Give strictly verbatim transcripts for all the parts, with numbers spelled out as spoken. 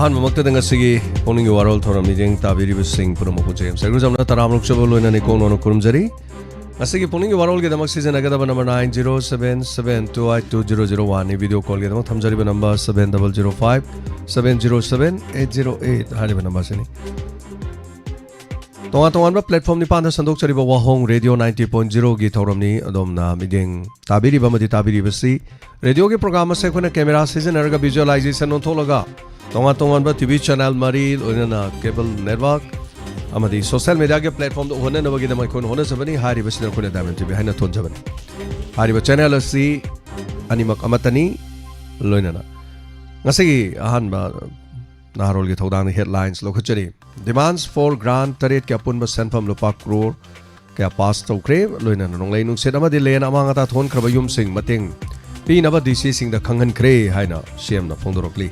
ꯑꯍꯥꯟꯕꯃꯛꯇꯗ ꯉꯁꯤꯒꯤ ꯄꯨꯛꯅꯤꯡꯒꯤ ꯋꯥꯔꯣꯜ ꯊꯧꯔꯝ ꯃꯤꯠꯌꯦꯡ ꯇꯥꯕꯤꯔꯤꯕꯁꯤꯡ ꯄꯨꯝꯅꯃꯛꯄꯨ ꯖꯦꯝꯁ ꯑꯦꯒ꯭ꯔꯨꯖꯝꯅ ꯇꯔꯥꯃꯔꯨꯛ ꯆꯕ ꯂꯣꯏꯅꯅ ꯏꯀꯣꯛ ꯅꯧꯅ ꯈꯨꯔꯨꯝꯖꯔꯤ꯫ ꯉꯁꯤꯒꯤ ꯄꯨꯛꯅꯤꯡꯒꯤ ꯋꯥꯔꯣꯜꯒꯤꯗꯃꯛ ꯁꯤꯖꯤꯟꯅꯒꯗꯕ number nine zero seven seven two eight two zero zero ꯋꯥꯟꯅꯤ꯫ ꯚꯤꯗꯤꯑꯣ ꯀꯣꯜꯒꯤꯗꯃꯛ ꯊꯝꯖꯔꯤꯕ number seven double zero five seven zero seven eight zero eight ꯍꯥꯏꯔꯤꯕ ꯅꯝꯕꯔꯁꯤꯅꯤ꯫ ꯇꯣꯉꯥꯟ ꯇꯣꯉꯥꯟꯕ ꯄ꯭ꯂꯦꯠꯐꯣꯝ ꯅꯤꯄꯥꯟꯗ ꯁꯟꯗꯣꯛꯆꯔꯤꯕ ꯋꯥꯍꯣꯡ ꯔꯦꯗꯤꯑꯣ ꯅꯥꯏꯟꯇꯤ ꯄꯣꯏꯟ ꯖꯤꯔꯣꯒꯤ ꯊꯧꯔꯝꯅꯤ꯫ ꯑꯗꯣꯝꯅ ꯃꯤꯠꯌꯦꯡ ꯇꯥꯕꯤꯔꯤꯕ ꯑꯃꯗꯤ ꯇꯥꯕꯤꯔꯤꯕꯁꯤ ꯔꯦꯗꯤꯑꯣꯒꯤ ꯄ꯭ꯔꯣꯒ꯭ꯔꯥꯝ ꯑꯁꯦ ꯑꯩꯈꯣꯏꯅ ꯀꯦꯃꯦꯔꯥ ꯁꯤꯖꯤꯟꯅꯔꯒ ꯚꯤꯖꯨꯑꯦꯂꯥꯏꯖꯦꯁꯟ ꯑꯣꯟꯊꯣꯛꯂꯒ ꯇꯣꯉꯥꯟ ꯇꯣꯉꯥꯟꯕ ꯇꯤꯚꯤ ꯆꯦꯅꯦꯜ ꯃꯔꯤ, ꯂꯣꯏꯅꯅ ꯀꯦꯕꯜ ꯅꯦꯠꯋꯥꯔꯛ ꯑꯃꯗꯤ ꯁꯣꯁꯤꯌꯦꯜ ꯃꯤꯗꯤꯌꯥꯒꯤ ꯄ꯭ꯂꯦꯠꯐꯣꯝꯗ ꯎꯍꯟꯅꯅꯕꯒꯤꯗꯃꯛ ꯑꯩꯈꯣꯏꯅ ꯍꯣꯠꯅꯖꯕꯅꯤ꯫ ꯍꯥꯏꯔꯤꯕꯁꯤꯗ ꯑꯩꯈꯣꯏꯅ ꯗꯥꯏꯃꯟ ꯇꯤꯚꯤ ꯍꯥꯏꯅ ꯊꯣꯟꯖꯕꯅꯤ꯫ ꯍꯥꯏꯔꯤꯕ ꯆꯦꯅꯦꯜ ꯑꯁꯤ ꯑꯅꯤꯃꯛ ꯑꯃꯠꯇꯅꯤ꯫ ꯂꯣꯏꯅꯅ ꯉꯁꯤꯒꯤ ꯑꯍꯥꯟꯕ ꯅꯍꯥꯔꯣꯜꯒꯤ ꯊꯧꯗꯥꯡꯗ ꯍꯦꯗꯂꯥꯏꯟꯁ ꯂꯧꯈꯠꯆꯔꯤ꯫ Demands for grant ꯇꯔꯦꯠꯀꯤ ꯑꯄꯨꯟꯕ ꯁꯦꯟꯐꯝ ꯂꯨꯄꯥ ꯀ꯭ꯔꯣꯔ ꯀꯌꯥ ꯄꯥꯁ ꯇꯧꯈ꯭ꯔꯦ꯫ ꯂꯣꯏꯅꯅ ꯅꯣꯡꯂꯩ ꯅꯨꯡꯁꯤꯠ ꯑꯃꯗꯤ ꯂꯦꯟ ꯑꯃꯥꯡ ꯑꯇꯥ ꯊꯣꯛꯍꯟꯈ꯭ꯔꯕ ꯌꯨꯝꯁꯤꯡ ꯃꯇꯦꯡ ꯄꯤꯅꯕ ꯗꯤ ꯁꯤꯁꯤꯡꯗ ꯈꯪꯍꯟꯈ꯭ꯔꯦ ꯍꯥꯏꯅ ꯁꯤ ꯑꯦꯝꯅ ꯐꯣꯡꯗꯣꯔꯛꯂꯤ꯫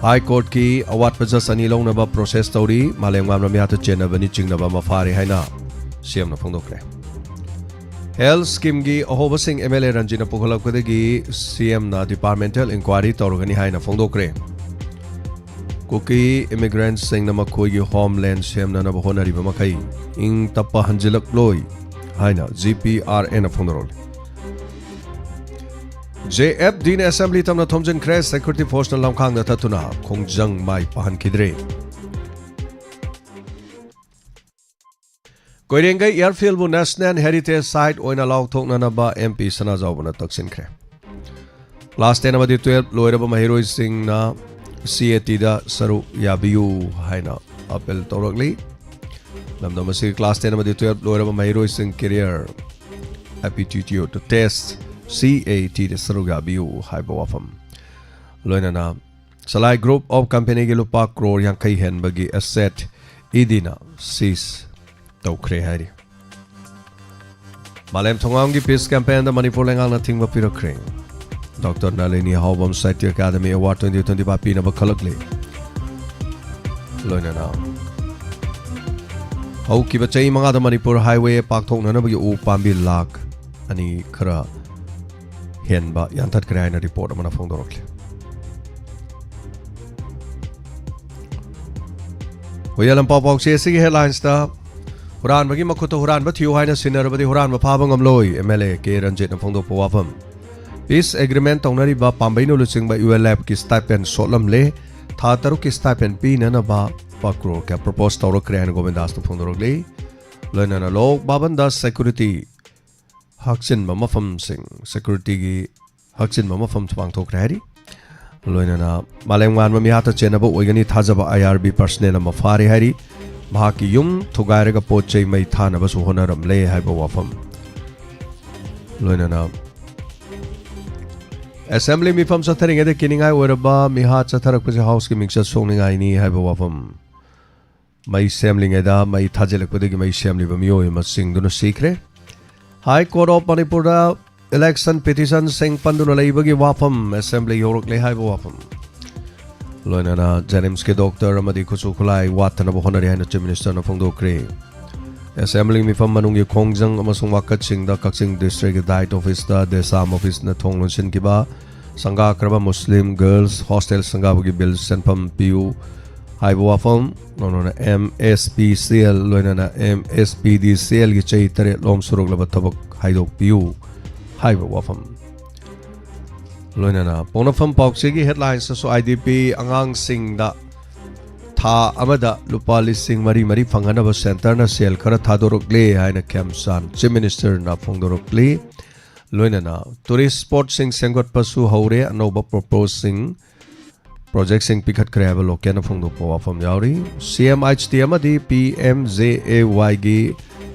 ꯍꯥꯏ ꯀꯣꯔꯠꯀꯤ ꯑꯋꯥꯠꯄ ꯖꯁ ꯑꯅꯤ ꯂꯧꯅꯕ ꯄ꯭ꯔꯣꯁꯦꯁ ꯇꯧꯔꯤ꯫ ꯃꯥꯂꯦꯝꯉꯥꯝꯕ ꯃꯤꯌꯥꯠꯇ ꯆꯦꯟꯅꯕꯅꯤ ꯆꯤꯡꯅꯕ ꯑꯃ ꯐꯥꯔꯦ ꯍꯥꯏꯅ ꯁꯤ ꯑꯦꯝꯅ ꯐꯣꯡꯗꯣꯛꯈ꯭ꯔꯦ꯫ ꯍꯦꯜꯊ ꯁ꯭ꯀꯤꯝꯒꯤ ꯑꯍꯣꯕꯁꯤꯡ ꯑꯦꯝ ꯑꯦꯜ ꯑꯦ ꯔꯟꯖꯤꯠꯅ ꯄꯨꯈꯠꯂꯛꯄꯗꯒꯤ ꯁꯤ ꯑꯦꯝꯅ ꯗꯤꯄꯥꯔꯠꯃꯦꯟꯇꯦꯜ ꯏꯟꯀ꯭ꯋꯥꯏꯔꯤ ꯇꯧꯔꯒꯅꯤ ꯍꯥꯏꯅ ꯐꯣꯡꯗꯣꯛꯈ꯭ꯔꯦ꯫ ꯀꯨꯀꯤ ꯏꯃꯤꯒ꯭ꯔꯦꯟꯠꯁꯤꯡꯅ ꯃꯈꯣꯏꯒꯤ ꯍꯣꯝꯂꯦꯟ ꯁꯦꯝꯅꯅꯕ ꯍꯣꯠꯅꯔꯤꯕ ꯃꯈꯩ ꯏꯪ ꯇꯞꯄ ꯍꯟꯖꯤꯜꯂꯛꯂꯣꯏ ꯍꯥꯏꯅ ꯖꯤ ꯄꯤ ꯑꯥꯔ ꯑꯦꯟꯅ ꯐꯣꯡꯗꯣꯔꯛꯂꯤ꯫ ꯖꯦ ꯑꯦꯐ ꯗꯤꯅ ꯑꯦꯁꯦꯝꯕ꯭ꯂꯤ ꯇꯝꯅ ꯊꯣꯝꯖꯤꯟꯈ꯭ꯔꯦ꯫ ꯁꯦꯀ꯭ꯌꯨꯔꯤꯇꯤ ꯐꯣꯔꯁꯅ ꯂꯝꯈꯥꯡꯗ ꯊꯠꯇꯨꯅ ꯈꯣꯡꯖꯪ ꯃꯥꯏ ꯄꯥꯛꯍꯟꯈꯤꯗ꯭ꯔꯦ꯫ ꯀꯣꯏꯔꯦꯡꯒꯩ ꯑꯦꯌꯔꯐꯤꯜꯕꯨ ꯅꯦꯁꯅꯦꯜ ꯍꯦꯔꯤꯇꯦꯖ ꯁꯥꯏꯠ ꯑꯣꯏꯅ ꯂꯥꯎꯊꯣꯛꯅꯅꯕ ꯑꯦꯝ ꯄꯤ ꯁꯅꯥꯖꯥꯎꯕꯅ ꯇꯛꯁꯤꯟꯈ꯭ꯔꯦ꯫ ꯀ꯭ꯂꯥꯁ ꯇꯦꯟ ꯑꯃꯗꯤ ꯇꯨꯌꯦꯜꯞ ꯂꯣꯏꯔꯕ ꯃꯍꯩꯔꯣꯏꯁꯤꯡꯅ ꯁꯤ ꯑꯦ ꯇꯤꯗ ꯁꯔꯨꯛ ꯌꯥꯕꯤꯌꯨ ꯍꯥꯏꯅ ꯑꯄꯤꯜ ꯇꯧꯔꯛꯂꯤ꯫ ꯂꯝꯗꯝ ꯑꯁꯤꯒꯤ ꯀ꯭ꯂꯥꯁ ꯇꯦꯟ ꯑꯃꯗꯤ ꯇꯨꯌꯦꯜꯞ ꯂꯣꯏꯔꯕ ꯃꯍꯩꯔꯣꯏꯁꯤꯡ ꯀꯦꯔꯤꯌꯔ ꯑꯦꯞꯇꯤꯇ꯭ꯌꯨꯠ ꯇꯦꯁ, ꯁꯤ ꯑꯦ ꯇꯤꯗ ꯁꯔꯨꯛ ꯌꯥꯕꯤꯌꯨ ꯍꯥꯏꯕ ꯋꯥꯐꯝ, ꯂꯣꯏꯅꯅ ꯁꯂꯥꯏ ꯒ꯭ꯔꯨꯞ ꯑꯣꯐ ꯀꯝꯄꯦꯅꯤꯒꯤ ꯂꯨꯄꯥ ꯀ꯭ꯔꯣꯔ ꯌꯥꯡꯈꯩ ꯍꯦꯟꯕꯒꯤ ꯑꯦꯁꯦꯠ ꯏ ꯗꯤꯅ ꯁꯤꯖ ꯇꯧꯈ꯭ꯔꯦ ꯍꯥꯏꯔꯤ꯫ ꯃꯥꯂꯦꯝ ꯊꯣꯡꯒꯥꯝꯒꯤ ꯄꯤꯁ ꯀꯦꯝꯄꯦꯟꯗ ꯃꯅꯤꯄꯨꯔ ꯂꯩꯉꯥꯛꯅ ꯊꯤꯡꯕ ꯄꯤꯔꯛꯈ꯭ꯔꯦ꯫ Doctor Nalini Haobam Sahitya academy award twenty twenty five ꯄꯤꯅꯕ ꯈꯜꯂꯛꯂꯦ꯫ ꯂꯣꯏꯅꯅ ꯍꯧꯈꯤꯕ ꯆꯍꯤ ꯃꯉꯥꯗ ꯃꯅꯤꯄꯨꯔ ꯍꯥꯏꯋꯦ ꯄꯥꯛꯊꯣꯛꯅꯅꯕꯒꯤ ꯎ ꯄꯥꯝꯕꯤ ꯂꯥꯈ ꯑꯅꯤ ꯈꯔ ꯍꯦꯟꯕ ꯌꯥꯟꯊꯠꯈ꯭ꯔꯦ ꯍꯥꯏꯅ ꯔꯤꯄꯣꯔꯠ ꯑꯃꯅ ꯐꯣꯡꯗꯣꯔꯛꯂꯤ꯫ ꯍꯨꯏꯌꯥꯂꯝ ꯄꯥꯎ ꯄꯥꯎꯆꯦ ꯑꯁꯤꯒꯤ ꯍꯦꯗꯂꯥꯏꯟꯁꯇ "ꯍꯨꯔꯥꯟꯕꯒꯤ ꯃꯈꯨꯠꯇ ꯍꯨꯔꯥꯟꯕ ꯊꯤꯌꯨ ꯍꯥꯏꯅ ꯁꯤꯟꯅꯔꯕꯗꯤ ꯍꯨꯔꯥꯟꯕ ꯐꯥꯕ ꯉꯝꯂꯣꯏ", ꯑꯦꯝ ꯑꯦꯜ ꯑꯦ ꯀꯦ ꯔꯟꯖꯤꯠꯅ ꯐꯣꯡꯗꯣꯛꯄ ꯋꯥꯐꯝ꯫ ꯄꯤꯁ ꯑꯦꯒ꯭ꯔꯤꯃꯦꯟ ꯇꯧꯅꯔꯤꯕ ꯄꯥꯝꯕꯩꯅ ꯂꯨꯆꯤꯡꯕ ꯌꯨ ꯑꯦꯜ ꯑꯦꯐꯀꯤ ꯁ꯭ꯇꯥꯏꯄꯦꯟ ꯁꯣꯠꯂꯝꯂꯦ꯫ ꯊꯥ ꯇꯔꯨꯛꯀꯤ ꯁ꯭ꯇꯥꯏꯄꯦꯟ ꯄꯤꯅꯅꯕ ꯂꯨꯄꯥ ꯀ꯭ꯔꯣꯔ ꯀꯌꯥ ꯄ꯭ꯔꯣꯄꯣꯁ ꯇꯧꯔꯛꯈ꯭ꯔꯦ ꯍꯥꯏꯅ ꯒꯣꯕꯤꯟꯗꯥꯁꯅ ꯐꯣꯡꯗꯣꯔꯛꯂꯤ꯫ ꯂꯣꯏꯅꯅ ꯂꯣꯛ ꯚꯕꯟꯗ ꯁꯦꯀ꯭ꯌꯨꯔꯤꯇꯤ ꯍꯥꯞꯆꯤꯟꯕ ꯃꯐꯝꯁꯤꯡ, ꯁꯦꯀ꯭ꯌꯨꯔꯤꯇꯤꯒꯤ ꯍꯥꯞꯆꯤꯟꯕ ꯃꯐꯝ ꯄꯥꯡꯊꯣꯛꯈ꯭ꯔꯦ ꯍꯥꯏꯔꯤ꯫ ꯂꯣꯏꯅꯅ ꯃꯥꯂꯦꯝ ꯉꯥꯟꯕ ꯃꯤꯍꯥꯠꯇ ꯆꯦꯟꯅꯕ ꯑꯣꯏꯒꯅꯤ ꯊꯥꯖꯕ ꯑꯥꯏ ꯑꯥꯔ ꯕꯤ ꯄꯔꯁꯅꯦꯜ ꯑꯃ ꯐꯥꯔꯦ ꯍꯥꯏꯔꯤ꯫ ꯃꯍꯥꯛꯀꯤ ꯌꯨꯝ ꯊꯨꯒꯥꯏꯔꯒ ꯄꯣꯠ ꯆꯩ ꯃꯩ ꯊꯥꯅꯕꯁꯨ ꯍꯣꯠꯅꯔꯝꯂꯦ ꯍꯥꯏꯕ ꯋꯥꯐꯝ꯫ ꯂꯣꯏꯅꯅ ꯑꯦꯁꯦꯝꯕ꯭ꯂꯤ ꯃꯤꯐꯝ ꯆꯠꯊꯔꯤꯉꯩꯗ ꯀꯤꯅꯤꯡꯉꯥꯏ ꯑꯣꯏꯔꯕ ꯃꯤꯍꯥꯠ ꯆꯠꯊꯔꯛꯄꯁꯦ ꯍꯥꯎꯁꯀꯤ ꯃꯤꯡꯆꯠ ꯁꯣꯛꯅꯤꯡꯉꯥꯏꯅꯤ ꯍꯥꯏꯕ ꯋꯥꯐꯝ꯫ ꯃꯩ ꯁꯦꯝꯂꯤꯉꯩꯗ ꯃꯩ ꯊꯥꯖꯤꯜꯂꯛꯄꯗꯒꯤ ꯃꯩ ꯁꯦꯝꯂꯤꯕ ꯃꯤꯑꯣꯏ ꯑꯃ ꯆꯤꯡꯗꯨꯅ ꯁꯤꯈ꯭ꯔꯦ꯫ ꯍꯥꯏ ꯀꯣꯔꯠ ꯑꯣꯐ ꯃꯅꯤꯄꯨꯔꯗ ꯏꯂꯦꯛꯁꯟ ꯄꯤꯇꯤꯁꯟꯁꯤꯡ ꯄꯟꯗꯨꯅ ꯂꯩꯕꯒꯤ ꯋꯥꯐꯝ ꯑꯦꯁꯦꯝꯕ꯭ꯂꯤ ꯌꯧꯔꯛꯂꯦ ꯍꯥꯏꯕ ꯋꯥꯐꯝ꯫ ꯂꯣꯏꯅꯅ ꯖꯦꯅꯤꯝꯁꯀꯤ ꯗꯣꯛꯇꯔ ꯑꯃꯗꯤ ꯈꯨꯠꯁꯨ ꯈꯨꯠꯂꯥꯏ ꯋꯥꯠꯇꯅꯕ ꯍꯣꯠꯅꯔꯤ ꯍꯥꯏꯅ ꯆꯤꯐ ꯃꯤꯅꯤꯁꯇꯔꯅ ꯐꯣꯡꯗꯣꯛꯈ꯭ꯔꯦ꯫ ꯑꯦꯁꯦꯝꯕ꯭ꯂꯤ ꯃꯤꯐꯝ ꯃꯅꯨꯡꯒꯤ ꯈꯣꯡꯖꯪ ꯑꯃꯁꯨꯡ ꯋꯥꯀꯠꯁꯤꯡꯗ ꯀꯛꯆꯤꯡ ꯗꯤꯁꯇ꯭ꯔꯤꯛꯀꯤ ꯗꯥꯏꯠ ꯑꯣꯐꯤꯁꯇ ꯗꯦꯁꯥꯝ ꯑꯣꯐꯤꯁꯅ ꯊꯣꯡ ꯂꯣꯟꯁꯤꯟꯈꯤꯕ ꯁꯪꯒꯥꯈ꯭ꯔꯕ ꯃꯨꯁꯂꯤꯝ ꯒꯔꯜꯁ ꯍꯣꯁꯇꯦꯜ ꯁꯪꯒꯥꯕꯒꯤ ꯕꯤꯜ ꯁꯦꯟꯐꯝ ꯄꯤꯌꯨ ꯍꯥꯏꯕ ꯋꯥꯐꯝ, ꯂꯣꯏꯅꯅ M S P C L, ꯂꯣꯏꯅꯅ ꯑꯦꯝ ꯑꯦꯁ ꯄꯤ ꯗꯤ ꯁꯤ ꯑꯦꯜꯒꯤ ꯆꯍꯤ ꯇꯔꯦꯠ ꯂꯣꯝ ꯁꯨꯔꯛꯂꯕ ꯊꯕꯛ ꯍꯥꯏꯗꯣꯛꯄꯤꯌꯨ ꯍꯥꯏꯕ ꯋꯥꯐꯝ꯫ ꯂꯣꯏꯅꯅ ꯄꯣꯛꯅꯐꯝ ꯄꯥꯎꯆꯦꯒꯤ ꯍꯦꯗꯂꯥꯏꯟꯁꯇꯁꯨ ꯑꯥꯏ ꯗꯤ ꯄꯤ ꯑꯉꯥꯡꯁꯤꯡꯗ ꯊꯥ ꯑꯃꯗ ꯂꯨꯄꯥ ꯂꯤꯁꯤꯡ ꯃꯔꯤ ꯃꯔꯤ ꯐꯪꯍꯟꯅꯕ ꯁꯦꯟꯇꯔꯅ ꯁꯦꯜ ꯈꯔ ꯊꯥꯗꯣꯔꯛꯂꯦ ꯍꯥꯏꯅ ꯈꯦꯝꯆꯥꯟ ꯆꯤꯐ ꯃꯤꯅꯤꯁꯇꯔꯅ ꯐꯣꯡꯗꯣꯔꯛꯂꯤ꯫ ꯂꯣꯏꯅꯅ ꯇꯨꯔꯤꯁ ꯁ꯭ꯄꯣꯠꯁꯤꯡ ꯁꯦꯝꯒꯠꯄꯁꯨ ꯍꯧꯔꯦ꯫ ꯑꯅꯧꯕ ꯄ꯭ꯔꯣꯄꯣꯖꯁꯤꯡ, ꯄ꯭ꯔꯣꯖꯦꯛꯁꯤꯡ ꯄꯤꯈꯠꯈ꯭ꯔꯦ ꯍꯥꯏꯕ ꯂꯣꯀꯦꯜꯅ ꯐꯣꯡꯗꯣꯛꯄ ꯋꯥꯐꯝ ꯌꯥꯎꯔꯤ꯫ ꯁꯤ ꯑꯦꯝ ꯑꯩꯆ ꯇꯤ ꯑꯃꯗꯤ ꯄꯤ ꯑꯦꯝ ꯖꯦ ꯑꯦ ꯋꯥꯏꯒꯤ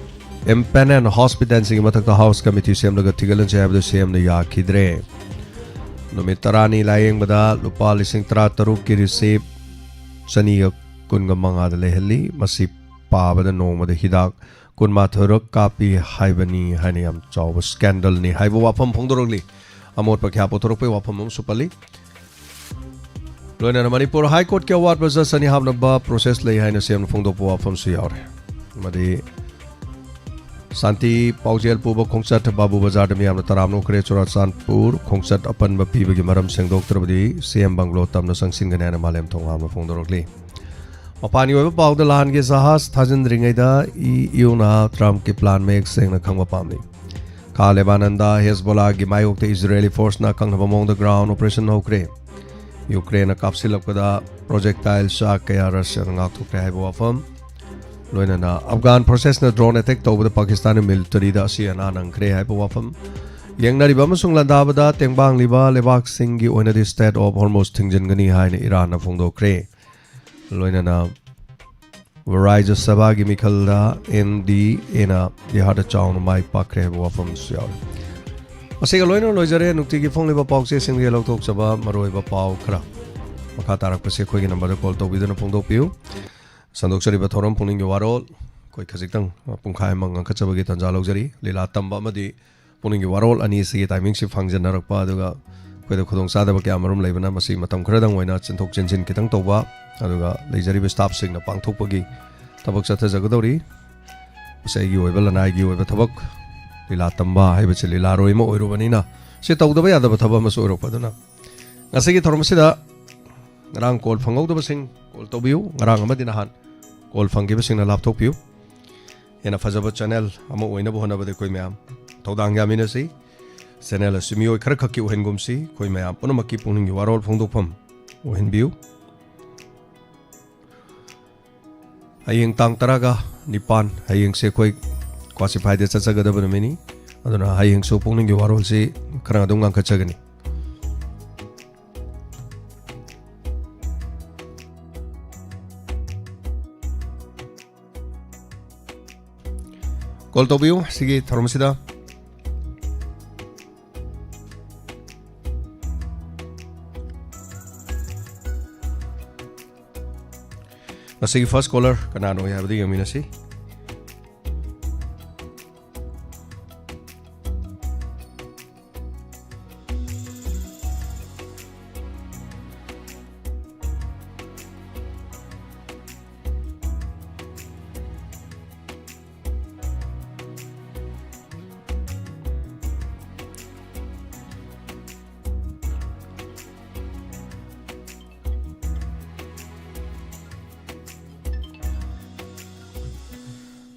ꯏꯝꯄꯦꯅꯦꯜ ꯍꯣꯁꯄꯤꯇꯥꯜꯁꯤꯡꯒꯤ ꯃꯊꯛꯇ ꯍꯥꯎꯁ ꯀꯃꯤꯇꯤ ꯁꯦꯝꯂꯒ ꯊꯤꯒꯠꯍꯟꯁꯤ ꯍꯥꯏꯕꯗꯨ ꯁꯤ ꯑꯦꯝꯅ ꯌꯥꯈꯤꯗ꯭ꯔꯦ꯫ ꯅꯨꯃꯤꯠ ꯇꯔꯥꯅꯤ ꯂꯥꯌꯦꯡꯕꯗ ꯂꯨꯄꯥ ꯂꯤꯁꯤꯡ ꯇꯔꯥꯇꯔꯨꯛꯀꯤ ꯔꯤꯁꯤꯞ ꯆꯅꯤꯒ ꯀꯨꯟꯒ ꯃꯉꯥꯗ ꯂꯩꯍꯜꯂꯤ꯫ ꯃꯁꯤ ꯄꯥꯕꯗ ꯅꯣꯡꯃꯗ ꯍꯤꯗꯥꯛ ꯀꯨꯟꯃꯥꯊꯣꯏꯔꯛ ꯀꯥꯞꯄꯤ ꯍꯥꯏꯕꯅꯤ ꯍꯥꯏꯅ ꯌꯥꯝ ꯆꯥꯎꯕ ꯁ꯭ꯀꯦꯟꯗꯜꯅꯤ ꯍꯥꯏꯕ ꯋꯥꯐꯝ ꯐꯣꯡꯗꯣꯔꯛꯂꯤ꯫ ꯑꯃꯣꯠꯄ ꯀꯌꯥ ꯄꯨꯊꯣꯔꯛꯄꯒꯤ ꯋꯥꯐꯝ ꯑꯃꯁꯨ ꯄꯜꯂꯤ꯫ ꯂꯣꯏꯅꯅ ꯃꯅꯤꯄꯨꯔ ꯍꯥꯏ ꯀꯣꯔꯠꯀꯤ ꯑꯋꯥꯠꯄ ꯖꯖ ꯑꯅꯤ ꯍꯥꯞꯅꯕ ꯄ꯭ꯔꯣꯁꯦꯁ ꯂꯩ ꯍꯥꯏꯅ ꯁꯤ ꯑꯦꯝꯅ ꯐꯣꯡꯗꯣꯛꯄ ꯋꯥꯐꯝꯁꯨ ꯌꯥꯎꯔꯦ꯫ ꯑꯃꯗꯤ ꯁꯥꯟꯇꯤ ꯄꯥꯎꯖꯦꯜ ꯄꯨꯕ ꯈꯣꯡꯆꯠ ꯕꯥꯕꯨ ꯕꯖꯥꯔꯗ ꯃꯤꯌꯥꯝꯅ ꯇꯔꯥꯝꯅ ꯑꯣꯛꯈ꯭ꯔꯦ꯫ ꯆꯨꯔꯥꯆꯥꯟꯄꯨꯔ ꯈꯣꯡꯆꯠ ꯑꯄꯟꯕ ꯄꯤꯕꯒꯤ ꯃꯔꯝ ꯁꯦꯡꯗꯣꯛꯇ꯭ꯔꯕꯗꯤ ꯁꯤ ꯑꯦꯝ ꯕꯪꯒ꯭ꯂꯣ ꯇꯝꯅ ꯆꯪꯁꯤꯟꯒꯅꯤ ꯍꯥꯏꯅ ꯃꯥꯂꯦꯝ ꯊꯣꯡ ꯍꯥꯞꯅ ꯐꯣꯡꯗꯣꯔꯛꯂꯤ꯫ ꯃꯄꯥꯟꯒꯤ ꯑꯣꯏꯕ ꯄꯥꯎꯗ ꯂꯥꯟꯒꯤ ꯖꯍꯥꯖ ꯊꯥꯖꯤꯟꯗ꯭ꯔꯤꯉꯩꯗ ꯏ ꯌꯨꯅ ꯇ꯭ꯔꯝꯞꯀꯤ ꯄ꯭ꯂꯥꯟ ꯃꯌꯦꯛ ꯁꯦꯡꯅ ꯈꯪꯕ ꯄꯥꯝꯂꯤ꯫ ꯈꯥ ꯂꯦꯕꯥꯅꯟꯗ ꯍꯦꯖꯕꯣꯂꯥꯒꯤ ꯃꯥꯌꯣꯛꯇ ꯏꯖꯔꯦꯂꯤ ꯐꯣꯔꯁꯅ ꯑꯀꯛꯅꯕ ꯃꯑꯣꯡꯗ ꯒ꯭ꯔꯥꯎꯟ ꯑꯣꯄꯔꯦꯁꯟ ꯍꯧꯈ꯭ꯔꯦ꯫ ꯌꯨꯀ꯭ꯔꯦꯟꯅ ꯀꯥꯞꯁꯤꯜꯂꯛꯄꯗ ꯄ꯭ꯔꯣꯖꯦꯛꯇꯥꯏꯜ ꯆꯥꯛ ꯀꯌꯥ ꯔꯁꯤꯌꯥꯅ ꯉꯥꯛꯊꯣꯛꯈ꯭ꯔꯦ ꯍꯥꯏꯕ ꯋꯥꯐꯝ, ꯂꯣꯏꯅꯅ ꯑꯐꯒꯥꯟ ꯐꯣꯔꯁꯦꯁꯅ ꯗ꯭ꯔꯣꯟ ꯑꯦꯇꯦꯛ ꯇꯧꯕꯗ ꯄꯥꯀꯤꯁꯇꯥꯟꯒꯤ ꯃꯤꯂꯤꯇꯔꯤꯗ ꯑꯁꯤ ꯑꯅꯥ ꯅꯪꯈ꯭ꯔꯦ ꯍꯥꯏꯕ ꯋꯥꯐꯝ, ꯌꯦꯡꯅꯔꯤꯕ ꯑꯃꯁꯨꯡ ꯂꯥꯟꯗꯥꯕꯗ ꯇꯦꯡꯕꯥꯡꯂꯤꯕ ꯂꯩꯕꯥꯛꯁꯤꯡꯒꯤ ꯑꯣꯏꯅꯗꯤ ꯁ꯭ꯇꯦꯠ ꯑꯣꯐ ꯍꯣꯔꯃꯨꯖ ꯊꯤꯡꯖꯤꯟꯒꯅꯤ ꯍꯥꯏꯅ ꯏꯔꯥꯟꯅ ꯐꯣꯡꯗꯣꯛꯈ꯭ꯔꯦ꯫ ꯂꯣꯏꯅꯅ ꯔꯥꯖ꯭ꯌ ꯁꯚꯥꯒꯤ ꯃꯤꯈꯜꯗ ꯑꯦꯟ ꯗꯤ ꯑꯦꯅ ꯕꯤꯍꯥꯔꯗ ꯆꯥꯎꯅ ꯃꯥꯏ ꯄꯥꯛꯈ꯭ꯔꯦ ꯍꯥꯏꯕ ꯋꯥꯐꯝꯁꯨ ꯌꯥꯎꯔꯤ꯫ ꯃꯁꯤꯒ ꯂꯣꯏꯅꯅ ꯂꯣꯏꯖꯔꯦ ꯅꯨꯡꯇꯤꯒꯤ ꯐꯣꯡꯂꯤꯕ ꯄꯥꯎꯆꯦꯁꯤꯡꯗꯒꯤ ꯂꯧꯊꯣꯛꯆꯕ ꯃꯔꯨꯑꯣꯏꯕ ꯄꯥꯎ ꯈꯔ꯫ ꯃꯈꯥ ꯇꯥꯔꯛꯄꯁꯤ ꯑꯩꯈꯣꯏꯒꯤ ꯅꯝꯕꯔꯗ ꯀꯣꯜ ꯇꯧꯕꯤꯗꯨꯅ ꯐꯣꯡꯗꯣꯛꯄꯤꯌꯨ꯫ ꯁꯟꯗꯣꯛꯆꯔꯤꯕ ꯊꯧꯔꯝ ꯄꯨꯛꯅꯤꯡꯒꯤ ꯋꯥꯔꯣꯜ ꯑꯩꯈꯣꯏ ꯈꯖꯤꯛꯇꯪ ꯄꯨꯡꯈꯥꯏ ꯑꯃ ꯉꯟꯈꯠꯆꯕꯒꯤ ꯇꯥꯟꯖꯥ ꯂꯧꯖꯔꯤ꯫ ꯂꯤꯂꯥ ꯇꯝꯕ ꯑꯃꯗꯤ ꯄꯨꯛꯅꯤꯡꯒꯤ ꯋꯥꯔꯣꯜ ꯑꯅꯤꯁꯤꯒꯤ ꯇꯥꯏꯃꯤꯡꯁꯤ ꯐꯪꯖꯟꯅꯔꯛꯄ, ꯑꯗꯨꯒ ꯑꯩꯈꯣꯏꯗ ꯈꯨꯗꯣꯡꯆꯥꯗꯕ ꯀꯌꯥ ꯃꯔꯨꯝ ꯂꯩꯕꯅ ꯃꯁꯤ ꯃꯇꯝ ꯈꯔꯗꯪ ꯑꯣꯏꯅ ꯆꯦꯟꯊꯣꯛ ꯆꯦꯟꯁꯤꯟ ꯈꯤꯇꯪ ꯇꯧꯕ, ꯑꯗꯨꯒ ꯂꯩꯖꯔꯤꯕ ꯁ꯭ꯇꯥꯐꯁꯤꯡꯅ ꯄꯥꯡꯊꯣꯛꯄꯒꯤ ꯊꯕꯛ ꯆꯠꯊꯖꯒꯗꯧꯔꯤ꯫ ꯃꯁꯤ ꯑꯩꯒꯤ ꯑꯣꯏꯕ ꯂꯅꯥꯏꯒꯤ ꯑꯣꯏꯕ ꯊꯕꯛ, ꯂꯤꯂꯥ ꯇꯝꯕ ꯍꯥꯏꯕꯁꯤ ꯂꯤꯂꯥꯔꯣꯏ ꯑꯃ ꯑꯣꯏꯔꯨꯕꯅꯤꯅ ꯁꯤ ꯇꯧꯗꯕ ꯌꯥꯗꯕ ꯊꯕꯛ ꯑꯃꯁꯨ ꯑꯣꯏꯔꯛꯄ꯫ ꯑꯗꯨꯅ ꯉꯁꯤꯒꯤ ꯊꯧꯔꯝ ꯑꯁꯤꯗ ꯉꯔꯥꯡ ꯀꯣꯜ ꯐꯪꯍꯧꯗꯕꯁꯤꯡ ꯀꯣꯜ ꯇꯧꯕꯤꯌꯨ, ꯉꯔꯥꯡ ꯑꯃꯗꯤ ꯅꯍꯥꯟ ꯀꯣꯜ ꯐꯪꯈꯤꯕꯁꯤꯡꯅ ꯂꯥꯞꯊꯣꯛꯄꯤꯌꯨ꯫ ꯍꯦꯟꯅ ꯐꯖꯕ ꯆꯦꯅꯦꯜ ꯑꯃ ꯑꯣꯏꯅꯕ ꯍꯣꯠꯅꯕꯗ ꯑꯩꯈꯣꯏ ꯃꯌꯥꯝ ꯊꯧꯗꯥꯡ ꯌꯥꯃꯤꯟꯅꯁꯤ꯫ ꯆꯦꯅꯦꯜ ꯑꯁꯤ ꯃꯤꯑꯣꯏ ꯈꯔꯈꯛꯀꯤ ꯑꯣꯏꯍꯟꯒꯨꯝꯁꯤ, ꯑꯩꯈꯣꯏ ꯃꯌꯥꯝ ꯄꯨꯝꯅꯃꯛꯀꯤ ꯄꯨꯛꯅꯤꯡꯒꯤ ꯋꯥꯔꯣꯜ ꯐꯣꯡꯗꯣꯛꯐꯝ ꯑꯣꯏꯍꯟꯕꯤꯌꯨ꯫ ꯍꯌꯦꯡ ꯇꯥꯡ ꯇꯔꯥꯒ ꯅꯤꯄꯥꯟ, ꯍꯌꯦꯡꯁꯦ ꯑꯩꯈꯣꯏ ꯀ꯭ꯋꯥꯁꯤꯐꯥꯏꯗ ꯆꯠꯆꯒꯗꯕ ꯅꯨꯃꯤꯠꯅꯤ꯫ ꯑꯗꯨꯅ ꯍꯌꯦꯡꯁꯨ ꯄꯨꯛꯅꯤꯡꯒꯤ ꯋꯥꯔꯣꯜꯁꯤ ꯈꯔ ꯑꯗꯨꯝ ꯉꯥꯡꯈꯠꯆꯒꯅꯤ꯫ ꯀꯣꯜ ꯇꯧꯕꯤꯌꯨ ꯁꯤꯒꯤ ꯊꯧꯔꯝꯁꯤꯗ꯫ ꯉꯁꯤꯒꯤ ꯐꯥꯔꯁ ꯀꯣꯂꯔ ꯀꯅꯥꯅꯣ ꯍꯥꯏꯕꯗꯨ ꯌꯦꯡꯃꯤꯟꯅꯁꯤ꯫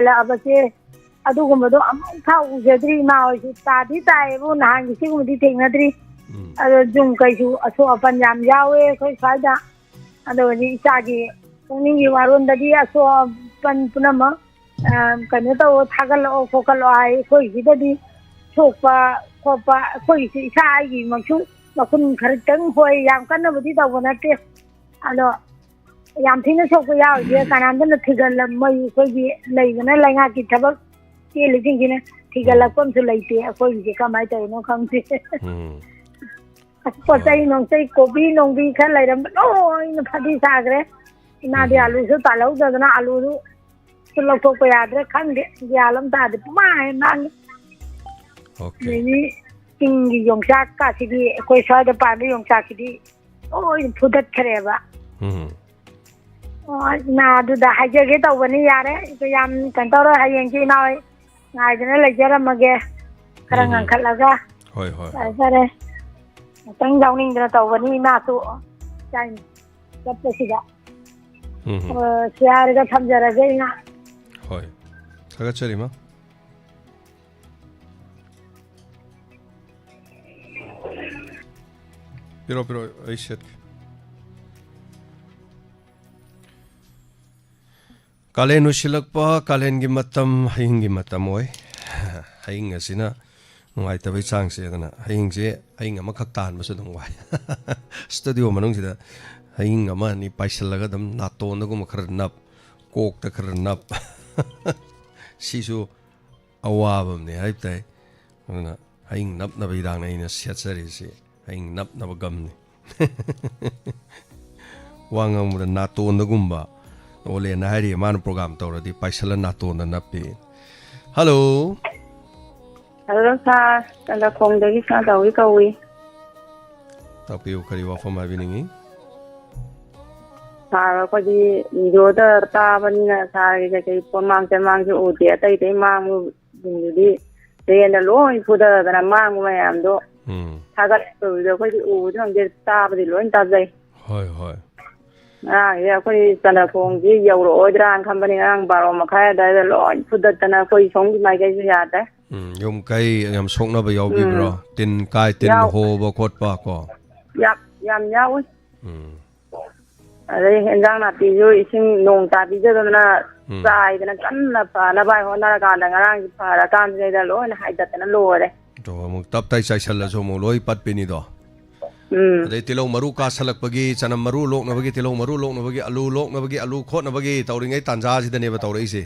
ꯀꯦꯜꯂꯛꯑꯕꯁꯦ, ꯑꯗꯨꯒꯨꯝꯕꯗꯣ ꯑꯃꯨꯛ ꯐꯥꯎ ꯎꯖꯗ꯭ꯔꯤ꯫ ꯏꯃꯥ ꯍꯣꯏꯁꯨ ꯇꯥꯗꯤ ꯇꯥꯏꯌꯦꯕꯨ, ꯅꯍꯥꯟꯒꯤ ꯁꯤꯒꯨꯝꯕꯗꯤ ꯊꯦꯡꯅꯗ꯭ꯔꯤ꯫ ꯎꯝ꯫ ꯑꯗꯣ ꯌꯨꯝ ꯀꯩꯁꯨ ꯑꯁꯣꯛ ꯑꯄꯟ ꯌꯥꯝ ꯌꯥꯎꯋꯦ ꯑꯩꯈꯣꯏ ꯁ꯭ꯋꯥꯏꯗ꯫ ꯑꯗꯨꯒꯗꯤ ꯏꯆꯥꯒꯤ ꯄꯨꯛꯅꯤꯡꯒꯤ ꯋꯥꯔꯣꯟꯗꯗꯤ ꯑꯁꯣꯛ ꯑꯄꯟ ꯄꯨꯝꯅꯃꯛ, ꯑ, ꯀꯩꯅꯣ ꯇꯧꯑꯣ, ꯊꯥꯒꯠꯂꯛꯑꯣ ꯈꯣꯠꯀꯠꯂꯛꯑꯣ ꯍꯥꯏ꯫ ꯑꯩꯈꯣꯏꯒꯤꯗꯗꯤ ꯁꯣꯛꯄ ꯈꯣꯠꯄ, ꯑꯩꯈꯣꯏꯒꯤꯁꯨ ꯏꯁꯥ ꯑꯩꯒꯤꯃꯛꯁꯨ ꯃꯈꯨꯟ ꯈꯔꯇꯪ ꯍꯣꯏ, ꯌꯥꯝ ꯀꯟꯅꯕꯨꯗꯤ ꯇꯧꯕ ꯅꯠꯇꯦ꯫ ꯑꯗꯣ ꯌꯥꯝ ꯊꯤꯅ ꯁꯣꯛꯄ ꯌꯥꯎꯔꯤꯁꯦ ꯀꯅꯥꯝꯇꯅ ꯊꯤꯒꯠꯂꯝꯃꯣꯏ꯫ ꯑꯩꯈꯣꯏꯒꯤ ꯂꯩꯗꯅ ꯂꯩꯉꯥꯛꯀꯤ ꯊꯕꯛ ꯆꯦꯜꯂꯤꯁꯤꯡꯁꯤꯅ ꯊꯤꯒꯠꯂꯛꯄ ꯑꯃꯁꯨ ꯂꯩꯇꯦ꯫ ꯑꯩꯈꯣꯏꯒꯤꯁꯦ ꯀꯃꯥꯏꯅ ꯇꯧꯔꯤꯅꯣ ꯈꯪꯗꯦ꯫ ꯎꯝ꯫ ꯑꯁ, ꯄꯣꯠ ꯆꯩ ꯍꯣꯏ꯫ ꯅꯨꯡꯆꯩ, ꯀꯣꯕꯤ ꯅꯨꯡꯕꯤ ꯈꯔ ꯂꯩꯔꯝꯕ ꯂꯣꯏꯅ ꯐꯗꯤ ꯁꯥꯈ꯭ꯔꯦ꯫ ꯏꯃꯥꯗꯤ ꯎꯝ꯫ ꯑꯂꯨꯁꯨ ꯇꯥꯜꯍꯧꯗꯗꯅ ꯑꯂꯨꯗꯨ ꯁꯨ ꯂꯧꯊꯣꯛꯄ ꯌꯥꯗ꯭ꯔꯦ꯫ ꯈꯪꯗꯦ, ꯒ꯭ꯌꯥꯟ ꯑꯃ ꯇꯥꯗꯦ꯫ ꯄꯨꯃꯥꯡ ꯍꯦꯛ ꯃꯥꯡꯉꯦ꯫ ꯑꯣꯀꯦ꯫ ꯑꯗꯒꯤ ꯆꯤꯡꯒꯤ ꯌꯣꯡꯆꯥꯛꯀꯁꯤꯗꯤ, ꯑꯩꯈꯣꯏ ꯁ꯭ꯋꯥꯏꯗ ꯄꯥꯟꯕ ꯌꯣꯡꯆꯥꯛꯁꯤꯗꯤ ꯂꯣꯏ ꯐꯨꯗꯠꯈ꯭ꯔꯦꯕ꯫ ꯎꯝ꯫ ꯑꯣ, ꯏꯃꯥ, ꯑꯗꯨꯗ ꯍꯥꯏꯖꯒꯦ ꯇꯧꯕꯅꯤ, ꯌꯥꯔꯦ, ꯑꯩꯁꯨ ꯌꯥꯝ ꯀꯩꯅꯣ ꯇꯧꯔꯣꯏ, ꯍꯌꯦꯡꯁꯦ ꯏꯃꯥ ꯍꯣꯏ ꯉꯥꯏꯗꯅ ꯂꯩꯖꯔꯝꯃꯒꯦ, ꯈꯔ ꯎꯝ꯫ ꯉꯟꯈꯠꯂꯒ꯫ ꯍꯣꯏ, ꯍꯣꯏ, ꯐꯔꯦ, ꯍꯣꯏ꯫ ꯐꯔꯦ꯫ ꯉꯥꯛꯇꯪ ꯌꯥꯎꯅꯤꯡꯗꯅ ꯇꯧꯕꯅꯤ, ꯏꯃꯥꯁꯨ ꯆꯠꯄꯁꯤꯗ꯫ ꯎꯝ꯫ ꯑꯣ, ꯁꯤ ꯍꯥꯏꯔꯒ ꯊꯝꯖꯔꯒꯦ, ꯏꯃꯥ꯫ ꯍꯣꯏ, ꯊꯥꯒꯠꯆꯔꯤ, ꯏꯃꯥ꯫ ꯄꯤꯔꯣ, ꯄꯤꯔꯣ, ꯑꯩ ꯁꯦꯠꯀꯦ꯫ ꯀꯥꯂꯦꯟ ꯂꯣꯏꯁꯤꯜꯂꯛꯄ, ꯀꯥꯂꯦꯟꯒꯤ ꯃꯇꯝ, ꯍꯌꯤꯡꯒꯤ ꯃꯇꯝ ꯑꯣꯏ꯫ ꯍꯌꯤꯡ ꯑꯁꯤꯅ ꯅꯨꯡꯉꯥꯏꯇꯕꯩ ꯆꯥꯡꯁꯦ, ꯑꯗꯨꯅ ꯍꯌꯤꯡꯁꯦ ꯍꯌꯤꯡ ꯑꯃꯈꯛ ꯇꯥꯟꯕꯁꯨ ꯑꯗꯨꯝ ꯋꯥꯏ꯫ ꯁ꯭ꯇꯨꯗꯤꯑꯣ ꯃꯅꯨꯡꯁꯤꯗ ꯍꯌꯤꯡ ꯑꯃ ꯑꯅꯤ ꯄꯥꯏꯁꯤꯜꯂꯒ ꯑꯗꯨꯝ ꯅꯥꯇꯣꯟꯗꯒꯨꯝꯕ ꯈꯔ ꯅꯞ, ꯀꯣꯛꯇ ꯈꯔ ꯅꯞ꯫ ꯁꯤꯁꯨ ꯑꯋꯥꯕ ꯑꯃꯅꯦ ꯍꯥꯏꯕ ꯇꯥꯏ꯫ ꯑꯗꯨꯅ ꯍꯌꯤꯡ ꯅꯞꯅꯕ ꯍꯤꯗꯥꯛꯅꯦ ꯑꯩꯅ ꯁꯦꯠꯆꯔꯤꯁꯤ꯫ ꯍꯌꯤꯡ ꯅꯞꯅꯕ ꯒꯝꯅꯤ꯫ ꯋꯥ ꯉꯥꯡꯕꯗ ꯅꯥꯇꯣꯟꯗꯒꯨꯝꯕ, ꯑꯣꯂꯦꯟꯅ ꯍꯥꯏꯔꯤ, ꯃꯥꯅ ꯄ꯭ꯔꯣꯒꯥꯝ ꯇꯧꯔꯗꯤ ꯄꯥꯏꯁꯜꯂ ꯅꯥꯇꯣꯟꯗ ꯅꯞꯄꯤ꯫ ꯍꯜꯂꯣ꯫ ꯍꯜꯂꯣ ꯁꯥꯔ, ꯆꯟꯗ꯭ꯔꯈꯣꯡꯗꯒꯤ ꯁꯅꯥꯖꯥꯎꯕꯤ ꯀꯧꯏ꯫ ꯇꯥꯛꯄꯤꯌꯨ, ꯀꯔꯤ ꯋꯥꯐꯝ ꯍꯥꯏꯕꯤꯅꯤꯡꯉꯤ? ꯁꯥꯔ, ꯑꯩꯈꯣꯏꯗꯤ ꯚꯤꯗꯤꯑꯣꯗ ꯇꯥꯕꯅꯤꯅ ꯁꯥꯔꯒꯤ ꯀꯩꯀꯩ ꯄꯣꯠꯃꯥꯡ ꯆꯩꯃꯥꯡꯁꯨ ꯎꯗꯦ, ꯑꯇꯩ ꯑꯇꯩ ꯃꯥꯡꯕꯁꯤꯡꯗꯨꯗꯤ ꯂꯦꯟꯅ ꯂꯣꯏ ꯐꯨꯗꯗꯅ ꯃꯥꯡꯕ ꯃꯌꯥꯝꯗꯣ ꯎꯝ꯫ ꯊꯥꯒꯠꯄꯗꯨꯗ ꯑꯩꯈꯣꯏꯗꯤ ꯎꯕꯗꯤ ꯐꯪꯗꯦ, ꯇꯥꯕꯗꯤ ꯂꯣꯏ ꯇꯥꯖꯩ꯫ ꯍꯣꯏ, ꯍꯣꯏ꯫ ꯉꯔꯥꯡꯁꯦ ꯑꯩꯈꯣꯏ ꯆꯟꯗ꯭ꯔꯈꯣꯡꯁꯤ ꯌꯧꯔꯛꯑꯣꯏꯗ꯭ꯔꯥꯅ ꯈꯟꯕꯅꯤ, ꯉꯔꯥꯡ ꯕꯥꯔꯣ ꯃꯈꯥꯏ ꯑꯗꯨꯋꯥꯏꯗ ꯂꯣꯏ ꯐꯨꯗꯠꯇꯅ ꯑꯩꯈꯣꯏ ꯁꯣꯝꯒꯤ ꯃꯥꯏꯀꯩꯁꯨ ꯌꯥꯗ꯭ꯔꯦ꯫ ꯎꯝ, ꯌꯨꯝ ꯀꯩ ꯌꯥꯝ ꯁꯣꯛꯅꯕ ꯌꯥꯎꯕꯤꯕ꯭ꯔꯣ? ꯎꯝ꯫ ꯇꯤꯟ ꯀꯥꯏ, ꯇꯤꯟ ꯌꯥꯎ-, ꯍꯣꯕ ꯈꯣꯠꯄ ꯀꯣ? ꯌꯥꯝ, ꯌꯥꯝ ꯌꯥꯎꯏ꯫ ꯎꯝ꯫ ꯑꯗꯩ ꯍꯦꯟꯖꯥꯡ ꯅꯥꯄꯤꯁꯨ ꯏꯁꯤꯡ ꯅꯣꯡ ꯇꯥꯕꯤꯗꯗꯅ ꯎꯝ꯫ ꯆꯥꯏꯗꯅ ꯀꯟꯅ ꯐꯅꯕ ꯍꯣꯠꯅꯔꯀꯥꯟꯗ ꯉꯔꯥꯡꯁꯦ ꯐꯔꯀꯥꯟꯁꯤꯗꯩꯗ ꯂꯣꯏꯅ ꯍꯥꯏꯗꯠꯇꯅ ꯂꯣꯏꯔꯦ꯫ ꯑꯗꯣ ꯑꯃꯨꯛ ꯇꯞ ꯇꯥꯏ ꯆꯥꯏꯁꯜꯂꯁꯨ ꯑꯃꯨꯛ ꯂꯣꯏ ꯄꯠꯄꯤꯅꯤꯗꯣ꯫ ꯎꯝ꯫ ꯑꯗꯩ ꯇꯤꯜꯍꯧ ꯃꯔꯨ ꯀꯥꯁꯜꯂꯛꯄꯒꯤ, ꯆꯅꯝ ꯃꯔꯨ ꯂꯣꯛꯅꯕꯒꯤ, ꯇꯤꯜꯍꯧ ꯃꯔꯨ ꯂꯣꯛꯅꯕꯒꯤ, ꯑꯂꯨ ꯂꯣꯛꯅꯕꯒꯤ, ꯑꯂꯨ ꯈꯣꯠꯅꯕꯒꯤ ꯇꯧꯔꯤꯉꯩ ꯇꯥꯟꯖꯥꯁꯤꯗꯅꯦꯕ ꯇꯧꯔꯛꯏꯁꯦ꯫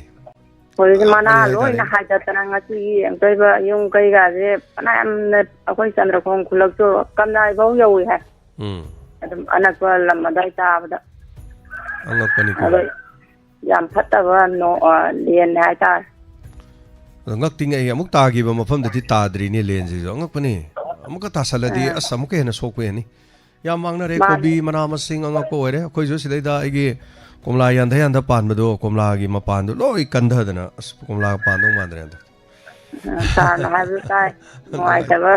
ꯍꯧꯖꯤꯛ ꯃꯅꯥ ꯄꯥꯛꯄꯅꯦ ꯍꯥꯏꯇꯥꯔꯦ꯫ ꯂꯣꯏꯅ ꯍꯥꯏꯗꯠꯇꯅ ꯉꯁꯤꯒꯤ ꯑꯝꯇꯣꯏꯕ ꯌꯨꯝ ꯀꯩꯒꯥꯁꯦ ꯐꯅꯌꯥꯝꯅ ꯑꯩꯈꯣꯏ ꯆꯟꯗ꯭ꯔꯈꯣꯡ ꯈꯨꯂꯛꯁꯨ ꯀꯝꯗꯥꯏꯐꯥꯎ ꯌꯧꯏ ꯍꯥꯏ꯫ ꯎꯝ꯫ ꯑꯗꯨꯝ ꯑꯅꯛꯄ ꯂꯝ ꯑꯗꯥꯏ ꯇꯥꯕꯗ꯫ ꯑꯉꯛꯄꯅꯤꯀꯣ꯫ ꯑꯗꯣ ꯌꯥꯝ ꯐꯠꯇꯕ ꯅꯣ-, ꯑ, ꯂꯦꯟꯅꯦ ꯍꯥꯏꯇꯥꯔꯦ꯫ ꯑꯗꯣ ꯉꯛꯇꯤ ꯉꯛꯏ, ꯑꯃꯨꯛ ꯇꯥꯈꯤꯕ ꯃꯐꯝꯗꯗꯤ ꯇꯥꯗ꯭ꯔꯤꯅꯦ ꯂꯦꯟꯁꯤꯁꯨ꯫ ꯑꯉꯛꯄꯅꯤ꯫ ꯑꯃꯨꯛꯀ ꯇꯥꯁꯜꯂꯗꯤ ꯑꯥ꯫ ꯑꯁ, ꯑꯃꯨꯛꯀ ꯍꯦꯟꯅ ꯁꯣꯛꯄ ꯍꯦꯟꯅꯤ꯫ ꯌꯥꯝ ꯃꯥꯡꯅꯔꯦ꯫ ꯃꯥꯅꯦ꯫ ꯀꯣꯕꯤ ꯃꯅꯥ ꯃꯁꯤꯡ ꯑꯉꯛꯄ ꯑꯣꯏꯔꯦ꯫ ꯑꯩꯈꯣꯏꯁꯨ ꯁꯤꯗꯩꯗ ꯑꯩꯒꯤ ꯀꯣꯝꯂꯥ ꯌꯥꯟꯊ ꯌꯥꯟꯊ ꯄꯥꯟꯕꯗꯣ, ꯀꯣꯝꯂꯥꯒꯤ ꯃꯄꯥꯟꯗꯣ ꯂꯣꯏ ꯀꯟꯊꯗꯅ, ꯑꯁ, ꯀꯣꯝꯂꯥ ꯄꯥꯟꯗꯧ ꯃꯥꯟꯗ꯭ꯔꯦ ꯍꯟꯗꯛ꯫ ꯑ, ꯁꯥꯔꯅ ꯍꯥꯏꯕꯗꯨ ꯇꯥꯏ꯫ ꯅꯨꯡꯉꯥꯏꯇꯕ꯫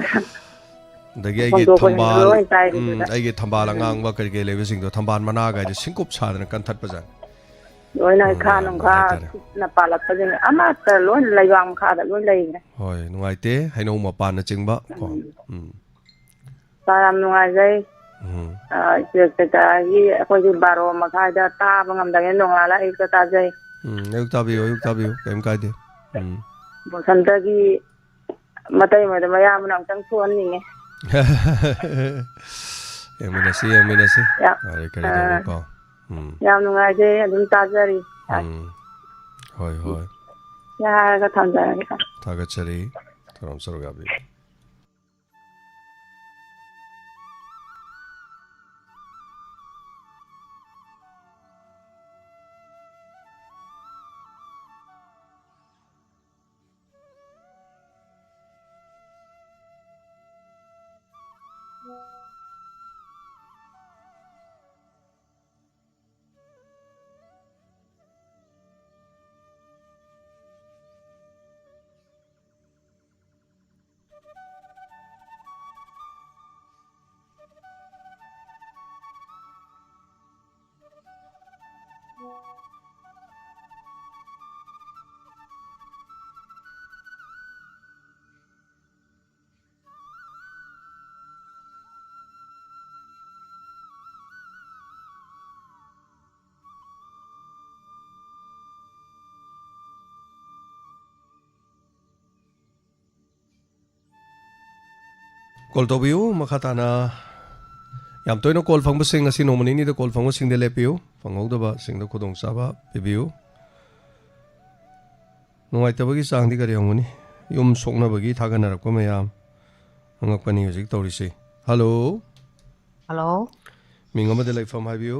ꯑꯗꯒꯤ ꯑꯩꯒꯤ ꯍꯣꯡꯗꯣꯛꯄꯁꯤꯡꯗꯣ ꯊꯝꯕꯥꯜ, ꯂꯣꯏ ꯇꯥꯏ ꯎꯝ, ꯑꯗꯨꯗ꯫ ꯑꯩꯒꯤ ꯊꯝꯕꯥꯜ ꯎꯝ꯫ ꯑꯉꯥꯡꯕ ꯀꯔꯤ ꯀꯔꯤ ꯂꯩꯕꯁꯤꯡꯗꯣ, ꯊꯝꯕꯥꯜ ꯃꯅꯥꯒꯥꯏꯗꯣ ꯁꯤꯡꯀꯨꯞ ꯁꯥꯗꯅ ꯀꯟꯊꯠꯄꯖꯥꯠꯅꯤ꯫ ꯂꯣꯏꯅ ꯎꯝ, ꯍꯩꯈꯥ ꯌꯥꯝ ꯅꯨꯡꯈꯥ ꯅꯨꯡꯉꯥꯏꯇꯔꯦ꯫ ꯀꯨꯞꯅ ꯄꯥꯜꯂꯛꯄꯁꯤꯡ ꯑꯃꯠꯇ ꯂꯣꯏꯅ ꯂꯩꯕꯥꯛ ꯃꯈꯥꯗ ꯂꯣꯏ ꯂꯩꯈ꯭ꯔꯦ꯫ ꯍꯣꯏ, ꯅꯨꯡꯉꯥꯏꯇꯦ꯫ ꯍꯩꯅꯧ ꯃꯄꯥꯟꯅꯆꯤꯡꯕ ꯀꯣ꯫ ꯎꯝ꯫ ꯎꯝ꯫ ꯁꯥꯔ, ꯌꯥꯝ ꯅꯨꯡꯉꯥꯏꯖꯩ꯫ ꯎꯝ꯫ ꯑ, ꯏꯆꯦ ꯆꯩꯇꯥꯒꯤ ꯑꯩꯈꯣꯏꯒꯤ ꯕꯥꯔꯣ ꯃꯈꯥꯏꯗ ꯇꯥꯕ ꯉꯝꯗꯕꯅꯤꯅ ꯅꯣꯡꯉꯥꯜꯂ ꯑꯌꯨꯛꯇ ꯇꯥꯖꯩ꯫ ꯎꯝ, ꯑꯌꯨꯛ ꯇꯥꯕꯤꯌꯨ, ꯑꯌꯨꯛ ꯇꯥꯕꯤꯌꯨ, ꯀꯩꯝ ꯀꯥꯏꯗꯦ꯫ ꯎꯝ꯫ ꯕꯣꯁꯟꯇꯒꯤ ꯃꯇꯩ ꯃꯣꯏꯗ ꯃꯌꯥꯝꯕꯅ ꯑꯃꯨꯛꯇꯪ ꯊꯣꯛꯍꯟꯅꯤꯡꯉꯦ꯫ ꯌꯦꯡꯃꯤꯟꯅꯁꯤ, ꯌꯦꯡꯃꯤꯟꯅꯁꯤ꯫ ꯌꯥꯝ, ꯐꯔꯦ, ꯀꯔꯤ ꯑꯥ, ꯇꯧꯕꯀꯣ? ꯎꯝ꯫ ꯌꯥꯝ ꯅꯨꯡꯉꯥꯏꯖꯩ, ꯑꯗꯨꯝ ꯇꯥꯖꯔꯤ꯫ ꯎꯝ꯫ ꯍꯣꯏ, ꯍꯣꯏ꯫ ꯌꯥꯔꯒ ꯊꯝꯖꯔꯒꯦ꯫ ꯊꯥꯒꯠꯆꯔꯤ꯫ ꯊꯧꯔꯝ ꯁꯔꯨꯛ ꯌꯥꯕꯤꯌꯨ꯫ ꯀꯣꯜ ꯇꯧꯕꯤꯌꯨ꯫ ꯃꯈꯥ ꯇꯥꯅ ꯌꯥꯝ ꯇꯣꯏꯅ ꯀꯣꯜ ꯐꯪꯕꯁꯤꯡ, ꯉꯁꯤ ꯅꯣꯡꯃ ꯅꯤꯅꯤꯗ ꯀꯣꯜ ꯐꯪꯕꯁꯤꯡꯗ ꯂꯦꯞꯄꯤꯌꯨ, ꯐꯪꯍꯧꯗꯕꯁꯤꯡꯗ ꯈꯨꯗꯣꯡꯆꯥꯕ ꯄꯤꯕꯤꯌꯨ꯫ ꯅꯨꯡꯉꯥꯏꯇꯕꯒꯤ ꯆꯥꯡꯗꯤ ꯀꯔꯤ ꯍꯪꯒꯅꯤ? ꯌꯨꯝ ꯁꯣꯛꯅꯕꯒꯤ ꯊꯥꯒꯠꯅꯔꯛꯄ ꯃꯌꯥꯝ꯫ ꯑꯉꯛꯄꯅꯤ ꯍꯧꯖꯤꯛ ꯇꯧꯔꯤꯁꯤ꯫ ꯍꯜꯂꯣ꯫ ꯍꯜꯂꯣ꯫ ꯃꯤꯡ ꯑꯃꯗꯤ ꯂꯩꯐꯝ ꯍꯥꯏꯕꯤꯌꯨ꯫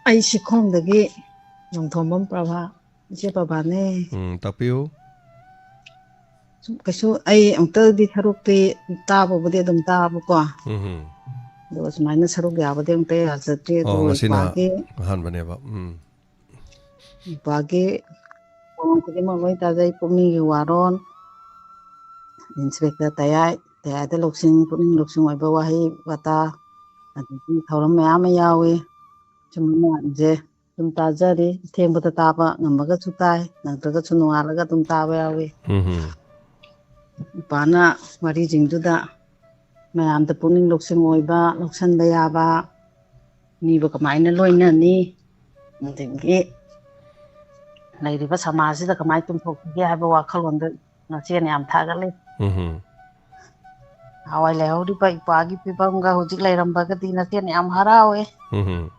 ꯑꯩ ꯁꯤꯈꯣꯡꯗꯒꯤ ꯅꯣꯡꯊꯣꯝꯕꯝ ꯄ꯭ꯔꯚꯥ꯫ ꯏꯆꯦ ꯄꯕꯥꯅꯦ꯫ ꯎꯝ, ꯇꯥꯛꯄꯤꯌꯨ꯫ ꯁꯨꯝ ꯀꯩꯁꯨ ꯑꯩ ꯑꯃꯨꯛꯇꯗꯤ ꯁꯔꯨꯛꯇꯤ ꯇꯥꯕꯕꯨꯗꯤ ꯑꯗꯨꯝ ꯇꯥꯕꯀꯣ꯫ ꯎꯝ꯫ ꯑꯗꯨꯒ ꯁꯨꯃꯥꯏꯅ ꯁꯔꯨꯛ ꯌꯥꯕꯗꯤ ꯑꯃꯨꯛꯇ ꯌꯥꯖꯗ꯭ꯔꯤ꯫ ꯑꯣ, ꯑꯗꯨꯒ ꯉꯁꯤꯅ ꯏꯄꯥꯒꯤ ꯑꯍꯥꯟꯕꯅꯦꯕ꯫ ꯎꯝ꯫ ꯏꯄꯥꯒꯤ ꯋꯥꯔꯣꯜ ꯈꯨꯗꯤꯡꯃꯛ ꯂꯣꯏ ꯇꯥꯖꯩ꯫ ꯄꯨꯛꯅꯤꯡꯒꯤ ꯋꯥꯔꯣꯜ, ꯏꯟꯁꯄꯦꯛꯇꯔ ꯇꯌꯥꯏ, ꯇꯌꯥꯏꯗ ꯂꯧꯁꯤꯡ, ꯄꯨꯛꯅꯤꯡ ꯂꯧꯁꯤꯡ ꯑꯣꯏꯕ ꯋꯥꯍꯩ ꯋꯥꯇꯥ, ꯑꯗꯒꯤ ꯊꯧꯔꯝ ꯃꯌꯥꯝ ꯑꯃ ꯌꯥꯎꯏ꯫ ꯁꯨꯝ ꯃꯌꯥꯝꯁꯦ ꯑꯗꯨꯝ ꯇꯥꯖꯔꯤ꯫ ꯑꯊꯦꯡꯕꯗ ꯇꯥꯕ ꯉꯝꯃꯒꯁꯨ ꯇꯥꯏ, ꯅꯪꯗ꯭ꯔꯒꯁꯨ ꯅꯣꯡꯉꯥꯜꯂꯒ ꯑꯗꯨꯝ ꯇꯥꯕ ꯌꯥꯎꯏ꯫ ꯎꯝ꯫ ꯏꯄꯥꯅ ꯋꯥꯔꯤꯁꯤꯡꯗꯨꯗ ꯃꯌꯥꯝꯗ ꯄꯨꯛꯅꯤꯡ ꯂꯧꯁꯤꯡ ꯑꯣꯏꯕ, ꯂꯧꯁꯤꯟꯕ ꯌꯥꯕ, ꯃꯤꯕꯨ ꯀꯃꯥꯏꯅ ꯂꯣꯏꯅꯅꯤ, ꯑꯗꯒꯤ ꯂꯩꯔꯤꯕ ꯁꯃꯥꯖꯁꯤꯗ ꯀꯃꯥꯏꯅ ꯆꯨꯝꯊꯣꯛꯁꯤꯒꯦ ꯍꯥꯏꯕ ꯋꯥꯈꯜꯂꯣꯟꯗ ꯅꯆꯦꯅ ꯌꯥꯝ ꯊꯥꯒꯠꯂꯤ꯫ ꯎꯝ꯫ ꯅꯍꯥꯟꯋꯥꯏ ꯂꯩꯍꯧꯔꯤꯕ ꯏꯄꯥꯒꯤ ꯐꯤꯕꯝꯒ ꯍꯧꯖꯤꯛ ꯂꯩꯔꯝꯕꯒꯗꯤ ꯅꯆꯦꯅ ꯌꯥꯝ ꯍꯔꯥꯎꯋꯦ꯫ ꯎꯝ꯫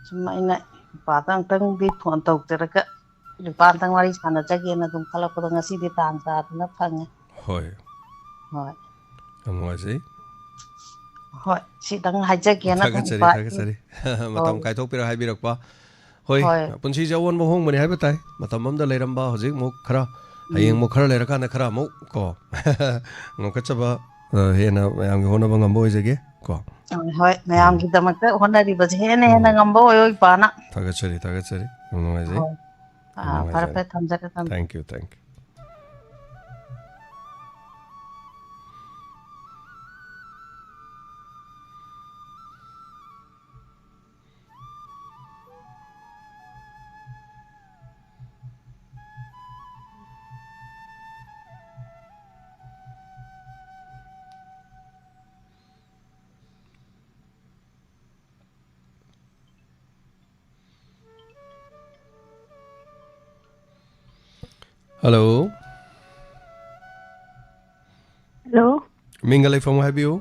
ꯁꯨꯝ ꯑꯩꯅ ꯏꯄꯥꯗ ꯑꯃꯨꯛꯇꯪꯗꯤ ꯐꯣꯟ ꯇꯧꯖꯔꯒ ꯏꯄꯥ ꯑꯝꯇꯪ ꯋꯥꯔꯤ ꯁꯥꯟꯅꯖꯒꯦꯅ ꯑꯗꯨꯝ ꯈꯜꯂꯛꯄꯗꯣ ꯉꯁꯤꯗꯤ ꯇꯥꯟ ꯆꯥꯗꯅ ꯐꯪꯉꯦ꯫ ꯍꯣꯏ꯫ ꯍꯣꯏ꯫ ꯌꯥꯝ ꯅꯨꯡꯉꯥꯏꯖꯩ꯫ ꯍꯣꯏ, ꯁꯤꯗꯪ ꯍꯥꯏꯖꯒꯦꯅ ꯑꯗꯨꯝ ꯊꯥꯒꯠꯆꯔꯤ, ꯏꯄꯥ ꯊꯥꯒꯠꯆꯔꯤ꯫ ꯃꯇꯝ ꯍꯣꯏ꯫ ꯀꯥꯏꯊꯣꯛꯄꯤꯔ ꯍꯥꯏꯕꯤꯔꯛꯄ꯫ ꯍꯣꯏ, ꯍꯣꯏ꯫ ꯄꯨꯟꯁꯤꯁꯦ ꯑꯑꯣꯟꯕ ꯑꯍꯣꯡꯕꯅꯤ ꯍꯥꯏꯕ ꯇꯥꯏ꯫ ꯃꯇꯝ ꯑꯃꯗ ꯂꯩꯔꯝꯕ ꯍꯧꯖꯤꯛ ꯑꯃꯨꯛ ꯈꯔ, ꯍꯌꯦꯡ ꯎꯝ꯫ ꯑꯃꯨꯛ ꯈꯔ ꯂꯩꯔꯀꯥꯟꯗ ꯈꯔ ꯑꯃꯨꯛ ꯀꯣ, ꯉꯝꯈꯠꯆꯕ, ꯑ, ꯍꯦꯟꯅ ꯃꯌꯥꯝꯒꯤ ꯍꯣꯠꯅꯕ ꯉꯝꯕ ꯑꯣꯏꯖꯒꯦ ꯀꯣ꯫ ꯍꯣꯏ, ꯍꯣꯏ, ꯎꯝ꯫ ꯃꯌꯥꯝꯒꯤꯗꯃꯛꯇ ꯍꯣꯠꯅꯔꯤꯕꯁꯦ ꯍꯦꯟꯅ ꯍꯦꯟꯅ ꯎꯝ꯫ ꯉꯝꯕ ꯑꯣꯏꯌꯣ ꯏꯄꯥꯅ꯫ ꯊꯥꯒꯠꯆꯔꯤ, ꯊꯥꯒꯠꯆꯔꯤ꯫ ꯌꯥꯝ ꯅꯨꯡꯉꯥꯏꯖꯩ꯫ ꯍꯣꯏ꯫ ꯌꯥꯝ ꯑꯥ, ꯐꯔꯦ, ꯅꯨꯡꯉꯥꯏꯖꯔꯦ꯫ ꯐꯔꯦ, ꯊꯝꯖꯔꯦ, ꯊꯝꯖꯔꯦ꯫ Thank you, thank you꯫ Hello꯫ Hello꯫ ꯃꯤꯡꯒ ꯂꯩꯐꯝꯒ ꯍꯥꯏꯕꯤꯌꯨ꯫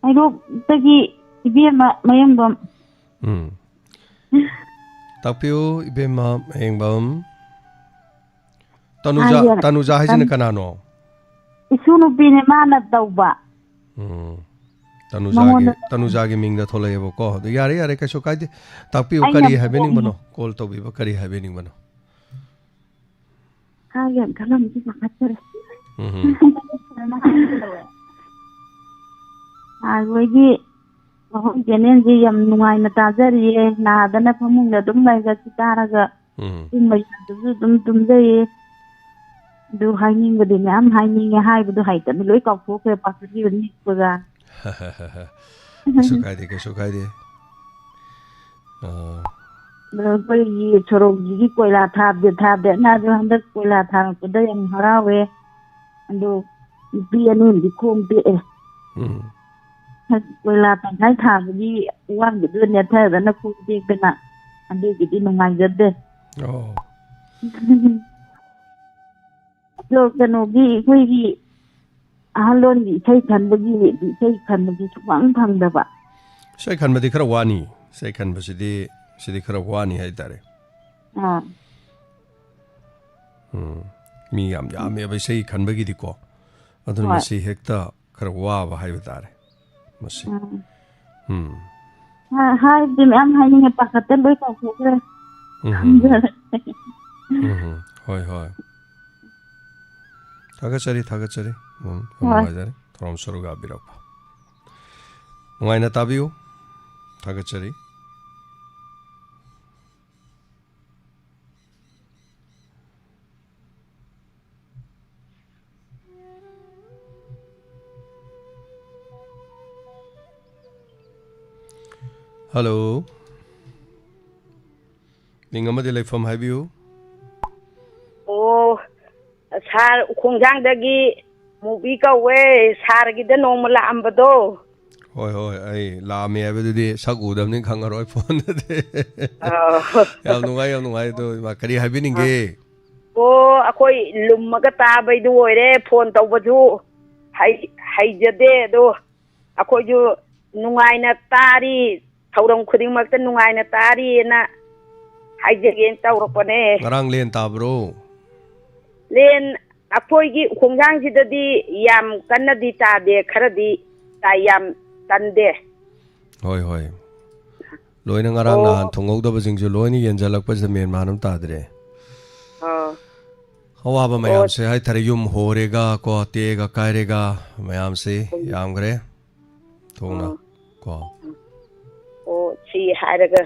ꯍꯩꯔꯣꯛꯇꯒꯤ ꯏꯕꯦꯝꯃ ꯃꯌꯦꯡꯕꯝ꯫ ꯎꯝ꯫ ꯇꯥꯛꯄꯤꯌꯨ, ꯏꯕꯦꯝꯃ ꯃꯌꯦꯡꯕꯝ꯫ ꯇꯅꯨꯖꯥ, ꯍꯥꯏꯌꯦ꯫ ꯇꯅꯨꯖꯥ ꯍꯥꯏꯁꯤꯅ ꯇꯝ-, ꯀꯅꯥꯅꯣ? ꯏꯁꯨ ꯅꯨꯄꯤꯅꯦ, ꯃꯥꯅ ꯇꯧꯕ꯫ ꯎꯝ꯫ ꯇꯅꯨꯖꯥꯒꯤ, ꯃꯉꯣꯟꯗ ꯇꯅꯨꯖꯥꯒꯤ ꯃꯤꯡꯗ ꯊꯣꯛꯂꯛꯑꯦꯕꯀꯣ꯫ ꯑꯗꯨ ꯌꯥꯔꯦ, ꯌꯥꯔꯦ, ꯀꯩꯁꯨ ꯀꯥꯏꯗꯦ꯫ ꯇꯥꯛꯄꯤꯌꯨ, ꯑꯩꯅ ꯀꯔꯤ ꯍꯥꯏꯕꯤꯅꯤꯡꯕꯅꯣ? ꯀꯣꯜ ꯇꯧꯕꯤꯕ ꯀꯔꯤ ꯍꯥꯏꯕꯤꯅꯤꯡꯕꯅꯣ? ꯍꯥꯏꯒꯦꯅ ꯈꯜꯂꯝꯕꯁꯨ ꯄꯥꯈꯠꯆꯔꯦ꯫ ꯎꯝ꯫ ꯑꯩꯈꯣꯏꯒꯤ ꯃꯈꯣꯏ ꯆꯦꯅꯦꯜꯁꯤ ꯌꯥꯝ ꯅꯨꯡꯉꯥꯏꯅ ꯇꯥꯖꯔꯤꯌꯦ꯫ ꯅꯥꯗꯅ ꯐꯃꯨꯡꯗ ꯑꯗꯨꯝ ꯂꯩꯔꯁꯨ ꯇꯥꯔꯒ ꯎꯝ꯫ ꯇꯨꯝꯕ ꯌꯥꯗꯕꯁꯨ ꯑꯗꯨꯝ ꯇꯨꯝꯖꯩꯌꯦ꯫ ꯑꯗꯨ ꯍꯥꯏꯅꯤꯡꯕꯗꯤ ꯃꯌꯥꯝ ꯍꯥꯏꯅꯤꯡꯉꯦ, ꯍꯥꯏꯕꯗꯣ ꯍꯩꯇꯕ ꯂꯣꯏ ꯀꯥꯎꯊꯣꯛꯈ꯭ꯔꯦ, ꯄꯥꯈꯠꯈꯤꯕꯅꯤ ꯑꯣꯖꯥ꯫ ꯀꯩꯁꯨ ꯀꯥꯏꯗꯦ, ꯀꯩꯁꯨ ꯀꯥꯏꯗꯦ꯫ ꯑꯥ꯫ ꯑꯗꯣ ꯑꯩꯈꯣꯏꯒꯤ ꯁꯣꯔꯣꯛꯁꯤꯒꯤ ꯀꯣꯏꯂꯥ ꯊꯥꯕꯗꯤ ꯊꯥꯕꯗꯤ, ꯑꯅꯥꯁꯨ ꯍꯟꯗꯛ ꯀꯣꯏꯂꯥ ꯊꯥꯔꯛꯄꯗ ꯌꯥꯝ ꯍꯔꯥꯎꯋꯦ꯫ ꯑꯗꯣ ꯅꯨꯄꯤ ꯑꯅꯤ ꯑꯃꯗꯤ ꯈꯣꯡ ꯇꯦꯛꯑꯦ꯫ ꯎꯝ꯫ ꯀꯣꯏꯂꯥ ꯇꯪꯈꯥꯏ ꯊꯥꯕꯒꯤ ꯑꯋꯥꯡꯕꯗꯨꯗ ꯅꯦꯠꯊꯗꯅ ꯈꯣꯡ ꯇꯦꯛꯇꯅ ꯑꯗꯨꯒꯤꯗꯤ ꯅꯨꯡꯉꯥꯏꯖꯗꯦ꯫ ꯑꯣ꯫ ꯑꯗꯣ ꯀꯩꯅꯣꯒꯤ ꯑꯩꯈꯣꯏꯒꯤ ꯑꯍꯜꯂꯣꯟꯒꯤ ꯏꯁꯩ ꯈꯟꯕꯒꯤ, ꯏꯁꯩ ꯈꯟꯕꯁꯤ ꯁꯨꯛꯐꯪ ꯐꯪꯗꯕ꯫ ꯏꯁꯩ ꯈꯟꯕꯗꯤ ꯈꯔ ꯋꯥꯅꯤ꯫ ꯏꯁꯩ ꯈꯟꯕꯁꯤꯗꯤ, ꯁꯤꯗꯤ ꯈꯔ ꯋꯥꯅꯤ ꯍꯥꯏꯇꯥꯔꯦ꯫ ꯑꯥ꯫ ꯎꯝ꯫ ꯃꯤ ꯌꯥꯝ ꯌꯥꯝꯃꯦꯕ ꯏꯁꯩ ꯈꯟꯕꯒꯤꯗꯤꯀꯣ꯫ ꯑꯗꯨꯅ ꯍꯣꯏ꯫ ꯃꯁꯤ ꯍꯦꯛꯇ ꯈꯔ ꯋꯥꯕ ꯍꯥꯏꯕ ꯇꯥꯔꯦ꯫ ꯃꯁꯤ꯫ ꯎꯝ꯫ ꯎꯝ꯫ ꯍꯥ-, ꯍꯥꯏꯕꯗꯤ ꯃꯌꯥꯝ ꯍꯥꯏꯅꯤꯡꯉꯦ, ꯄꯥꯈꯠꯇ ꯂꯣꯏ ꯀꯥꯎꯊꯣꯛꯈ꯭ꯔꯦ꯫ ꯎꯝ꯫ ꯈꯪꯗꯔꯦ꯫ ꯎꯝ꯫ ꯍꯣꯏ, ꯍꯣꯏ꯫ ꯊꯥꯒꯠꯆꯔꯤ, ꯊꯥꯒꯠꯆꯔꯤ꯫ ꯎꯝ, ꯌꯥꯝ ꯍꯣꯏ꯫ ꯅꯨꯡꯉꯥꯏꯖꯔꯦ꯫ ꯊꯧꯔꯝ ꯁꯔꯨꯛ ꯌꯥꯕꯤꯔꯛꯄ꯫ ꯅꯨꯡꯉꯥꯏꯅ ꯇꯥꯕꯤꯌꯨ꯫ ꯊꯥꯒꯠꯆꯔꯤ꯫ ꯍꯜꯂꯣ꯫ ꯃꯤꯡ ꯑꯃꯗꯤ ꯂꯩꯐꯝ ꯍꯥꯏꯕꯤꯌꯨ꯫ ꯑꯣ, ꯁꯥꯔ ꯎꯈꯣꯡꯖꯥꯡꯗꯒꯤ ꯃꯨꯕꯤ ꯀꯧꯋꯦ꯫ ꯁꯥꯔꯒꯤꯗ ꯅꯣꯡꯃ ꯂꯥꯛꯑꯝꯕꯗꯣ꯫ ꯍꯣꯏ, ꯍꯣꯏ, ꯑꯩ ꯂꯥꯛꯑꯝꯃꯦ ꯍꯥꯏꯕꯗꯨꯗꯤ ꯁꯛ ꯎꯗꯕꯅꯤꯅ ꯈꯪꯉꯔꯣꯏ ꯐꯣꯟꯗꯗꯤ꯫ ꯑꯥ꯫ ꯌꯥꯝ ꯅꯨꯡꯉꯥꯏ, ꯌꯥꯝ ꯅꯨꯡꯉꯥꯏ꯫ ꯑꯗꯣ ꯏꯃꯥ, ꯀꯔꯤ ꯍꯥꯏꯕꯤꯅꯤꯡꯒꯦ? ꯑꯣ, ꯑꯩꯈꯣꯏ ꯂꯨꯝꯃꯒ ꯇꯥꯕꯩꯗꯨ ꯑꯣꯏꯔꯦ꯫ ꯐꯣꯟ ꯇꯧꯕꯁꯨ ꯍꯩ-, ꯍꯩꯖꯗꯦ꯫ ꯑꯗꯣ ꯑꯩꯈꯣꯏꯁꯨ ꯅꯨꯡꯉꯥꯏꯅ ꯇꯥꯔꯤ, ꯊꯧꯔꯝ ꯈꯨꯗꯤꯡꯃꯛꯇ ꯅꯨꯡꯉꯥꯏꯅ ꯇꯥꯔꯤꯅ ꯍꯥꯏꯖꯒꯦꯅ ꯇꯧꯔꯛꯄꯅꯦ꯫ ꯉꯔꯥꯡ ꯂꯦꯟ ꯇꯥꯕ꯭ꯔꯣ? ꯂꯦꯟ ꯑꯩꯈꯣꯏꯒꯤ ꯈꯣꯡꯖꯥꯡꯁꯤꯗꯗꯤ ꯌꯥꯝ ꯀꯟꯅꯗꯤ ꯇꯥꯗꯦ, ꯈꯔꯗꯤ ꯇꯥꯏ, ꯌꯥꯝ ꯀꯟꯗꯦ꯫ ꯍꯣꯏ, ꯍꯣꯏ꯫ ꯂꯣꯏꯅ ꯉꯔꯥꯡ ꯑꯣ꯫ ꯅꯍꯥꯟ ꯊꯨꯡꯍꯧꯗꯕꯁꯤꯡꯁꯨ ꯂꯣꯏꯅ ꯌꯦꯟꯁꯤꯜꯂꯛꯄꯁꯤꯗ ꯃꯦꯟ ꯃꯥꯟ ꯑꯃ ꯇꯥꯗ꯭ꯔꯦ꯫ ꯑꯥ꯫ ꯑꯋꯥꯕ ꯑꯣ꯫ ꯃꯌꯥꯝꯁꯦ ꯍꯥꯏꯇꯥꯔꯦ, ꯌꯨꯝ ꯍꯣꯔꯦꯒ ꯀꯣ, ꯇꯦꯛꯑꯒ ꯀꯥꯏꯔꯦꯒ ꯃꯌꯥꯝꯁꯦ ꯎꯝ꯫ ꯌꯥꯝꯈ꯭ꯔꯦ꯫ ꯊꯣꯡꯅ ꯑꯣ꯫ ꯀꯣ꯫ ꯑꯣ, ꯁꯤ ꯍꯥꯏꯔꯒ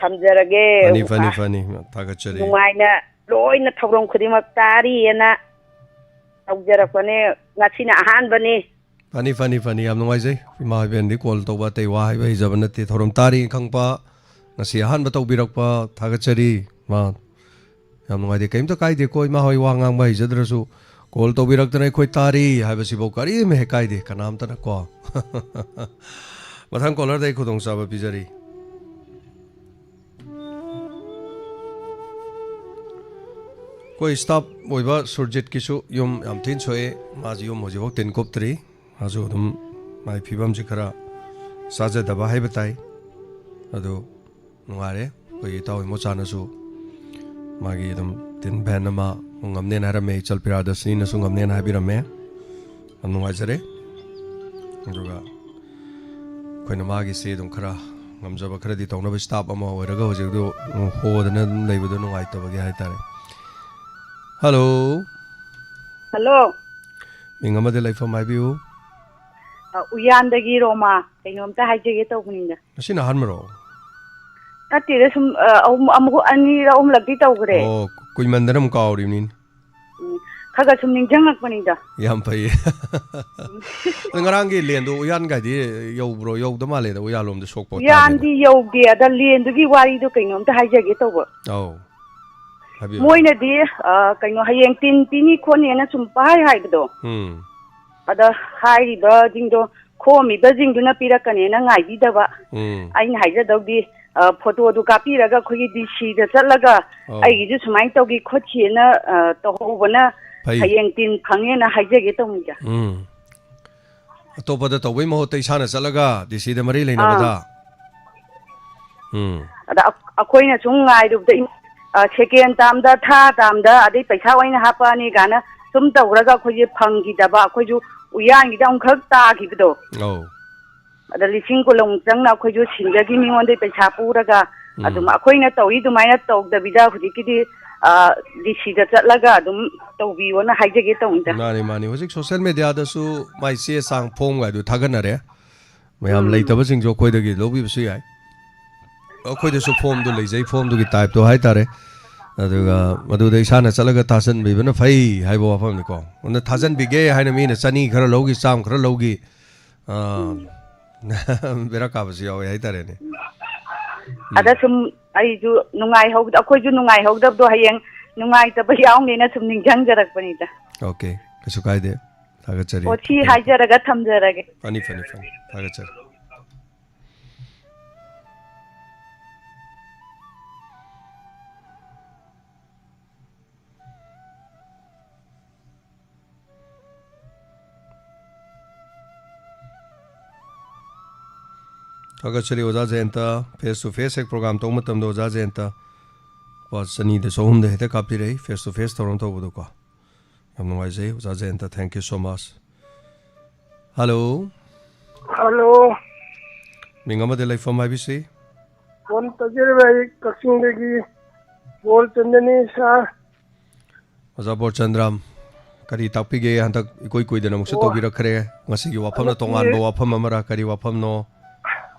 ꯊꯝꯖꯔꯒꯦ꯫ ꯐꯅꯤ, ꯐꯅꯤ, ꯑꯥ, ꯐꯅꯤ꯫ ꯊꯥꯒꯠꯆꯔꯤ꯫ ꯅꯨꯡꯉꯥꯏꯅ ꯂꯣꯏꯅ ꯊꯧꯔꯝ ꯈꯨꯗꯤꯡꯃꯛ ꯇꯥꯔꯤꯑꯅ ꯇꯧꯖꯔꯛꯄꯅꯦ꯫ ꯉꯁꯤꯅ ꯑꯍꯥꯟꯕꯅꯤ꯫ ꯐꯅꯤ, ꯐꯅꯤ, ꯐꯅꯤ꯫ ꯌꯥꯝ ꯅꯨꯡꯉꯥꯏꯖꯩ꯫ ꯏꯃꯥ ꯏꯕꯦꯟꯗꯤ ꯀꯣꯜ ꯇꯧꯕ ꯑꯇꯩ ꯋꯥ ꯍꯥꯏꯕ ꯍꯩꯖꯕ ꯅꯠꯇꯦ꯫ ꯊꯧꯔꯝ ꯇꯥꯔꯤ ꯈꯪꯕ, ꯉꯁꯤ ꯑꯍꯥꯟꯕ ꯇꯧꯕꯤꯔꯛꯄ, ꯊꯥꯒꯠꯆꯔꯤ꯫ ꯃꯥ ꯌꯥꯝ ꯅꯨꯡꯉꯥꯏꯇꯦ꯫ ꯀꯩꯝꯇ ꯀꯥꯏꯗꯦꯀꯣ, ꯏꯃꯥ ꯍꯣꯏ ꯋꯥ ꯉꯥꯡꯕ ꯍꯩꯖꯗ꯭ꯔꯁꯨ ꯀꯣꯜ ꯇꯧꯕꯤꯔꯛꯇꯅ ꯑꯩꯈꯣꯏ ꯇꯥꯔꯤ ꯍꯥꯏꯕꯁꯤꯐꯥꯎ ꯀꯔꯤꯝ ꯍꯦꯛ ꯀꯥꯏꯗꯦ ꯀꯅꯥꯝꯇꯅ ꯀꯣ꯫ ꯃꯊꯪ ꯀꯣꯂꯔꯗ ꯑꯩ ꯈꯨꯗꯣꯡꯆꯥꯕ ꯄꯤꯖꯔꯤ꯫ ꯑꯩꯈꯣꯏ ꯁ꯭ꯇꯥꯐ ꯑꯣꯏꯕ ꯁꯨꯔꯖꯤꯠꯀꯤꯁꯨ ꯌꯨꯝ ꯌꯥꯝ ꯊꯤꯅ ꯁꯣꯛꯑꯦ꯫ ꯃꯥꯁꯨ ꯌꯨꯝ ꯍꯧꯖꯤꯛꯐꯥꯎ ꯇꯤꯟ ꯀꯨꯞꯇ꯭ꯔꯤ꯫ ꯃꯥꯁꯨ ꯑꯗꯨꯝ ꯃꯥꯒꯤ ꯐꯤꯕꯝꯁꯤ ꯈꯔ ꯆꯥꯖꯗꯕ ꯍꯥꯏꯕ ꯇꯥꯏ꯫ ꯑꯗꯨ ꯅꯨꯡꯉꯥꯏꯔꯦ꯫ ꯑꯩꯈꯣꯏꯒꯤ ꯏꯇꯥꯎ ꯏꯃꯣꯆꯥꯅꯁꯨ ꯃꯥꯒꯤ ꯑꯗꯨꯝ ꯇꯤꯟ ꯚꯦꯟ ꯑꯃ ꯉꯝꯅꯦꯅ ꯍꯥꯏꯔꯝꯃꯦ, ꯏꯆꯜ ꯄꯤꯔꯥꯗꯁꯅꯤꯅꯁꯨ ꯉꯝꯅꯦꯅ ꯍꯥꯏꯕꯤꯔꯝꯃꯦ꯫ ꯌꯥꯝ ꯅꯨꯡꯉꯥꯏꯖꯔꯦ꯫ ꯑꯗꯨꯒ ꯑꯩꯈꯣꯏꯅ ꯃꯥꯒꯤꯁꯤ ꯑꯗꯨꯝ ꯈꯔ ꯉꯝꯖꯕ ꯈꯔꯗꯤ ꯇꯧꯅꯕ ꯁ꯭ꯇꯥꯐ ꯑꯃ ꯑꯣꯏꯔꯒ ꯍꯧꯖꯤꯛ ꯑꯗꯨ ꯍꯣꯗꯅ ꯑꯗꯨꯝ ꯂꯩꯕꯗꯣ ꯅꯨꯡꯉꯥꯏꯇꯕꯒꯤ ꯍꯥꯏꯇꯥꯔꯦ꯫ ꯍꯜꯂꯣ꯫ ꯍꯜꯂꯣ꯫ ꯃꯤꯡ ꯑꯃꯗꯤ ꯂꯩꯐꯝ ꯍꯥꯏꯕꯤꯌꯨ꯫ ꯑ, ꯎꯌꯥꯟꯗꯒꯤ ꯔꯣꯃꯥ꯫ ꯀꯩꯅꯣꯝꯇ ꯍꯥꯏꯖꯒꯦ ꯇꯧꯕꯅꯤꯗ꯫ ꯉꯁꯤꯅ ꯑꯍꯥꯟꯕꯔꯣ? ꯅꯠꯇꯦꯗ, ꯁꯨꯝ, ꯑ, ꯑꯍꯨꯝ, ꯑꯃꯨꯛ ꯑꯅꯤꯔ ꯑꯍꯨꯝꯂꯛꯇꯤ ꯇꯧꯈ꯭ꯔꯦ꯫ ꯑꯣ, ꯀꯨꯏꯃꯟꯗꯅ ꯑꯃꯨꯛ ꯀꯥꯎꯔꯤꯕꯅꯤꯅꯦ꯫ ꯎꯝ, ꯈꯔ ꯈꯔ ꯁꯨꯝ ꯅꯤꯡꯁꯤꯡꯉꯛꯄꯅꯤꯗ꯫ ꯌꯥꯝ ꯐꯩꯌꯦ꯫ ꯑꯗꯣ ꯉꯔꯥꯡꯒꯤ ꯂꯦꯟꯗꯣ ꯎꯌꯥꯟꯒꯥꯏꯗꯤ ꯌꯧꯕ꯭ꯔꯣ? ꯌꯧꯗ ꯃꯥꯜꯂꯦꯗ, ꯎꯌꯥꯜꯂꯣꯝꯗ ꯁꯣꯛꯄ ꯇꯥꯏꯗꯅ꯫ ꯎꯌꯥꯟꯗꯤ ꯌꯧꯗꯦ꯫ ꯑꯗ ꯂꯦꯟꯗꯨꯒꯤ ꯋꯥꯔꯤꯗꯣ ꯀꯩꯅꯣꯝꯇ ꯍꯥꯏꯖꯒꯦ ꯇꯧꯕ꯫ ꯑꯧ꯫ ꯍꯥꯏꯕꯤꯌꯨ꯫ ꯃꯣꯏꯅꯗꯤ, ꯑ, ꯀꯩꯅꯣ, ꯍꯌꯦꯡ ꯇꯤꯟ ꯄꯤꯅꯤ ꯈꯣꯠꯅꯤꯅ ꯁꯨꯝ ꯄꯥꯏ ꯍꯥꯏꯕꯗꯣ꯫ ꯎꯝ꯫ ꯑꯗ ꯍꯥꯏꯔꯤꯕꯁꯤꯡꯗꯣ, ꯈꯣꯝꯃꯤꯕꯁꯤꯡꯗꯨꯅ ꯄꯤꯔꯛꯀꯅꯦꯅ ꯉꯥꯏꯕꯤꯗꯕ꯫ ꯎꯝ꯫ ꯑꯩꯅ ꯍꯥꯏꯖꯗꯧꯗꯤ, ꯑ, ꯐꯣꯇꯣꯗꯨ ꯀꯥꯞꯄꯤꯔꯒ ꯑꯩꯈꯣꯏꯒꯤ ꯗꯤ ꯁꯤꯗ ꯆꯠꯂꯒ ꯑꯧ꯫ ꯑꯩꯒꯤꯁꯨ ꯁꯨꯃꯥꯏꯅ ꯇꯧꯈꯤ ꯈꯣꯠꯈꯤꯅ, ꯑ, ꯇꯧꯍꯧꯕꯅ ꯐꯩ꯫ ꯍꯌꯦꯡ ꯇꯤꯟ ꯐꯪꯉꯦꯅ ꯍꯥꯏꯖꯒꯦ ꯇꯧꯅꯤꯗ꯫ ꯎꯝ꯫ ꯑꯇꯣꯞꯄꯗ ꯇꯧꯕꯩ ꯃꯍꯨꯠꯇ ꯏꯁꯥꯅ ꯆꯠꯂꯒ ꯗꯤ ꯁꯤꯗ ꯃꯔꯤ ꯂꯩꯅꯕꯗ꯫ ꯑꯥ꯫ ꯎꯝ꯫ ꯑꯗ ꯑꯩꯈ-, ꯑꯩꯈꯣꯏꯅ ꯁꯨꯝ ꯉꯥꯏꯔꯨꯕꯗ ꯏ-, ꯑ, ꯁꯦꯀꯦꯟ ꯇꯥꯝꯗ, ꯊꯥ ꯇꯥꯝꯗ, ꯑꯗꯩ ꯄꯩꯁꯥ ꯑꯣꯏꯅ ꯍꯥꯞꯄꯛꯑꯅꯤ ꯀꯥꯏꯅ ꯁꯨꯝ ꯇꯧꯔꯒ ꯑꯩꯈꯣꯏꯁꯦ ꯐꯪꯈꯤꯗꯕ, ꯑꯩꯈꯣꯏꯁꯨ ꯎꯌꯥꯟꯒꯤꯗ ꯑꯃꯨꯛꯈꯛ ꯇꯥꯈꯤꯕꯗꯣ꯫ ꯑꯧ꯫ ꯑꯗ ꯂꯤꯁꯤꯡ ꯀꯨꯟꯃꯨꯛ ꯆꯪꯅ ꯑꯩꯈꯣꯏꯁꯨ ꯁꯤꯡꯖꯒꯤ ꯃꯤꯉꯣꯟꯗꯩ ꯄꯩꯁꯥ ꯄꯨꯔꯒ ꯎꯝ꯫ ꯑꯗꯨꯝ ꯑꯩꯈꯣꯏꯅ ꯇꯧꯔꯤ ꯑꯗꯨꯃꯥꯏꯅ ꯇꯧꯗꯕꯤꯗ ꯍꯧꯖꯤꯛꯀꯤꯗꯤ, ꯑ, ꯗꯤ ꯁꯤꯗ ꯆꯠꯂꯒ ꯑꯗꯨꯝ ꯇꯧꯕꯤꯌꯣꯅ ꯍꯥꯏꯖꯒꯦ ꯇꯧꯅꯤꯗ꯫ ꯃꯥꯅꯤ, ꯃꯥꯅꯤ꯫ ꯍꯧꯖꯤꯛ social media ꯗꯁꯨ ꯃꯥꯏ ꯆꯦ ꯆꯥꯡ form ꯒꯥꯏꯗꯨ ꯊꯥꯒꯠꯅꯔꯦ꯫ ꯃꯌꯥꯝ ꯎꯝ꯫ ꯂꯩꯇꯕꯁꯤꯡꯁꯨ ꯑꯩꯈꯣꯏꯗꯒꯤ ꯂꯧꯕꯤꯕꯁꯨ ꯌꯥꯏ꯫ ꯑꯩꯈꯣꯏꯗꯁꯨ form ꯗꯨ ꯂꯩꯖꯩ, form ꯗꯨꯒꯤ type ꯇꯣ ꯍꯥꯏꯇꯥꯔꯦ꯫ ꯑꯗꯨꯒ ꯃꯗꯨꯗ ꯏꯁꯥꯅ ꯆꯠꯂꯒ ꯊꯥꯖꯟꯕꯤꯕꯅ ꯐꯩ ꯍꯥꯏꯕ ꯋꯥꯐꯝꯅꯤꯀꯣ꯫ ꯑꯗꯨꯅ ꯊꯥꯖꯟꯕꯤꯒꯦ ꯍꯥꯏꯅ ꯃꯤꯅ ꯆꯅꯤ ꯈꯔ ꯂꯧꯈꯤ, ꯆꯥꯝꯃ ꯈꯔ ꯂꯧꯈꯤ, ꯑꯥ, ꯎꯝ꯫ ꯕꯦꯔꯥ ꯀꯥꯕꯁꯨ ꯌꯥꯎꯋꯦ ꯍꯥꯏꯇꯥꯔꯦꯅꯦ꯫ ꯎꯝ꯫ ꯑꯗ ꯁꯨꯝ ꯑꯩꯁꯨ ꯅꯨꯡꯉꯥꯏꯍꯧ-, ꯑꯩꯈꯣꯏꯁꯨ ꯅꯨꯡꯉꯥꯏꯍꯧꯗꯕꯗꯣ ꯍꯌꯦꯡ ꯅꯨꯡꯉꯥꯏꯇꯕ ꯌꯥꯎꯅꯦꯅ ꯁꯨꯝ ꯅꯤꯡꯁꯤꯡꯖꯔꯛꯄꯅꯤꯗ꯫ OK, ꯀꯩꯁꯨ ꯀꯥꯏꯗꯦ꯫ ꯊꯥꯒꯠꯆꯔꯤ꯫ ꯑꯣ, ꯁꯤ ꯍꯥꯏꯖꯔꯒ ꯊꯝꯖꯔꯒꯦ꯫ ꯐꯅꯤ, ꯐꯅꯤ, ꯐꯅꯤ꯫ ꯊꯥꯒꯠꯆꯔꯤ꯫ ꯊꯥꯒꯠꯆꯔꯤ ꯑꯣꯖꯥ ꯖꯌꯟꯇ꯫ Face to face ꯍꯦꯛ program ꯇꯧꯕ ꯃꯇꯝꯗ ꯑꯣꯖꯥ ꯖꯌꯟꯇ ꯂꯨꯄꯥ ꯆꯅꯤꯗ ꯆꯍꯨꯝꯗ ꯍꯦꯛꯇ ꯀꯥꯞꯄꯤꯔꯛꯏ, face to face ꯊꯧꯔꯝ ꯇꯧꯕꯗꯀꯣ꯫ ꯌꯥꯝ ꯅꯨꯡꯉꯥꯏꯖꯩ ꯑꯣꯖꯥ ꯖꯌꯟꯇ, thank you so much꯫ Hello꯫ Hello꯫ ꯃꯤꯡ ꯑꯃꯗꯤ ꯂꯩꯐꯝ ꯍꯥꯏꯕꯤꯁꯤ꯫ Phone ꯇꯧꯖꯔꯤꯕ ꯑꯩ ꯀꯛꯆꯤꯡꯗꯒꯤ ꯕꯣꯜꯆꯟꯗꯅꯤ, sir꯫ ꯑꯣꯖꯥ ꯕꯣꯔꯆꯟꯗ꯭ꯔ, ꯀꯔꯤ ꯇꯥꯛꯄꯤꯒꯦ? ꯍꯟꯗꯛ ꯏꯀꯨꯏ ꯀꯨꯏꯗꯅ ꯑꯃꯨꯛꯁꯨ ꯑꯣ꯫ ꯇꯧꯕꯤꯔꯛꯈ꯭ꯔꯦ꯫ ꯉꯁꯤꯒꯤ ꯋꯥꯐꯝꯅ ꯍꯟꯗꯛꯇꯤ ꯇꯣꯉꯥꯟꯕ ꯋꯥꯐꯝ ꯑꯃꯔ, ꯀꯔꯤ ꯋꯥꯐꯝꯅꯣ?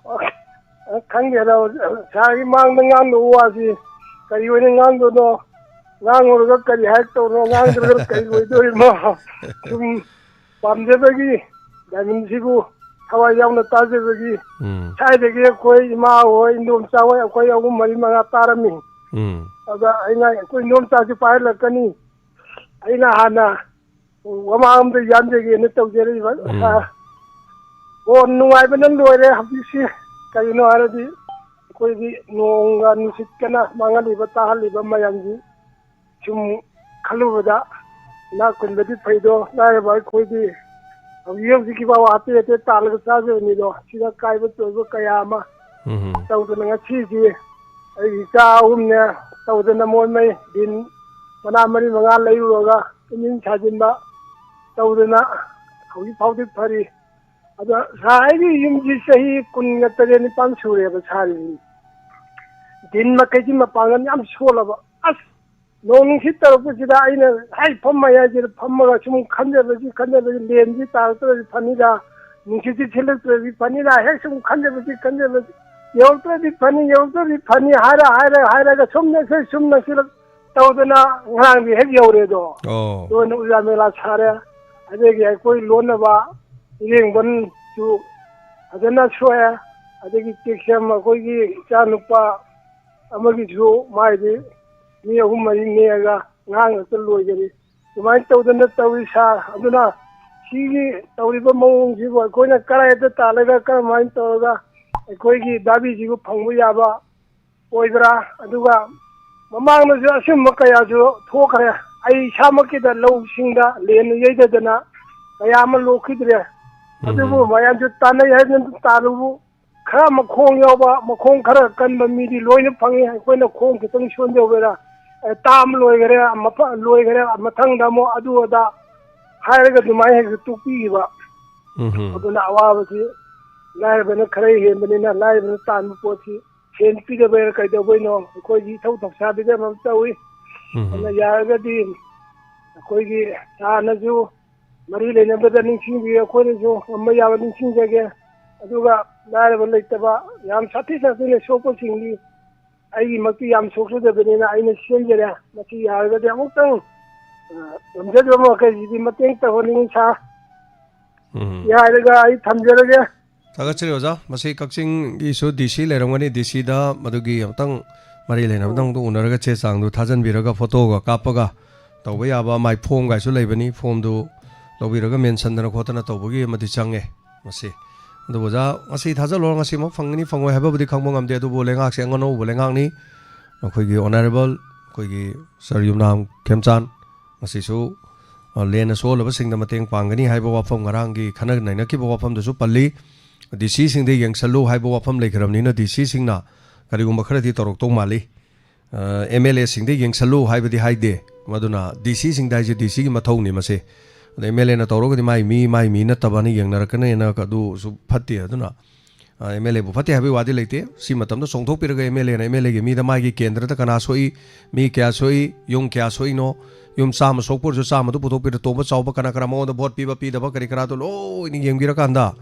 ꯑ, ꯈꯪꯗꯦꯗ, sir ꯒꯤ ꯃꯥꯡꯗ ꯉꯥꯡꯗꯧꯕ ꯋꯥꯁꯤ ꯀꯔꯤ ꯑꯣꯏꯅ ꯉꯥꯡꯗꯣꯏꯅꯣ? ꯉꯥꯡꯉꯨꯔꯒ ꯀꯔꯤ ꯍꯥꯏꯔꯛꯇꯧꯅꯣ? ꯉꯥꯡꯗ꯭ꯔꯒ ꯀꯔꯤ ꯑꯣꯏꯗꯣꯔꯤꯅꯣ? ꯁꯨꯝ ꯄꯥꯝꯖꯕꯒꯤ, diamond ꯁꯤꯕꯨ ꯊꯋꯥꯏ ꯌꯥꯎꯅ ꯇꯥꯖꯕꯒꯤ, ꯎꯝ꯫ ꯁ꯭ꯋꯥꯏꯗꯒꯤ ꯑꯩꯈꯣꯏ ꯏꯃꯥ ꯍꯣꯏ, ꯏꯟꯗꯣꯝꯆꯥ ꯍꯣꯏ, ꯑꯩꯈꯣꯏ ꯑꯍꯨꯝ ꯃꯔꯤ ꯃꯉꯥ ꯇꯥꯔꯝꯃꯤ꯫ ꯎꯝ꯫ ꯑꯗ ꯑꯩꯅ, ꯑꯩꯈꯣꯏ ꯏꯟꯗꯣꯝꯆꯥꯁꯨ ꯄꯥꯏꯍꯜꯂꯛꯀꯅꯤ, ꯑꯩꯅ ꯍꯥꯟꯅ ꯋꯥꯃꯥꯡ ꯑꯃꯗ ꯌꯥꯟꯖꯒꯦꯅ ꯇꯧꯖꯔꯛꯏꯕ꯫ ꯎꯝ꯫ ꯑꯣ, ꯅꯨꯡꯉꯥꯏꯕꯅ ꯂꯣꯏꯔꯦ ꯍꯧꯖꯤꯛꯁꯤ꯫ ꯀꯩꯒꯤꯅꯣ ꯍꯥꯏꯔꯗꯤ, ꯑꯩꯈꯣꯏꯒꯤ ꯅꯣꯡꯒ ꯅꯨꯡꯁꯤꯠꯀꯅ ꯃꯥꯡꯍꯜꯂꯤꯕ, ꯇꯥꯍꯜꯂꯤꯕ ꯃꯌꯥꯝꯁꯤ ꯁꯨꯝ ꯈꯜꯂꯨꯕꯗ ꯏꯅꯥꯛ ꯈꯨꯟꯕꯗꯤ ꯐꯩꯗꯣ, ꯂꯥꯏꯔꯕ ꯑꯩꯈꯣꯏꯗꯤ ꯍꯧꯖꯤꯛ ꯍꯧꯖꯤꯛꯀꯤ ꯐꯥꯎ ꯑꯇꯦꯛ ꯑꯇꯦꯛ ꯇꯥꯜꯂꯒ ꯆꯥꯖꯕꯅꯤꯗꯣ, ꯁꯤꯗ ꯀꯥꯏꯕ ꯇꯣꯏꯕ ꯀꯌꯥ ꯑꯃ ꯎꯝ꯫ ꯇꯧꯗꯅ ꯉꯁꯤꯗꯤ ꯑꯩ ꯏꯆꯥ ꯑꯍꯨꯝꯅꯦ ꯇꯧꯗꯅ ꯃꯣꯏ ꯃꯩ ꯗꯤꯟ ꯃꯅꯥ ꯃꯔꯤ ꯃꯉꯥ ꯂꯩꯔꯨꯔꯒ ꯏꯟꯖꯤꯟ ꯁꯥꯖꯤꯟꯕ ꯇꯧꯗꯅ ꯍꯧꯖꯤꯛ ꯐꯥꯎꯗꯤ ꯐꯔꯤ꯫ ꯑꯗꯣ ꯁꯥꯔ, ꯑꯩꯒꯤ ꯌꯨꯝꯁꯤ ꯆꯍꯤ ꯀꯨꯟꯒ ꯇꯔꯦꯠ ꯅꯤꯄꯥꯟ ꯁꯨꯔꯦꯕ ꯁꯥꯔꯤꯁꯤ꯫ ꯇꯤꯟ ꯃꯈꯩꯁꯤ ꯃꯄꯥꯡꯒꯜ ꯌꯥꯝ ꯁꯣꯜꯂꯕ꯫ ꯑꯁ, ꯅꯣꯡ ꯅꯨꯡꯁꯤꯠ ꯇꯧꯔꯛꯄꯁꯤꯗ ꯑꯩꯅ ꯍꯦꯛ ꯐꯝ ꯃꯌꯥꯏꯁꯤꯗ ꯐꯝꯃꯒ ꯁꯨꯝ ꯈꯟꯖꯕꯁꯤ, ꯈꯟꯖꯕꯁꯤ, ꯂꯦꯟꯁꯤ ꯇꯥꯔꯛꯇ꯭ꯔꯗꯤ ꯐꯅꯤꯗ, ꯅꯨꯡꯁꯤꯠꯁꯤ ꯊꯤꯜꯂꯛꯇ꯭ꯔꯗꯤ ꯐꯅꯤꯗ, ꯍꯦꯛ ꯁꯨꯝ ꯈꯟꯖꯕꯁꯤ, ꯈꯟꯖꯕꯁꯤ, ꯌꯧꯔꯛꯇ꯭ꯔꯗꯤ ꯐꯅꯤ, ꯌꯧꯔꯛꯇ꯭ꯔꯗꯤ ꯐꯅꯤ ꯍꯥꯏꯔ, ꯍꯥꯏꯔ, ꯍꯥꯏꯔꯒ ꯁꯨꯝ ꯅꯛꯁꯤꯜ, ꯁꯨꯝ ꯅꯛꯁꯤꯜꯂꯛ ꯇꯧꯗꯅ ꯉꯔꯥꯡꯗꯤ ꯍꯦꯛ ꯌꯧꯔꯦꯗꯣ꯫ ꯑꯣ꯫ ꯂꯣꯏꯅ ꯎꯖꯥ ꯃꯦꯂꯥ ꯁꯥꯔꯦ꯫ ꯑꯗꯒꯤ ꯑꯩꯈꯣꯏ ꯂꯣꯟꯅꯕ ꯏꯔꯦꯡꯕꯟꯁꯨ ꯐꯖꯅ ꯁꯣꯛꯑꯦ꯫ ꯑꯗꯒꯤ ꯇꯦꯛꯁꯦꯝ ꯑꯩꯈꯣꯏꯒꯤ ꯏꯆꯥꯅꯨꯄꯥ ꯑꯃꯒꯤꯁꯨ ꯃꯥꯏꯗꯤ ꯃꯤ ꯑꯍꯨꯝ ꯃꯔꯤ ꯅꯦꯛꯑꯒ ꯉꯥ ꯉꯥꯛꯇ ꯂꯣꯏꯒꯅꯤ꯫ ꯑꯗꯨꯃꯥꯏꯅ ꯇꯧꯗꯅ ꯇꯧꯔꯤ ꯁꯥꯔ꯫ ꯑꯗꯨꯅ ꯁꯤꯒꯤ ꯇꯧꯔꯤꯕ ꯃꯑꯣꯡꯁꯤꯕꯨ ꯑꯩꯈꯣꯏꯅ ꯀꯗꯥꯏꯗ ꯇꯥꯜꯂꯒ ꯀꯔꯝꯍꯥꯏꯅ ꯇꯧꯔꯒ ꯑꯩꯈꯣꯏꯒꯤ ꯗꯥꯕꯤꯁꯤꯕꯨ ꯐꯪꯕ ꯌꯥꯕ ꯑꯣꯏꯕ꯭ꯔꯥ? ꯑꯗꯨꯒ ꯃꯃꯥꯡꯗꯁꯨ ꯑꯁꯤꯒꯨꯝꯕ ꯀꯌꯥꯁꯨ ꯊꯣꯛꯈ꯭ꯔꯦ꯫ ꯑꯩ ꯏꯁꯥꯃꯛꯀꯤꯗ ꯂꯧꯁꯤꯡꯗ ꯂꯦꯟꯅ ꯌꯩꯗꯗꯅ ꯀꯌꯥ ꯑꯃ ꯂꯣꯛꯈꯤꯗ꯭ꯔꯦ꯫ ꯑꯗꯨꯕꯨ ꯎꯝ꯫ ꯃꯌꯥꯝꯁꯨ ꯇꯥꯟꯅꯩ ꯍꯥꯏꯗꯅ ꯇꯥꯜꯂꯨꯕꯨ ꯈꯔ ꯃꯈꯣꯡ ꯌꯥꯎꯕ, ꯃꯈꯣꯡ ꯈꯔ ꯀꯟꯕ ꯃꯤꯗꯤ ꯂꯣꯏꯅ ꯐꯪꯉꯤ꯫ ꯑꯩꯈꯣꯏꯅ ꯈꯣꯡ ꯈꯤꯇꯪ ꯁꯣꯟꯖꯧꯒꯦꯔꯥ, ꯑꯦ, ꯇꯥ ꯑꯃ ꯂꯣꯏꯈꯔꯦ, ꯃꯐ-, ꯂꯣꯏꯈꯔꯦ, ꯃꯊꯪꯗ ꯑꯃꯨꯛ ꯑꯗꯨ ꯑꯗꯥ ꯍꯥꯏꯔꯒ ꯑꯗꯨꯃꯥꯏꯅ ꯍꯦꯛꯇ ꯇꯣꯛꯄꯤꯈꯤꯕ꯫ ꯎꯝ꯫ ꯑꯗꯨꯅ ꯑꯋꯥꯕꯁꯤ ꯂꯥꯏꯔꯕꯅ ꯈꯔ ꯍꯦꯟꯕꯅꯤꯅ ꯂꯥꯏꯔꯕꯅ ꯇꯥꯟꯕ ꯄꯣꯠꯁꯤ ꯁꯦꯟ ꯄꯤꯗꯕꯩꯔꯥ ꯀꯩꯗꯧꯕꯩꯅꯣ ꯑꯩꯈꯣꯏꯒꯤ ꯏꯊꯧ ꯊꯧꯁꯥꯗꯒꯤ ꯑꯃ ꯇꯧꯏ꯫ ꯎꯝ꯫ ꯑꯗꯨꯅ ꯌꯥꯔꯒꯗꯤ ꯑꯩꯈꯣꯏꯒꯤ ꯁꯥꯔꯅꯁꯨ ꯃꯔꯤ ꯂꯩꯅꯕꯗ ꯅꯤꯡꯁꯤꯡꯕꯤꯌꯨ, ꯑꯩꯈꯣꯏꯅꯁꯨ ꯉꯝꯕ ꯌꯥꯕ ꯅꯤꯡꯁꯤꯡꯖꯒꯦ꯫ ꯑꯗꯨꯒ ꯂꯥꯏꯔꯕ ꯂꯩꯇꯕ ꯌꯥꯝ ꯁꯥꯊꯤ ꯁꯥꯊꯤꯅ ꯁꯣꯛꯄꯁꯤꯡꯗꯤ ꯑꯩꯒꯤꯃꯛꯇꯤ ꯌꯥꯝ ꯁꯣꯛꯆꯗꯕꯅꯤꯅ ꯑꯩꯅ ꯁꯦꯝꯖꯔꯦ꯫ ꯃꯁꯤ ꯌꯥꯔꯒꯗꯤ ꯑꯃꯨꯛꯇꯪ, ꯑ, ꯉꯝꯖꯗꯕ ꯃꯈꯩꯁꯤꯗꯤ ꯃꯇꯦꯡ ꯇꯧꯍꯟꯅꯤꯡꯉꯤ ꯁꯥꯔ꯫ ꯎꯝ꯫ ꯌꯥꯔꯒ ꯑꯩ ꯊꯝꯖꯔꯒꯦ꯫ ꯊꯥꯒꯠꯆꯔꯤ ꯑꯣꯖꯥ꯫ ꯃꯁꯤ ꯀꯛꯆꯤꯡꯒꯤꯁꯨ ꯗꯤ ꯁꯤ ꯂꯩꯔꯝꯒꯅꯤ, ꯗꯤ ꯁꯤꯗ ꯃꯗꯨꯒꯤ ꯑꯃꯨꯛꯇꯪ ꯃꯔꯤ ꯂꯩꯅꯕꯗ ꯑꯃꯨꯛꯇꯪ ꯎꯅꯔꯒ ꯆꯦ ꯆꯥꯡꯗꯨ ꯊꯥꯖꯟꯕꯤꯔꯒ ꯐꯣꯇꯣꯒ ꯀꯥꯞꯄꯒ ꯇꯧꯕ ꯌꯥꯕ ꯃꯥꯏ ꯐꯣꯝꯒꯥꯏꯁꯨ ꯂꯩꯕꯅꯤ, ꯐꯣꯝꯗꯨ ꯂꯧꯕꯤꯔꯒ ꯃꯦꯟꯁꯟꯗꯅ ꯈꯣꯠꯇꯅ ꯇꯧꯕꯒꯤ ꯑꯃꯗꯤ ꯆꯪꯉꯦ꯫ ꯃꯁꯤ ꯑꯗꯨꯕꯨ ꯑꯣꯖꯥ, ꯉꯁꯤ ꯊꯥꯖꯜꯂꯣ, ꯉꯁꯤꯃꯛ ꯐꯪꯒꯅꯤ ꯐꯪꯉꯣꯏ ꯍꯥꯏꯕꯕꯨꯗꯤ ꯈꯪꯕ ꯉꯝꯗꯦ, ꯑꯗꯨꯕꯨ ꯂꯩꯉꯥꯛꯁꯦ ꯑꯉꯅꯧꯕ ꯂꯩꯉꯥꯛꯅꯤ꯫ ꯑꯩꯈꯣꯏꯒꯤ ꯑꯣꯅꯔꯦꯕꯜ ꯑꯩꯈꯣꯏꯒꯤ ꯁꯥꯔ ꯌꯨꯝꯅꯥꯝ ꯈꯦꯝꯆꯥꯟ ꯃꯁꯤꯁꯨ, ꯑ, ꯂꯦꯟꯅ ꯁꯣꯛꯍꯜꯂꯕꯁꯤꯡꯗ ꯃꯇꯦꯡ ꯄꯥꯡꯒꯅꯤ ꯍꯥꯏꯕ ꯋꯥꯐꯝ, ꯉꯔꯥꯡꯒꯤ ꯈꯟꯅ ꯅꯩꯅꯈꯤꯕ ꯋꯥꯐꯝꯗꯨꯁꯨ ꯄꯜꯂꯤ꯫ ꯗꯤ ꯁꯤꯁꯤꯡꯗ ꯌꯦꯡꯁꯜꯂꯨ ꯍꯥꯏꯕ ꯋꯥꯐꯝ ꯂꯩꯈ꯭ꯔꯕꯅꯤꯅ ꯗꯤ ꯁꯤꯁꯤꯡꯅ ꯀꯔꯤꯒꯨꯝꯕ ꯈꯔꯗꯤ ꯇꯧꯔꯛꯇꯧ ꯃꯥꯜꯂꯤ꯫ ꯑ, ꯑꯦꯝ ꯑꯦꯜ ꯑꯦꯁꯤꯡꯗ ꯌꯦꯡꯁꯜꯂꯨ ꯍꯥꯏꯕꯗꯤ ꯍꯥꯏꯗꯦ, ꯃꯗꯨꯅ ꯗꯤ ꯁꯤꯁꯤꯡꯗ ꯍꯥꯏꯁꯦ ꯗꯤ ꯁꯤꯒꯤ ꯃꯊꯧꯅꯤ ꯃꯁꯦ꯫ ꯑꯗ ꯑꯦꯝ ꯑꯦꯜ ꯑꯦꯅ ꯇꯧꯔꯒꯗꯤ ꯃꯥꯏ ꯃꯤ, ꯃꯥꯏ ꯃꯤ ꯅꯠꯇꯕꯅ ꯌꯦꯡꯅꯔꯛꯀꯅꯦꯅ ꯑꯗꯨꯁꯨ ꯐꯠꯇꯦ꯫ ꯑꯗꯨꯅ ꯑꯦꯝ ꯑꯦꯜ ꯑꯦꯕꯨ ꯐꯠꯇꯦ ꯍꯥꯏꯕꯒꯤ ꯋꯥꯗꯤ ꯂꯩꯇꯦ꯫ ꯁꯤ ꯃꯇꯝꯗ ꯆꯣꯡꯊꯣꯛꯄꯤꯔꯒ ꯑꯦꯝ ꯑꯦꯜ ꯑꯦꯅ ꯑꯦꯝ ꯑꯦꯜ ꯑꯦꯒꯤ ꯃꯤꯗ ꯃꯥꯒꯤ ꯀꯦꯟꯗ꯭ꯔꯗ ꯀꯅꯥ ꯁꯣꯛꯏ, ꯃꯤ ꯀꯌꯥ ꯁꯣꯛꯏ, ꯌꯨꯝ ꯀꯌꯥ ꯁꯣꯛꯏꯅꯣ, ꯌꯨꯝ ꯆꯥꯝꯃ ꯁꯣꯛꯄ ꯑꯣꯏꯔꯁꯨ ꯆꯥꯝꯃꯗꯨ ꯄꯨꯊꯣꯛꯄꯤꯔ, ꯇꯣꯝꯕ ꯆꯥꯎꯕ ꯀꯅꯥ ꯀꯅꯥ ꯃꯉꯣꯟꯗ ꯚꯣꯠ ꯄꯤꯕ ꯄꯤꯗꯕ ꯀꯔꯤ ꯀꯔꯥꯗꯣ ꯂꯣꯏꯅ ꯌꯦꯡꯕꯤꯔꯀꯥꯟꯗ,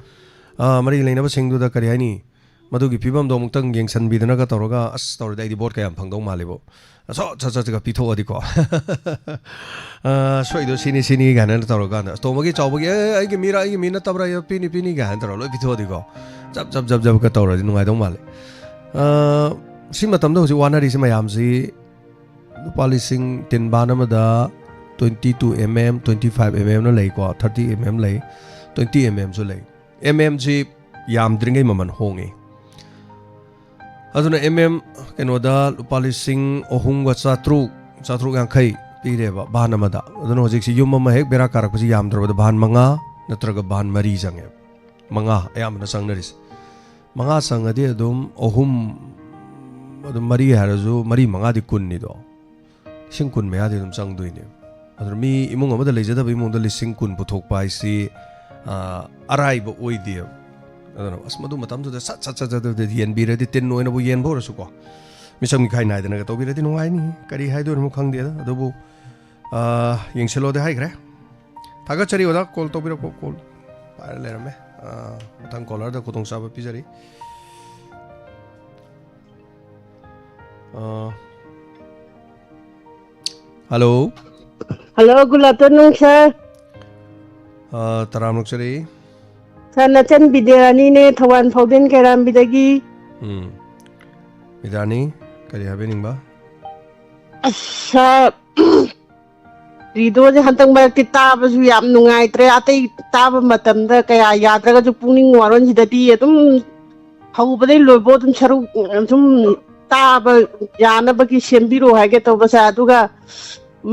ꯑ, ꯃꯔꯤ ꯂꯩꯅꯕꯁꯤꯡꯗꯨꯗ ꯀꯔꯤ ꯍꯥꯏꯅꯤ, ꯃꯗꯨꯒꯤ ꯐꯤꯕꯝꯗꯣ ꯑꯃꯨꯛꯇꯪ ꯌꯦꯡꯁꯤꯟꯕꯤꯗꯅꯒ ꯇꯧꯔꯒ, ꯑꯁ, ꯇꯧꯔꯗꯤ ꯑꯩꯗꯤ ꯚꯣꯠ ꯀꯌꯥꯝ ꯐꯪꯗꯧ ꯃꯥꯜꯂꯤꯕꯣ꯫ ꯑꯁꯣ, ꯁꯠ ꯁꯠ ꯁꯠꯀ ꯄꯤꯊꯣꯛꯑꯗꯤꯀꯣ꯫ ꯑ, ꯁꯣꯏꯗꯣ ꯁꯤꯅꯤ ꯁꯤꯅꯤ ꯀꯥꯏꯅ ꯇꯧꯔꯀꯥꯟꯗ, ꯑꯁ, ꯇꯣꯝꯕꯒꯤ ꯆꯥꯎꯕꯒꯤ, "ꯑꯦ, ꯑꯩꯒꯤ ꯃꯤꯔ, ꯑꯩꯒꯤ ꯃꯤ ꯅꯠꯇꯕ꯭ꯔꯥ, ꯑꯦ, ꯄꯤꯅꯤ ꯄꯤꯅꯤ" ꯀꯥꯏꯅ ꯇꯧꯔꯒ ꯂꯣꯏ ꯄꯤꯊꯣꯛꯑꯗꯤꯀꯣ꯫ ꯖꯞ ꯖꯞ ꯖꯞ ꯖꯞꯀ ꯇꯧꯔꯗꯤ ꯅꯨꯡꯉꯥꯏꯗꯧ ꯃꯥꯜꯂꯦ꯫ ꯑ, ꯁꯤ ꯃꯇꯝꯗ ꯍꯧꯖꯤꯛ ꯋꯥꯅꯔꯤꯁꯤ ꯃꯌꯥꯝꯁꯤ ꯂꯨꯄꯥ ꯂꯤꯁꯤꯡ ꯇꯤꯟ ꯕꯥꯟ ꯑꯃꯗ twenty two mm, twenty five mmꯅ ꯂꯩꯀꯣ, thirty mm ꯂꯩ, twenty mmꯁꯨ ꯂꯩ꯫ ꯑꯦꯝ ꯑꯦꯝꯁꯤ ꯌꯥꯝꯗ꯭ꯔꯤꯉꯩ ꯃꯃꯜ ꯍꯣꯡꯉꯤ꯫ ꯑꯗꯨꯅ ꯑꯦꯝ ꯑꯦꯝ ꯀꯩꯅꯣꯗ ꯂꯨꯄꯥ ꯂꯤꯁꯤꯡ ꯑꯍꯨꯝꯒ ꯆꯥꯇ꯭ꯔꯨꯛ, ꯆꯥꯇ꯭ꯔꯨꯛ ꯌꯥꯡꯈꯩ ꯄꯤꯔꯦꯕ ꯚꯥꯟ ꯑꯃꯗ꯫ ꯑꯗꯨꯅ ꯍꯧꯖꯤꯛꯁꯤ ꯌꯨꯝ ꯑꯃ ꯍꯦꯛ ꯕꯦꯔꯥ ꯀꯥꯔꯛꯄꯁꯤ ꯌꯥꯝꯗ꯭ꯔꯕꯗ ꯚꯥꯟ ꯃꯉꯥ ꯅꯠꯇ꯭ꯔꯒ ꯚꯥꯟ ꯃꯔꯤ ꯆꯪꯉꯦꯕ꯫ ꯃꯉꯥ ꯑꯌꯥꯝꯕꯅ ꯆꯪꯅꯔꯤꯁꯦ꯫ ꯃꯉꯥ ꯆꯪꯉꯗꯤ ꯑꯗꯨꯝ ꯑꯍꯨꯝ, ꯑꯗꯨꯝ ꯃꯔꯤ ꯍꯥꯏꯔꯁꯨ ꯃꯔꯤ ꯃꯉꯥꯗꯤ ꯀꯨꯟꯅꯤꯗꯣ꯫ ꯂꯤꯁꯤꯡ ꯀꯨꯟ ꯃꯌꯥꯗꯤ ꯑꯗꯨꯝ ꯆꯪꯗꯣꯏꯅꯦ꯫ ꯑꯗꯨꯅ ꯃꯤ ꯏꯃꯨꯡ ꯑꯃꯗ ꯂꯩꯖꯗꯕ ꯏꯃꯨꯡꯗ ꯂꯤꯁꯤꯡ ꯀꯨꯟ ꯄꯨꯊꯣꯛꯄ ꯍꯥꯏꯁꯤ, ꯑ, ꯑꯔꯥꯏꯕ ꯑꯣꯏꯗꯦꯕ꯫ ꯑꯗꯨꯅ ꯑꯁ, ꯃꯗꯨ ꯃꯇꯝꯗꯨꯗ ꯁꯠ ꯁꯠ ꯁꯠ ꯁꯠ ꯁꯠ ꯌꯦꯟꯕꯤꯔꯗꯤ, ꯇꯤꯟ ꯑꯣꯏꯅꯕꯨ ꯌꯦꯟꯕ ꯑꯣꯏꯔꯁꯨꯀꯣ, ꯃꯤꯆꯪ ꯃꯤꯈꯥꯏ ꯅꯥꯏꯗꯅꯒ ꯇꯧꯕꯤꯔꯗꯤ ꯅꯨꯡꯉꯥꯏꯅꯤ꯫ ꯀꯔꯤ ꯍꯥꯏꯗꯣꯏꯅꯣ ꯈꯪꯗꯦꯗ꯫ ꯑꯗꯨꯕꯨ, ꯑ, ꯌꯦꯡꯁꯤꯜꯂꯣꯗꯤ ꯍꯥꯏꯈ꯭ꯔꯦ꯫ ꯊꯥꯒꯠꯆꯔꯤ ꯑꯣꯖꯥ, ꯀꯣꯜ ꯇꯧꯕꯤꯔꯛꯄ, ꯀꯣꯜ ꯄꯥꯏꯔ ꯂꯩꯔꯝꯃꯦ꯫ ꯑ, ꯃꯊꯪ ꯀꯣꯂꯔꯗ ꯈꯨꯗꯣꯡꯆꯥꯕ ꯄꯤꯖꯔꯤ꯫ ꯑ, hello. Hello, good afternoon, sir꯫ ꯑ, ꯇꯔꯥꯝꯅ ꯑꯣꯛꯆꯔꯤ꯫ Sir, ꯅꯆꯟ ꯕꯤꯗ꯭ꯌꯥꯔꯥꯅꯤꯅꯦ, ꯊꯧꯕꯥꯜ ꯐꯥꯎꯗꯦꯟ ꯀꯩꯔꯥꯝꯕꯤꯗꯒꯤ꯫ ꯎꯝ꯫ ꯕꯤꯗ꯭ꯌꯥꯔꯥꯅꯤ, ꯀꯔꯤ ꯍꯥꯏꯕꯤꯅꯤꯡꯕ? ꯑꯁ, sir, ꯔꯦꯗꯤꯑꯣꯁꯦ ꯍꯟꯗꯛ ꯃꯔꯛꯇꯤ ꯇꯥꯕꯁꯨ ꯌꯥꯝ ꯅꯨꯡꯉꯥꯏꯇ꯭ꯔꯦ꯫ ꯑꯇꯩ ꯇꯥꯕ ꯃꯇꯝꯗ ꯀꯌꯥ ꯌꯥꯗ꯭ꯔꯒꯁꯨ ꯄꯨꯛꯅꯤꯡ ꯋꯥꯔꯣꯟꯁꯤꯗꯗꯤ ꯑꯗꯨꯝ ꯍꯧꯕꯗꯩ ꯂꯣꯏꯕꯧ ꯑꯗꯨꯝ ꯁꯔꯨꯛ, ꯑꯗꯨꯝ ꯇꯥꯕ ꯌꯥꯅꯕꯒꯤ ꯁꯦꯝꯕꯤꯔꯣ ꯍꯥꯏꯒꯦ ꯇꯧꯕ, sir꯫ ꯑꯗꯨꯒ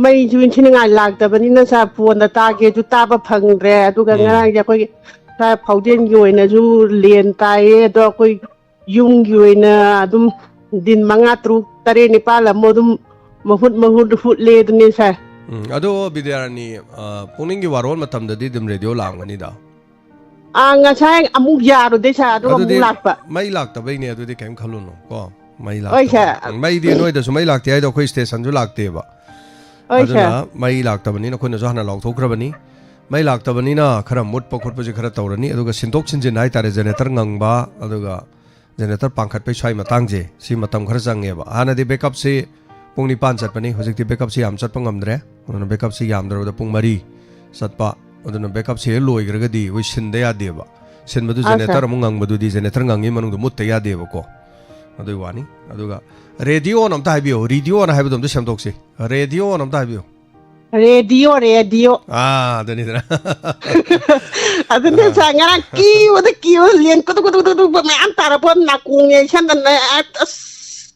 ꯃꯩꯁꯨ ꯏꯟꯊꯤ ꯅꯨꯡꯉꯥꯏ ꯂꯥꯛꯇꯕꯅꯤꯅ, sir, ꯐꯣꯟꯗ ꯇꯥꯒꯦꯁꯨ ꯇꯥꯕ ꯐꯪꯗ꯭ꯔꯦ꯫ ꯑꯗꯨꯒ ꯎꯝ꯫ ꯉꯔꯥꯡꯁꯦ ꯑꯩꯈꯣꯏꯒꯤ, sir, ꯐꯥꯎꯗꯦꯟꯒꯤ ꯑꯣꯏꯅꯁꯨ ꯂꯦꯟ ꯇꯥꯏꯌꯦ꯫ ꯑꯗꯣ ꯑꯩꯈꯣꯏ ꯌꯨꯝꯒꯤ ꯑꯣꯏꯅ ꯑꯗꯨꯝ ꯗꯤꯟ ꯃꯉꯥ, ꯇꯔꯨꯛ, ꯇꯔꯦꯠ, ꯅꯤꯄꯥꯜ ꯑꯃꯨꯛ ꯑꯗꯨꯝ ꯃꯍꯨꯠ ꯃꯍꯨꯠ ꯍꯨꯠꯂꯦ ꯑꯗꯨꯅꯦ, sir꯫ ꯎꯝ, ꯑꯗꯣ ꯕꯤꯗ꯭ꯌꯥꯔꯥꯅꯤ, ꯑ, ꯄꯨꯛꯅꯤꯡꯒꯤ ꯋꯥꯔꯣꯜ ꯃꯇꯝꯗꯗꯤ ꯑꯗꯨꯝ ꯔꯦꯗꯤꯑꯣ ꯂꯥꯛꯑꯝꯒꯅꯤꯗ? ꯑꯥ, ꯉꯁꯥꯏ ꯑꯃꯨꯛ ꯌꯥꯔꯨꯗꯦ ꯁꯥꯔ, ꯑꯗꯨꯒ ꯑꯃꯨꯛ ꯑꯗꯨꯗꯤ ꯂꯥꯛꯄ꯫ ꯃꯩ ꯂꯥꯛꯇꯕꯩꯅꯦ, ꯑꯗꯨꯗꯤ ꯀꯩꯝ ꯈꯜꯂꯨꯅꯨ ꯀꯣ꯫ ꯃꯩ ꯍꯣꯏ ꯂꯥꯛꯇꯕ ꯁꯥꯔ꯫ ꯎꯝ, ꯃꯩꯗꯤ ꯅꯣꯏꯗꯁꯨ ꯃꯩ ꯂꯥꯛꯇꯦ ꯍꯥꯏꯗꯣ ꯑꯩꯈꯣꯏ ꯁ꯭ꯇꯦꯁꯟꯁꯨ ꯂꯥꯛꯇꯦꯕ꯫ ꯍꯣꯏ ꯑꯗꯨꯅ ꯁꯥꯔ꯫ ꯃꯩ ꯂꯥꯛꯇꯕꯅꯤꯅ ꯑꯩꯈꯣꯏꯅꯁꯨ ꯍꯥꯟꯅ ꯂꯥꯎꯊꯣꯛꯈ꯭ꯔꯕꯅꯤ꯫ ꯃꯩ ꯂꯥꯛꯇꯕꯅꯤꯅ ꯈꯔ ꯃꯨꯠꯄ ꯈꯣꯠꯄꯁꯦ ꯈꯔ ꯇꯧꯔꯅꯤ, ꯑꯗꯨꯒ ꯁꯤꯟꯗꯣꯛ ꯁꯤꯟꯖꯤꯟ ꯍꯥꯏꯇꯥꯔꯦ, ꯖꯦꯅꯦꯔꯦꯇꯔ ꯉꯪꯕ, ꯑꯗꯨꯒ ꯖꯦꯅꯦꯔꯦꯇꯔ ꯄꯥꯟꯈꯠꯄꯩ ꯁ꯭ꯋꯥꯏ ꯃꯇꯥꯡꯁꯦ, ꯁꯤ ꯃꯇꯝ ꯈꯔ ꯆꯪꯉꯦꯕ꯫ ꯍꯥꯟꯅꯗꯤ ꯕꯦꯛꯀꯞꯁꯤ ꯄꯨꯡ ꯅꯤꯄꯥꯟ ꯆꯠꯄꯅꯤ, ꯍꯧꯖꯤꯛꯇꯤ ꯕꯦꯛꯀꯞꯁꯤ ꯌꯥꯝ ꯆꯠꯄ ꯉꯝꯗ꯭ꯔꯦ꯫ ꯑꯗꯨꯅ ꯕꯦꯛꯀꯞꯁꯤ ꯌꯥꯝꯗ꯭ꯔꯕꯗ ꯄꯨꯡ ꯃꯔꯤ ꯆꯠꯄ꯫ ꯑꯗꯨꯅ ꯕꯦꯛꯀꯞꯁꯤ ꯍꯦꯛ ꯂꯣꯏꯈ꯭ꯔꯒꯗꯤ ꯑꯩꯈꯣꯏ ꯁꯤꯟꯗ ꯌꯥꯗꯦꯕ꯫ ꯁꯤꯟꯕꯗꯨ ꯑꯥ, ꯁꯥꯔ꯫ ꯖꯦꯅꯦꯔꯦꯇꯔ ꯑꯃꯨꯛ ꯉꯪꯕꯗꯨꯗꯤ ꯖꯦꯅꯦꯔꯦꯇꯔ ꯉꯪꯉꯤ ꯃꯅꯨꯡꯗ ꯃꯨꯠꯇ ꯌꯥꯗꯦꯕꯀꯣ꯫ ꯑꯗꯨꯒꯤ ꯋꯥꯅꯤ꯫ ꯑꯗꯨꯒ ꯔꯦꯗꯤꯑꯣꯅ ꯑꯝꯇ ꯍꯥꯏꯕꯤꯌꯨ, ꯔꯦꯗꯤꯑꯣꯅ ꯍꯥꯏꯕꯗꯣ ꯑꯝꯇ ꯁꯦꯝꯗꯣꯛꯁꯤ꯫ ꯔꯦꯗꯤꯑꯣꯅ ꯑꯝꯇ ꯍꯥꯏꯕꯤꯌꯨ꯫ Radio, radio. ꯑꯥ, ꯑꯗꯨꯅꯤꯗꯅ꯫ ꯑꯗꯨꯅꯦ ꯁꯥꯔ, ꯉꯔꯥꯡ ꯀꯤꯕꯗ ꯀꯤꯕ, ꯂꯦꯟ ꯀꯨꯗꯨꯛ ꯀꯨꯗꯨꯛ ꯀꯨꯗꯨꯛ ꯀꯨꯗꯨꯛ ꯃꯌꯥꯝ ꯇꯥꯔꯛꯄ ꯅꯥꯀꯣꯡ ꯌꯩꯁꯟꯗꯅ, ꯑꯁ,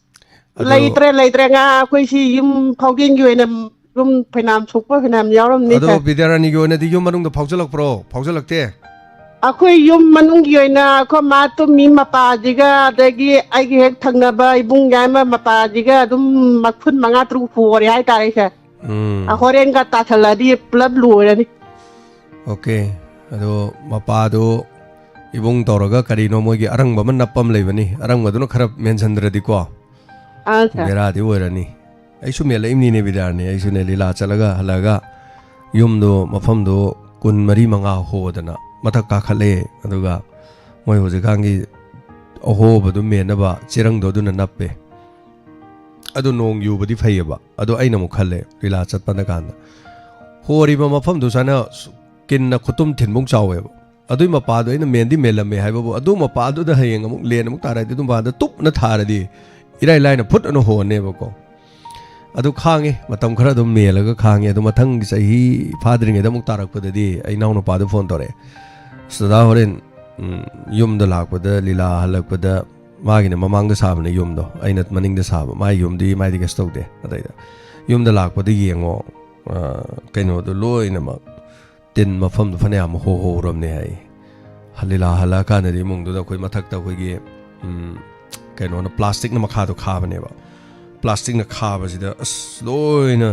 ꯑꯗꯨ ꯂꯩꯇ꯭ꯔꯦ, ꯂꯩꯇ꯭ꯔꯦ꯫ ꯉꯥ ꯑꯩꯈꯣꯏ ꯁꯤ ꯌꯨꯝ ꯐꯥꯎꯗꯤꯟꯒꯤ ꯑꯣꯏꯅ ꯌꯨꯝ ꯐꯩꯅꯥꯝ ꯁꯣꯛꯄ ꯐꯩꯅꯥꯝ ꯌꯥꯎꯔꯝꯅꯤ ꯑꯗꯣ ꯁꯥꯔ꯫ ꯕꯤꯗ꯭ꯌꯥꯔꯥꯅꯤꯒꯤ ꯑꯣꯏꯅꯗꯤ ꯌꯨꯝ ꯃꯅꯨꯡꯗ ꯐꯥꯎꯖꯜꯂꯛꯄ꯭ꯔꯣ? ꯐꯥꯎꯖꯜꯂꯛꯇꯦ? ꯑꯩꯈꯣꯏ ꯌꯨꯝ ꯃꯅꯨꯡꯒꯤ ꯑꯣꯏꯅ ꯑꯩꯈꯣꯏ ꯃꯥ ꯇꯨꯝꯃꯤ ꯃꯄꯥꯁꯤꯒ, ꯑꯗꯒꯤ ꯑꯩꯒꯤ ꯍꯦꯛ ꯊꯪꯅꯕ ꯏꯕꯨꯡ ꯌꯥꯏꯃ ꯃꯄꯥꯁꯤꯒ ꯑꯗꯨꯝ ꯃꯈꯨꯟ ꯃꯉꯥ ꯇꯔꯨꯛ ꯍꯣꯔꯦ ꯍꯥꯏꯇꯥꯔꯦ ꯁꯥꯔ꯫ ꯎꯝ꯫ ꯑ, ꯍꯣꯔꯦꯟꯒ ꯇꯥꯁꯜꯂꯛꯑꯗꯤ ꯄꯨꯂꯞ ꯂꯣꯏꯔꯅꯤ꯫ ꯑꯣꯀꯦ꯫ ꯑꯗꯣ ꯃꯄꯥꯗꯣ ꯏꯕꯨꯡ ꯇꯧꯔꯒ ꯀꯔꯤꯅꯣ ꯃꯣꯏꯒꯤ ꯑꯔꯪꯕ ꯑꯃ ꯅꯞꯄ ꯑꯃ ꯂꯩꯕꯅꯤ, ꯑꯔꯪꯕꯗꯨꯅ ꯈꯔ ꯃꯦꯟꯁꯤꯟꯗ꯭ꯔꯗꯤꯀꯣ ꯑꯥ, ꯁꯥꯔ꯫ ꯕꯦꯔꯥꯗꯤ ꯑꯣꯏꯔꯅꯤ꯫ ꯑꯩꯁꯨ ꯃꯦꯜꯂꯛꯏꯕꯅꯤꯅꯦ ꯕꯤꯗ꯭ꯌꯥꯔꯥꯅꯤ, ꯑꯩꯁꯨꯅꯦ ꯂꯤꯂꯥ ꯆꯠꯂꯒ ꯍꯜꯂꯛꯑꯒ ꯌꯨꯝꯗꯣ, ꯃꯐꯝꯗꯣ ꯀꯨꯟ ꯃꯔꯤ ꯃꯉꯥ ꯍꯣꯗꯅ ꯃꯊꯛ ꯀꯥꯈꯠꯂꯦ꯫ ꯑꯗꯨꯒ ꯃꯣꯏ ꯍꯧꯖꯤꯛꯀꯥꯟꯒꯤ ꯑꯍꯣꯕꯗꯨ ꯃꯦꯟꯅꯕ ꯆꯦꯔꯪꯗꯣ ꯑꯗꯨꯅ ꯅꯞꯄꯦ꯫ ꯑꯗꯨ ꯅꯣꯡ ꯌꯨꯕꯗꯤ ꯐꯩꯌꯦꯕ꯫ ꯑꯗꯣ ꯑꯩꯅ ꯑꯃꯨꯛ ꯈꯜꯂꯦ, ꯂꯤꯂꯥ ꯆꯠꯄꯗ ꯀꯥꯟꯗ ꯍꯣꯔꯤꯕ ꯃꯐꯝꯗꯨ ꯁꯨꯃꯥꯏꯅ ꯁꯨ-, ꯀꯤꯟꯅ ꯈꯨꯇꯨꯝ ꯊꯤꯟꯕꯨꯡ ꯆꯥꯎꯋꯦꯕ꯫ ꯑꯗꯨꯏ ꯃꯄꯥꯗꯣ ꯑꯩꯅ ꯃꯦꯟꯗꯤ ꯃꯦꯜꯂꯝꯃꯦ ꯍꯥꯏꯕꯕꯨ, ꯑꯗꯨ ꯃꯄꯥꯗꯨꯗ ꯍꯌꯦꯡ ꯑꯃꯨꯛ ꯂꯦꯟ ꯑꯃꯨꯛ ꯇꯥꯔꯗꯤ, ꯑꯗꯨꯝ ꯃꯄꯥꯗ ꯇꯨꯞꯅ ꯊꯥꯔꯗꯤ ꯏꯔꯥꯏ ꯂꯥꯏꯅ ꯐꯨꯠ ꯑꯅ ꯍꯣꯅꯦꯕꯀꯣ꯫ ꯑꯗꯨ ꯈꯥꯡꯉꯦ, ꯃꯇꯝ ꯈꯔ ꯑꯗꯨꯝ ꯃꯦꯜꯂꯒ ꯈꯥꯡꯉꯦ꯫ ꯑꯗꯨ ꯃꯊꯪꯒꯤ ꯆꯍꯤ ꯐꯥꯗ꯭ꯔꯤꯉꯩꯗ ꯑꯃꯨꯛ ꯇꯥꯔꯛꯄꯗꯗꯤ ꯑꯩ ꯏꯅꯥꯎꯅꯨꯄꯥꯗ ꯐꯣꯟ ꯇꯧꯔꯛꯑꯦ, "ꯑꯁ ꯗꯗꯥ, ꯍꯣꯔꯦꯟ, ꯎꯝ, ꯌꯨꯝꯗ ꯂꯥꯛꯄꯗ, ꯂꯤꯂꯥ ꯍꯜꯂꯛꯄꯗ", ꯃꯥꯒꯤꯅ ꯃꯃꯥꯡꯗ ꯁꯥꯕꯅꯦ ꯌꯨꯝꯗꯣ, ꯑꯩꯅ ꯃꯅꯤꯡꯗ ꯁꯥꯕ꯫ ꯃꯥꯏ ꯌꯨꯝꯗꯤ ꯃꯥꯏꯗꯤ ꯀꯩꯁꯨ ꯇꯧꯗꯦ꯫ ꯑꯗꯩꯗ ꯌꯨꯝꯗ ꯂꯥꯛꯄꯗ ꯌꯦꯡꯉꯣ, ꯑ, ꯀꯩꯅꯣꯗꯣ ꯂꯣꯏꯅꯃꯛ ꯇꯤꯟ ꯃꯐꯝꯗꯣ ꯐꯅꯌꯥꯝ ꯍꯣꯍꯧꯔꯕꯅꯦ ꯍꯥꯏ꯫ ꯂꯤꯂꯥ ꯍꯜꯂꯛꯑꯀꯥꯟꯗꯗꯤ ꯏꯃꯨꯡꯗꯨꯗ ꯑꯩꯈꯣꯏ ꯃꯊꯛꯇ ꯑꯩꯈꯣꯏꯒꯤ, ꯎꯝ, ꯀꯩꯅꯣꯅ, ꯄ꯭ꯂꯥꯁꯇꯤꯛꯅ ꯃꯈꯥꯗꯣ ꯈꯥꯕꯅꯦꯕ꯫ ꯄ꯭ꯂꯥꯁꯇꯤꯛꯅ ꯈꯥꯕꯁꯤꯗ ꯑꯁ ꯂꯣꯏꯅ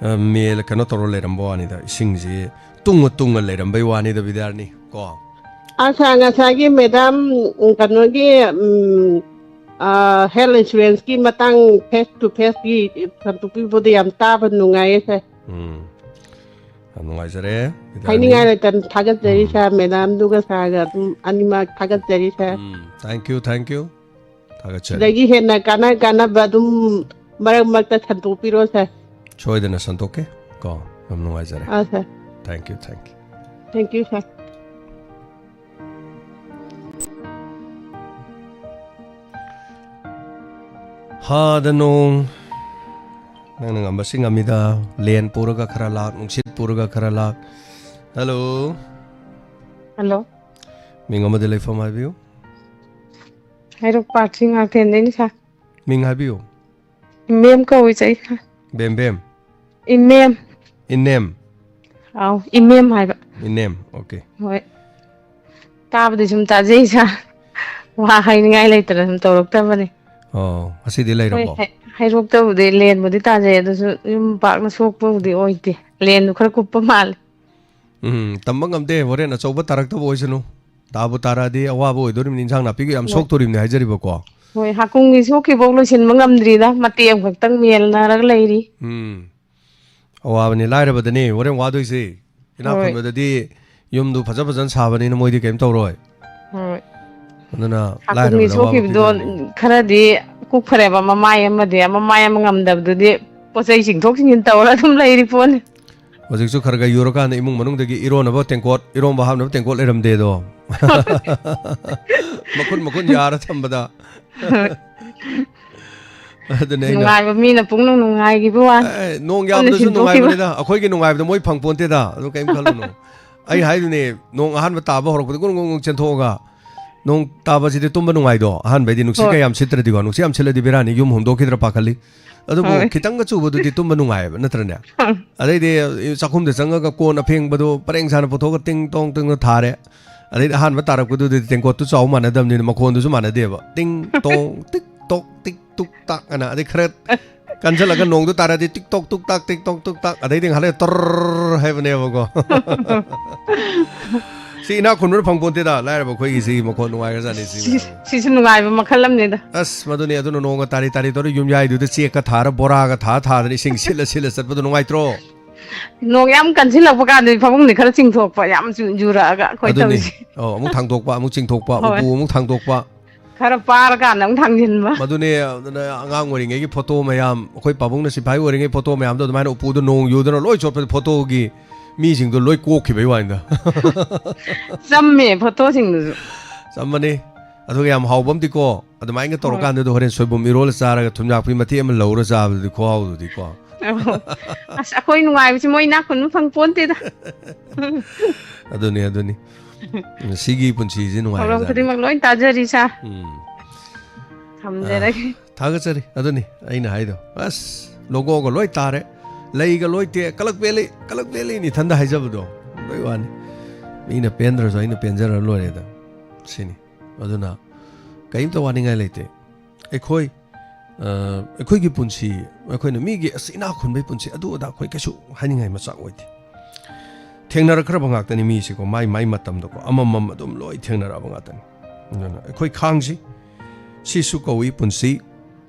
ꯑ, ꯃꯦꯜ ꯀꯩꯅꯣ ꯇꯧꯔ ꯂꯩꯔꯝꯕ ꯋꯥꯅꯤꯗ, ꯏꯁꯤꯡꯁꯤ ꯇꯨꯡꯉ ꯇꯨꯡꯉ ꯂꯩꯔꯝꯕꯩ ꯋꯥꯅꯤꯗ, ꯕꯤꯗ꯭ꯌꯥꯔꯥꯅꯤ ꯀꯣ꯫ ꯑꯁꯥ, ꯉꯁꯥꯏꯒꯤ ꯃꯦꯗꯥꯝ, ꯎꯝ, ꯀꯩꯅꯣꯒꯤ, ꯎꯝ, ꯑ, ꯍꯦꯜꯊ ꯏꯟꯁꯨꯔꯦꯟꯁꯀꯤ ꯃꯇꯥꯡ ꯐꯦꯁ ꯇꯨ ꯐꯦꯁꯀꯤ ꯁꯟꯗꯣꯛꯄꯤꯕꯗꯣ ꯌꯥꯝ ꯇꯥꯕ ꯅꯨꯡꯉꯥꯏꯌꯦ ꯁꯥꯔ꯫ ꯎꯝ, ꯌꯥꯝ ꯅꯨꯡꯉꯥꯏꯖꯔꯦ, ꯕꯤꯗ꯭ꯌꯥꯔꯥꯅꯤ꯫ ꯍꯥꯏꯅꯤꯡꯉꯥꯏ ꯂꯩꯇꯅ ꯊꯥꯒꯠꯆꯔꯤ ꯎꯝ꯫ ꯁꯥꯔ, ꯃꯦꯗꯥꯝꯗꯨꯒ ꯁꯥꯔꯒ ꯑꯗꯨꯝ ꯑꯅꯤꯃꯛ ꯊꯥꯒꯠꯆꯔꯤ ꯁꯥꯔ꯫ ꯎꯝ, thank you, thank you. ꯊꯥꯒꯠꯆꯔꯤ꯫ ꯁꯤꯗꯒꯤ ꯍꯦꯟꯅ ꯀꯥꯟꯅ ꯀꯥꯟꯅꯕ ꯑꯗꯨꯝ ꯃꯔꯛ ꯃꯔꯛꯇ ꯁꯟꯗꯣꯛꯄꯤꯔꯣ ꯁꯥꯔ꯫ ꯁꯣꯏꯗꯅ ꯁꯟꯗꯣꯛꯀꯦ ꯀꯣ꯫ ꯌꯥꯝ ꯅꯨꯡꯉꯥꯏꯖꯔꯦ꯫ ꯑꯥ ꯁꯥꯔ꯫ Thank you, thank you. Thank you ꯁꯥꯔ꯫ ꯍꯥꯗ ꯅꯣꯡ꯫ ꯅꯪꯅ ꯉꯝꯕꯁꯤ ꯉꯝꯃꯤꯗ꯫ ꯂꯦꯟ ꯄꯨꯔꯒ ꯈꯔ ꯂꯥꯛ, ꯅꯨꯡꯁꯤꯠ ꯄꯨꯔꯒ ꯈꯔ ꯂꯥꯛ꯫ ꯍꯜꯂꯣ꯫ ꯍꯜꯂꯣ꯫ ꯃꯤꯡ ꯑꯃꯗꯤ ꯂꯩꯐꯝ ꯍꯥꯏꯕꯤꯌꯨ꯫ ꯍꯩꯔꯣꯛ ꯄꯥꯠꯁꯤ ꯉꯥꯛꯊꯦꯟꯗꯩꯅꯤ ꯁꯥꯔ꯫ ꯃꯤꯡ ꯍꯥꯏꯕꯤꯌꯨ꯫ ꯃꯦꯝ ꯀꯧꯏ ꯆꯩ ꯁꯥꯔ꯫ ꯕꯦꯝ ꯕꯦꯝ꯫ ꯏꯃꯦꯝ꯫ ꯏꯅꯦꯝ꯫ ꯑꯥꯎ, ꯏꯃꯦꯝ ꯍꯥꯏꯕ꯫ ꯏꯅꯦꯝ, okay꯫ ꯍꯣꯏ꯫ ꯇꯥꯕꯗꯤ ꯁꯨꯝ ꯇꯥꯖꯩ ꯁꯥꯔ꯫ ꯋꯥ ꯍꯥꯏꯅꯤꯡꯉꯥꯏ ꯂꯩꯇꯅ ꯁꯨꯝ ꯇꯧꯔꯛꯇꯕꯅꯤ꯫ ꯑꯣ, ꯉꯁꯤꯗꯤ ꯍꯣꯏ, ꯂꯩꯔꯕꯣ? ꯍꯩ- ꯍꯩꯔꯣꯛꯇꯕꯨꯗꯤ ꯂꯦꯟꯕꯨꯗꯤ ꯇꯥꯖꯩ, ꯑꯗꯨꯁꯨ ꯌꯨꯝ ꯄꯥꯛꯅ ꯁꯣꯛꯄꯕꯨꯗꯤ ꯑꯣꯏꯗꯦ꯫ ꯂꯦꯟꯗꯨ ꯈꯔ ꯀꯨꯞꯄ ꯃꯥꯜꯂꯦ꯫ ꯎꯝ, ꯇꯝꯕ ꯉꯝꯗꯦ, ꯍꯣꯔꯦꯟ ꯑꯆꯧꯕ ꯇꯥꯔꯛꯇꯕ ꯑꯣꯏꯁꯅꯨ꯫ ꯇꯥꯕꯨ ꯇꯥꯔꯛꯑꯗꯤ ꯑꯋꯥꯕ ꯑꯣꯏꯗꯣꯔꯤꯕꯅꯤ, ꯏꯟꯁꯥꯡ ꯅꯥꯄꯤꯒ ꯌꯥꯝ ꯍꯣꯏ꯫ ꯁꯣꯛꯇꯣꯔꯤꯕꯅꯤ ꯍꯥꯏꯖꯔꯤꯕꯀꯣ꯫ ꯍꯣꯏ, ꯍꯥꯀꯨꯝꯒꯤ ꯁꯣꯛꯈꯤꯕꯐꯥꯎ ꯂꯣꯏꯁꯤꯟꯕ ꯉꯝꯗ꯭ꯔꯤꯗ, ꯃꯇꯦꯛ ꯑꯃꯈꯛꯇꯪ ꯃꯦꯜꯅꯔꯒ ꯂꯩꯔꯤ꯫ ꯎꯝ꯫ ꯑꯋꯥꯕꯅꯤ, ꯂꯥꯏꯔꯕꯗꯅꯤ ꯍꯣꯔꯦꯟ ꯋꯥꯗꯣꯏꯁꯦ꯫ ꯏꯅꯥꯛ ꯍꯣꯏ꯫ ꯈꯨꯟꯕꯗꯗꯤ ꯌꯨꯝꯗꯨ ꯐꯖ ꯐꯖꯅ ꯁꯥꯕꯅꯤꯅ ꯃꯣꯏꯗꯤ ꯀꯩꯝ ꯇꯧꯔꯣꯏ꯫ ꯍꯣꯏ꯫ ꯑꯗꯨꯅ ꯍꯥꯀꯨꯝꯒꯤ ꯂꯥꯏꯔꯕꯗ ꯑꯋꯥꯕ ꯁꯣꯛꯈꯤꯕꯗꯣ ꯄꯤꯗꯣꯏꯅꯤ꯫ ꯈꯔꯗꯤ ꯀꯨꯞꯈ꯭ꯔꯦꯕ, ꯃꯃꯥꯏ ꯑꯃꯗꯤ, ꯃꯃꯥꯏ ꯑꯃ ꯉꯝꯗꯕꯗꯨꯗꯤ ꯄꯣꯠ ꯆꯩ ꯆꯤꯡꯊꯣꯛ ꯆꯤꯡꯁꯤꯟ ꯇꯧꯔ ꯑꯗꯨꯝ ꯂꯩꯔꯤ ꯄꯣꯠꯅꯤ꯫ ꯍꯧꯖꯤꯛꯁꯨ ꯈꯔ ꯈꯔ ꯌꯨꯔꯀꯥꯟꯗ ꯏꯃꯨꯡ ꯃꯅꯨꯡꯗꯒꯤ ꯏꯔꯣꯟꯅꯕ ꯇꯦꯡꯀꯣꯠ, ꯏꯔꯣꯟꯕ ꯍꯥꯞꯅꯕ ꯇꯦꯡꯀꯣꯠ ꯂꯩꯔꯝꯗꯦꯗꯣ꯫ ꯃꯈꯨꯟ ꯃꯈꯨꯟ ꯌꯥꯔ ꯊꯝꯕꯗ꯫ ꯑꯗꯨꯅꯦ ꯑꯩꯅ ꯅꯨꯡꯉꯥꯏꯕ ꯃꯤꯅ ꯄꯨꯡꯅꯨꯡ ꯅꯨꯡꯉꯥꯏꯈꯤꯕ ꯋꯥꯅꯤ꯫ ꯑꯦ, ꯅꯣꯡ ꯄꯨꯟꯅ ꯌꯥꯝꯕꯗꯁꯨ ꯁꯤꯟꯗꯣꯛꯈꯤꯕ꯫ ꯅꯨꯡꯉꯥꯏꯕꯅꯤꯗ, ꯑꯩꯈꯣꯏꯒꯤ ꯅꯨꯡꯉꯥꯏꯕꯗ ꯃꯣꯏ ꯐꯪ ꯄꯣꯟꯇꯦꯗ, ꯑꯗꯨ ꯀꯩꯝ ꯈꯜꯂꯨꯅꯨ꯫ ꯑꯩ ꯍꯥꯏꯗꯨꯅꯦ, ꯅꯣꯡ ꯑꯍꯥꯟꯕ ꯇꯥꯕ ꯍꯧꯔꯛꯄꯗ ꯒꯨꯡ ꯒꯨꯡ ꯒꯨꯡ ꯆꯦꯟꯊꯣꯛꯑꯒ, ꯅꯣꯡ ꯇꯥꯕꯁꯤꯗꯤ ꯇꯨꯝꯕ ꯅꯨꯡꯉꯥꯏꯗꯣ, ꯑꯍꯥꯟꯕꯩꯗꯤ ꯅꯨꯡꯁꯤꯠꯀ ꯍꯣꯏ꯫ ꯌꯥꯝ ꯁꯤꯠꯇ꯭ꯔꯗꯤꯀꯣ, ꯅꯨꯡꯁꯤꯠ ꯌꯥꯝ ꯁꯤꯠꯂꯗꯤ ꯕꯦꯔꯥꯅꯤ, ꯌꯨꯝ ꯍꯣꯡꯗꯣꯛꯈꯤꯗ꯭ꯔꯥ ꯄꯥꯈꯠꯂꯤ꯫ ꯑꯗꯨꯕꯨ ꯍꯣꯏ꯫ ꯈꯤꯇꯪꯒ ꯆꯨꯕꯗꯨꯗꯤ ꯇꯨꯝꯕ ꯅꯨꯡꯉꯥꯏꯑꯕ, ꯅꯠꯇ꯭ꯔꯅꯦ? ꯍꯣꯏ꯫ ꯑꯗꯩꯗꯤ ꯆꯥꯛꯈꯨꯝꯗ ꯆꯪꯉꯒ ꯀꯣꯟ ꯑꯐꯦꯡꯕꯗꯣ ꯄꯔꯦꯡ ꯁꯥꯅ ꯄꯨꯊꯣꯛꯑꯒ ꯇꯤꯡ ꯇꯣꯡ ꯇꯤꯡꯅ ꯊꯥꯔꯦ꯫ ꯑꯗꯩꯗꯤ ꯑꯍꯥꯟꯕ ꯇꯥꯔꯛꯄꯗꯨꯗꯗꯤ ꯇꯦꯡꯀꯣꯠꯇꯨ ꯆꯥꯎ ꯃꯥꯟꯅꯗꯕꯅꯤꯅ ꯃꯈꯣꯟꯗꯨꯁꯨ ꯃꯥꯟꯅꯗꯦꯕ꯫ ꯇꯤꯡ ꯇꯣꯡ ꯇꯤꯛ ꯇꯣꯛ ꯇꯤꯛ ꯇꯨꯛ ꯇꯥꯛ ꯑꯅ꯫ ꯑꯗꯩ ꯈꯔ ꯀꯟꯁꯤꯜꯂꯒ ꯅꯣꯡꯗꯣ ꯇꯥꯔꯗꯤ ꯇꯤꯛ ꯇꯣꯛ ꯇꯨꯛ ꯇꯥꯛ, ꯇꯤꯛ ꯇꯣꯛ ꯇꯨꯛ ꯇꯥꯛ, ꯑꯗꯩꯗꯤ ꯉꯥꯏꯍꯥꯛ ꯂꯩꯔ ꯇꯔ ꯍꯥꯏꯕꯅꯦꯕꯀꯣ꯫ ꯁꯤ ꯏꯅꯥꯛ ꯈꯨꯟꯕꯅ ꯐꯪ ꯄꯣꯟꯇꯦꯗ, ꯂꯥꯏꯔꯕ ꯑꯩꯈꯣꯏꯒꯤ ꯁꯤ ꯃꯈꯣꯟ ꯅꯨꯡꯉꯥꯏꯈ꯭ꯔꯖꯥꯠꯅꯤ ꯁꯤ ꯁꯤ-, ꯃꯌꯥꯝ꯫ ꯁꯤꯁꯨ ꯅꯨꯡꯉꯥꯏꯕ ꯃꯈꯜ ꯑꯃꯅꯤꯗ꯫ ꯑꯁ, ꯃꯗꯨꯅꯤ꯫ ꯑꯗꯨꯅ ꯅꯣꯡꯒ ꯇꯥꯔꯤ ꯇꯥꯔꯤ ꯇꯧꯔ ꯌꯨꯝꯌꯥꯏꯗꯨꯗ ꯆꯦꯛꯀ ꯊꯥꯔ ꯕꯣꯔꯥꯒ ꯊꯥ ꯊꯥꯗꯅ ꯏꯁꯤꯡ ꯁꯤꯠꯂ ꯁꯤꯠꯂ ꯆꯠꯄꯗꯣ ꯅꯨꯡꯉꯥꯏꯇ꯭ꯔꯣ? ꯅꯣꯡ ꯌꯥꯝ ꯀꯟꯁꯤꯜꯂꯛꯄ ꯀꯥꯟꯗꯗꯤ ꯐꯃꯨꯡꯗꯤ ꯈꯔ ꯆꯤꯡꯊꯣꯛꯄ, ꯌꯥꯝ ꯆꯨ-, ꯆꯨꯔꯛꯑꯒ ꯑꯩꯈꯣꯏ ꯑꯗꯨꯅꯤ꯫ ꯇꯧꯔꯤꯁꯦ꯫ ꯑꯧ, ꯑꯃꯨꯛ ꯊꯥꯡꯗꯣꯛꯄ, ꯑꯃꯨꯛ ꯆꯤꯡꯊꯣꯛꯄ, ꯍꯣꯏ꯫ ꯎꯄꯨ ꯑꯃꯨꯛ ꯊꯥꯡꯗꯣꯛꯄ꯫ ꯈꯔ ꯄꯥꯔꯀꯥꯟꯗ ꯑꯃꯨꯛ ꯊꯥꯡꯖꯤꯟꯕ꯫ ꯃꯗꯨꯅꯦ, ꯑꯗꯨꯅ ꯑꯉꯥꯡ ꯑꯣꯏꯔꯤꯉꯩꯒꯤ ꯐꯣꯇꯣ ꯃꯌꯥꯝ, ꯑꯩꯈꯣꯏ ꯄꯥꯕꯨꯡꯅ ꯁꯤꯐꯥꯏ ꯑꯣꯏꯔꯤꯉꯩ ꯐꯣꯇꯣ ꯃꯌꯥꯝꯗꯣ ꯑꯗꯨꯃꯥꯏꯅ ꯎꯄꯨꯗꯣ ꯅꯣꯡ ꯌꯨꯗꯅ ꯂꯣꯏ ꯆꯣꯠꯄꯗ ꯐꯣꯇꯣꯒꯤ ꯃꯤꯁꯤꯡꯗꯣ ꯂꯣꯏ ꯀꯣꯛꯈꯤꯕꯩ ꯋꯥꯅꯤꯗ꯫ ꯆꯝꯃꯦ ꯐꯣꯇꯣꯁꯤꯡꯗꯨꯁꯨ꯫ ꯆꯝꯕꯅꯤ꯫ ꯑꯗꯨꯒ ꯌꯥꯝ ꯍꯥꯎꯕ ꯑꯃꯗꯤꯀꯣ, ꯑꯗꯨꯃꯥꯏꯅ ꯍꯣꯏ꯫ ꯇꯧꯔꯀꯥꯟꯗꯨꯗ ꯍꯣꯔꯦꯟ ꯁꯣꯏꯕꯨꯝ ꯏꯔꯣꯜꯂ ꯆꯥꯔꯒ ꯊꯨꯝꯌꯥꯛꯄꯤ ꯃꯇꯦꯛ ꯑꯃ ꯂꯧꯔ ꯆꯥꯕꯗꯨꯗꯤ ꯈꯨꯍꯥꯎꯗꯨꯗꯤꯀꯣ꯫ ꯑꯣ꯫ ꯑꯁ, ꯑꯩꯈꯣꯏ ꯅꯨꯡꯉꯥꯏꯕꯁꯤ ꯃꯣꯏ ꯏꯅꯥꯛ ꯈꯨꯟꯕ ꯐꯪ ꯄꯣꯟꯇꯦꯗ꯫ ꯑꯗꯨꯅꯤ, ꯑꯗꯨꯅꯤ꯫ ꯁꯤꯒꯤ ꯄꯨꯟꯁꯤꯁꯤ ꯊꯧꯔꯝ ꯅꯨꯡꯉꯥꯏꯔꯖꯥꯠꯅꯤ꯫ ꯈꯨꯗꯤꯡꯃꯛ ꯂꯣꯏ ꯇꯥꯖꯔꯤ, ꯁꯥꯔ꯫ ꯎꯝ꯫ ꯊꯝꯖꯔꯒꯦ꯫ ꯑꯥ, ꯊꯥꯒꯠꯆꯔꯤ꯫ ꯑꯗꯨꯅꯤ ꯑꯩꯅ ꯍꯥꯏꯗꯣ꯫ ꯑꯁ, ꯂꯣꯒꯣꯒ ꯂꯣꯏ ꯇꯥꯔꯦ꯫ ꯂꯩꯒ ꯂꯣꯏ ꯇꯦ-, ꯀꯂꯛ ꯕꯦꯂꯤ, ꯀꯂꯛ ꯕꯦꯂꯤꯅꯤ ꯏꯊꯟꯗ ꯍꯥꯏꯖꯕꯗꯣ꯫ ꯑꯗꯨꯒꯤ ꯋꯥꯅꯤ꯫ ꯃꯤꯅ ꯄꯦꯟꯗ꯭ꯔꯁꯨ ꯑꯩꯅ ꯄꯦꯟꯖꯔ ꯂꯣꯏꯔꯦꯗ꯫ ꯁꯤꯅꯤ꯫ ꯑꯗꯨꯅ ꯀꯔꯤꯝꯇ ꯋꯥꯅꯤꯡꯉꯥꯏ ꯂꯩꯇꯦ꯫ ꯑꯩꯈꯣꯏ, ꯑ, ꯑꯩꯈꯣꯏꯒꯤ ꯄꯨꯟꯁꯤ, ꯑꯩꯈꯣꯏꯅ ꯃꯤꯒꯤ ꯑꯁ ꯏꯅꯥꯛ ꯈꯨꯟꯕꯒꯤ ꯄꯨꯟꯁꯤ ꯑꯗꯨ ꯑꯗꯥ ꯑꯩꯈꯣꯏ ꯀꯩꯁꯨ ꯍꯥꯏꯅꯤꯡꯉꯥꯏ ꯃꯆꯥꯛ ꯑꯣꯏꯗꯦ꯫ ꯊꯦꯡꯅꯔꯛꯈ꯭ꯔꯕ ꯉꯥꯛꯇꯅꯤ ꯃꯤꯁꯤꯀꯣ, ꯃꯥꯏ ꯃꯥꯏ ꯃꯇꯝꯗꯀꯣ, ꯑꯃꯃꯝ ꯑꯗꯨꯝ ꯂꯣꯏ ꯊꯦꯡꯅꯔꯛꯑꯕ ꯉꯥꯛꯇꯅꯤ꯫ ꯑꯗꯨꯅ ꯑꯩꯈꯣꯏ ꯈꯥꯡꯁꯤ, ꯁꯤꯁꯨ ꯀꯧꯏ ꯄꯨꯟꯁꯤ꯫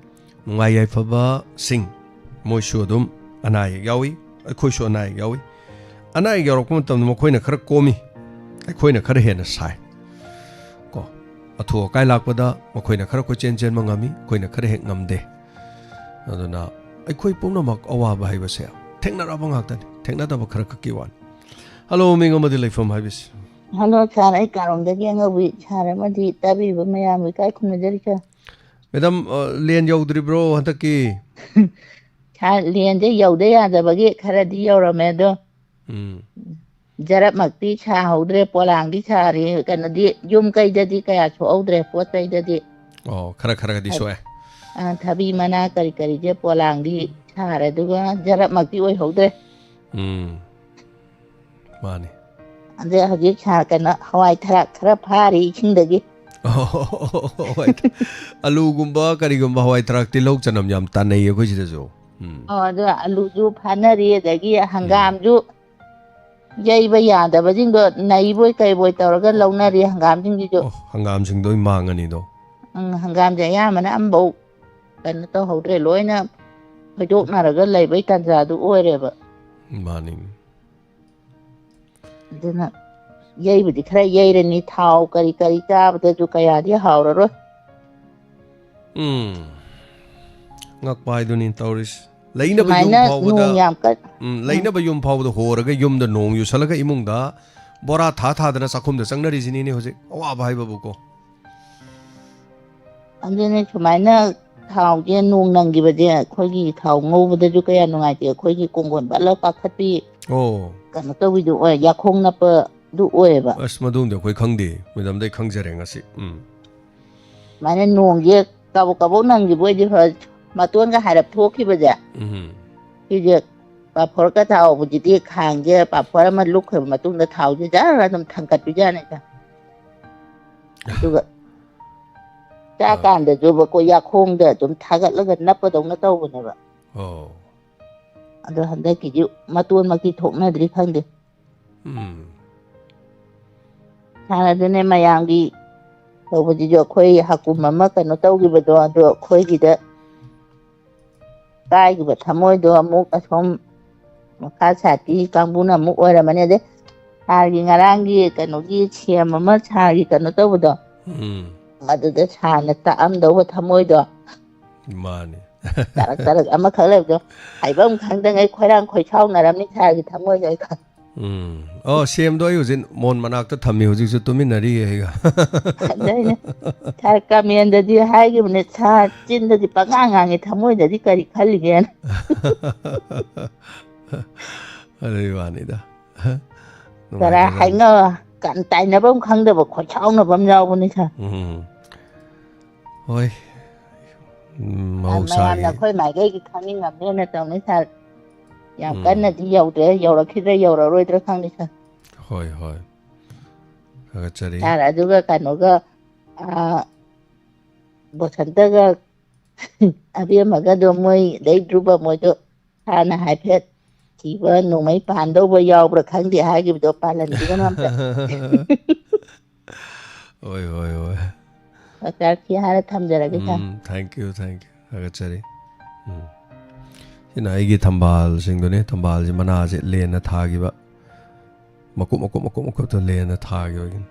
ꯅꯨꯡꯉꯥꯏ ꯌꯥꯏꯐꯕꯁꯤꯡ, ꯃꯣꯏꯁꯨ ꯑꯗꯨꯝ ꯑꯅꯥ ꯑꯌꯦꯛ ꯌꯥꯎꯏ, ꯑꯩꯈꯣꯏꯁꯨ ꯑꯅꯥ ꯑꯌꯦꯛ ꯌꯥꯎꯏ꯫ ꯑꯅꯥ ꯑꯌꯦꯛ ꯌꯥꯎꯔꯛꯄ ꯃꯇꯝꯗ ꯃꯈꯣꯏꯅ ꯈꯔ ꯀꯣꯝꯃꯤ, ꯑꯩꯈꯣꯏꯅ ꯈꯔ ꯍꯦꯟꯅ ꯁꯥꯏ꯫ ꯀꯣ, ꯑꯊꯨ ꯑꯀꯥꯏ ꯂꯥꯛꯄꯗ ꯃꯈꯣꯏꯅ ꯈꯔ ꯀꯣꯏꯆꯦꯟ ꯆꯦꯟꯕ ꯉꯝꯃꯤ, ꯑꯩꯈꯣꯏꯅ ꯈꯔ ꯍꯦꯛ ꯉꯝꯗꯦ꯫ ꯑꯗꯨꯅ ꯑꯩꯈꯣꯏ ꯄꯨꯝꯅꯃꯛ ꯑꯋꯥꯕ ꯍꯥꯏꯕꯁꯦ ꯊꯦꯡꯅꯔꯕ ꯉꯥꯛꯇꯅꯤ, ꯊꯦꯡꯅꯗꯕ ꯈꯔ ꯈꯛꯀꯤ ꯋꯥꯅꯤ꯫ ꯍꯜꯂꯣ, ꯃꯤꯡ ꯑꯃꯗꯤ ꯂꯩꯐꯝ ꯍꯥꯏꯕꯤꯁꯤ꯫ ꯍꯜꯂꯣ, ꯁꯥꯔ, ꯑꯩ ꯀꯥꯔꯣꯡꯗꯒꯤ ꯑꯉꯧꯕꯤ ꯁꯥꯔ ꯑꯃꯗꯤ ꯇꯥꯕꯤꯕ ꯃꯌꯥꯝꯕꯨ ꯏꯀꯥꯏ ꯈꯨꯝꯅꯖꯔꯤ, ꯁꯥꯔ꯫ ꯃꯦꯗꯥꯝ, ꯑ, ꯂꯦꯟ ꯌꯧꯗ꯭ꯔꯤꯕ꯭ꯔꯣ ꯍꯟꯗꯛꯀꯤ? ꯁꯥꯔ, ꯂꯦꯟꯁꯦ ꯌꯧꯗ ꯌꯥꯗꯕꯒꯤ ꯈꯔꯗꯤ ꯌꯧꯔꯝꯃꯦ, ꯑꯗꯣ ꯎꯝ꯫ ꯖꯔꯞꯃꯛꯇꯤ ꯁꯥꯍꯧꯗ꯭ꯔꯦ, ꯄꯣꯂꯥꯡꯗꯤ ꯁꯥꯔꯤ, ꯀꯩꯅꯣꯗꯤ, ꯌꯨꯝ ꯀꯩꯗꯗꯤ ꯀꯌꯥ ꯁꯣꯛꯍꯧꯗ꯭ꯔꯦ, ꯄꯣꯠ ꯆꯩꯗꯗꯤ꯫ ꯑꯣ, ꯈꯔ ꯈꯔꯒꯗꯤ ꯊ-, ꯁꯣꯛꯑꯦ꯫ ꯑ, ꯊꯕꯤ ꯃꯅꯥ ꯀꯔꯤ ꯀꯔꯤꯁꯦ ꯄꯣꯂꯥꯡꯗꯤ ꯁꯥꯔꯦ, ꯑꯗꯨꯒ ꯖꯔꯞꯃꯛꯇꯤ ꯑꯣꯏꯍꯧꯗ꯭ꯔꯦ꯫ ꯎꯝ꯫ ꯃꯥꯅꯤ꯫ ꯑꯗꯩ ꯍꯧꯖꯤꯛ ꯁꯥ-, ꯀꯩꯅꯣ, ꯍꯋꯥꯏ ꯊꯔꯥꯛ ꯈꯔ ꯐꯥꯔꯤ ꯏꯁꯤꯡꯗꯒꯤ꯫ ꯍꯋꯥꯏ ꯊ-, ꯑꯂꯨꯒꯨꯝꯕ ꯀꯔꯤꯒꯨꯝꯕ, ꯍꯋꯥꯏ ꯊꯔꯥꯛ, ꯇꯤꯜꯍꯧ, ꯆꯅꯝ ꯌꯥꯝ ꯇꯥꯟꯅꯩꯌꯦ ꯑꯩꯈꯣꯏ ꯁꯤꯗꯁꯨ꯫ ꯎꯝ꯫ ꯑꯣ, ꯑꯗꯣ ꯑꯂꯨꯁꯨ ꯐꯥꯅꯔꯤ, ꯑꯗꯒꯤ ꯎꯝ꯫ ꯍꯪꯒꯥꯝꯁꯨ ꯌꯩꯕ ꯌꯥꯗꯕꯁꯤꯡꯗꯣ ꯅꯩꯕꯣꯏ ꯀꯩꯕꯣꯏ ꯇꯧꯔꯒ ꯂꯧꯅꯔꯤ ꯍꯪꯒꯥꯝꯁꯤꯡꯁꯤꯁꯨ꯫ ꯑꯣ, ꯍꯪꯒꯥꯝꯁꯤꯡꯗꯣ ꯂꯣꯏ ꯃꯥꯡꯉꯅꯤꯗꯣ꯫ ꯎꯝ, ꯍꯪꯒꯥꯝꯁꯦ ꯑꯌꯥꯝꯕꯅ ꯑꯝꯐꯧ ꯀꯩꯅꯣ ꯇꯧꯍꯧꯗ꯭ꯔꯦ, ꯂꯣꯏꯅ ꯐꯣꯏꯗꯣꯛꯅꯔꯒ ꯂꯩꯕꯩ ꯇꯥꯟꯖꯥꯗꯨ ꯑꯣꯏꯔꯦꯕ꯫ ꯃꯥꯅꯤ꯫ ꯑꯗꯨꯅ ꯌꯩꯕꯨꯗꯤ ꯈꯔ ꯌꯩꯔꯅꯤ, ꯊꯥꯎ ꯀꯔꯤ ꯀꯔꯤ ꯆꯥꯕꯗꯁꯨ ꯀꯌꯥꯗꯤ ꯍꯥꯎꯔꯔꯣꯏ꯫ ꯎꯝ꯫ ꯉꯛꯄ ꯍꯥꯏꯗꯨꯅꯤ ꯇꯧꯔꯤꯁꯤ꯫ ꯂꯩꯅꯕ ꯌꯨꯝ ꯁꯨꯃꯥꯏꯅ ꯐꯥꯎꯕꯗ, ꯅꯣꯡ ꯌꯥꯝ ꯀꯟ-, ꯎꯝ, ꯎꯝ꯫ ꯂꯩꯅꯕ ꯌꯨꯝ ꯐꯥꯎꯕꯗ ꯍꯣꯔꯒ ꯌꯨꯝꯗ ꯅꯣꯡ ꯌꯨꯁꯜꯂꯒ ꯏꯃꯨꯡꯗ ꯕꯣꯔꯥ ꯊꯥ ꯊꯥꯗꯅ ꯆꯥꯛꯈꯨꯝꯗ ꯆꯪꯅꯔꯤꯁꯤꯅꯤꯅꯦ ꯍꯧꯖꯤꯛ꯫ ꯑꯋꯥꯕ ꯍꯥꯏꯕꯕꯨꯀꯣ꯫ ꯑꯗꯨꯅꯦ, ꯁꯨꯃꯥꯏꯅ ꯊꯥꯎꯁꯦ ꯅꯣꯡ ꯅꯪꯈꯤꯕꯁꯦ ꯑꯩꯈꯣꯏꯒꯤ ꯊꯥꯎ ꯉꯧꯕꯗꯁꯨ ꯀꯌꯥ ꯅꯨꯡꯉꯥꯏꯇꯦ, ꯑꯩꯈꯣꯏꯒꯤ ꯀꯣꯡꯒꯣꯟ ꯄꯠꯂ ꯀꯥꯈꯠꯄꯤ ꯑꯣ꯫ ꯀꯩꯅꯣ ꯇꯧꯕꯤꯗꯣ ꯑꯣꯏ, ꯌꯥꯈꯣꯡ ꯅꯞꯄꯗꯨ ꯑꯣꯏꯌꯦꯕ꯫ ꯑꯁ, ꯃꯗꯨꯝꯗꯤ ꯑꯩꯈꯣꯏ ꯈꯪꯗꯦ, ꯃꯦꯗꯥꯝꯗꯩ ꯈꯪꯖꯔꯦ ꯉꯁꯤ꯫ ꯎꯝ꯫ ꯁꯨꯃꯥꯏꯅ ꯅꯣꯡꯁꯦ ꯀꯕꯣꯛ ꯀꯕꯣꯛ ꯅꯪꯈꯤꯕ ꯑꯣꯏꯗꯤ ꯐꯕ, ꯃꯇꯣꯟꯒ ꯍꯥꯏꯔꯞ ꯊꯣꯛꯈꯤꯕꯁꯦ꯫ ꯎꯝ꯫ ꯁꯤꯁꯦ ꯄꯥꯐꯣꯔ ꯀ ꯊꯥꯎꯕꯁꯤꯗꯤ ꯈꯥꯡꯁꯦ ꯄꯥꯐꯣꯔ ꯑꯃ ꯂꯨꯞꯈ꯭ꯔꯕ ꯃꯇꯨꯡꯗ ꯊꯥꯎꯁꯦ ꯖꯔ ꯑꯗꯨꯝ ꯊꯥꯡꯒꯠꯄꯤꯖꯥꯠꯅꯤꯗ꯫ ꯑꯗꯨꯒ ꯑꯥ꯫ ꯆꯥꯀꯥꯟꯗꯁꯨꯕꯀꯣ ꯌꯥꯈꯣꯡꯗ ꯑꯗꯨꯝ ꯊꯥꯒꯠꯂꯒ ꯅꯞꯄꯗꯧꯅ ꯇꯧꯕꯅꯦꯕ꯫ ꯑꯣ꯫ ꯑꯗꯣ ꯍꯟꯗꯛꯀꯤꯗꯤ ꯃꯇꯣꯟꯃꯛꯇꯤ ꯊꯣꯛꯅꯗ꯭ꯔꯤ, ꯈꯪꯗꯦ꯫ ꯎꯝ꯫ ꯁꯥꯔ, ꯑꯗꯨꯅꯦ ꯃꯌꯥꯝꯒꯤ ꯇꯧꯕꯁꯤꯁꯨ ꯑꯩꯈꯣꯏ ꯍꯀꯨꯝ ꯑꯃ ꯀꯩꯅꯣ ꯇꯧꯈꯤꯕꯗꯣ, ꯑꯗꯣ ꯑꯩꯈꯣꯏꯒꯤꯗ ꯀꯥꯏꯈꯤꯕ ꯊꯃꯣꯏꯗꯣ ꯑꯃꯨꯛ ꯑꯁꯣꯝ ꯃꯈꯥ ꯁꯥꯏꯠꯀꯤ ꯀꯥꯡꯕꯨꯅ ꯑꯃꯨꯛ ꯑꯣꯏꯔꯝꯃꯅꯤ꯫ ꯑꯗꯩ ꯁꯥꯔꯒꯤ ꯉꯔꯥꯡꯒꯤ ꯀꯩꯅꯣꯒꯤ ꯁꯦꯝ ꯑꯃ ꯁꯥꯔꯒꯤ ꯀꯩꯅꯣ ꯇꯧꯕꯗꯣ, ꯎꯝ꯫ ꯑꯗꯨꯗ ꯁꯥꯔꯅ ꯇꯥꯛꯑꯝꯗꯧꯕ ꯊꯃꯣꯏꯗꯣ꯫ ꯃꯥꯅꯤ꯫ ꯇꯔꯛ ꯇꯔꯛ ꯑꯃꯈꯛ ꯂꯩꯕꯗꯣ ꯍꯥꯏꯐꯝ ꯈꯪꯗꯉꯩ ꯈꯣꯏꯔꯥꯡ ꯈꯣꯏꯁꯥꯎꯅꯔꯝꯅꯤ ꯁꯥꯔꯒꯤ ꯊꯃꯣꯏꯗꯣ ꯑꯩ ꯈꯪ-, ꯎꯝ꯫ ꯑꯣ, ꯁꯦꯝꯗꯣ ꯑꯩ ꯍꯧꯖꯤꯛ ꯃꯣꯟ ꯃꯅꯥꯛꯇ ꯊꯝꯃꯤ, ꯍꯧꯖꯤꯛꯁꯨ ꯇꯨꯃꯤꯟꯅꯔꯤꯌꯦ ꯑꯩꯒ꯫ ꯑꯗꯩꯅꯦ, ꯁꯥꯔ ꯀꯥꯃꯦꯟꯗꯗꯤ ꯍꯥꯏꯈꯤꯕꯅꯦ, "ꯁꯥꯔ ꯆꯤꯟꯗꯗꯤ ꯄꯉꯥꯡ ꯉꯥꯡꯉꯤ, ꯊꯃꯣꯏꯗꯗꯤ ꯀꯔꯤ ꯈꯜꯂꯤꯒꯦꯅ?" ꯑꯗꯨꯒꯤ ꯋꯥꯅꯤꯗ꯫ ꯈꯔ ꯅꯨꯡꯉꯥꯏꯈ꯭ꯔꯖꯥꯠꯅꯤ꯫ ꯍꯥꯏꯅ ꯀꯟ-, ꯇꯥꯏꯅꯕꯝ ꯈꯪꯗꯕ, ꯈꯣꯏꯁꯥꯎꯅꯕ ꯑꯃ ꯌꯥꯎꯕꯅꯤ ꯁꯥꯔ꯫ ꯎꯝ꯫ ꯍꯣꯏ꯫ ꯎꯝ, ꯃꯌꯥꯝꯅ ꯃꯍꯧꯁꯥꯒꯤ꯫ ꯑꯩꯈꯣꯏ ꯃꯥꯏꯀꯩꯒꯤ ꯈꯪꯅꯤꯡꯉꯝꯅꯦꯅ ꯇꯧꯅꯤ ꯁꯥꯔ꯫ ꯌꯥꯝ ꯎꯝ꯫ ꯀꯟꯅꯗꯤ ꯌꯧꯗ꯭ꯔꯦ, ꯌꯧꯔꯛꯈꯤꯗ꯭ꯔꯥ ꯌꯧꯔꯛꯑꯔꯣꯏꯗ꯭ꯔꯥ ꯈꯪꯗꯦ ꯁꯥꯔ꯫ ꯍꯣꯏ, ꯍꯣꯏ꯫ ꯊꯥꯒꯠꯆꯔꯤ꯫ ꯁꯥꯔ, ꯑꯗꯨꯒ ꯀꯩꯅꯣꯒ, ꯑꯥ, ꯕꯣꯁꯟꯇꯒ ꯑꯕꯦꯝꯃꯒꯗꯣ ꯃꯣꯏ ꯂꯩꯗ꯭ꯔꯨꯕ ꯃꯣꯏꯗꯣ ꯍꯥꯟꯅ ꯍꯥꯏꯐꯦꯠ ꯊꯤꯕ ꯅꯣꯡꯃꯩ ꯄꯥꯟꯗꯧꯕ ꯌꯥꯎꯕ꯭ꯔꯥ ꯈꯪꯗꯦ ꯍꯥꯏꯈꯤꯕꯗꯣ ꯄꯥꯜꯍꯟꯕꯤꯒꯅꯨ ꯑꯝꯇ꯫ ꯍꯣꯏ, ꯍꯣꯏ, ꯍꯣꯏ꯫ ꯗꯣꯛꯇꯔ ꯁꯤ ꯍꯥꯏꯔ ꯊꯝꯖꯔꯒꯦ ꯁꯥꯔ꯫ ꯎꯝ, thank you, thank you꯫ ꯊꯥꯒꯠꯆꯔꯤ꯫ ꯎꯝ꯫ ꯁꯤꯅ ꯑꯩꯒꯤ ꯊꯝꯕꯥꯜꯁꯤꯡꯗꯨꯅꯦ꯫ ꯊꯝꯕꯥꯜꯁꯤ ꯃꯅꯥꯁꯦ ꯂꯦꯟꯅ ꯊꯥꯈꯤꯕ꯫ ꯃꯀꯨꯞ, ꯃꯀꯨꯞ, ꯃꯀꯨꯞ, ꯃꯀꯨꯞꯇ ꯂꯦꯟꯅ ꯊꯥꯈꯤꯕꯒꯤꯅꯤ꯫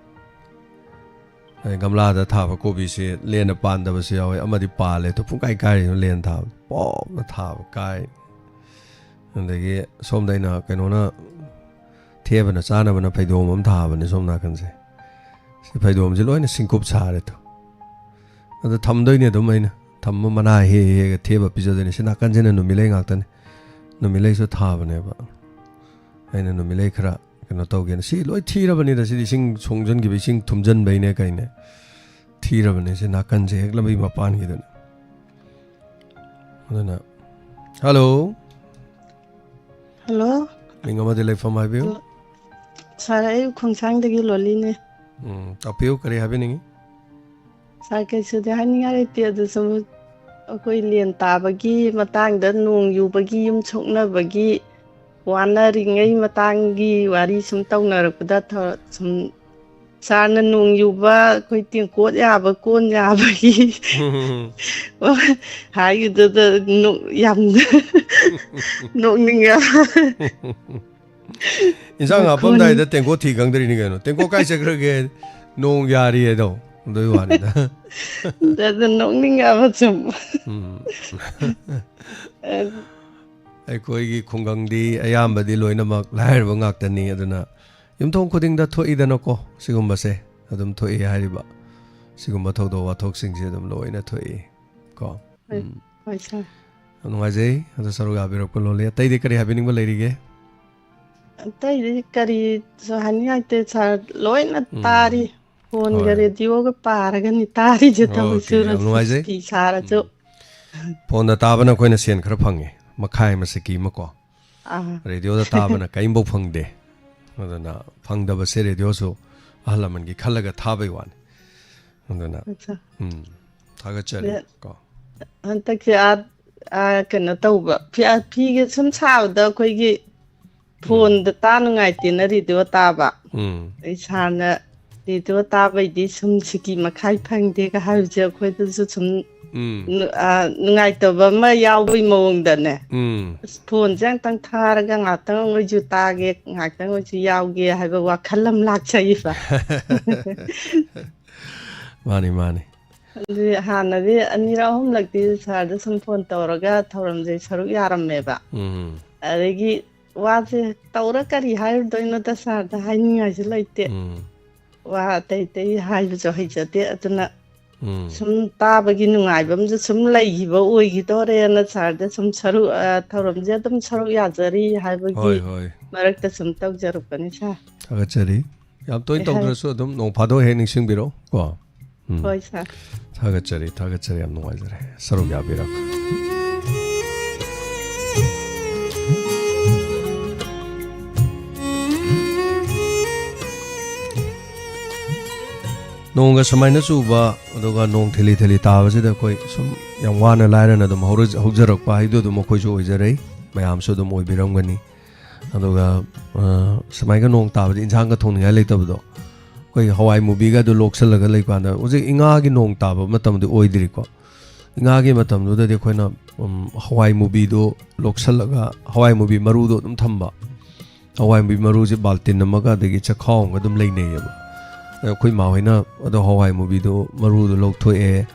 ꯑꯗꯩ ꯒꯝꯂꯥꯗ ꯊꯥꯕ ꯀꯣꯕꯤꯁꯦ ꯂꯦꯟꯅ ꯄꯥꯟꯗꯕꯁꯨ ꯌꯥꯎꯋꯦ꯫ ꯑꯃꯗꯤ ꯄꯥꯜꯂꯦ꯫ ꯑꯗꯨ ꯄꯨꯡꯀꯥꯏ ꯀꯥꯏꯔꯤꯅ ꯂꯦꯟ ꯊꯥꯕ꯫ ꯄꯣꯞꯅ ꯊꯥꯕ ꯀꯥꯏ꯫ ꯑꯗꯒꯤ ꯁꯣꯝꯗ ꯑꯩꯅ ꯀꯩꯅꯣꯅ ꯊꯦꯕꯅ ꯆꯥꯅꯕꯅ ꯐꯩꯗꯣꯝ ꯑꯃ ꯊꯥꯕꯅꯦ ꯁꯣꯝ ꯅꯥꯀꯟꯁꯦ꯫ ꯁꯤ ꯐꯩꯗꯣꯝꯁꯦ ꯂꯣꯏꯅ ꯁꯤꯡꯀꯨꯞ ꯁꯥꯔꯦ ꯇꯨ꯫ ꯑꯗ ꯊꯝꯗꯣꯏꯅꯦ ꯑꯗꯨꯝ ꯑꯩꯅ꯫ ꯊꯝꯕ ꯃꯅꯥ ꯍꯦꯛ ꯍꯦꯛꯑꯒ ꯊꯦꯕ ꯄꯤꯖꯗꯣꯏꯅꯦ꯫ ꯁꯤ ꯅꯥꯀꯟꯁꯤꯅ ꯅꯨꯃꯤꯠꯂꯩ ꯉꯥꯛꯇꯅꯦ꯫ ꯅꯨꯃꯤꯠꯂꯩꯁꯨ ꯊꯥꯕꯅꯦꯕ꯫ ꯑꯩꯅ ꯅꯨꯃꯤꯠꯂꯩ ꯈꯔ ꯀꯩꯅꯣ ꯇꯧꯒꯦꯅ꯫ ꯁꯤ ꯂꯣꯏ ꯊꯤꯔꯕꯅꯤꯗ꯫ ꯁꯤꯗꯤ ꯏꯁꯤꯡ ꯁꯣꯡꯖꯟꯈꯤꯕ, ꯏꯁꯤꯡ ꯊꯨꯝꯖꯟꯕꯩꯅꯦ ꯀꯩꯅꯦ꯫ ꯊꯤꯔꯕꯅꯦ ꯁꯤ ꯅꯥꯀꯟꯁꯦ ꯍꯦꯛ ꯂꯝꯕꯤ ꯃꯄꯥꯟꯒꯤꯗꯨꯅ꯫ ꯑꯗꯨꯅ, ꯍꯜꯂꯣ꯫ ꯍꯜꯂꯣ꯫ ꯃꯤꯡ ꯑꯃꯗꯤ ꯂꯩꯐꯝ ꯍꯥꯏꯕꯤꯌꯨ꯫ ꯁꯥꯔ, ꯑꯩ ꯈꯣꯡꯁꯥꯡꯗꯒꯤ ꯂꯣꯂꯤꯅꯦ꯫ ꯎꯝ, ꯇꯥꯛꯄꯤꯌꯨ, ꯀꯔꯤ ꯍꯥꯏꯕꯤꯅꯤꯡꯉꯤ? ꯁꯥꯔ, ꯀꯩꯁꯨꯗꯤ ꯍꯥꯏꯅꯤꯡꯉꯥꯏ ꯂꯩꯇꯦ꯫ ꯑꯗꯨ ꯁꯨꯝ ꯑꯩꯈꯣꯏ ꯂꯦꯟ ꯇꯥꯕꯒꯤ ꯃꯇꯥꯡꯗ, ꯅꯣꯡ ꯌꯨꯕꯒꯤ, ꯌꯨꯝ ꯁꯣꯛꯅꯕꯒꯤ, ꯋꯥꯅꯔꯤꯉꯩ ꯃꯇꯥꯡꯒꯤ ꯋꯥꯔꯤ ꯁꯨꯝ ꯇꯧꯅꯔꯛꯄꯗ ꯊ-, ꯁꯨꯝ ꯁꯥꯔꯅ ꯅꯣꯡ ꯌꯨꯕ, ꯑꯩꯈꯣꯏ ꯇꯦꯡꯀꯣꯠ ꯌꯥꯕ, ꯀꯣꯟ ꯌꯥꯕꯒꯤ ꯍꯥꯏꯒꯤꯗꯨꯗ ꯅꯣꯛ-, ꯌꯥꯝ ꯅꯣꯛꯅꯤꯡꯉꯦ꯫ ꯏꯟꯁꯥꯡ ꯍꯥꯞꯄꯝꯗꯥꯏꯗ ꯇꯦꯡꯀꯣꯠ ꯊꯤ ꯈꯪꯗ꯭ꯔꯤꯅꯤ ꯀꯩꯅꯣ꯫ ꯇꯦꯡꯀꯣꯠ ꯀꯥꯏ ꯆꯠꯈ꯭ꯔꯒꯦ? ꯅꯣꯡ ꯌꯥꯔꯤ ꯍꯥꯏꯗꯣ꯫ ꯑꯗꯨꯒꯤ ꯋꯥꯅꯤꯗ꯫ ꯑꯗꯨ ꯅꯣꯛꯅꯤꯡꯉꯦꯕ ꯁꯨꯝ꯫ ꯎꯝ꯫ ꯑ, ꯑꯩꯈꯣꯏꯒꯤ ꯈꯨꯡꯒꯪꯗꯤ ꯑꯌꯥꯝꯕꯗꯤ ꯂꯣꯏꯅꯃꯛ ꯂꯥꯏꯔꯕ ꯉꯥꯛꯇꯅꯤ꯫ ꯑꯗꯨꯅ ꯌꯨꯝꯊꯣꯡ ꯈꯨꯗꯤꯡꯗ ꯊꯣꯛꯏꯗꯅꯀꯣ ꯁꯤꯒꯨꯝꯕꯁꯦ꯫ ꯑꯗꯨꯝ ꯊꯣꯛꯏ ꯍꯥꯏꯔꯤꯕ꯫ ꯁꯤꯒꯨꯝꯕ ꯊꯧꯗꯣꯛ ꯋꯥꯊꯣꯛꯁꯤꯡꯁꯦ ꯑꯗꯨꯝ ꯂꯣꯏꯅ ꯊꯣꯛꯏ ꯀꯣ꯫ ꯍꯣꯏ, ꯎꯝ꯫ ꯍꯣꯏ, ꯁꯥꯔ꯫ ꯌꯥꯝ ꯅꯨꯡꯉꯥꯏꯖꯩ꯫ ꯑꯗꯣ ꯁꯔꯨꯛ ꯌꯥꯕꯤꯔꯛꯄ ꯂꯣꯜꯂꯤ꯫ ꯑꯇꯩꯗꯤ ꯀꯔꯤ ꯍꯥꯏꯕꯤꯅꯤꯡꯕ ꯂꯩꯔꯤꯒꯦ? ꯑꯇꯩꯗꯤ ꯀꯔꯤꯁꯨ ꯍꯥꯏꯅꯤꯡꯉꯥꯏ ꯂꯩꯇꯦ, ꯁꯥꯔ꯫ ꯂꯣꯏꯅ ꯎꯝ꯫ ꯇꯥꯔꯤ꯫ ꯐꯣꯟꯒ ꯍꯣꯏ꯫ ꯔꯦꯗꯤꯑꯣꯒ ꯄꯥꯔꯒꯅꯤ ꯇꯥꯔꯤꯁꯦ, ꯑꯣꯀꯦ, ꯇꯧꯔꯤꯁꯦ꯫ ꯌꯥꯝ ꯅꯨꯡꯉꯥꯏꯖꯩ꯫ ꯐꯤ ꯁꯥꯔꯁꯨ꯫ ꯎꯝ꯫ ꯐꯣꯟꯗ ꯇꯥꯕꯅ ꯑꯩꯈꯣꯏꯅ ꯁꯦꯟ ꯈꯔ ꯐꯪꯉꯦ, ꯃꯈꯥꯏ ꯑꯃ ꯁꯤꯀꯤ ꯑꯃꯀꯣ꯫ ꯑꯥ꯫ ꯔꯦꯗꯤꯑꯣꯗ ꯇꯥꯕꯅ ꯀꯔꯤꯝꯐꯥꯎ ꯐꯪꯗꯦ꯫ ꯑꯗꯨꯅ ꯐꯪꯗꯕꯁꯦ ꯔꯦꯗꯤꯑꯣꯁꯨ ꯑꯍꯜ ꯂꯃꯟꯒꯤ ꯈꯜꯂꯒ ꯊꯥꯕꯩ ꯋꯥꯅꯤ꯫ ꯑꯗꯨꯅ, ꯑꯠꯆꯥ꯫ ꯎꯝ, ꯊꯥꯒꯠꯆꯔꯤ ꯑꯗ ꯀꯣ꯫ ꯍꯟꯗꯛꯁꯦ ꯑꯥ, ꯑꯥ, ꯀꯩꯅꯣ ꯇꯧꯕ, ꯐꯤ-, ꯑꯥ, ꯐꯤꯒ ꯁꯨꯝ ꯁꯥꯕꯗ ꯑꯩꯈꯣꯏꯒꯤ ꯎꯝ꯫ ꯐꯣꯟꯗ ꯇꯥ ꯅꯨꯡꯉꯥꯏꯇꯦꯅ ꯔꯦꯗꯤꯑꯣ ꯇꯥꯕ꯫ ꯎꯝ꯫ ꯑꯩ ꯁꯥꯔꯅ ꯔꯦꯗꯤꯑꯣ ꯇꯥꯕꯩꯗꯤ ꯁꯨꯝ ꯁꯤꯀꯤ ꯃꯈꯥꯏ ꯐꯪꯗꯦꯒ ꯍꯥꯏꯕꯁꯦ ꯑꯩꯈꯣꯏꯗꯁꯨ ꯁꯨꯝ ꯎꯝ꯫ ꯅꯨ-, ꯑꯥ, ꯅꯨꯡꯉꯥꯏꯇꯕ ꯑꯃ ꯌꯥꯎꯕꯩ ꯃꯑꯣꯡꯗꯅꯦ꯫ ꯎꯝ꯫ ꯑꯁ, ꯐꯣꯟꯁꯦ ꯑꯝꯇꯪ ꯊꯥꯔꯒ ꯉꯥꯛꯇꯪ ꯑꯣꯏꯁꯨ ꯇꯥꯒꯦ, ꯉꯥꯛꯇꯪ ꯑꯣꯏꯁꯨ ꯌꯥꯎꯒꯦ ꯍꯥꯏꯕ ꯋꯥꯈꯜ ꯑꯃ ꯂꯥꯛꯆꯩꯕ꯫ ꯃꯥꯅꯤ, ꯃꯥꯅꯤ꯫ ꯑꯗꯨꯗꯤ ꯍꯥꯟꯅꯗꯤ ꯑꯅꯤꯔꯛ ꯑꯍꯨꯝꯂꯛꯇꯤ ꯁꯥꯔꯗ ꯁꯨꯝ ꯐꯣꯟ ꯇꯧꯔꯒ ꯊꯧꯔꯝꯁꯦ ꯁꯔꯨꯛ ꯌꯥꯔꯝꯃꯦꯕ꯫ ꯎꯝ꯫ ꯑꯗꯒꯤ ꯋꯥꯁꯦ ꯇꯧꯔ ꯀꯔꯤ ꯍꯥꯏꯔꯨꯗꯣꯏꯅꯣꯗ ꯁꯥꯔꯗ ꯍꯥꯏꯅꯤꯡꯉꯥꯏꯁꯨ ꯂꯩꯇꯦ꯫ ꯎꯝ꯫ ꯋꯥ ꯑꯇꯩ ꯑꯇꯩ ꯍꯥꯏꯕꯁꯨ ꯍꯩꯖꯗꯦ꯫ ꯑꯗꯨꯅ ꯎꯝ꯫ ꯁꯨꯝ ꯇꯥꯕꯒꯤ ꯅꯨꯡꯉꯥꯏꯕ ꯑꯃꯁꯨ ꯁꯨꯝ ꯂꯩꯈꯤꯕ ꯑꯣꯏꯈꯤꯗꯣꯔꯦꯅ ꯁꯥꯔꯗ ꯁꯨꯝ ꯁꯔꯨꯛ, ꯑ, ꯊꯧꯔꯝꯁꯦ ꯑꯗꯨꯝ ꯁꯔꯨꯛ ꯌꯥꯖꯔꯤ ꯍꯥꯏꯕꯒꯤ ꯍꯣꯏ, ꯍꯣꯏ꯫ ꯃꯔꯛꯇ ꯁꯨꯝ ꯇꯧꯖꯔꯛꯄꯅꯤ ꯁꯥꯔ꯫ ꯊꯥꯒꯠꯆꯔꯤ꯫ ꯌꯥꯝ ꯇꯣꯏꯅ ꯀꯩ ꯍꯥꯏ- ꯇꯧꯗ꯭ꯔꯁꯨ ꯑꯗꯨꯝ ꯅꯣꯡ ꯐꯥꯗꯣꯛ ꯍꯦꯛ ꯅꯤꯡꯁꯤꯡꯕꯤꯔꯣ ꯀꯣ꯫ ꯎꯝ꯫ ꯍꯣꯏ ꯁꯥꯔ꯫ ꯊꯥꯒꯠꯆꯔꯤ, ꯊꯥꯒꯠꯆꯔꯤ, ꯌꯥꯝ ꯅꯨꯡꯉꯥꯏꯖꯔꯦ ꯁꯔꯨꯛ ꯌꯥꯕꯤꯔꯛꯄ꯫ ꯅꯣꯡꯒ ꯁꯨꯃꯥꯏꯅ ꯆꯨꯕ, ꯑꯗꯨꯒ ꯅꯣꯡ ꯊꯤꯂꯤ ꯊꯤꯂꯤ ꯇꯥꯕꯁꯤꯗ ꯑꯩꯈꯣꯏ ꯁꯨꯝ ꯌꯥꯝ ꯋꯥꯅ ꯂꯥꯏꯔꯅ ꯑꯗꯨꯝ ꯍꯧꯔ-, ꯍꯧꯖꯔꯛꯄ ꯍꯥꯏꯗꯨ ꯑꯗꯨꯝ ꯑꯩꯈꯣꯏꯁꯨ ꯑꯣꯏꯖꯔꯩ, ꯃꯌꯥꯝꯁꯨ ꯑꯗꯨꯝ ꯑꯣꯏꯕꯤꯔꯝꯒꯅꯤ꯫ ꯑꯗꯨꯒ, ꯑ, ꯁꯨꯃꯥꯏꯅ ꯅꯣꯡ ꯇꯥꯕꯗ ꯏꯟꯁꯥꯡꯒ ꯊꯣꯡꯅꯤꯡꯉꯥꯏ ꯂꯩꯇꯕꯗꯣ, ꯑꯩꯈꯣꯏꯒꯤ ꯍꯋꯥꯏ ꯃꯨꯕꯤꯒ ꯑꯗꯨ ꯂꯣꯛꯁꯜꯂꯒ ꯂꯩꯕ ꯀꯥꯟꯗ, ꯍꯧꯖꯤꯛ ꯏꯉꯥꯒꯤ ꯅꯣꯡ ꯇꯥꯕ ꯃꯇꯝꯗꯤ ꯑꯣꯏꯗ꯭ꯔꯤꯀꯣ꯫ ꯏꯉꯥꯒꯤ ꯃꯇꯝꯗꯨꯗꯗꯤ ꯑꯩꯈꯣꯏꯅ, ꯎꯝ, ꯍꯋꯥꯏ ꯃꯨꯕꯤꯗꯣ ꯂꯣꯛꯁꯜꯂꯒ, ꯍꯋꯥꯏ ꯃꯨꯕꯤ ꯃꯔꯨꯗꯣ ꯑꯗꯨꯝ ꯊꯝꯕ꯫ ꯍꯋꯥꯏ ꯃꯨꯕꯤ ꯃꯔꯨꯁꯦ ꯕꯥꯜꯇꯤꯟ ꯑꯃꯒ ꯑꯗꯒꯤ ꯆꯈꯥꯎ ꯑꯃꯒ ꯑꯗꯨꯝ ꯂꯩꯅꯩꯌꯦꯕ꯫ ꯑꯗ ꯑꯩꯈꯣꯏ ꯃꯥ ꯍꯣꯏꯅ ꯑꯗꯣ ꯍꯋꯥꯏ ꯃꯨꯕꯤꯗꯣ ꯃꯔꯨꯗꯣ ꯂꯧꯊꯣꯛꯑꯦ,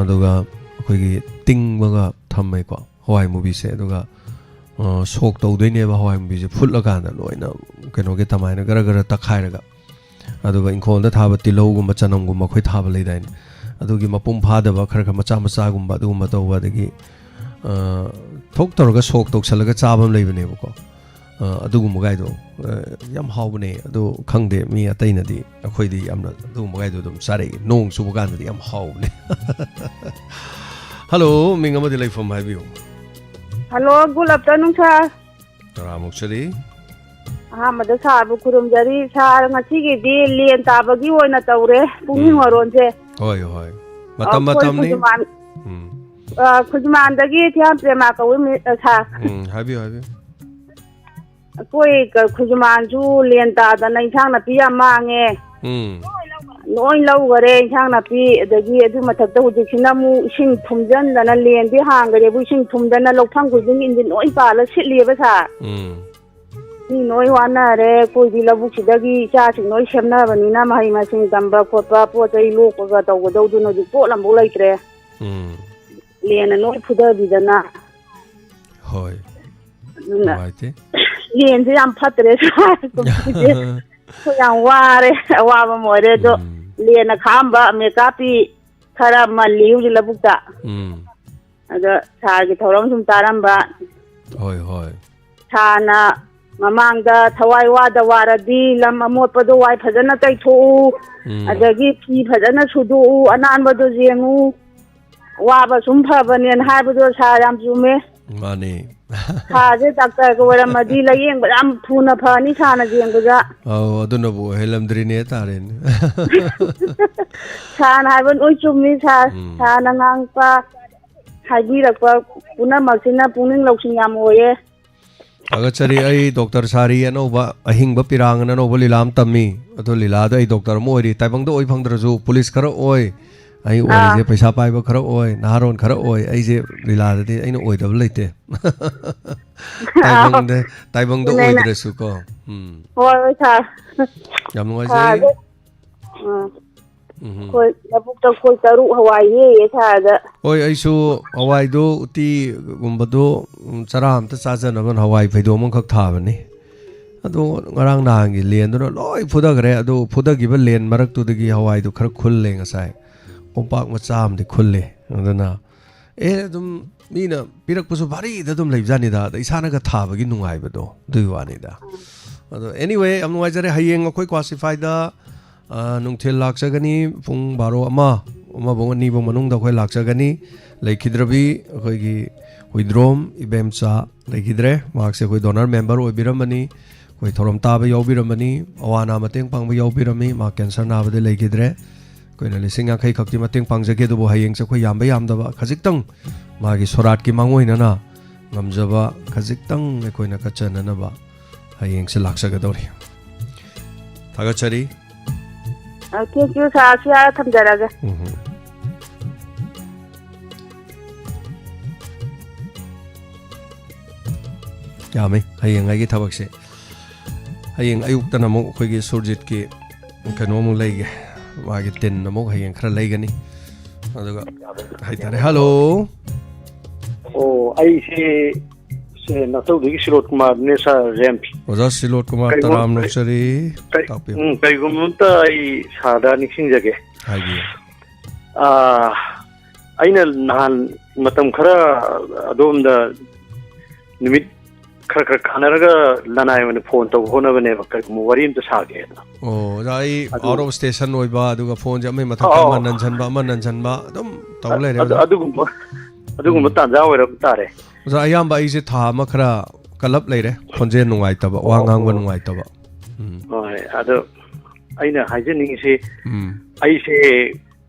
ꯑꯗꯨꯒ ꯑꯩꯈꯣꯏꯒꯤ ꯇꯤꯡꯕꯒ ꯊꯝꯃꯦꯀꯣ꯫ ꯍꯋꯥꯏ ꯃꯨꯕꯤꯁꯦ꯫ ꯑꯗꯨꯒ, ꯑ, ꯁꯣꯛ ꯇꯧꯗꯣꯏꯅꯦꯕ ꯍꯋꯥꯏ ꯃꯨꯕꯤꯁꯦ ꯐꯨꯠꯂꯀꯥꯟꯗ ꯂꯣꯏꯅ ꯀꯩꯅꯣꯒꯤ ꯑꯗꯨꯃꯥꯏꯅ ꯒꯔ ꯒꯔ ꯇꯛꯈꯥꯏꯔꯒ꯫ ꯑꯗꯨꯒ ꯏꯪꯈꯣꯜꯗ ꯊꯥꯕ ꯇꯤꯜꯍꯧꯒꯨꯝꯕ, ꯆꯅꯝꯒꯨꯝꯕ ꯑꯩꯈꯣꯏ ꯊꯥꯕ ꯂꯩꯗꯥꯏꯅꯦ? ꯑꯗꯨꯒꯤ ꯃꯄꯨꯡ ꯐꯥꯗꯕ ꯈꯔ ꯈꯔ ꯃꯆꯥ ꯃꯆꯥꯒꯨꯝꯕ ꯑꯗꯨꯒꯨꯝꯕ ꯇꯧꯕ, ꯑꯗꯒꯤ, ꯑ, ꯊꯣꯛ ꯇꯧꯔꯒ ꯁꯣꯛ ꯇꯧꯁꯜꯂꯒ ꯆꯥꯕ ꯑꯃ ꯂꯩꯕꯅꯦꯕꯀꯣ꯫ ꯑ, ꯑꯗꯨꯒꯨꯝꯕꯒꯥꯏꯗꯣ, ꯑ, ꯌꯥꯝ ꯍꯥꯎꯕꯅꯦ꯫ ꯑꯗꯣ ꯈꯪꯗꯦ, ꯃꯤ ꯑꯇꯩꯅꯗꯤ, ꯑꯩꯈꯣꯏꯗꯤ ꯌꯥꯝꯅ ꯑꯗꯨꯒꯨꯝꯕꯒꯥꯏꯗꯣ ꯑꯗꯨꯝ ꯆꯥꯔꯛꯏ꯫ ꯅꯣꯡ ꯆꯨꯕ ꯀꯥꯟꯗꯗꯤ ꯌꯥꯝ ꯍꯥꯎꯕꯅꯦ꯫ ꯍꯜꯂꯣ, ꯃꯤꯡ ꯑꯃꯗꯤ ꯂꯩꯐꯝ ꯍꯥꯏꯕꯤꯌꯨ꯫ Hello, good afternoon, sir꯫ ꯇꯔꯥꯃꯨꯛ ꯆꯠꯂꯤ꯫ ꯑꯍꯥꯟꯕꯗ ꯁꯥꯔꯕꯨ ꯈꯨꯔꯨꯝꯖꯔꯤ꯫ ꯁꯥꯔ, ꯉꯁꯤꯒꯤꯗꯤ ꯂꯦꯟ ꯇꯥꯕꯒꯤ ꯑꯣꯏꯅ ꯇꯧꯔꯦ, ꯄꯨꯛꯅꯤꯡ ꯎꯝ꯫ ꯋꯥꯔꯣꯟꯁꯦ꯫ ꯍꯣꯏ, ꯍꯣꯏ꯫ ꯃꯇꯝ ꯑꯩꯈꯣꯏ ꯃꯇꯝꯅꯤ꯫ ꯈꯨꯖꯨꯃꯥꯟ, ꯎꯝ꯫ ꯑ, ꯈꯨꯖꯨꯃꯥꯟꯗꯒꯤ ꯊꯤꯌꯥꯝ ꯄ꯭ꯔꯦꯃꯥ ꯀꯧꯏ, ꯃꯤ-, ꯑ, ꯁꯥꯔ꯫ ꯎꯝ, ꯍꯥꯏꯕꯤꯌꯨ, ꯍꯥꯏꯕꯤꯌꯨ꯫ ꯑꯩꯈꯣꯏ ꯀ-, ꯈꯨꯖꯨꯃꯥꯟꯁꯨ ꯂꯦꯟ ꯇꯥꯗꯅ ꯏꯟꯁꯥꯡ ꯅꯥꯄꯤ ꯌꯥꯝ ꯃꯥꯡꯉꯦ꯫ ꯎꯝ꯫ ꯂꯣꯏ ꯂꯧꯈꯔꯦ ꯏꯟꯁꯥꯡ ꯅꯥꯄꯤ꯫ ꯑꯗꯒꯤ ꯑꯗꯨ ꯃꯊꯛꯇ ꯍꯧꯖꯤꯛꯁꯤꯅ ꯑꯃꯨꯛ ꯏꯁꯤꯡ ꯊꯨꯝꯖꯟꯗꯅ, ꯂꯦꯟꯗꯤ ꯍꯥꯡꯈ꯭ꯔꯦꯕꯨ, ꯏꯁꯤꯡ ꯊꯨꯝꯗꯅ ꯂꯧꯐꯝ ꯈꯨꯗꯤꯡ ꯏꯟꯖꯤꯟ ꯂꯣꯏ ꯄꯥꯜꯂ ꯁꯤꯠꯂꯤꯕ, ꯁꯥꯔ꯫ ꯎꯝ꯫ ꯃꯤ ꯂꯣꯏ ꯋꯥꯅꯔꯦ꯫ ꯑꯩꯈꯣꯏꯗꯤ ꯂꯧꯕꯨꯛꯁꯤꯗꯒꯤ ꯏꯆꯥꯁꯤꯡ ꯂꯣꯏ ꯁꯦꯝꯅꯕꯅꯤꯅ, ꯃꯍꯩ ꯃꯁꯤꯡ ꯇꯝꯕ ꯈꯣꯠꯄ, ꯄꯣꯠ ꯆꯩ ꯂꯣꯛꯄꯒ ꯇꯧꯒꯗꯧꯗꯨꯅ ꯍꯧꯖꯤꯛ ꯄꯣꯠ ꯑꯃꯐꯥꯎ ꯂꯩꯇ꯭ꯔꯦ꯫ ꯎꯝ꯫ ꯂꯦꯟꯅ ꯂꯣꯏ ꯐꯨꯊꯕꯤꯗꯅ꯫ ꯍꯣꯏ꯫ ꯑꯗꯨꯅ ꯅꯨꯡꯉꯥꯏꯇꯦ꯫ ꯂꯦꯟꯁꯦ ꯌꯥꯝ ꯐꯠꯇ꯭ꯔꯦ, ꯁꯥꯔ, ꯀꯨꯝꯁꯤꯁꯦ꯫ ꯑꯩꯈꯣꯏ ꯌꯥꯝ ꯋꯥꯔꯦ, ꯑꯋꯥꯕ ꯑꯃ ꯑꯣꯏꯔꯦ꯫ ꯑꯗꯣ ꯎꯝ꯫ ꯂꯦꯟꯅ ꯈꯥꯛꯑꯝꯕ ꯑꯃꯦꯔꯤꯀꯥ ꯄꯤ ꯈꯔ ꯃꯜꯂꯤ ꯍꯧꯖꯤꯛ ꯂꯧꯕꯨꯛꯇ꯫ ꯎꯝ꯫ ꯑꯗ ꯁꯥꯔꯒꯤ ꯊꯧꯔꯝ ꯁꯨꯝ ꯇꯥꯔꯝꯕ꯫ ꯍꯣꯏ, ꯍꯣꯏ꯫ ꯁꯥꯔꯅ ꯃꯃꯥꯡꯗ ꯊꯋꯥꯏ ꯋꯥꯗ ꯋꯥꯔꯗꯤ ꯂꯝ ꯑꯃꯣꯠꯄꯗꯣ ꯋꯥꯏ ꯐꯖꯅ ꯇꯩꯊꯣꯛꯎ, ꯎꯝ꯫ ꯑꯗꯒꯤ ꯐꯤ ꯐꯖꯅ ꯁꯨꯗꯣꯛꯎ, ꯑꯅꯥꯟꯕꯗꯣ ꯌꯦꯡꯉꯨ, ꯋꯥꯕ ꯁꯨꯝ ꯐꯕꯅꯦꯅ ꯍꯥꯏꯕꯗꯣ ꯁꯥꯔ ꯌꯥꯝ ꯆꯨꯝꯃꯦ꯫ ꯃꯥꯅꯤ꯫ ꯁꯥꯔꯁꯦ ꯗꯥꯛꯇꯔꯒ ꯑꯣꯏꯔꯝꯃꯗꯤ ꯂꯥꯌꯦꯡꯕ ꯌꯥꯝ ꯊꯨꯅ ꯐꯅꯤ ꯁꯥꯔꯅ ꯌꯦꯡꯕꯗ꯫ ꯑꯧ, ꯑꯗꯨꯅꯕꯨ ꯑꯣꯏꯍꯜꯂꯝꯗ꯭ꯔꯤꯅꯦ ꯇꯥꯔꯦꯅꯦ꯫ ꯁꯥꯔꯅ ꯍꯥꯏꯕ ꯂꯣꯏ ꯆꯨꯝꯃꯤ ꯁꯥꯔ꯫ ꯎꯝ꯫ ꯁꯥꯔꯅ ꯉꯥꯡꯕ, ꯍꯥꯏꯕꯤꯔꯛꯄ ꯄꯨꯝꯅꯃꯛꯁꯤꯅ ꯄꯨꯛꯅꯤꯡ ꯂꯧꯁꯤꯡ ꯌꯥꯝ ꯑꯣꯏꯌꯦ꯫ ꯊꯥꯒꯠꯆꯔꯤ꯫ ꯑꯩ ꯗꯣꯛꯇꯔ ꯁꯥꯔꯤ ꯑꯅꯧꯕ, ꯑꯍꯤꯡꯕ ꯄꯤꯔꯥꯡ ꯑꯅ ꯑꯅꯧꯕ ꯂꯤꯂꯥ ꯑꯃ ꯇꯝꯃꯤ꯫ ꯑꯗꯣ ꯂꯤꯂꯥꯗ ꯑꯩ ꯗꯣꯛꯇꯔ ꯑꯃ ꯑꯣꯏꯔꯤ꯫ ꯇꯥꯏꯕꯪꯗ ꯑꯣꯏ ꯐꯪꯗ꯭ꯔꯁꯨ ꯄꯨꯂꯤꯁ ꯈꯔ ꯑꯣꯏ꯫ ꯑꯩ ꯑꯣꯏꯔꯤꯁꯦ ꯑꯥ꯫ ꯄꯩꯁꯥ ꯄꯥꯏꯕ ꯈꯔ ꯑꯣꯏ, ꯅꯍꯥꯔꯣꯟ ꯈꯔ ꯑꯣꯏ꯫ ꯑꯩꯁꯦ ꯂꯤꯂꯥꯗꯗꯤ ꯑꯩꯅ ꯑꯣꯏꯗꯕ ꯂꯩꯇꯦ꯫ ꯇꯥꯏꯕꯪꯗ, ꯇꯥꯏꯕꯪꯗ ꯑꯗꯨꯅꯦ ꯑꯩꯅ ꯑꯣꯏꯗ꯭ꯔꯁꯨꯀꯣ꯫ ꯎꯝ꯫ ꯍꯣꯏ, ꯍꯣꯏ, ꯁꯥꯔ꯫ ꯌꯥꯝ ꯅꯨꯡꯉꯥꯏꯖꯔꯤ꯫ ꯁꯥꯔꯁꯦ꯫ ꯑꯥ꯫ ꯎꯝ꯫ ꯑꯩꯈꯣꯏ ꯂꯧꯕꯨꯛꯇ ꯑꯩꯈꯣꯏ ꯇꯔꯨꯛ ꯍꯋꯥꯏ ꯍꯦꯛꯏꯌꯦ ꯁꯥꯔꯗ꯫ ꯍꯣꯏ, ꯑꯩꯁꯨ ꯍꯋꯥꯏꯗꯣ, ꯎꯇꯤꯒꯨꯝꯕꯗꯣ, ꯎꯝ, ꯆꯔꯥ ꯑꯝꯇ ꯆꯥꯖꯅꯕ ꯍꯋꯥꯏ ꯐꯩꯗꯣꯝ ꯑꯃꯈꯛ ꯊꯥꯕꯅꯤ꯫ ꯑꯗꯣ ꯉꯔꯥꯡ ꯅꯍꯥꯟꯒꯤ ꯂꯦꯟꯗꯨꯅ ꯂꯣꯏ ꯐꯨꯊꯈ꯭ꯔꯦ꯫ ꯑꯗꯨ ꯐꯨꯊꯈꯤꯕ ꯂꯦꯟ ꯃꯔꯛꯇꯨꯗꯒꯤ ꯍꯋꯥꯏꯗꯨ ꯈꯔ ꯈꯨꯜꯂꯦ ꯉꯁꯥꯏ꯫ ꯀꯣꯝꯄꯥꯛ ꯃꯆꯥ ꯑꯃꯗꯤ ꯈꯨꯜꯂꯦ꯫ ꯑꯗꯨꯅ ꯑꯦ, ꯑꯗꯨꯝ ꯃꯤꯅ ꯄꯤꯔꯛꯄꯁꯨ ꯚꯥꯔꯤꯗ ꯑꯗꯨꯝ ꯂꯩꯕꯖꯥꯠꯅꯤꯗ, ꯑꯗ ꯏꯁꯥꯅꯒ ꯊꯥꯕꯒꯤ ꯅꯨꯡꯉꯥꯏꯕꯗꯣ, ꯑꯗꯨꯒꯤ ꯋꯥꯅꯤꯗ꯫ ꯑꯗꯣ anyway, ꯌꯥꯝ ꯅꯨꯡꯉꯥꯏꯖꯔꯦ꯫ ꯍꯌꯦꯡ ꯑꯩꯈꯣꯏ ꯀ꯭ꯋꯥꯁꯤꯐꯥꯏꯗ, ꯑ, ꯅꯨꯡꯊꯤꯜ ꯂꯥꯛꯆꯒꯅꯤ, ꯄꯨꯡ ꯕꯥꯔꯣ, ꯑꯃ, ꯑꯃꯕꯨꯡ ꯑꯅꯤꯕꯨꯡ ꯃꯅꯨꯡꯗ ꯑꯩꯈꯣꯏ ꯂꯥꯛꯆꯒꯅꯤ꯫ ꯂꯩꯈꯤꯗ꯭ꯔꯕꯤ ꯑꯩꯈꯣꯏꯒꯤ ꯍꯨꯏꯗ꯭ꯔꯣꯝ ꯏꯕꯦꯝꯆꯥ ꯂꯩꯈꯤꯗ꯭ꯔꯦ꯫ ꯃꯍꯥꯛꯁꯦ ꯑꯩꯈꯣꯏ donor member ꯑꯣꯏꯕꯤꯔꯝꯕꯅꯤ, ꯑꯩꯈꯣꯏ ꯊꯧꯔꯝ ꯇꯥꯕ ꯌꯥꯎꯕꯤꯔꯝꯕꯅꯤ, ꯑꯋꯥ ꯑꯅꯥ ꯃꯇꯦꯡ ꯄꯥꯡꯕ ꯌꯥꯎꯕꯤꯔꯝꯃꯤ꯫ ꯃꯍꯥꯛ cancer ꯅꯥꯕꯗ ꯂꯩꯈꯤꯗ꯭ꯔꯦ꯫ ꯑꯩꯈꯣꯏꯅ ꯂꯤꯁꯤꯡ ꯌꯥꯡꯈꯩ ꯈꯛꯇꯤ ꯃꯇꯦꯡ ꯄꯥꯡꯖꯒꯦ, ꯑꯗꯨꯕꯨ ꯍꯌꯦꯡꯁꯦ ꯑꯩꯈꯣꯏ ꯌꯥꯝꯕ ꯌꯥꯝꯗꯕ ꯈꯖꯤꯛꯇꯪ, ꯃꯥꯒꯤ ꯁꯣꯔꯥꯠꯀꯤ ꯃꯥꯡꯑꯣꯏꯅꯅ ꯉꯝꯖꯕ ꯈꯖꯤꯛꯇꯪ ꯑꯩꯈꯣꯏꯅ ꯀꯠꯆꯅꯅꯕ ꯍꯌꯦꯡꯁꯦ ꯂꯥꯛꯆꯒꯗꯧꯔꯤ꯫ ꯊꯥꯒꯠꯆꯔꯤ꯫ ꯑ, thank you, sir꯫ C R ꯊꯝꯖꯔꯒꯦ꯫ ꯎꯝ꯫ ꯌꯥꯝꯃꯤ ꯍꯌꯦꯡꯉꯩꯒꯤ ꯊꯕꯛꯁꯦ꯫ ꯍꯌꯦꯡ ꯑꯌꯨꯛꯇꯅ ꯑꯃꯨꯛ ꯑꯩꯈꯣꯏꯒꯤ ꯁꯨꯔꯖꯤꯠꯀꯤ ꯀꯩꯅꯣꯃꯨꯛ ꯂꯩꯒꯦ, ꯃꯥꯒꯤ ꯇꯤꯟ ꯑꯃꯨꯛ ꯍꯌꯦꯡ ꯈꯔ ꯂꯩꯒꯅꯤ꯫ ꯑꯗꯨꯒ ꯍꯥꯏꯇꯥꯔꯦ꯫ ꯍꯜꯂꯣ꯫ ꯑꯣ, ꯑꯩꯁꯦ, ꯁꯦ, ꯅꯥꯊꯧꯗꯒꯤ ꯁꯤꯂꯣꯠ ꯀꯨꯃꯥꯔꯅꯦ, ꯁꯥꯔ ꯔꯦꯝ꯫ ꯑꯣꯖꯥ ꯁꯤꯂꯣꯠ ꯀꯨꯃꯥꯔ, ꯀꯩꯒꯨꯝ-, ꯇꯔꯥꯝꯅ ꯀꯩ-, ꯑꯣꯛꯆꯔꯤ꯫ ꯀꯩ-, ꯇꯥꯛꯄꯤꯌꯨ꯫ ꯎꯝ, ꯀꯩꯒꯨꯝꯕ ꯑꯝꯇ ꯑꯩ ꯁꯥꯔꯗ ꯅꯤꯡꯁꯤꯡꯖꯒꯦ꯫ ꯍꯥꯏꯕꯤꯌꯨ꯫ ꯑꯥ, ꯑꯩꯅ ꯅꯍꯥꯟ ꯃꯇꯝ ꯈꯔ ꯑꯗꯣꯝꯗ ꯅꯨꯃꯤꯠ ꯈꯔ ꯈꯔ ꯀꯥꯟꯅꯔꯒ ꯂꯅꯥꯏ ꯑꯣꯏꯅ ꯐꯣꯟ ꯇꯧꯕ ꯍꯣꯠꯅꯕꯅꯦꯕ, ꯀꯔꯤꯒꯨꯝꯕ ꯋꯥꯔꯤ ꯑꯝꯇ ꯁꯥꯒꯦꯅ꯫ ꯑꯣ, ꯑꯣꯖꯥ, ꯑꯩ ꯑꯗꯨ out of station ꯑꯣꯏꯕ, ꯑꯗꯨꯒ ꯐꯣꯟꯁꯦ ꯑꯃꯒꯤ ꯃꯊꯛꯇ ꯑꯧ, ꯑꯃ ꯑꯧ꯫ ꯅꯟꯁꯟꯕ, ꯑꯃ ꯅꯟꯁꯟꯕ, ꯑꯗꯨꯝ ꯇꯧ ꯑ-, ꯂꯩꯔꯦ, ꯑꯗꯨ-, ꯑꯣꯖꯥ꯫ ꯑꯗꯨꯒꯨꯝꯕ, ꯑꯗꯨꯒꯨꯝꯕ ꯎꯝ꯫ ꯇꯥꯟꯖꯥ ꯑꯣꯏꯔꯝ ꯇꯥꯔꯦ꯫ ꯑꯣꯖꯥ, ꯑꯌꯥꯝꯕ ꯑꯩꯁꯦ ꯊꯥ ꯑꯃ ꯈꯔ ꯀꯜꯂꯞ ꯂꯩꯔꯦ, ꯈꯣꯟꯖꯦꯜ ꯅꯨꯡꯉꯥꯏꯇꯕ, ꯋꯥ ꯑꯣ, ꯉꯥꯡꯕ ꯑꯣ꯫ ꯅꯨꯡꯉꯥꯏꯇꯕ꯫ ꯎꯝ꯫ ꯍꯣꯏ, ꯑꯗꯣ ꯑꯩꯅ ꯍꯥꯏꯖꯅꯤꯡꯉꯤꯁꯤ, ꯎꯝ꯫ ꯑꯩꯁꯦ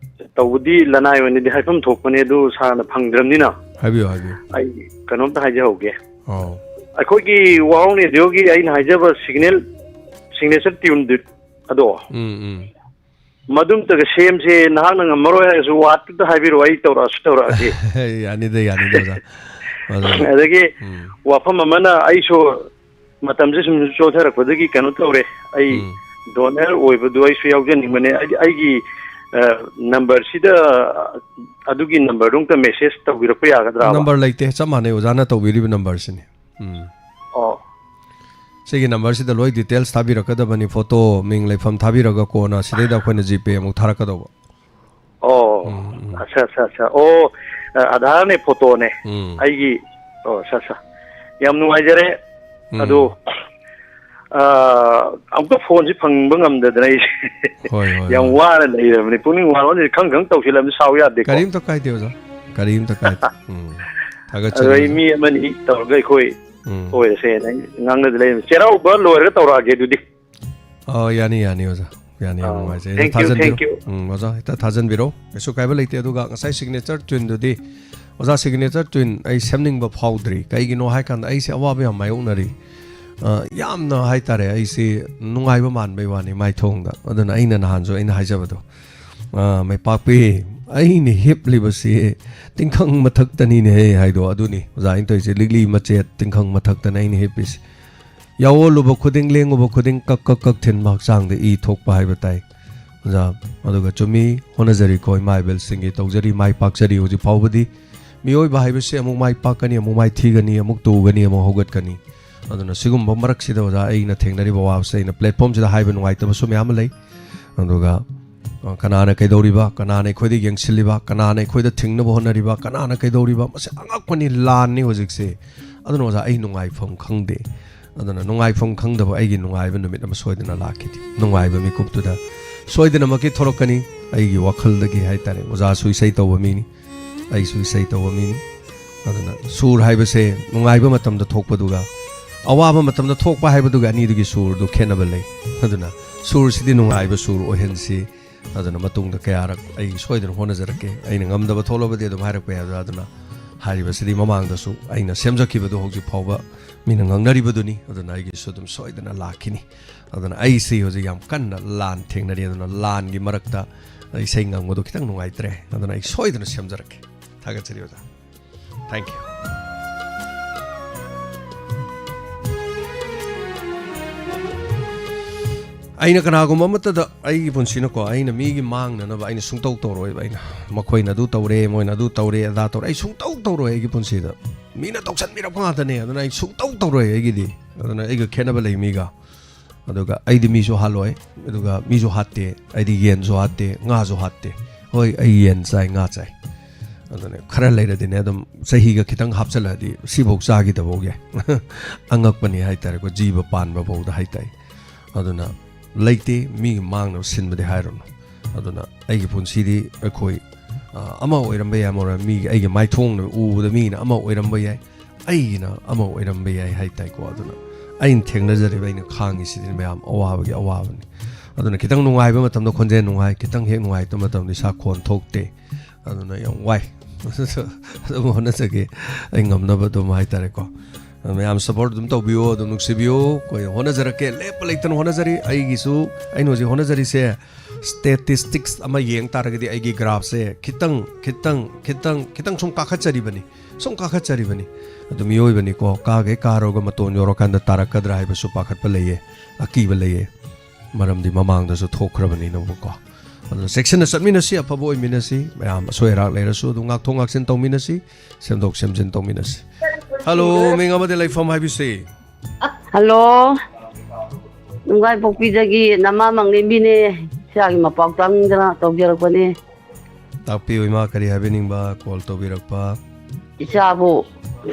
ꯇꯧꯕꯗꯤ ꯂꯅꯥꯏ ꯑꯣꯏꯅꯗꯤ ꯍꯥꯏꯐꯝ ꯊꯣꯛꯄꯅꯦ, ꯑꯗꯨ ꯁꯥꯔꯅ ꯐꯪꯗ꯭ꯔꯕꯅꯤꯅ ꯍꯥꯏꯕꯤꯌꯨ, ꯍꯥꯏꯕꯤꯌꯨ꯫ ꯑꯩ ꯀꯩꯅꯣꯝꯇ ꯍꯥꯏꯖꯍꯧꯒꯦ꯫ ꯑꯧ꯫ ꯑꯩꯈꯣꯏꯒꯤ ꯋꯥꯍꯣꯡ ꯔꯦꯗꯤꯑꯣꯒꯤ ꯑꯩꯅ ꯍꯥꯏꯖꯕ ꯁꯤꯒꯅꯦꯜ, ꯁꯤꯒꯅꯦꯆꯔ ꯇ꯭ꯌꯨꯟꯗꯨ ꯑꯗꯣ, ꯎꯝ, ꯎꯝ꯫ ꯃꯗꯨꯝꯇꯒ ꯁꯦꯝꯁꯦ, ꯅꯍꯥꯛꯅ ꯉꯝꯃꯔꯣꯏ ꯍꯥꯏꯔꯁꯨ ꯋꯥꯠꯇꯨꯗ ꯍꯥꯏꯕꯤꯔꯛꯑꯣ, ꯑꯩ ꯇꯧꯔꯛꯑꯁꯨ ꯇꯧꯔꯛꯑꯒꯦ꯫ ꯌꯥꯅꯤꯗ, ꯌꯥꯅꯤꯗ, ꯑꯣꯖꯥ꯫ ꯑꯗꯨꯅꯤ꯫ ꯑꯗꯒꯤ ꯎꯝ꯫ ꯋꯥꯐꯝ ꯑꯃꯅ, ꯑꯩꯁꯨ ꯃꯇꯝꯁꯦ ꯁꯨꯝ ꯆꯣꯟꯊꯔꯛꯄꯗꯒꯤ ꯀꯩꯅꯣ ꯇꯧꯔꯦ, ꯑꯩ ꯎꯝ꯫ ꯗꯣꯅꯔ ꯑꯣꯏꯕꯗꯨ ꯑꯩꯁꯨ ꯌꯥꯎꯖꯅꯤꯡꯕꯅꯦ꯫ ꯑꯩꯗꯤ ꯑꯩꯒꯤ, ꯑ, ꯅꯝꯕꯔꯁꯤꯗ, ꯑꯗꯨꯒꯤ ꯅꯝꯕꯔꯗꯨ ꯑꯝꯇ ꯃꯦꯁꯦꯖ ꯇꯧꯕꯤꯔꯛꯄ ꯌꯥꯒꯗ꯭ꯔꯥꯕ? ꯅꯝꯕꯔ ꯂꯩꯇꯦ, ꯆꯞ ꯃꯥꯟꯅꯩ ꯑꯣꯖꯥꯅ ꯇꯧꯕꯤꯔꯤꯕ ꯅꯝꯕꯔꯁꯤꯅꯤ꯫ ꯎꯝ꯫ ꯑꯣ꯫ ꯁꯤꯒꯤ ꯅꯝꯕꯔꯁꯤꯗ ꯂꯣꯏ ꯗꯤꯇꯦꯜꯁ ꯊꯥꯕꯤꯔꯛꯀꯗꯕꯅꯤ, ꯐꯣꯇꯣ, ꯃꯤꯡ, ꯂꯩꯐꯝ ꯊꯥꯕꯤꯔꯒ ꯀꯣꯟꯅ ꯁꯤꯗꯩꯗ ꯑꯩꯈꯣꯏꯅ ꯖꯤꯄꯦ ꯑꯃꯨꯛ ꯊꯥꯔꯛꯀꯗꯧꯕ꯫ ꯑꯣ, ꯎꯝ, ꯎꯝ꯫ ꯑꯠꯆꯥ, ꯑꯠꯆꯥ, ꯑꯠꯆꯥ꯫ ꯑꯣ, ꯑ, ꯑꯙꯥꯔꯅꯦ, ꯐꯣꯇꯣꯅꯦ꯫ ꯎꯝ꯫ ꯑꯩꯒꯤ, ꯑꯣ, ꯑꯠꯆꯥ, ꯑꯠꯆꯥ꯫ ꯌꯥꯝ ꯅꯨꯡꯉꯥꯏꯖꯔꯦ꯫ ꯎꯝ꯫ ꯑꯗꯣ, ꯑ, ꯑꯃꯨꯛꯇ ꯐꯣꯟꯁꯤ ꯐꯪꯕ ꯉꯝꯗꯗꯅ ꯑꯩꯁꯦ ꯍꯣꯏ, ꯍꯣꯏ, ꯌꯥꯝ ꯍꯣꯏ꯫ ꯋꯥꯅ ꯂꯩꯔꯕꯅꯤ꯫ ꯄꯨꯛꯅꯤꯡ ꯋꯥꯃꯟꯁꯤ ꯈꯪ ꯈꯪ ꯇꯧꯁꯤꯜꯂꯕꯅꯤ, ꯁꯥꯎ ꯌꯥꯗꯦꯀꯣ꯫ ꯀꯔꯤꯝꯇ ꯀꯥꯏꯗꯦ, ꯑꯣꯖꯥ꯫ ꯀꯔꯤꯝꯇ ꯀꯥꯏꯗꯦ꯫ ꯎꯝ꯫ ꯊꯥꯒꯠꯆꯔꯤ, ꯑꯗꯣ ꯑꯩ ꯑꯣꯖꯥ꯫ ꯃꯤ ꯑꯃꯅꯤ ꯇꯧꯔꯒ ꯑꯩꯈꯣꯏ ꯎꯝ꯫ ꯑꯣꯏꯔꯁꯦꯅ ꯑꯩ ꯉꯥꯡꯅꯗ ꯂꯩꯔꯝꯃꯤ꯫ ꯆꯩꯔꯥꯎꯕ ꯂꯣꯏꯔꯒ ꯇꯧꯔꯛꯑꯒꯦ ꯑꯗꯨꯗꯤ꯫ ꯑꯣ, ꯌꯥꯅꯤ, ꯌꯥꯅꯤ, ꯑꯣꯖꯥ꯫ ꯌꯥꯅꯤ, ꯌꯥꯝ ꯑꯥ, ꯅꯨꯡꯉꯥꯏꯖꯩ꯫ thank you, thank you. ꯎꯝ, ꯑꯣꯖꯥ, ꯍꯦꯛꯇ ꯊꯥꯖꯟꯕꯤꯔꯣ, ꯀꯩꯁꯨ ꯀꯥꯏꯕ ꯂꯩꯇꯦ꯫ ꯑꯗꯨꯒ ꯉꯁꯥꯏ signature tuneꯗꯨꯗꯤ, ꯑꯣꯖꯥ, signature tune ꯑꯩ ꯁꯦꯝꯅꯤꯡꯕ ꯐꯥꯎꯗ꯭ꯔꯤ꯫ ꯀꯩꯒꯤꯅꯣ ꯍꯥꯏ ꯀꯥꯟꯗ ꯑꯩꯁꯦ ꯑꯋꯥꯕ ꯌꯥꯝ ꯃꯥꯌꯣꯛꯅꯔꯤ꯫ ꯑ, ꯌꯥꯝꯅ ꯍꯥꯏꯇꯥꯔꯦ, ꯑꯩꯁꯤ ꯅꯨꯡꯉꯥꯏꯕ ꯃꯥꯟꯕꯩ ꯋꯥꯅꯤ ꯃꯥꯏꯊꯣꯡꯗ꯫ ꯑꯗꯨꯅ ꯑꯩꯅ ꯅꯍꯥꯟꯁꯨ ꯑꯩꯅ ꯍꯥꯏꯖꯕꯗꯣ, ꯑ, ꯃꯩꯄꯥꯛꯄꯤ, ꯑꯩꯅ ꯍꯤꯞꯂꯤꯕꯁꯤ ꯇꯤꯡꯈꯪ ꯃꯊꯛꯇꯅꯤꯅꯦꯍꯦ ꯍꯥꯏꯗꯣ ꯑꯗꯨꯅꯤ꯫ ꯑꯣꯖꯥ, ꯑꯩꯅ ꯇꯧꯔꯤꯁꯦ ꯂꯤꯛꯂꯤ ꯃꯆꯦꯠ ꯇꯤꯡꯈꯪ ꯃꯊꯛꯇꯅ ꯑꯩꯅ ꯍꯤꯞꯄꯤꯁꯦ꯫ ꯌꯥꯑꯣꯜꯂꯨꯕ ꯈꯨꯗꯤꯡ, ꯂꯦꯡꯉꯨꯕ ꯈꯨꯗꯤꯡ, ꯀꯛ ꯀꯛ ꯀꯛ ꯊꯤꯟꯕ, ꯍꯛꯆꯥꯡꯗ ꯏ ꯊꯣꯛꯄ ꯍꯥꯏꯕ ꯇꯥꯏ꯫ ꯑꯣꯖꯥ, ꯑꯗꯨꯒ ꯆꯨꯝꯃꯤ, ꯍꯣꯠꯅꯖꯔꯤꯀꯣ ꯏꯃꯥ ꯏꯕꯦꯜꯁꯤꯡꯒꯤ, ꯇꯧꯖꯔꯤ, ꯃꯥꯏ ꯄꯥꯛꯆꯔꯤ꯫ ꯍꯧꯖꯤꯛ ꯐꯥꯎꯕꯗꯤ ꯃꯤꯑꯣꯏꯕ ꯍꯥꯏꯕꯁꯤ ꯑꯃꯨꯛ ꯃꯥꯏ ꯄꯥꯛꯀꯅꯤ, ꯑꯃꯨꯛ ꯃꯥꯏ ꯊꯤꯒꯅꯤ, ꯑꯃꯨꯛ ꯇꯨꯒꯅꯤ, ꯑꯃꯨꯛ ꯍꯧꯒꯠꯀꯅꯤ꯫ ꯑꯗꯨꯅ ꯁꯤꯒꯨꯝꯕ ꯃꯔꯛꯁꯤꯗ, ꯑꯣꯖꯥ, ꯑꯩꯅ ꯊꯦꯡꯅꯔꯤꯕ ꯑꯋꯥꯕꯁꯦ ꯑꯩꯅ platformꯁꯤꯗ ꯍꯥꯏꯕ ꯅꯨꯡꯉꯥꯏꯇꯕꯁꯨ ꯃꯌꯥꯝ ꯑꯃ ꯂꯩ꯫ ꯑꯗꯨꯒ, ꯑ, ꯀꯅꯥꯅ ꯀꯩꯗꯧꯔꯤꯕ, ꯀꯅꯥꯅ ꯑꯩꯈꯣꯏꯗ ꯌꯦꯡꯁꯤꯜꯂꯤꯕ, ꯀꯅꯥꯅ ꯑꯩꯈꯣꯏꯗ ꯊꯤꯡꯅꯕ ꯍꯣꯠꯅꯔꯤꯕ, ꯀꯅꯥꯅ ꯀꯩꯗꯧꯔꯤꯕ, ꯃꯁꯤ ꯑꯉꯛꯄꯅꯤ, ꯂꯥꯟꯅꯤ ꯍꯧꯖꯤꯛꯁꯦ꯫ ꯑꯗꯨꯅ, ꯑꯣꯖꯥ, ꯑꯩ ꯅꯨꯡꯉꯥꯏꯐꯝ ꯈꯪꯗꯦ꯫ ꯑꯗꯨꯅ ꯅꯨꯡꯉꯥꯏꯐꯝ ꯈꯪꯗꯕ ꯑꯩꯒꯤ ꯅꯨꯡꯉꯥꯏꯕ ꯅꯨꯃꯤꯠ ꯑꯃ ꯁꯣꯏꯗꯅ ꯂꯥꯛꯈꯤꯅꯤ꯫ ꯅꯨꯡꯉꯥꯏꯕ ꯃꯤꯀꯨꯞꯇꯨꯗ ꯁꯣꯏꯗꯅꯃꯛꯀꯤ ꯊꯣꯛꯂꯛꯀꯅꯤ꯫ ꯑꯩꯒꯤ ꯋꯥꯈꯜꯗꯒꯤ ꯍꯥꯏꯇꯥꯔꯦ, ꯑꯣꯖꯥꯁꯨ ꯏꯁꯩ ꯇꯧꯕ ꯃꯤꯅꯤ, ꯑꯩꯁꯨ ꯏꯁꯩ ꯇꯧꯕ ꯃꯤꯅꯤ꯫ ꯑꯗꯨꯅ ꯁꯨꯔ ꯍꯥꯏꯕꯁꯦ ꯅꯨꯡꯉꯥꯏꯕ ꯃꯇꯝꯗ ꯊꯣꯛꯄꯗꯨꯒ ꯑꯋꯥꯕ ꯃꯇꯝꯗ ꯊꯣꯛꯄ ꯍꯥꯏꯕꯗꯨꯒ ꯑꯅꯤꯗꯨꯒꯤ ꯁꯨꯔꯗꯨ ꯈꯦꯠꯅꯕ ꯂꯩ꯫ ꯑꯗꯨꯅ ꯁꯨꯔꯁꯤꯗꯤ ꯅꯨꯡꯉꯥꯏꯕ ꯁꯨꯔ ꯑꯣꯏꯍꯟꯁꯤ꯫ ꯑꯗꯨꯅ ꯃꯇꯨꯡꯗ ꯀꯌꯥꯔꯛ ꯑꯩ ꯁꯣꯏꯗꯅ ꯍꯣꯠꯅꯖꯔꯛꯀꯦ꯫ ꯑꯩꯅ ꯉꯝꯗꯕ ꯊꯣꯛꯂꯕꯗꯤ ꯑꯗꯨꯝ ꯍꯥꯏꯔꯛꯄ ꯌꯥꯏ, ꯑꯣꯖꯥ꯫ ꯑꯗꯨꯅ ꯍꯥꯏꯔꯤꯕꯁꯤꯗꯤ ꯃꯃꯥꯡꯗꯁꯨ ꯑꯩꯅ ꯁꯦꯝꯖꯈꯤꯕꯗꯨ ꯍꯧꯖꯤꯛ ꯐꯥꯎꯕ ꯃꯤꯅ ꯉꯥꯡꯅꯔꯤꯕꯗꯨꯅꯤ꯫ ꯑꯗꯨꯅ ꯑꯩꯒꯤꯁꯨ ꯑꯗꯨꯝ ꯁꯣꯏꯗꯅ ꯂꯥꯛꯈꯤꯅꯤ꯫ ꯑꯗꯨꯅ ꯑꯩꯁꯤ ꯍꯧꯖꯤꯛ ꯌꯥꯝ ꯀꯟꯅ ꯂꯥꯟ ꯊꯦꯡꯅꯔꯤ꯫ ꯑꯗꯨꯅ ꯂꯥꯟꯒꯤ ꯃꯔꯛꯇ ꯏꯁꯩ ꯉꯪꯕꯗꯣ ꯈꯤꯇꯪ ꯅꯨꯡꯉꯥꯏꯇ꯭ꯔꯦ꯫ ꯑꯗꯨꯅ ꯑꯩ ꯁꯣꯏꯗꯅ ꯁꯦꯝꯖꯔꯛꯀꯦ꯫ ꯊꯥꯒꯠꯆꯔꯤ, ꯑꯣꯖꯥ꯫ Thank you. ꯑꯩꯅ ꯀꯅꯥꯒꯨꯝꯕ ꯑꯃꯠꯇꯗ ꯑꯩꯒꯤ ꯄꯨꯟꯁꯤꯅꯀꯣ, ꯑꯩꯅ ꯃꯤꯒꯤ ꯃꯥꯡꯅꯅꯕ ꯑꯩꯅ ꯁꯨꯡꯇꯧ ꯇꯧꯔꯣꯏꯕ꯫ ꯑꯩꯅ ꯃꯈꯣꯏꯅ ꯑꯗꯨ ꯇꯧꯔꯦ, ꯃꯣꯏꯅ ꯑꯗꯨ ꯇꯧꯔꯦ, ꯑꯗꯥ ꯇꯧꯔꯦ, ꯑꯩ ꯁꯨꯡꯇꯧ ꯇꯧꯔꯣꯏ ꯑꯩꯒꯤ ꯄꯨꯟꯁꯤꯗ꯫ ꯃꯤꯅ ꯇꯧꯁꯟꯕꯤꯔꯛꯄ ꯉꯥꯛꯇꯅꯦ, ꯑꯗꯨꯅ ꯑꯩ ꯁꯨꯡꯇꯧ ꯇꯧꯔꯣꯏ ꯑꯩꯒꯤꯗꯤ꯫ ꯑꯗꯨꯅ ꯑꯩꯒ ꯈꯦꯠꯅꯕ ꯂꯩ ꯃꯤꯒ꯫ ꯑꯗꯨꯒ ꯑꯩꯗꯤ ꯃꯤꯁꯨ ꯍꯥꯠꯂꯣꯏ, ꯑꯗꯨꯒ ꯃꯤꯁꯨ ꯍꯥꯠꯇꯦ꯫ ꯑꯩꯗꯤ ꯌꯦꯟꯁꯨ ꯍꯥꯠꯇꯦ, ꯉꯥꯁꯨ ꯍꯥꯠꯇꯦ꯫ ꯍꯣꯏ, ꯑꯩ ꯌꯦꯟ ꯆꯥꯏ, ꯉꯥ ꯆꯥꯏ꯫ ꯑꯗꯨꯅ ꯈꯔ ꯂꯩꯔꯗꯤꯅꯦ, ꯑꯗꯨꯝ ꯆꯍꯤꯒ ꯈꯤꯇꯪ ꯍꯥꯞꯆꯤꯜꯂꯛꯑꯗꯤ ꯁꯤꯐꯧ ꯆꯥꯈꯤꯗꯕꯒꯤ ꯑꯉꯛꯄꯅꯤ ꯍꯥꯏꯇꯥꯔꯦꯀꯣ, ꯖꯤꯕ ꯄꯥꯟꯕ ꯐꯥꯎꯗ ꯍꯥꯏꯇꯥꯔꯦ꯫ ꯑꯗꯨꯅ ꯂꯩꯇꯦ, ꯃꯤꯒꯤ ꯃꯥꯡꯅꯕ ꯁꯤꯟꯕꯗꯤ ꯍꯥꯏꯔꯨꯅꯨ꯫ ꯑꯗꯨꯅ ꯑꯩꯒꯤ ꯄꯨꯟꯁꯤꯗꯤ ꯑꯩꯈꯣꯏ, ꯑ, ꯑꯃ ꯑꯣꯏꯔꯝꯕ ꯌꯥꯏ, ꯑꯃ ꯑꯣꯏꯔꯝ-, ꯃꯤꯒꯤ, ꯑꯩꯒꯤ ꯃꯥꯏꯊꯣꯡꯅ ꯎꯕꯗ ꯃꯤꯅ ꯑꯃ ꯑꯣꯏꯔꯝꯕ ꯌꯥꯏ, ꯑꯩꯒꯤꯅ ꯑꯃ ꯑꯣꯏꯔꯝꯕ ꯌꯥꯏ ꯍꯥꯏ ꯇꯥꯏꯀꯣ꯫ ꯑꯗꯨꯅ ꯑꯩꯅ ꯊꯦꯡꯅꯖꯔꯤꯕ, ꯑꯩꯅ ꯈꯥꯡꯉꯤꯁꯤꯗꯤ ꯃꯌꯥꯝ ꯑꯋꯥꯕꯒꯤ ꯑꯋꯥꯕꯅꯤ꯫ ꯑꯗꯨꯅ ꯈꯤꯇꯪ ꯅꯨꯡꯉꯥꯏꯕ ꯃꯇꯝꯗ ꯈꯣꯟꯖꯦꯜ ꯅꯨꯡꯉꯥꯏ, ꯈꯤꯇꯪ ꯍꯦꯛ ꯅꯨꯡꯉꯥꯏꯇꯕ ꯃꯇꯝꯗ ꯏꯁꯥ ꯈꯣꯟ ꯊꯣꯛꯇꯦ꯫ ꯑꯗꯨꯅ ꯌꯥꯝ ꯋꯥꯏ꯫ ꯑꯗꯨꯝ ꯍꯣꯠꯅꯖꯒꯦ, ꯑꯩ ꯉꯝꯅꯕ ꯑꯗꯨꯝ ꯍꯥꯏꯇꯥꯔꯦꯀꯣ꯫ ꯑꯗꯨ ꯃꯌꯥꯝ support ꯑꯗꯨꯝ ꯇꯧꯕꯤꯌꯣ, ꯑꯗꯨꯝ ꯅꯨꯡꯁꯤꯕꯤꯌꯣ꯫ ꯑꯩꯈꯣꯏ ꯍꯣꯠꯅꯖꯔꯛꯀꯦ, ꯂꯦꯞꯄ ꯂꯩꯇꯅ ꯍꯣꯠꯅꯖꯔꯤ꯫ ꯑꯩꯒꯤꯁꯨ, ꯑꯩꯅ ꯍꯧꯖꯤꯛ ꯍꯣꯠꯅꯖꯔꯤꯁꯦ, statistics ꯑꯃ ꯌꯦꯡ ꯇꯥꯔꯒꯗꯤ ꯑꯩꯒꯤ graphꯁꯦ ꯈꯤꯇꯪ, ꯈꯤꯇꯪ, ꯈꯤꯇꯪ, ꯈꯤꯇꯪ ꯁꯨꯝ ꯀꯥꯈꯠꯆꯔꯤꯕꯅꯤ, ꯁꯨꯝ ꯀꯥꯈꯠꯆꯔꯤꯕꯅꯤ꯫ ꯑꯗꯨ ꯃꯤꯑꯣꯏꯕꯅꯤꯀꯣ, ꯀꯥꯒꯩ ꯀꯥꯔꯨꯔꯒ ꯃꯇꯣꯟ ꯌꯧꯔꯀꯥꯟꯗ ꯇꯥꯔꯛꯀꯗ꯭ꯔꯥ ꯍꯥꯏꯕꯁꯨ ꯄꯥꯈꯠꯄ ꯂꯩꯌꯦ, ꯑꯀꯤꯕ ꯂꯩꯌꯦ꯫ ꯃꯔꯝꯗꯤ ꯃꯃꯥꯡꯗꯁꯨ ꯊꯣꯛꯈ꯭ꯔꯕꯅꯤꯅꯕꯀꯣ꯫ ꯑꯗꯨꯅ ꯆꯦꯛꯁꯤꯟꯅ ꯆꯠꯃꯤꯟꯅꯁꯤ, ꯑꯐꯕ ꯑꯣꯏꯃꯤꯟꯅꯁꯤ, ꯃꯌꯥꯝ ꯑꯁꯣꯏ ꯑꯔꯥꯛ ꯂꯩꯔꯁꯨ ꯑꯗꯨꯝ ꯉꯥꯛꯊꯣꯛ ꯉꯥꯛꯁꯤꯟ ꯇꯧꯃꯤꯟꯅꯁꯤ, ꯁꯦꯝꯗꯣꯛ ꯁꯦꯝꯖꯤꯟ ꯇꯧꯃꯤꯟꯅꯁꯤ꯫ ꯍꯜꯂꯣ, ꯃꯤꯡ ꯑꯃꯗꯤ ꯂꯩꯐꯝ ꯍꯥꯏꯕꯤꯁꯤ꯫ ꯍꯜꯂꯣ, ꯅꯨꯡꯒꯥꯏꯄꯣꯛꯄꯤꯗꯒꯤ ꯅꯃꯥ ꯃꯪꯂꯦꯝꯕꯤꯅꯦ꯫ ꯏꯆꯥꯒꯤ ꯃꯄꯥꯎ ꯇꯥꯅꯤꯡꯗꯅ ꯇꯧꯖꯔꯛꯄꯅꯦ꯫ ꯇꯥꯛꯄꯤꯌꯨ ꯏꯃꯥ, ꯀꯔꯤ ꯍꯥꯏꯕꯤꯅꯤꯡꯕ, call ꯇꯧꯕꯤꯔꯛꯄ? ꯏꯆꯥꯕꯨ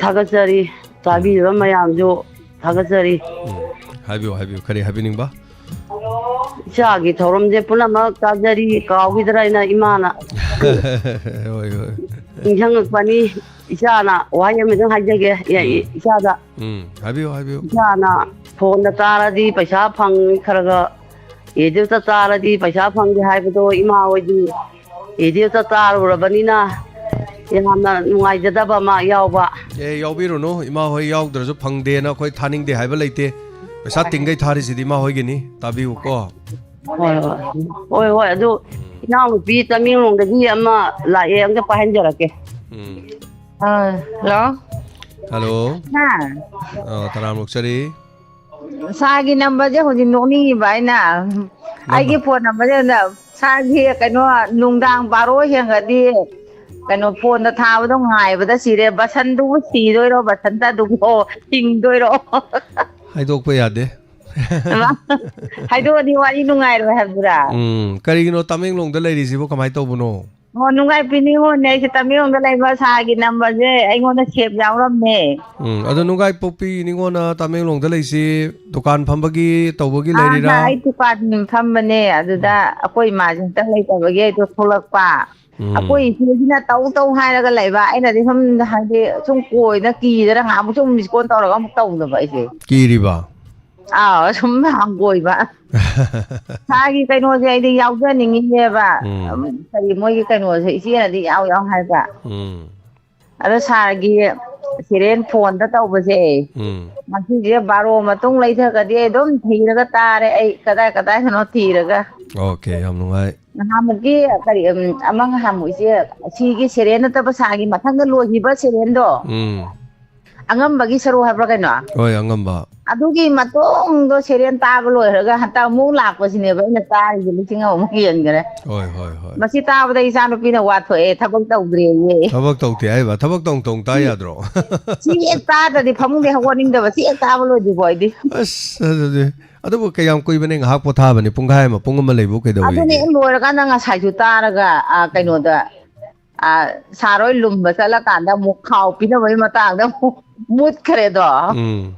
ꯊꯥꯒꯠꯆꯔꯤ, ꯇꯥꯕꯤꯔꯤꯕ ꯃꯌꯥꯝꯁꯨ ꯊꯥꯒꯠꯆꯔꯤ꯫ ꯎꯝ, ꯍꯥꯏꯕꯤꯌꯨ, ꯍꯥꯏꯕꯤꯌꯨ, ꯀꯔꯤ ꯍꯥꯏꯕꯤꯅꯤꯡꯕ? ꯏꯆꯥꯒꯤ ꯊꯧꯔꯝꯁꯦ ꯄꯨꯝꯅꯃꯛ ꯇꯥꯖꯔꯤ, ꯀꯥꯎꯈꯤꯗ꯭ꯔꯥ ꯍꯥꯏꯅ ꯏꯃꯥꯅ ꯍꯣꯏ, ꯍꯣꯏ꯫ ꯅꯤꯡꯁꯤꯡꯉꯛꯄꯅꯤ꯫ ꯏꯆꯥꯅ ꯋꯥꯍꯩ ꯑꯃꯗꯪ ꯍꯥꯏꯖꯒꯦ, ꯏ-, ꯎꯝ꯫ ꯏꯆꯥꯗ꯫ ꯎꯝ, ꯍꯥꯏꯕꯤꯌꯨ, ꯍꯥꯏꯕꯤꯌꯨ꯫ ꯏꯆꯥꯅ ꯐꯣꯟꯗ ꯇꯥꯔꯗꯤ ꯄꯩꯁꯥ ꯐꯪ-, ꯈꯔ ꯈꯔ ꯔꯦꯗꯤꯑꯣꯗ ꯇꯥꯔꯗꯤ ꯄꯩꯁꯥ ꯐꯪꯗꯦ ꯍꯥꯏꯕꯗꯣ ꯏꯃꯥ ꯍꯣꯏꯗꯤ ꯔꯦꯗꯤꯑꯣꯗ ꯇꯥꯔꯨꯔꯕꯅꯤꯅ ꯌꯥꯝꯅ ꯅꯨꯡꯉꯥꯏꯖꯗꯕ ꯑꯃ ꯌꯥꯎꯕ꯫ ꯑꯦ, ꯌꯥꯎꯕꯤꯔꯨꯅꯨ, ꯏꯃꯥ ꯍꯣꯏ ꯌꯥꯎꯗ꯭ꯔꯁꯨ ꯐꯪꯗꯦꯅ ꯑꯩꯈꯣꯏ ꯊꯥꯅꯤꯡꯗꯦ ꯍꯥꯏꯕ ꯂꯩꯇꯦ꯫ ꯄꯩꯁꯥ ꯇꯤꯡꯒꯩ ꯊꯥꯔꯤꯁꯤꯗꯤ ꯏꯃꯥ ꯍꯣꯏꯒꯤꯅꯤ, ꯇꯥꯕꯤꯌꯨꯀꯣ꯫ ꯍꯣꯏ, ꯍꯣꯏ꯫ ꯍꯣꯏ, ꯍꯣꯏ, ꯑꯗꯨ ꯎꯝ꯫ ꯏꯅꯥꯎꯅꯨꯄꯤ ꯇꯃꯦꯡꯂꯣꯡꯗꯒꯤ ꯑꯃ ꯂꯥꯛꯑꯦ, ꯑꯝꯇ ꯄꯥꯏꯍꯟꯖꯔꯛꯀꯦ꯫ ꯎꯝ꯫ ꯑꯥ, ꯍꯜꯂꯣ꯫ ꯍꯜꯂꯣ꯫ ꯍꯥ? ꯑ, ꯇꯔꯥꯝꯅ ꯑꯣꯛꯆꯔꯤ꯫ ꯁꯥꯔꯒꯤ ꯅꯝꯕꯔꯁꯦ ꯍꯧꯖꯤꯛ ꯅꯣꯛꯅꯤꯡꯉꯤꯕ ꯑꯩꯅ꯫ ꯅꯝꯕꯔ ꯑꯩꯒꯤ ꯐꯣꯟ ꯅꯝꯕꯔꯁꯦ ꯁꯥꯔꯒꯤ ꯀꯩꯅꯣ, ꯅꯨꯡꯗꯥꯡ ꯕꯥꯔꯣ ꯍꯦꯟꯒ꯭ꯔꯗꯤ ꯀꯩꯅꯣ, ꯐꯣꯟꯗ ꯊꯥꯕꯗꯣ ꯉꯥꯏꯕꯗ ꯁꯤꯔꯦ꯫ ꯕꯁꯟꯗꯨꯕꯨ ꯁꯤꯗꯣꯏꯔꯣ, ꯕꯁꯟꯇ ꯑꯗꯨꯕꯨ ꯍꯤꯡꯗꯣꯏꯔꯣ? ꯍꯥꯏꯗꯣꯛꯄ ꯌꯥꯗꯦ꯫ ꯍꯩꯃꯥ, ꯍꯥꯏꯗꯣꯛꯑꯗꯤ ꯋꯥꯔꯤ ꯅꯨꯡꯉꯥꯏꯔꯣꯏ ꯍꯥꯏꯕꯗꯨꯔꯥ? ꯎꯝ, ꯀꯔꯤꯒꯤꯅꯣ ꯇꯃꯦꯡꯂꯣꯡꯗ ꯂꯩꯔꯤꯁꯤꯕꯨ, ꯀꯃꯥꯏꯅ ꯇꯧꯕꯅꯣ? ꯑꯣ, ꯅꯨꯡꯉꯥꯏꯄꯤ ꯅꯤꯉꯣꯜꯅꯦ꯫ ꯑꯩꯁꯦ ꯇꯃꯦꯡꯂꯣꯡꯗ ꯂꯩꯕ ꯁꯥꯔꯒꯤ ꯅꯝꯕꯔꯁꯦ ꯑꯩꯉꯣꯟꯗ save ꯌꯥꯎꯔꯝꯃꯦ꯫ ꯎꯝ, ꯑꯗꯣ ꯅꯨꯡꯒꯥꯏꯄꯣꯛꯄꯤ ꯅꯤꯉꯣꯜꯅ ꯇꯃꯦꯡꯂꯣꯡꯗ ꯂꯩꯁꯤ ꯗꯨꯀꯥꯟ ꯐꯝꯕꯒꯤ ꯇꯧꯕꯒꯤ ꯑꯥ, ꯂꯩꯔꯤꯔꯥ? ꯑꯥ, ꯑꯩ ꯗꯨꯀꯥꯟ ꯐꯝꯕꯅꯦ꯫ ꯑꯗꯨꯗ ꯎꯝ꯫ ꯑꯩꯈꯣꯏ ꯏꯃꯥꯁꯦ ꯍꯟꯇꯛ ꯂꯩꯇꯕꯒꯤ ꯑꯩꯗꯣ ꯊꯣꯛꯂꯛꯄ꯫ ꯎꯝ꯫ ꯑꯩꯈꯣꯏ ꯏꯆꯦꯁꯤꯅ ꯇꯧ ꯇꯧ ꯍꯥꯏꯔꯒ ꯂꯩꯕ꯫ ꯑꯩꯅꯗꯤ ꯁꯨꯝ, ꯍꯥꯏꯗꯤ, ꯁꯨꯝ ꯀꯣꯏꯅ ꯀꯤꯗꯅ ꯉꯥꯏꯍꯥꯛꯃꯨꯛ ꯁꯨꯝ miss call ꯇꯧꯔꯒ ꯑꯃꯨꯛ ꯇꯧꯗꯕ ꯑꯩꯁꯦ꯫ ꯀꯤꯔꯤꯕ? ꯑꯥꯎ, ꯁꯨꯝ ꯍꯪꯒꯣꯏꯕ꯫ ꯁꯥꯔꯒꯤ ꯀꯩꯅꯣꯁꯦ ꯑꯩꯗꯤ ꯌꯥꯎꯖꯅꯤꯡꯉꯤꯅꯦꯕ꯫ ꯎꯝ꯫ ꯎꯝ, ꯀꯔꯤ ꯃꯣꯏꯒꯤ ꯀꯩꯅꯣꯁꯦ ꯏꯆꯦꯅꯗꯤ ꯌꯥꯎ ꯌꯥꯎ ꯍꯥꯏꯕ꯫ ꯎꯝ꯫ ꯑꯗꯣ ꯁꯥꯔꯒꯤ ꯁꯤꯔꯦꯟ ꯐꯣꯟꯗ ꯇꯧꯕꯁꯦ, ꯎꯝ꯫ ꯉꯁꯤꯁꯦ ꯕꯥꯔꯣ ꯃꯇꯨꯡ ꯂꯩꯊꯔꯒꯗꯤ ꯑꯩ ꯑꯗꯨꯝ ꯊꯤꯔꯒ ꯇꯥꯔꯦ, ꯑꯩ ꯀꯗꯥꯏ ꯀꯗꯥꯏꯗꯅꯣ ꯊꯤꯔꯒ꯫ ꯑꯣꯀꯦ, ꯌꯥꯝ ꯅꯨꯡꯉꯥꯏ꯫ ꯅꯍꯥꯟꯃꯨꯛꯀꯤ ꯀꯔꯤ, ꯎꯝ, ꯑꯃ ꯉꯍꯥꯟꯃꯨꯛ ꯏꯆꯦ, ꯁꯤꯒꯤ ꯁꯦꯔꯦꯟ ꯅꯠꯇꯕ ꯁꯥꯔꯒꯤ ꯃꯊꯪꯗ ꯂꯣꯏꯈꯤꯕ ꯁꯦꯔꯦꯟꯗꯣ, ꯎꯝ꯫ ꯑꯉꯝꯕꯒꯤ ꯁꯔꯨ ꯍꯥꯏꯕ꯭ꯔꯥ ꯀꯩꯅꯣ? ꯍꯣꯏ, ꯑꯉꯝꯕ꯫ ꯑꯗꯨꯒꯤ ꯃꯇꯨꯡꯗꯣ ꯁꯦꯔꯦꯟ ꯇꯥꯕ ꯂꯣꯏꯔꯒ ꯍꯟꯇꯛ ꯑꯃꯨꯛ ꯂꯥꯛꯄꯁꯤꯅꯦꯕ ꯑꯩꯅ ꯇꯥꯔꯤꯁꯦ, ꯂꯤꯁꯤꯡ ꯑꯃꯃꯨꯛ ꯍꯦꯟꯈ꯭ꯔꯦ꯫ ꯍꯣꯏ, ꯍꯣꯏ, ꯍꯣꯏ꯫ ꯃꯁꯤ ꯇꯥꯕꯗ ꯏꯆꯥ ꯅꯨꯄꯤꯅ ꯋꯥ ꯊꯣꯛꯑꯦ, ꯊꯕꯛ ꯇꯧꯗ꯭ꯔꯦꯌꯦ꯫ ꯊꯕꯛ ꯇꯧꯗꯦ ꯍꯥꯏꯕ? ꯊꯕꯛ ꯇꯧ ꯇꯧ ꯇꯥ ꯁꯤ, ꯌꯥꯗ꯭ꯔꯣ? ꯁꯤ ꯍꯦꯛ ꯇꯥꯗ꯭ꯔꯗꯤ ꯐꯃꯨꯡꯗꯩ ꯍꯧꯒꯠꯅꯤꯡꯗꯕ, ꯁꯤ ꯍꯦꯛ ꯇꯥꯕ ꯂꯣꯏꯗ꯭ꯔꯤꯕꯣ ꯑꯩꯗꯤ꯫ ꯑꯁ, ꯑꯗꯨꯗꯤ, ꯑꯗꯨꯕꯨ ꯀꯌꯥꯝ ꯀꯨꯏꯕꯅꯦ? ꯉꯥꯏꯍꯥꯛ ꯄꯣꯊꯥꯕꯅꯤ, ꯄꯨꯡꯈꯥꯏ ꯑꯃ, ꯄꯨꯡ ꯑꯃ ꯂꯩꯕꯨ ꯑꯗꯨꯅꯦ, ꯀꯩꯗꯧꯋꯦꯒꯦ? ꯂꯣꯏꯔꯀꯥꯟꯗ ꯉꯁꯥꯏꯁꯨ ꯇꯥꯔꯒ, ꯑ, ꯀꯩꯅꯣꯗ, ꯑ, ꯁꯥꯔ ꯍꯣꯏ ꯂꯨꯝꯕ ꯆꯠꯂꯀꯥꯟꯗ ꯑꯃꯨꯛ ꯈꯥꯎ ꯄꯤꯅꯕꯒꯤ ꯃꯇꯥꯡꯗ ꯑꯃꯨꯛ ꯃꯨꯠꯈ꯭ꯔꯦꯗꯣ꯫ ꯎꯝ꯫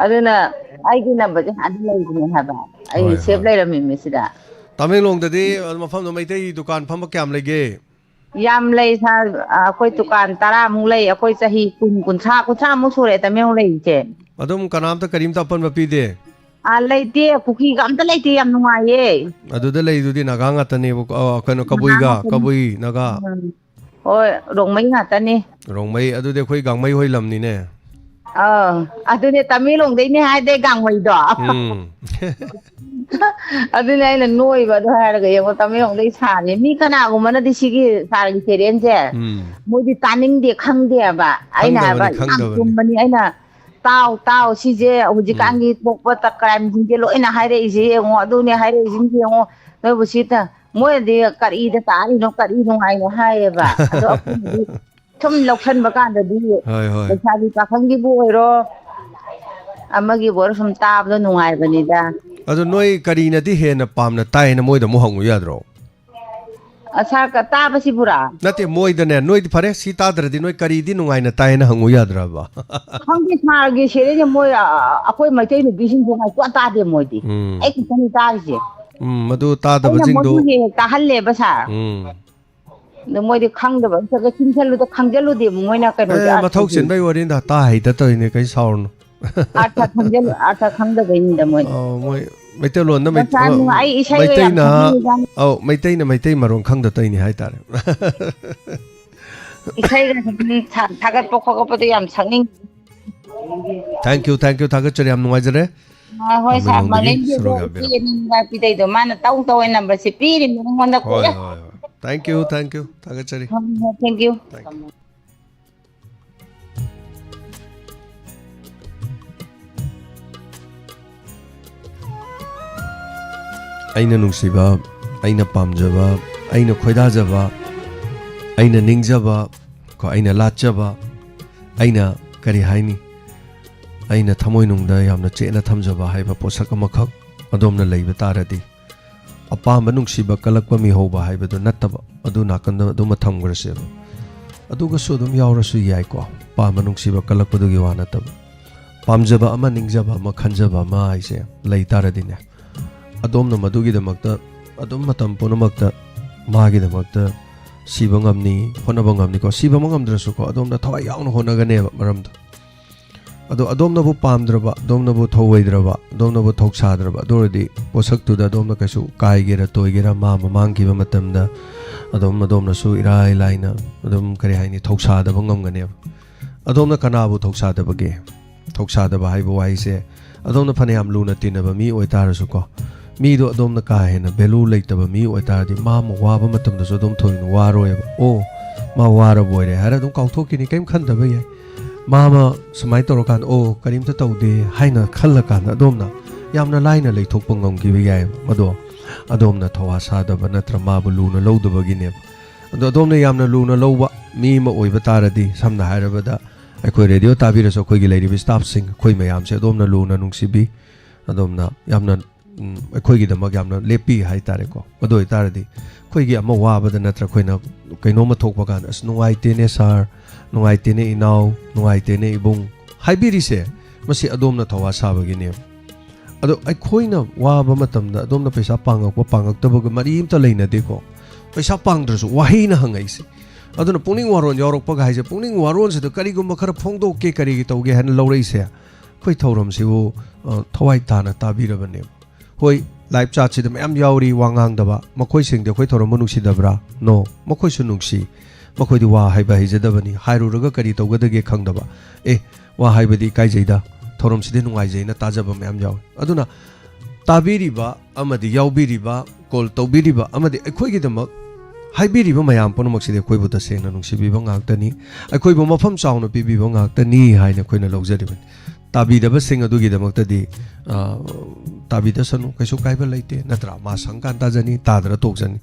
ꯑꯗꯨꯅ ꯑꯩꯒꯤ ꯅꯝꯕꯔꯁꯦ ꯑꯗꯨꯝ ꯂꯩꯕꯅꯦ ꯍꯥꯏꯕ꯫ ꯑꯩ ꯍꯣꯏ, ꯁꯦꯞ ꯍꯣꯏ꯫ ꯂꯩꯔꯝꯃꯤꯅꯦ ꯁꯤꯗ꯫ ꯇꯃꯦꯡꯂꯣꯡꯗꯗꯤ ꯃꯐꯝꯗꯣ ꯃꯩꯇꯩ ꯗꯨꯀꯥꯟ ꯐꯝꯕ ꯀꯌꯥꯝ ꯂꯩꯒꯦ? ꯌꯥꯝ ꯂꯩ ꯁꯥꯔ, ꯑꯩꯈꯣꯏ ꯗꯨꯀꯥꯟ ꯇꯔꯥꯃꯨꯛ ꯂꯩ꯫ ꯑꯩꯈꯣꯏ ꯆꯍꯤ ꯀꯨꯟ, ꯀꯨꯟꯊ꯭ꯔꯥ, ꯀꯨꯟꯊ꯭ꯔꯥꯃꯨꯛ ꯁꯨꯔꯦ ꯇꯃꯦꯡꯂꯣꯡ ꯂꯩꯔꯤꯁꯦ꯫ ꯑꯗꯨꯝ ꯀꯅꯥꯝꯇ ꯀꯔꯤꯝꯇ ꯑꯄꯟꯕ ꯄꯤꯗꯦ? ꯑꯥ, ꯂꯩꯇꯦ, ꯀꯨꯀꯤꯒ ꯑꯝꯇ ꯂꯩꯇꯦ, ꯌꯥꯝ ꯅꯨꯡꯉꯥꯏꯌꯦ꯫ ꯑꯗꯨꯗ ꯂꯩꯗꯨꯗꯤ ꯅꯥꯒꯥ ꯉꯥꯛꯇꯅꯦꯕꯀꯣ, ꯑ, ꯀꯩꯅꯣ, ꯅꯥꯒꯥ ꯀꯕꯨꯏꯒ, ꯉꯥꯛꯇꯅꯤ꯫ ꯀꯕꯨꯏ, ꯅꯥꯒꯥ꯫ ꯎꯝ꯫ ꯍꯣꯏ, ꯔꯣꯡꯃꯩ ꯉꯥꯛꯇꯅꯤ꯫ ꯔꯣꯡꯃꯩ, ꯑꯗꯨꯗꯤ ꯑꯩꯈꯣꯏ ꯒꯥꯡꯃꯩ ꯍꯣꯏ ꯂꯝꯅꯤꯅꯦ꯫ ꯑꯥ, ꯑꯗꯨꯅꯦ, ꯇꯃꯦꯡꯂꯣꯡꯗꯩꯅꯦ ꯍꯥꯏꯗꯦ ꯒꯥꯡꯃꯩꯗꯣ꯫ ꯎꯝ꯫ ꯑꯗꯨꯅꯦ ꯑꯩꯅ ꯅꯣꯏꯕ ꯑꯗꯨ ꯍꯥꯏꯔꯒ, ꯌꯦꯡꯉꯣ, ꯇꯃꯦꯡꯂꯣꯡꯗꯩ ꯁꯥꯔꯦ꯫ ꯃꯤ ꯀꯅꯥꯒꯨꯝꯕꯅꯗꯤ ꯁꯤꯒꯤ ꯁꯥꯔꯒꯤ ꯁꯦꯔꯦꯟꯁꯦ ꯎꯝ꯫ ꯃꯣꯏꯗꯤ ꯇꯥꯅꯤꯡꯗꯦ, ꯈꯪꯗꯦꯕ꯫ ꯑꯩꯅ ꯍꯥꯏꯕ, ꯈꯪꯗꯕꯅꯤ, ꯌꯥꯝ ꯈꯪꯗꯕꯅꯤ꯫ ꯆꯨꯝꯕꯅꯤ꯫ ꯑꯩꯅ, "ꯇꯥꯎ, ꯇꯥꯎ, ꯁꯤꯁꯦ ꯎꯝ꯫ ꯍꯧꯖꯤꯛꯀꯥꯟꯒꯤ ꯊꯣꯛꯄ ꯀ꯭ꯔꯥꯏꯝꯁꯤꯡꯁꯦ ꯂꯣꯏꯅ ꯍꯥꯏꯔꯛꯏꯁꯦ ꯌꯦꯡꯉꯣ, ꯑꯗꯨꯅꯦ ꯍꯥꯏꯔꯛꯏꯁꯤꯡꯁꯦ ꯌꯦꯡꯉꯣ, ꯅꯣꯏꯕꯨ ꯁꯤ ꯇ-, ꯃꯣꯏꯅꯗꯤ ꯀꯔꯤꯗ ꯇꯥꯔꯤꯅꯣ, ꯀꯔꯤ ꯅꯨꯡꯉꯥꯏꯅꯣ ꯍꯥꯏꯌꯦꯕ꯫ ꯑꯗꯣ ꯑꯩꯈꯣꯏꯅꯗꯤ ꯁꯨꯝ ꯂꯧꯁꯟꯕ ꯀꯥꯟꯗꯗꯤ ꯍꯣꯏ, ꯍꯣꯏ꯫ ꯂꯩꯁꯥꯕꯤ ꯄꯥꯈꯪꯒꯤꯕꯨ ꯑꯣꯏꯔꯣ, ꯑꯃꯒꯤꯕꯨ ꯑꯣꯏꯔꯣ, ꯁꯨꯝ ꯇꯥꯕꯗꯣ ꯅꯨꯡꯉꯥꯏꯕꯅꯤꯗ꯫ ꯑꯗꯣ ꯅꯣꯏ ꯀꯔꯤꯅꯗꯤ ꯍꯦꯟꯅ ꯄꯥꯝꯅ ꯇꯥꯏꯅ ꯃꯣꯏꯗ ꯑꯃꯨꯛ ꯍꯪꯉꯨ ꯌꯥꯗ꯭ꯔꯣ? ꯑ, ꯁꯥꯔ, ꯀ-, ꯇꯥꯕꯁꯤꯕꯨꯔꯥ? ꯅꯠꯇꯦ, ꯃꯣꯏꯗꯅꯦ, ꯅꯣꯏꯗꯤ ꯐꯔꯦ, ꯁꯤ ꯇꯥꯗ꯭ꯔꯗꯤ ꯅꯣꯏ ꯀꯔꯤꯗꯤ ꯅꯨꯡꯉꯥꯏꯅ ꯇꯥꯏꯅ ꯍꯪꯉꯨ ꯌꯥꯗ꯭ꯔꯕ? ꯈꯪꯗꯦ, ꯁꯥꯔꯒꯤ ꯁꯦꯔꯦꯟꯁꯦ ꯃꯣꯏ, ꯑ, ꯑꯩꯈꯣꯏ ꯃꯩꯇꯩ ꯅꯨꯄꯤꯁꯤꯡꯁꯨ ꯉꯥꯏ ꯁꯨꯡꯇꯥ ꯇꯥꯗꯦ ꯃꯣꯏꯗꯤ꯫ ꯎꯝ꯫ ꯑꯩ ꯈꯛꯇꯅꯤ ꯇꯥꯔꯤꯁꯦ꯫ ꯎꯝ, ꯃꯗꯨ ꯑꯩꯅ ꯇꯥꯗꯕꯁꯤꯡꯗꯨ ꯃꯣꯏꯕꯨ ꯍꯦꯛ ꯍꯦꯛ ꯇꯥꯍꯜꯂꯦꯕ, ꯁꯥꯔ꯫ ꯎꯝ꯫ ꯑꯗꯣ ꯃꯣꯏꯗꯤ ꯈꯪꯗꯕ ꯑꯝꯇꯒ ꯆꯤꯟꯁꯜꯂꯨꯗ ꯈꯪꯖꯜꯂꯨꯗꯦꯕ ꯃꯣꯏꯅ ꯀꯩꯅꯣꯁꯦ, ꯑꯦ, ꯃꯊꯧ ꯑꯥꯔꯊꯁꯦ꯫ ꯆꯤꯟꯕꯩ ꯋꯥꯔꯤꯅꯤꯗ, ꯇꯥ ꯍꯩꯇ ꯇꯧꯔꯤꯅꯦ, ꯀꯩ ꯁꯥꯎꯔꯨꯅꯨ꯫ ꯑꯥꯔꯊ ꯈꯪꯖꯜ ꯑꯥꯔꯊ ꯈꯪꯗꯕꯩꯅꯤꯗ ꯃꯣꯏ꯫ ꯑꯣ, ꯃꯣꯏ ꯃꯩꯇꯩꯂꯣꯟꯗ ꯃꯩ- ꯃꯆꯥ ꯅꯨꯡꯉꯥꯏ, ꯑꯩ ꯏꯁꯩꯒ ꯌꯥꯝ ꯃꯩꯇꯩꯅ ꯁꯛꯅꯤꯡꯉꯤꯖꯥꯠꯅꯤ꯫ ꯑꯧ, ꯃꯩꯇꯩꯅ ꯃꯩꯇꯩ ꯃꯔꯣꯟ ꯈꯪꯗ ꯇꯧꯏꯅꯤ ꯍꯥꯏꯇꯥꯔꯦ꯫ ꯏꯁꯩꯒ ꯁꯨꯝ ꯊꯥ- ꯊꯥꯒꯠꯄ ꯈꯣꯠꯀꯠꯄꯗꯣ ꯌꯥꯝ ꯁꯛꯅꯤꯡ꯫ Thank you, thank you, ꯊꯥꯒꯠꯆꯔꯤ, ꯌꯥꯝ ꯅꯨꯡꯉꯥꯏꯖꯔꯦ꯫ ꯑꯥ, ꯍꯣꯏ ꯁꯥꯔ, ꯇꯥꯃꯦꯡꯂꯣꯡꯗꯒꯤ ꯃꯥꯂꯦꯝꯒꯤ ꯁꯣꯔꯣꯛ ꯑꯗꯣ ꯌꯥꯕꯤꯔꯣ꯫ ꯏꯆꯦ ꯑꯅꯤ ꯅꯨꯄꯥ ꯄꯤꯗꯩꯗꯣ ꯃꯥꯅ ꯇꯧ ꯇꯧꯋꯦ ꯅꯝꯕꯔꯁꯦ ꯄꯤꯔꯤꯕꯅꯤ ꯅꯉꯣꯟꯗ ꯍꯣꯏ, ꯀꯨꯏꯔꯦ꯫ ꯍꯣꯏ, ꯍꯣꯏ, thank you, thank you, ꯊꯥꯒꯠꯆꯔꯤ꯫ ꯍꯣꯏ, ꯍꯣꯏ, thank you꯫ Thank you. ꯑꯩꯅ ꯅꯨꯡꯁꯤꯕ, ꯑꯩꯅ ꯄꯥꯝꯖꯕ, ꯑꯩꯅ ꯈꯣꯏꯗꯥꯖꯕ, ꯑꯩꯅ ꯅꯤꯡꯖꯕ, ꯀꯣ, ꯑꯩꯅ ꯂꯥꯠꯆꯕ, ꯑꯩꯅ, ꯀꯔꯤ ꯍꯥꯏꯅꯤ, ꯑꯩꯅ ꯊꯃꯣꯏꯅꯨꯡꯗ ꯌꯥꯝꯅ ꯆꯦꯠꯅ ꯊꯝꯖꯕ ꯍꯥꯏꯕ ꯄꯣꯠꯁꯛ ꯑꯃꯈꯛ ꯑꯗꯣꯝꯅ ꯂꯩꯕ ꯇꯥꯔꯗꯤ, ꯑꯄꯥꯝꯕ ꯅꯨꯡꯁꯤꯕ ꯀꯜꯂꯛꯄ ꯃꯤꯍꯧꯕ ꯍꯥꯏꯕꯗꯨ ꯅꯠꯇꯕ, ꯑꯗꯨ ꯅꯥꯀꯟꯗ ꯑꯗꯨꯃ ꯊꯝꯈ꯭ꯔꯁꯦꯕ꯫ ꯑꯗꯨꯒꯁꯨ ꯑꯗꯨꯝ ꯌꯥꯎꯔꯁꯨ ꯌꯥꯏꯀꯣ, ꯑꯄꯥꯝꯕ ꯅꯨꯡꯁꯤꯕ ꯀꯜꯂꯛꯄꯗꯨꯒꯤ ꯋꯥ ꯅꯠꯇꯕ꯫ ꯄꯥꯝꯖꯕ ꯑꯃ, ꯅꯤꯡꯖꯕ ꯑꯃ, ꯈꯟꯖꯕ ꯑꯃ ꯍꯥꯏꯁꯦ ꯂꯩ ꯇꯥꯔꯗꯤꯅꯦ, ꯑꯗꯣꯝꯅ ꯃꯗꯨꯒꯤꯗꯃꯛꯇ ꯑꯗꯨꯝ ꯃꯇꯝ ꯄꯨꯝꯅꯃꯛꯇ ꯃꯥꯒꯤꯗꯃꯛꯇ ꯁꯤꯕ ꯉꯝꯅꯤ, ꯍꯣꯠꯅꯕ ꯉꯝꯅꯤꯀꯣ꯫ ꯁꯤꯕꯃꯛ ꯉꯝꯗ꯭ꯔꯁꯨꯀꯣ, ꯑꯗꯣꯝꯅ ꯊꯋꯥꯏ ꯌꯥꯎꯅ ꯍꯣꯠꯅꯒꯅꯦꯕ꯫ ꯃꯔꯝꯗꯣ, ꯑꯗꯣ ꯑꯗꯣꯝꯅꯕꯨ ꯄꯥꯝꯗ꯭ꯔꯕ, ꯑꯗꯣꯝꯅꯕꯨ ꯊꯧꯑꯣꯏꯗ꯭ꯔꯕ, ꯑꯗꯣꯝꯅꯕꯨ ꯊꯧꯁꯥꯗ꯭ꯔꯕ, ꯑꯗꯨ ꯑꯣꯏꯔꯗꯤ ꯄꯣꯠꯁꯛꯇꯨꯗ ꯑꯗꯣꯝꯅ ꯀꯩꯁꯨ ꯀꯥꯏꯒꯦꯔꯥ ꯇꯣꯏꯒꯦꯔꯥ, ꯃꯥ ꯃꯃꯥꯡꯈꯤꯕ ꯃꯇꯝꯗ ꯑꯗꯨꯝ ꯑꯗꯣꯝꯅꯁꯨ ꯏꯔꯥꯏ ꯂꯥꯏꯅ ꯑꯗꯨꯝ, ꯀꯔꯤ ꯍꯥꯏꯅꯤ, ꯊꯧꯁꯥꯗꯕ ꯉꯝꯒꯅꯦꯕ꯫ ꯑꯗꯣꯝꯅ ꯀꯅꯥꯕꯨ ꯊꯧꯁꯥꯗꯕꯒꯦ? ꯊꯧꯁꯥꯗꯕ ꯍꯥꯏꯕ ꯋꯥꯍꯩꯁꯦ, ꯑꯗꯣꯝꯅ ꯐꯅꯌꯥꯝ ꯂꯨꯅ ꯇꯤꯟꯅꯕ ꯃꯤ ꯑꯣꯏꯇꯥꯔꯁꯨꯀꯣ, ꯃꯤꯗꯣ ꯑꯗꯣꯝꯅ ꯀꯥ ꯍꯦꯟꯅ ꯚꯦꯂꯨ ꯂꯩꯇꯕ ꯃꯤ ꯑꯣꯏꯇꯥꯔꯗꯤ, ꯃꯥ ꯑꯃ ꯋꯥꯕ ꯃꯇꯝꯗꯁꯨ ꯑꯗꯨꯝ ꯊꯣꯏꯅ ꯋꯥꯔꯣꯏꯕ꯫ ꯑꯣ, ꯃꯥ ꯋꯥꯔꯕ ꯑꯣꯏꯔꯦ ꯍꯥꯏꯔ ꯑꯗꯨꯝ ꯀꯥꯎꯊꯣꯛꯈꯤꯅꯤ, ꯀꯔꯤꯝ ꯈꯟꯗꯕ ꯌꯥꯏ꯫ ꯃꯥ ꯑꯃ ꯁꯨꯃꯥꯏꯅ ꯇꯧꯔꯀꯥꯟꯗ, ꯑꯣ, ꯀꯔꯤꯝꯇ ꯇꯧꯗꯦ ꯍꯥꯏꯅ ꯈꯜꯂꯀꯥꯟꯗ ꯑꯗꯣꯝꯅ ꯌꯥꯝꯅ ꯂꯥꯏꯅ ꯂꯩꯊꯣꯛꯄ ꯉꯝꯈꯤꯕ ꯌꯥꯏꯑꯕ꯫ ꯃꯗꯣ ꯑꯗꯣꯝꯅ ꯊꯧꯋꯥ ꯁꯥꯗꯕ ꯅꯠꯇ꯭ꯔ ꯃꯥꯕꯨ ꯂꯨꯅ ꯂꯧꯗꯕꯒꯤꯅꯦꯕ꯫ ꯑꯗꯣ ꯑꯗꯣꯝꯅ ꯌꯥꯝꯅ ꯂꯨꯅ ꯂꯧꯕ ꯃꯤ ꯑꯃ ꯑꯣꯏꯕ ꯇꯥꯔꯗꯤ, ꯁꯝꯅ ꯍꯥꯏꯔꯕꯗ, ꯑꯩꯈꯣꯏ ꯔꯦꯗꯤꯑꯣ ꯇꯥꯕꯤꯔꯁꯨ ꯑꯩꯈꯣꯏꯒꯤ ꯂꯩꯔꯤꯕ ꯁ꯭ꯇꯥꯐꯁꯤꯡ, ꯑꯩꯈꯣꯏ ꯃꯌꯥꯝꯁꯦ ꯑꯗꯣꯝꯅ ꯂꯨꯅ ꯅꯨꯡꯁꯤꯕꯤ, ꯑꯗꯣꯝꯅ ꯌꯥꯝꯅ, ꯎꯝ, ꯑꯩꯈꯣꯏꯒꯤꯗꯃꯛ ꯌꯥꯝꯅ ꯂꯦꯞꯄꯤ ꯍꯥꯏꯇꯥꯔꯦꯀꯣ꯫ ꯑꯗꯨ ꯑꯣꯏꯇꯥꯔꯗꯤ ꯑꯩꯈꯣꯏꯒꯤ ꯑꯃ ꯋꯥꯕꯗ ꯅꯠꯇ꯭ꯔ ꯑꯩꯈꯣꯏꯅ ꯀꯩꯅꯣꯝꯃ ꯊꯣꯛꯄ ꯀꯥꯟꯗ, "ꯑꯁ, ꯅꯨꯡꯉꯥꯏꯇꯦꯅꯦ ꯁꯥꯔ, ꯅꯨꯡꯉꯥꯏꯇꯦꯅꯦ ꯏꯅꯥꯎ, ꯅꯨꯡꯉꯥꯏꯇꯦꯅꯦ ꯏꯕꯨꯡ" ꯍꯥꯏꯕꯤꯔꯤꯁꯦ, ꯃꯁꯤ ꯑꯗꯣꯝꯅ ꯊꯧꯋꯥ ꯁꯥꯕꯒꯤꯅꯦꯕ꯫ ꯑꯗꯣ ꯑꯩꯈꯣꯏꯅ ꯋꯥꯕ ꯃꯇꯝꯗ ꯑꯗꯣꯝꯅ ꯄꯩꯁꯥ ꯄꯥꯡꯉꯛꯄ ꯄꯥꯡꯉꯛꯇꯕꯒ ꯃꯔꯤ ꯑꯝꯇ ꯂꯩꯅꯗꯦꯀꯣ꯫ ꯄꯩꯁꯥ ꯄꯥꯡꯗ꯭ꯔꯁꯨ ꯋꯥꯍꯩꯅ ꯍꯪꯉꯛꯏꯁꯦ꯫ ꯑꯗꯨꯅ ꯄꯨꯛꯅꯤꯡ ꯋꯥꯔꯣꯟ ꯌꯥꯎꯔꯛꯄꯒ ꯍꯥꯏꯁꯦ, ꯄꯨꯛꯅꯤꯡ ꯋꯥꯔꯣꯟꯁꯤꯗ ꯀꯔꯤꯒꯨꯝꯕ ꯈꯔ ꯐꯣꯡꯗꯣꯛꯀꯦ, ꯀꯔꯤꯒꯤ ꯇꯧꯒꯦ ꯍꯥꯏꯅ ꯂꯧꯔꯛꯏꯁꯦ, ꯑꯩꯈꯣꯏ ꯊꯧꯔꯝꯁꯤꯕꯨ, ꯑ, ꯊꯋꯥꯏ ꯇꯥꯅ ꯇꯥꯕꯤꯔꯕꯅꯦꯕ꯫ ꯍꯣꯏ, ꯂꯥꯏꯞ ꯆꯥꯠꯁꯤꯗ ꯃꯌꯥꯝ ꯌꯥꯎꯔꯤ ꯋꯥ ꯉꯥꯡꯗꯕ꯫ ꯃꯈꯣꯏꯁꯤꯡꯗꯤ ꯑꯩꯈꯣꯏ ꯊꯧꯔꯝꯕꯨ ꯅꯨꯡꯁꯤꯗꯕ꯭ꯔꯥ? No, ꯃꯈꯣꯏꯁꯨ ꯅꯨꯡꯁꯤ꯫ ꯃꯈꯣꯏꯗꯤ ꯋꯥ ꯍꯥꯏꯕ ꯍꯩꯖꯗꯕꯅꯤ, ꯍꯥꯏꯔꯨꯔꯒ ꯀꯔꯤ ꯇꯧꯒꯗꯒꯦ ꯈꯪꯗꯕ꯫ ꯑꯦ, ꯋꯥ ꯍꯥꯏꯕꯗꯤ ꯏꯀꯥꯏꯖꯩꯗ, ꯊꯧꯔꯝꯁꯤꯗꯤ ꯅꯨꯡꯉꯥꯏꯖꯩꯅ ꯇꯥꯖꯕ ꯃꯌꯥꯝ ꯌꯥꯎꯏ꯫ ꯑꯗꯨꯅ ꯇꯥꯕꯤꯔꯤꯕ ꯑꯃꯗꯤ ꯌꯥꯎꯕꯤꯔꯤꯕ, ꯀꯣꯜ ꯇꯧꯕꯤꯔꯤꯕ ꯑꯃꯗꯤ ꯑꯩꯈꯣꯏꯒꯤꯗꯃꯛ ꯍꯥꯏꯕꯤꯔꯤꯕ ꯃꯌꯥꯝ ꯄꯨꯝꯅꯃꯛꯁꯤꯗꯤ ꯑꯩꯈꯣꯏꯕꯨ ꯇꯁꯦꯡꯅ ꯅꯨꯡꯁꯤꯕꯤꯕ ꯉꯥꯛꯇꯅꯤ, ꯑꯩꯈꯣꯏꯕꯨ ꯃꯐꯝ ꯆꯥꯎꯅ ꯄꯤꯕꯤꯕ ꯉꯥꯛꯇꯅꯤ ꯍꯥꯏꯅ ꯑꯩꯈꯣꯏꯅ ꯂꯧꯖꯔꯤꯕꯅꯤ꯫ ꯇꯥꯕꯤꯗꯕꯁꯤꯡ ꯑꯗꯨꯒꯤꯗꯃꯛꯇꯗꯤ, ꯑ, ꯇꯥꯕꯤꯗꯁꯅꯨ, ꯀꯩꯁꯨ ꯀꯥꯏꯕ ꯂꯩꯇꯦ, ꯅꯠꯇ꯭ꯔꯥ? ꯃꯥ ꯁꯪꯀꯥꯟ ꯇꯥꯖꯅꯤ, ꯇꯥꯗ꯭ꯔ ꯇꯣꯛꯆꯅꯤ꯫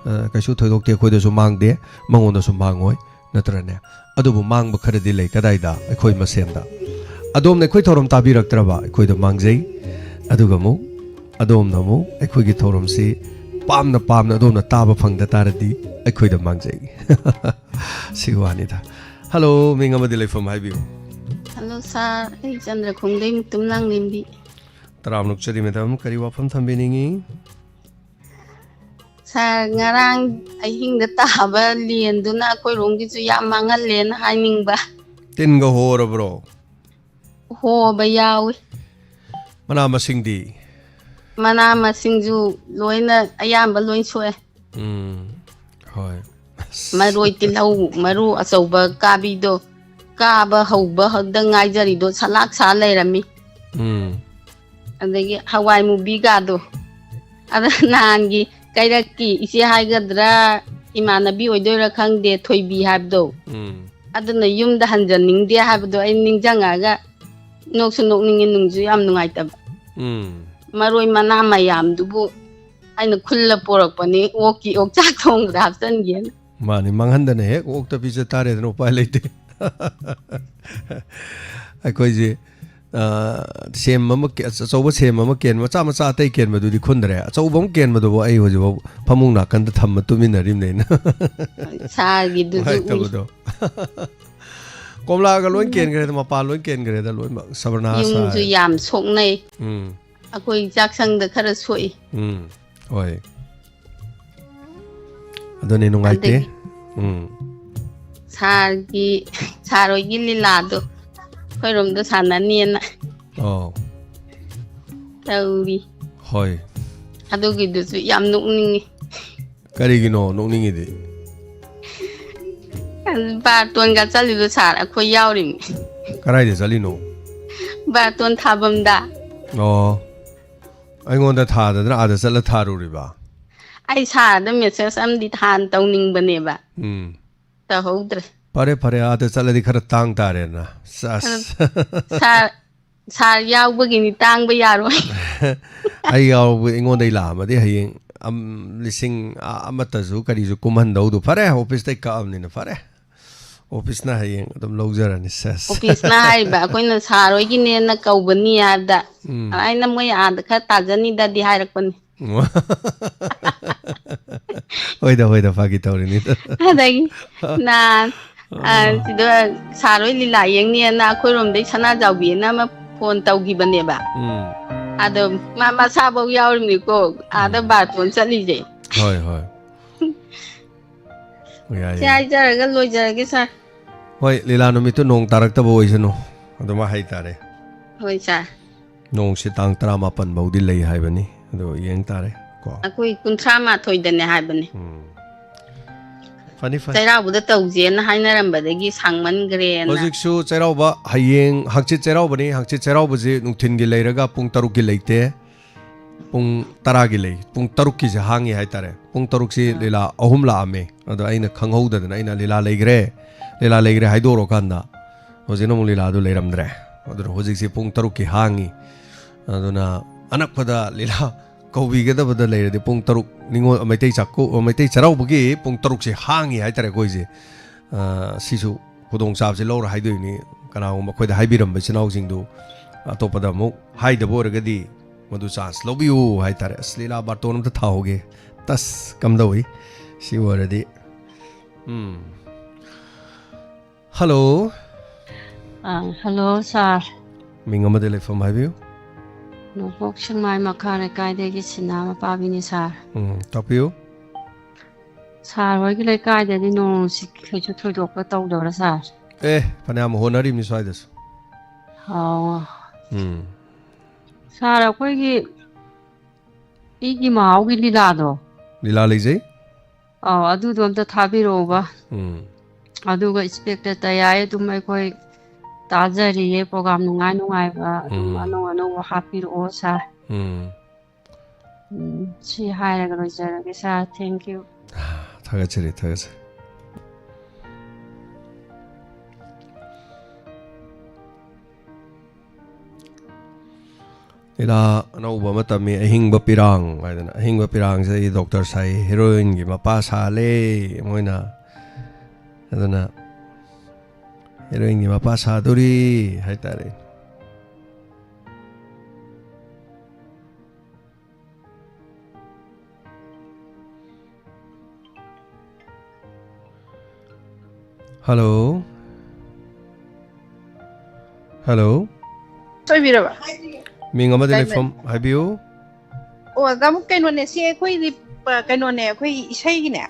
ꯑ, ꯀꯩꯁꯨ ꯊꯣꯏꯗꯣꯛꯇꯦ, ꯑꯩꯈꯣꯏꯗꯁꯨ ꯃꯥꯡꯗꯦ, ꯃꯉꯣꯟꯗꯁꯨ ꯃꯥꯡꯉꯣꯏ, ꯅꯠꯇ꯭ꯔꯅꯦ? ꯑꯗꯨꯕꯨ ꯃꯥꯡꯕ ꯈꯔꯗꯤ ꯂꯩ꯫ ꯀꯗꯥꯏꯗ? ꯑꯩꯈꯣꯏ ꯃꯁꯦꯟꯗ꯫ ꯑꯗꯣꯝꯅ ꯑꯩꯈꯣꯏ ꯊꯧꯔꯝ ꯇꯥꯕꯤꯔꯛꯇ꯭ꯔꯕ? ꯑꯩꯈꯣꯏꯗ ꯃꯥꯡꯖꯩ꯫ ꯑꯗꯨꯒ ꯑꯃꯨꯛ ꯑꯗꯣꯝꯅ ꯑꯃꯨꯛ ꯑꯩꯈꯣꯏꯒꯤ ꯊꯧꯔꯝꯁꯤ ꯄꯥꯝꯅ ꯄꯥꯝꯅ ꯑꯗꯣꯝꯅ ꯇꯥꯕ ꯐꯪꯗ ꯇꯥꯔꯗꯤ ꯑꯩꯈꯣꯏꯗ ꯃꯥꯡꯖꯩ꯫ ꯁꯤꯒꯤ ꯋꯥꯅꯤꯗ꯫ ꯍꯜꯂꯣ, ꯃꯤꯡ ꯑꯃꯗꯤ ꯂꯩꯐꯝ ꯍꯥꯏꯕꯤꯌꯨ꯫ ꯍꯜꯂꯣ ꯁꯥꯔ, ꯑꯩ ꯆꯟꯗ꯭ꯔꯈꯣꯡꯗꯩ ꯃꯨꯛꯇꯨꯝ ꯂꯥꯡꯂꯦꯝꯕꯤ꯫ ꯇꯔꯥꯝꯅ ꯑꯣꯛꯆꯔꯤ ꯃꯦꯗꯥꯝ, ꯀꯔꯤ ꯋꯥꯐꯝ ꯊꯝꯕꯤꯅꯤꯡꯉꯤ? ꯁꯥꯔ, ꯉꯔꯥꯡ ꯑꯍꯤꯡꯗ ꯇꯥꯕ ꯂꯦꯟꯗꯨꯅ ꯑꯩꯈꯣꯏꯔꯣꯝꯒꯤꯁꯨ ꯌꯥꯝ ꯃꯥꯡꯍꯜꯂꯦꯅ ꯍꯥꯏꯅꯤꯡꯕ꯫ ꯇꯤꯟꯒ ꯍꯣꯔꯕ꯭ꯔꯣ? ꯍꯣꯕ ꯌꯥꯎꯏ꯫ ꯃꯅꯥ ꯃꯁꯤꯡꯗꯤ? ꯃꯅꯥ ꯃꯁꯤꯡꯁꯨ ꯂꯣꯏꯅ, ꯑꯌꯥꯝꯕ ꯂꯣꯏ ꯁꯣꯛꯑꯦ꯫ ꯎꯝ, ꯍꯣꯏ꯫ ꯑꯁ꯫ ꯃꯔꯣꯏ, ꯇꯤꯜꯍꯧ, ꯃꯔꯨ ꯑꯆꯧꯕ ꯀꯥꯕꯤꯗꯣ, ꯀꯥꯕ ꯍꯧꯕ ꯍꯧꯗ ꯉꯥꯏꯖꯔꯤꯗꯣ ꯁꯂꯥꯛ ꯁꯥ ꯂꯩꯔꯝꯃꯤ꯫ ꯎꯝ꯫ ꯑꯗꯒꯤ ꯍꯋꯥꯏ ꯃꯨꯕꯤꯒꯗꯣ, ꯑꯗ ꯅꯍꯥꯟꯒꯤ ꯀꯩꯔꯛꯀꯤ ꯏꯆꯦ ꯍꯥꯏꯒꯗ꯭ꯔꯥ, ꯏꯃꯥꯟꯅꯕꯤ ꯑꯣꯏꯗꯣꯏꯔꯥ ꯈꯪꯗꯦ, ꯊꯣꯏꯕꯤ ꯍꯥꯏꯕꯗꯣ, ꯎꯝ꯫ ꯑꯗꯨꯅ ꯌꯨꯝꯗ ꯍꯟꯖꯟꯅꯤꯡꯗꯦ ꯍꯥꯏꯕꯗꯣ ꯑꯩ ꯅꯤꯡꯁꯤꯡꯉꯛꯑꯒ ꯅꯣꯛꯁꯨ ꯅꯣꯛꯅꯤꯡꯉꯤ, ꯅꯨꯡꯁꯨ ꯌꯥꯝ ꯅꯨꯡꯉꯥꯏꯇꯕ꯫ ꯎꯝ꯫ ꯃꯔꯣꯏ ꯃꯅꯥ ꯃꯌꯥꯝꯗꯨꯕꯨ ꯑꯩꯅ ꯈꯨꯜꯂ ꯄꯣꯔꯛꯄꯅꯤ, ꯑꯣꯛꯀꯤ ꯑꯣꯛꯆꯥꯛ ꯊꯣꯡꯕꯗ ꯍꯥꯞꯆꯤꯟꯒꯦꯅ꯫ ꯃꯥꯅꯤ, ꯃꯥꯡꯍꯟꯗꯅ ꯍꯦꯛ ꯑꯣꯛꯇ ꯄꯤꯖ ꯇꯥꯔꯦꯗꯅ, ꯎꯄꯥꯏ ꯂꯩꯇꯦ꯫ ꯑꯩꯈꯣꯏꯁꯦ, ꯑ, ꯁꯦꯝ ꯑꯃ ꯀꯦ-, ꯑꯆꯧꯕ ꯁꯦꯝ ꯑꯃ ꯀꯦꯟ, ꯃꯆꯥ ꯃꯆꯥ ꯑꯇꯩ ꯀꯦꯟꯕꯗꯨꯗꯤ ꯈꯨꯟꯗ꯭ꯔꯦ꯫ ꯑꯆꯧꯕ ꯑꯃ ꯀꯦꯟꯕꯗꯨꯕꯨ ꯑꯩ ꯍꯧꯖꯤꯛꯐꯥꯎ ꯐꯃꯨꯡ ꯅꯥꯀꯟꯗ ꯊꯝꯃ ꯇꯨꯃꯤꯟꯅꯔꯤꯕꯅꯦ ꯑꯩꯅ꯫ ꯁꯥꯔꯒꯤꯗꯨꯁꯨ ꯎꯏ꯫ ꯅꯨꯡꯉꯥꯏꯇꯕꯗꯣ꯫ ꯀꯣꯝꯂꯥꯒ ꯂꯣꯏ ꯎꯝ꯫ ꯀꯦꯟꯈ꯭ꯔꯦꯗ, ꯃꯄꯥꯟ ꯂꯣꯏ ꯀꯦꯟꯈ꯭ꯔꯦꯗ, ꯂꯣꯏꯅꯃꯛ ꯁꯕꯅꯥꯁ ꯌꯨꯝꯁꯨ ꯍꯥꯏ꯫ ꯌꯥꯝ ꯁꯣꯛꯅꯩ꯫ ꯎꯝ꯫ ꯑꯩꯈꯣꯏ ꯆꯥꯛꯁꯪꯗ ꯈꯔ ꯁꯣꯛꯏ꯫ ꯎꯝ, ꯍꯣꯏ꯫ ꯑꯗꯨꯅꯤ ꯅꯨꯡꯉꯥꯏꯇꯦ꯫ ꯑꯗꯒꯤ ꯎꯝ꯫ ꯁꯥꯔꯒꯤ, ꯁꯥꯔ ꯍꯣꯏꯒꯤ ꯂꯤꯂꯥꯗꯣ ꯑꯩꯈꯣꯏꯔꯣꯝꯗ ꯁꯥꯟꯅꯅꯤꯅ ꯑꯣ ꯇꯧꯔꯤ꯫ ꯍꯣꯏ꯫ ꯑꯗꯨꯒꯤꯗꯨꯁꯨ ꯌꯥꯝ ꯅꯣꯛꯅꯤꯡꯉꯤ꯫ ꯀꯔꯤꯒꯤꯅꯣ ꯅꯣꯛꯅꯤꯡꯉꯤꯗꯤ? ꯕꯥꯔꯇꯣꯟꯒ ꯆꯠꯂꯤꯗꯣ ꯁꯥꯔ, ꯑꯩꯈꯣꯏ ꯌꯥꯎꯔꯤꯅꯤ꯫ ꯀꯗꯥꯏꯗ ꯆꯠꯂꯤꯅꯣ? ꯕꯥꯔꯇꯣꯟ ꯊꯥꯐꯝꯗ꯫ ꯑꯣ, ꯑꯩꯉꯣꯟꯗ ꯊꯥꯗꯗꯅ ꯑꯥꯗ ꯆꯠꯂ ꯊꯥꯔꯨꯔꯤꯕ? ꯑꯩ ꯁꯥꯔꯗ ꯃꯦꯁꯦꯖ ꯑꯃꯗꯤ ꯊꯥꯟ ꯇꯧꯅꯤꯡꯕꯅꯦꯕ꯫ ꯎꯝ꯫ ꯇꯧꯍꯧꯗ꯭ꯔꯦ꯫ ꯐꯔꯦ ꯐꯔꯦ, ꯑꯥꯗ ꯆꯠꯂꯗꯤ ꯈꯔ ꯇꯥꯡ ꯇꯥꯔꯦꯅ꯫ ꯁꯥꯁ꯫ ꯁꯥꯔ ꯁꯥꯔ ꯌꯥꯎꯕꯒꯤꯅꯤ, ꯇꯥꯡꯕ ꯌꯥꯔꯣꯏ꯫ ꯑꯩ ꯌꯥꯎꯕ ꯑꯩꯉꯣꯟꯗꯩ ꯂꯥꯛꯑꯝꯃꯗꯤ ꯍꯌꯦꯡ ꯑꯝ, ꯂꯤꯁꯤꯡ ꯑ- ꯑꯃꯠꯇꯁꯨ ꯀꯔꯤꯁꯨ ꯀꯨꯝꯍꯟꯗꯧꯗꯣ꯫ ꯐꯔꯦ, ꯑꯣꯐꯤꯁꯇꯩ ꯀꯛꯑꯕꯅꯤꯅ ꯐꯔꯦ꯫ ꯑꯣꯐꯤꯁꯅ ꯍꯌꯦꯡ ꯑꯗꯨꯝ ꯂꯧꯖꯔꯅꯤ꯫ ꯁꯦꯁ꯫ ꯑꯣꯐꯤꯁꯅ ꯍꯥꯏꯔꯤꯕ ꯑꯩꯈꯣꯏꯅ ꯁꯥꯔ ꯍꯣꯏꯒꯤꯅꯦꯅ ꯀꯧꯕꯅꯤ ꯍꯥꯏꯕꯗ ꯎꯝ꯫ ꯑꯩꯅ ꯃꯣꯏ ꯑꯥꯗ ꯈꯔ ꯇꯥꯖꯅꯤꯗꯗꯤ ꯍꯥꯏꯔꯛꯄꯅꯤ꯫ ꯍꯣꯏꯗ ꯍꯣꯏꯗ, ꯐꯥꯒꯤ ꯇꯧꯔꯤꯅꯤꯗ꯫ ꯑꯗꯒꯤ ꯅꯍꯥꯟ ꯑ, ꯁꯤꯗ ꯁꯥꯔ ꯍꯣꯏ ꯂꯤꯂꯥ ꯌꯦꯡꯅꯤꯅ ꯑꯩꯈꯣꯏꯔꯣꯝꯗꯩ ꯁꯅꯥꯖꯥꯎꯕꯤꯅ ꯑꯃ ꯐꯣꯟ ꯇꯧꯈꯤꯕꯅꯦꯕ꯫ ꯎꯝ꯫ ꯑꯗꯣ ꯃꯥ ꯃꯁꯥꯐꯧ ꯌꯥꯎꯔꯤꯅꯤꯀꯣ ꯑꯥꯗ ꯕꯥꯔꯇꯣꯟ ꯆꯠꯂꯤꯁꯦ꯫ ꯍꯣꯏ ꯍꯣꯏ꯫ ꯌꯥꯏ ꯁꯤ ꯌꯥꯏ꯫ ꯍꯥꯏꯖꯔꯒ ꯂꯣꯏꯖꯔꯒꯦ ꯁꯥꯔ꯫ ꯍꯣꯏ, ꯂꯤꯂꯥ ꯅꯨꯃꯤꯠꯇꯨ ꯅꯣꯡ ꯇꯥꯔꯛꯇꯕ ꯑꯣꯏꯁꯅꯨ, ꯑꯗꯨꯃ ꯍꯥꯏꯇꯥꯔꯦ꯫ ꯍꯣꯏ ꯁꯥꯔ꯫ ꯅꯣꯡꯁꯤ ꯇꯥꯡ ꯇꯔꯥꯃꯥꯄꯟ ꯐꯥꯎꯗꯤ ꯂꯩ ꯍꯥꯏꯕꯅꯤ, ꯑꯗꯣ ꯌꯦꯡ ꯇꯥꯔꯦ ꯀꯣ꯫ ꯑꯩꯈꯣꯏ ꯀꯨꯟꯊ꯭ꯔꯥ ꯃꯥꯊꯣꯏꯗꯅꯦ ꯍꯥꯏꯕꯅꯤ꯫ ꯎꯝ꯫ ꯐꯅꯤ ꯐꯅꯤ꯫ ꯆꯩꯔꯥꯎꯕꯗ ꯇꯧꯁꯦꯅ ꯍꯥꯏꯅꯔꯝꯕꯗꯒꯤ ꯁꯥꯡꯃꯟꯈ꯭ꯔꯦꯅ꯫ ꯍꯧꯖꯤꯛꯁꯨ ꯆꯩꯔꯥꯎꯕ ꯍꯌꯦꯡ, ꯍꯪꯆꯤꯠ ꯆꯩꯔꯥꯎꯕꯅꯤ꯫ ꯍꯪꯆꯤꯠ ꯆꯩꯔꯥꯎꯕꯁꯤ ꯅꯨꯡꯊꯤꯟꯒꯤ ꯂꯩꯔꯒ ꯄꯨꯡ ꯇꯔꯨꯛꯀꯤ ꯂꯩꯇꯦ, ꯄꯨꯡ ꯇꯔꯥꯒꯤ ꯂꯩ꯫ ꯄꯨꯡ ꯇꯔꯨꯛꯀꯤꯁꯦ ꯍꯥꯡꯉꯤ ꯍꯥꯏꯇꯥꯔꯦ꯫ ꯄꯨꯡ ꯇꯔꯨꯛꯁꯤ ꯂꯤꯂꯥ ꯑꯍꯨꯝ ꯂꯥꯛꯑꯝꯃꯦ, ꯑꯗꯣ ꯑꯩꯅ ꯈꯪꯍꯧꯗꯗꯅ ꯑꯩꯅ "ꯂꯤꯂꯥ ꯂꯩꯈ꯭ꯔꯦ, ꯂꯤꯂꯥ ꯂꯩꯈ꯭ꯔꯦ" ꯍꯥꯏꯗꯣꯔꯀꯥꯟꯗ ꯍꯧꯖꯤꯛꯅ ꯑꯃꯨꯛ ꯂꯤꯂꯥꯗꯨ ꯂꯩꯔꯝꯗ꯭ꯔꯦ꯫ ꯑꯗꯨꯅ ꯍꯧꯖꯤꯛꯁꯤ ꯄꯨꯡ ꯇꯔꯨꯛꯀꯤ ꯍꯥꯡꯉꯤ꯫ ꯑꯗꯨꯅ ꯑꯅꯛꯄꯗ ꯂꯤꯂꯥ ꯀꯧꯕꯤꯒꯗꯕꯗ ꯂꯩꯔꯗꯤ ꯄꯨꯡ ꯇꯔꯨꯛ ꯅꯤꯉꯣꯜ ꯃꯩꯇꯩ ꯆꯥꯛꯀꯧ ꯃꯩꯇꯩ ꯆꯩꯔꯥꯎꯕꯒꯤ ꯄꯨꯡ ꯇꯔꯨꯛꯁꯦ ꯍꯥꯡꯉꯤ ꯍꯥꯏꯇꯥꯔꯦ ꯑꯩꯈꯣꯏꯁꯦ꯫ ꯑ, ꯁꯤꯁꯨ ꯈꯨꯗꯣꯡꯆꯥꯕꯁꯦ ꯂꯧꯔ ꯍꯥꯏꯗꯣꯏꯅꯤ꯫ ꯀꯅꯥꯒꯨꯝꯕ ꯑꯩꯈꯣꯏꯗ ꯍꯥꯏꯕꯤꯔꯝꯕ ꯏꯆꯤꯟ ꯏꯅꯥꯎꯁꯤꯡꯗꯨ ꯑꯇꯣꯞꯄꯗ ꯑꯃꯨꯛ ꯍꯥꯏꯗꯕ ꯑꯣꯏꯔꯒꯗꯤ ꯃꯗꯨ ꯆꯥꯟꯁ ꯂꯧꯕꯤꯌꯨ ꯍꯥꯏꯇꯥꯔꯦ꯫ ꯑꯁ, ꯂꯤꯂꯥ ꯕꯥꯔꯇꯣꯟ ꯑꯝꯇ ꯊꯥꯍꯧꯒꯦ꯫ ꯇꯁ ꯀꯝꯗꯧꯏ? ꯁꯤ ꯑꯣꯏꯔꯗꯤ꯫ ꯎꯝ꯫ ꯍꯜꯂꯣ꯫ ꯑꯥ, ꯍꯜꯂꯣ ꯁꯥꯔ꯫ ꯃꯤꯡ ꯑꯃꯗꯤ ꯂꯩꯐꯝ ꯍꯥꯏꯕꯤꯌꯨ꯫ ꯅꯣꯡꯄꯣꯛ ꯁꯦꯛꯃꯥꯏ ꯃꯈꯥ ꯂꯩꯀꯥꯏꯗꯒꯤ ꯁꯤꯅꯥ ꯃꯄꯥꯕꯤꯅꯤ ꯁꯥꯔ꯫ ꯎꯝ, ꯇꯥꯛꯄꯤꯌꯨ꯫ ꯁꯥꯔ ꯍꯣꯏꯒꯤ ꯂꯩꯀꯥꯏꯗꯗꯤ ꯅꯣꯡ ꯅꯨꯡꯁꯤꯠ ꯀꯩꯁꯨ ꯊꯣꯏꯗꯣꯛꯄ ꯇꯧꯗꯕ꯭ꯔꯥ ꯁꯥꯔ? ꯑꯦ, ꯐꯅꯌꯥꯝ ꯍꯣꯠꯅꯔꯤꯕꯅꯤ ꯁ꯭ꯋꯥꯏꯗꯁꯨ꯫ ꯑꯣ꯫ ꯎꯝ꯫ ꯁꯥꯔ, ꯑꯩꯈꯣꯏꯒꯤ ꯏꯒꯤ ꯃꯍꯥꯎꯒꯤ ꯂꯤꯂꯥꯗꯣ꯫ ꯂꯤꯂꯥ ꯂꯩꯖꯩ꯫ ꯑꯧ, ꯑꯗꯨꯗꯣ ꯑꯝꯇ ꯊꯥꯕꯤꯔꯛꯎꯕ꯫ ꯎꯝ꯫ ꯑꯗꯨꯒ ꯏꯟꯁꯄꯦꯛꯇꯔ ꯇꯌꯥꯏ ꯑꯗꯨꯝ ꯑꯩꯈꯣꯏ ꯇꯥꯖꯔꯤꯌꯦ, ꯄ꯭ꯔꯣꯒꯥꯝ ꯅꯨꯡꯉꯥꯏ ꯅꯨꯡꯉꯥꯏꯕ ꯑꯗꯨꯝ ꯎꯝ꯫ ꯑꯅꯧ ꯑꯅꯧꯕ ꯍꯥꯞꯄꯤꯔꯛꯑꯣ ꯁꯥꯔ꯫ ꯎꯝ꯫ ꯎꯝ, ꯁꯤ ꯍꯥꯏꯔꯒ ꯂꯣꯏꯖꯔꯒꯦ ꯁꯥꯔ, thank you꯫ ꯊꯥꯒꯠꯆꯔꯤ, ꯊꯥꯒꯠꯆꯔꯤ꯫ ꯂꯤꯂꯥ ꯑꯅꯧꯕ ꯑꯃ ꯇꯝꯃꯤ, ꯑꯍꯤꯡꯕ ꯄꯤꯔꯥꯡ ꯍꯥꯏꯗꯅ꯫ ꯑꯍꯤꯡꯕ ꯄꯤꯔꯥꯡꯁꯤꯗ ꯑꯩ ꯗꯣꯛꯇꯔ ꯁꯥꯏ, ꯍꯦꯔꯣꯏꯟꯒꯤ ꯃꯄꯥ ꯁꯥꯍꯜꯂꯦ ꯃꯣꯏꯅ꯫ ꯑꯗꯨꯅ ꯍꯦꯔꯣꯏꯟꯒꯤ ꯃꯄꯥ ꯁꯥꯗꯣꯔꯤ ꯍꯥꯏꯇꯥꯔꯦ꯫ ꯍꯜꯂꯣ꯫ ꯍꯜꯂꯣ꯫ ꯁꯣꯏꯕꯤꯔꯕ? ꯃꯤꯡ ꯑꯃꯗꯤ ꯀꯩ ꯂꯩꯐꯝ ꯍꯥꯏꯕꯤꯌꯨ꯫ ꯑꯣ, ꯇꯥꯃꯣ, ꯀꯩꯅꯣꯅꯦ, ꯁꯤ ꯑꯩꯈꯣꯏꯗꯤ, ꯑ, ꯀꯩꯅꯣꯅꯦ, ꯑꯩꯈꯣꯏ ꯏꯁꯩꯒꯤꯅꯦ,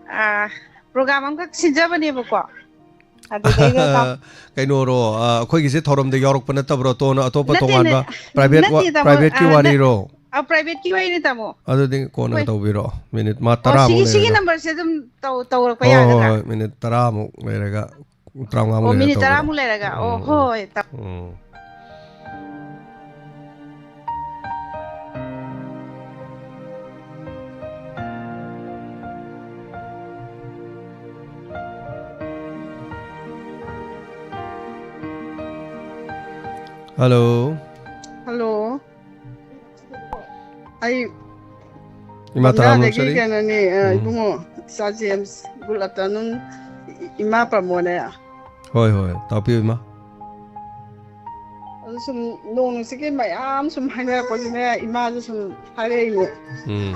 ꯑ, ꯄ꯭ꯔꯣꯒ꯭ꯔꯥꯝ ꯑꯃꯈꯛ ꯁꯤꯟꯖꯕꯅꯦꯕꯀꯣ꯫ ꯑꯗꯨꯗꯩꯗ ꯇꯥꯃꯣ- ꯀꯩꯅꯣꯔꯣ, ꯑ, ꯑꯩꯈꯣꯏꯒꯤꯁꯦ ꯊꯧꯔꯝꯗ ꯌꯥꯎꯔꯛꯄ ꯅꯠꯇꯕ꯭ꯔꯣ? ꯇꯣꯅ ꯑꯇꯣꯞꯄ ꯅꯠꯇꯦ, ꯇꯣꯉꯥꯟꯕ ꯅꯠ- ꯄ꯭ꯔꯥꯏꯚꯦꯠ ꯅꯠꯇꯦ, ꯇꯥꯃꯣ, ꯄ꯭ꯔꯥꯏꯚꯦꯠꯀꯤ ꯑ, ꯅꯠ- ꯋꯥꯔꯤꯔꯣ? ꯑ, ꯄ꯭ꯔꯥꯏꯚꯦꯠꯀꯤ ꯋꯥꯔꯤꯅꯤ, ꯇꯥꯃꯣ꯫ ꯑꯗꯨꯗꯤ ꯀꯣꯟꯅ ꯍꯣꯏ꯫ ꯇꯧꯕꯤꯔꯣ, ꯃꯤꯅꯤꯠ ꯃꯥ ꯑꯣ, ꯇꯔꯥꯃꯨꯛ ꯁꯤꯒꯤ ꯁꯤꯒꯤ ꯂꯩꯔꯒ꯫ ꯅꯝꯕꯔꯁꯦ ꯑꯗꯨꯝ ꯇꯧ ꯇꯧꯔꯛꯄ ꯍꯣꯏ, ꯍꯣꯏ, ꯌꯥꯒꯗ꯭ꯔꯥ? ꯍꯣꯏ, ꯃꯤꯅꯤꯠ ꯇꯔꯥꯃꯨꯛ ꯂꯩꯔꯒ, ꯇꯔꯥꯃꯉꯥꯃꯨꯛ ꯑꯣ, ꯃꯤꯅꯤꯠ ꯂꯩꯔꯒ ꯇꯧꯕꯤꯔꯣ꯫ ꯇꯔꯥꯃꯨꯛ ꯂꯩꯔꯒ꯫ ꯑꯣ, ꯎꯝ꯫ ꯍꯣꯏ, ꯇꯥꯃꯣ꯫ ꯎꯝ꯫ ꯍꯜꯂꯣ꯫ ꯍꯜꯂꯣ꯫ ꯑꯩ ꯏꯃꯥ ꯇꯔꯥꯃꯨꯛ ꯕꯟꯗ꯭ꯔꯥꯗꯒꯤ ꯆꯠꯂꯤ? ꯀꯩꯅꯣꯅꯦ, ꯑ, ꯎꯝ꯫ ꯏꯕꯨꯡꯉꯣ, ꯏꯆꯥ ꯖꯦꯝꯁ, ꯒꯨꯗ ꯑꯥꯐꯇꯔꯅꯨꯟ, ꯏ-, ꯏꯃꯥ ꯄ꯭ꯔꯃꯣꯅꯦ꯫ ꯍꯣꯏ, ꯍꯣꯏ, ꯇꯥꯛꯄꯤꯌꯨ, ꯏꯃꯥ꯫ ꯑꯗꯨ ꯁꯨꯝ ꯅꯣꯡ ꯅꯨꯡꯁꯤꯠꯀꯤ ꯃꯌꯥꯝ ꯁꯨꯝ ꯍꯥꯏꯅꯔꯛꯄꯒꯤꯅꯦ, ꯏꯃꯥꯁꯨ ꯁꯨꯝ ꯍꯥꯏꯔꯛꯏꯅꯦ꯫ ꯎꯝ꯫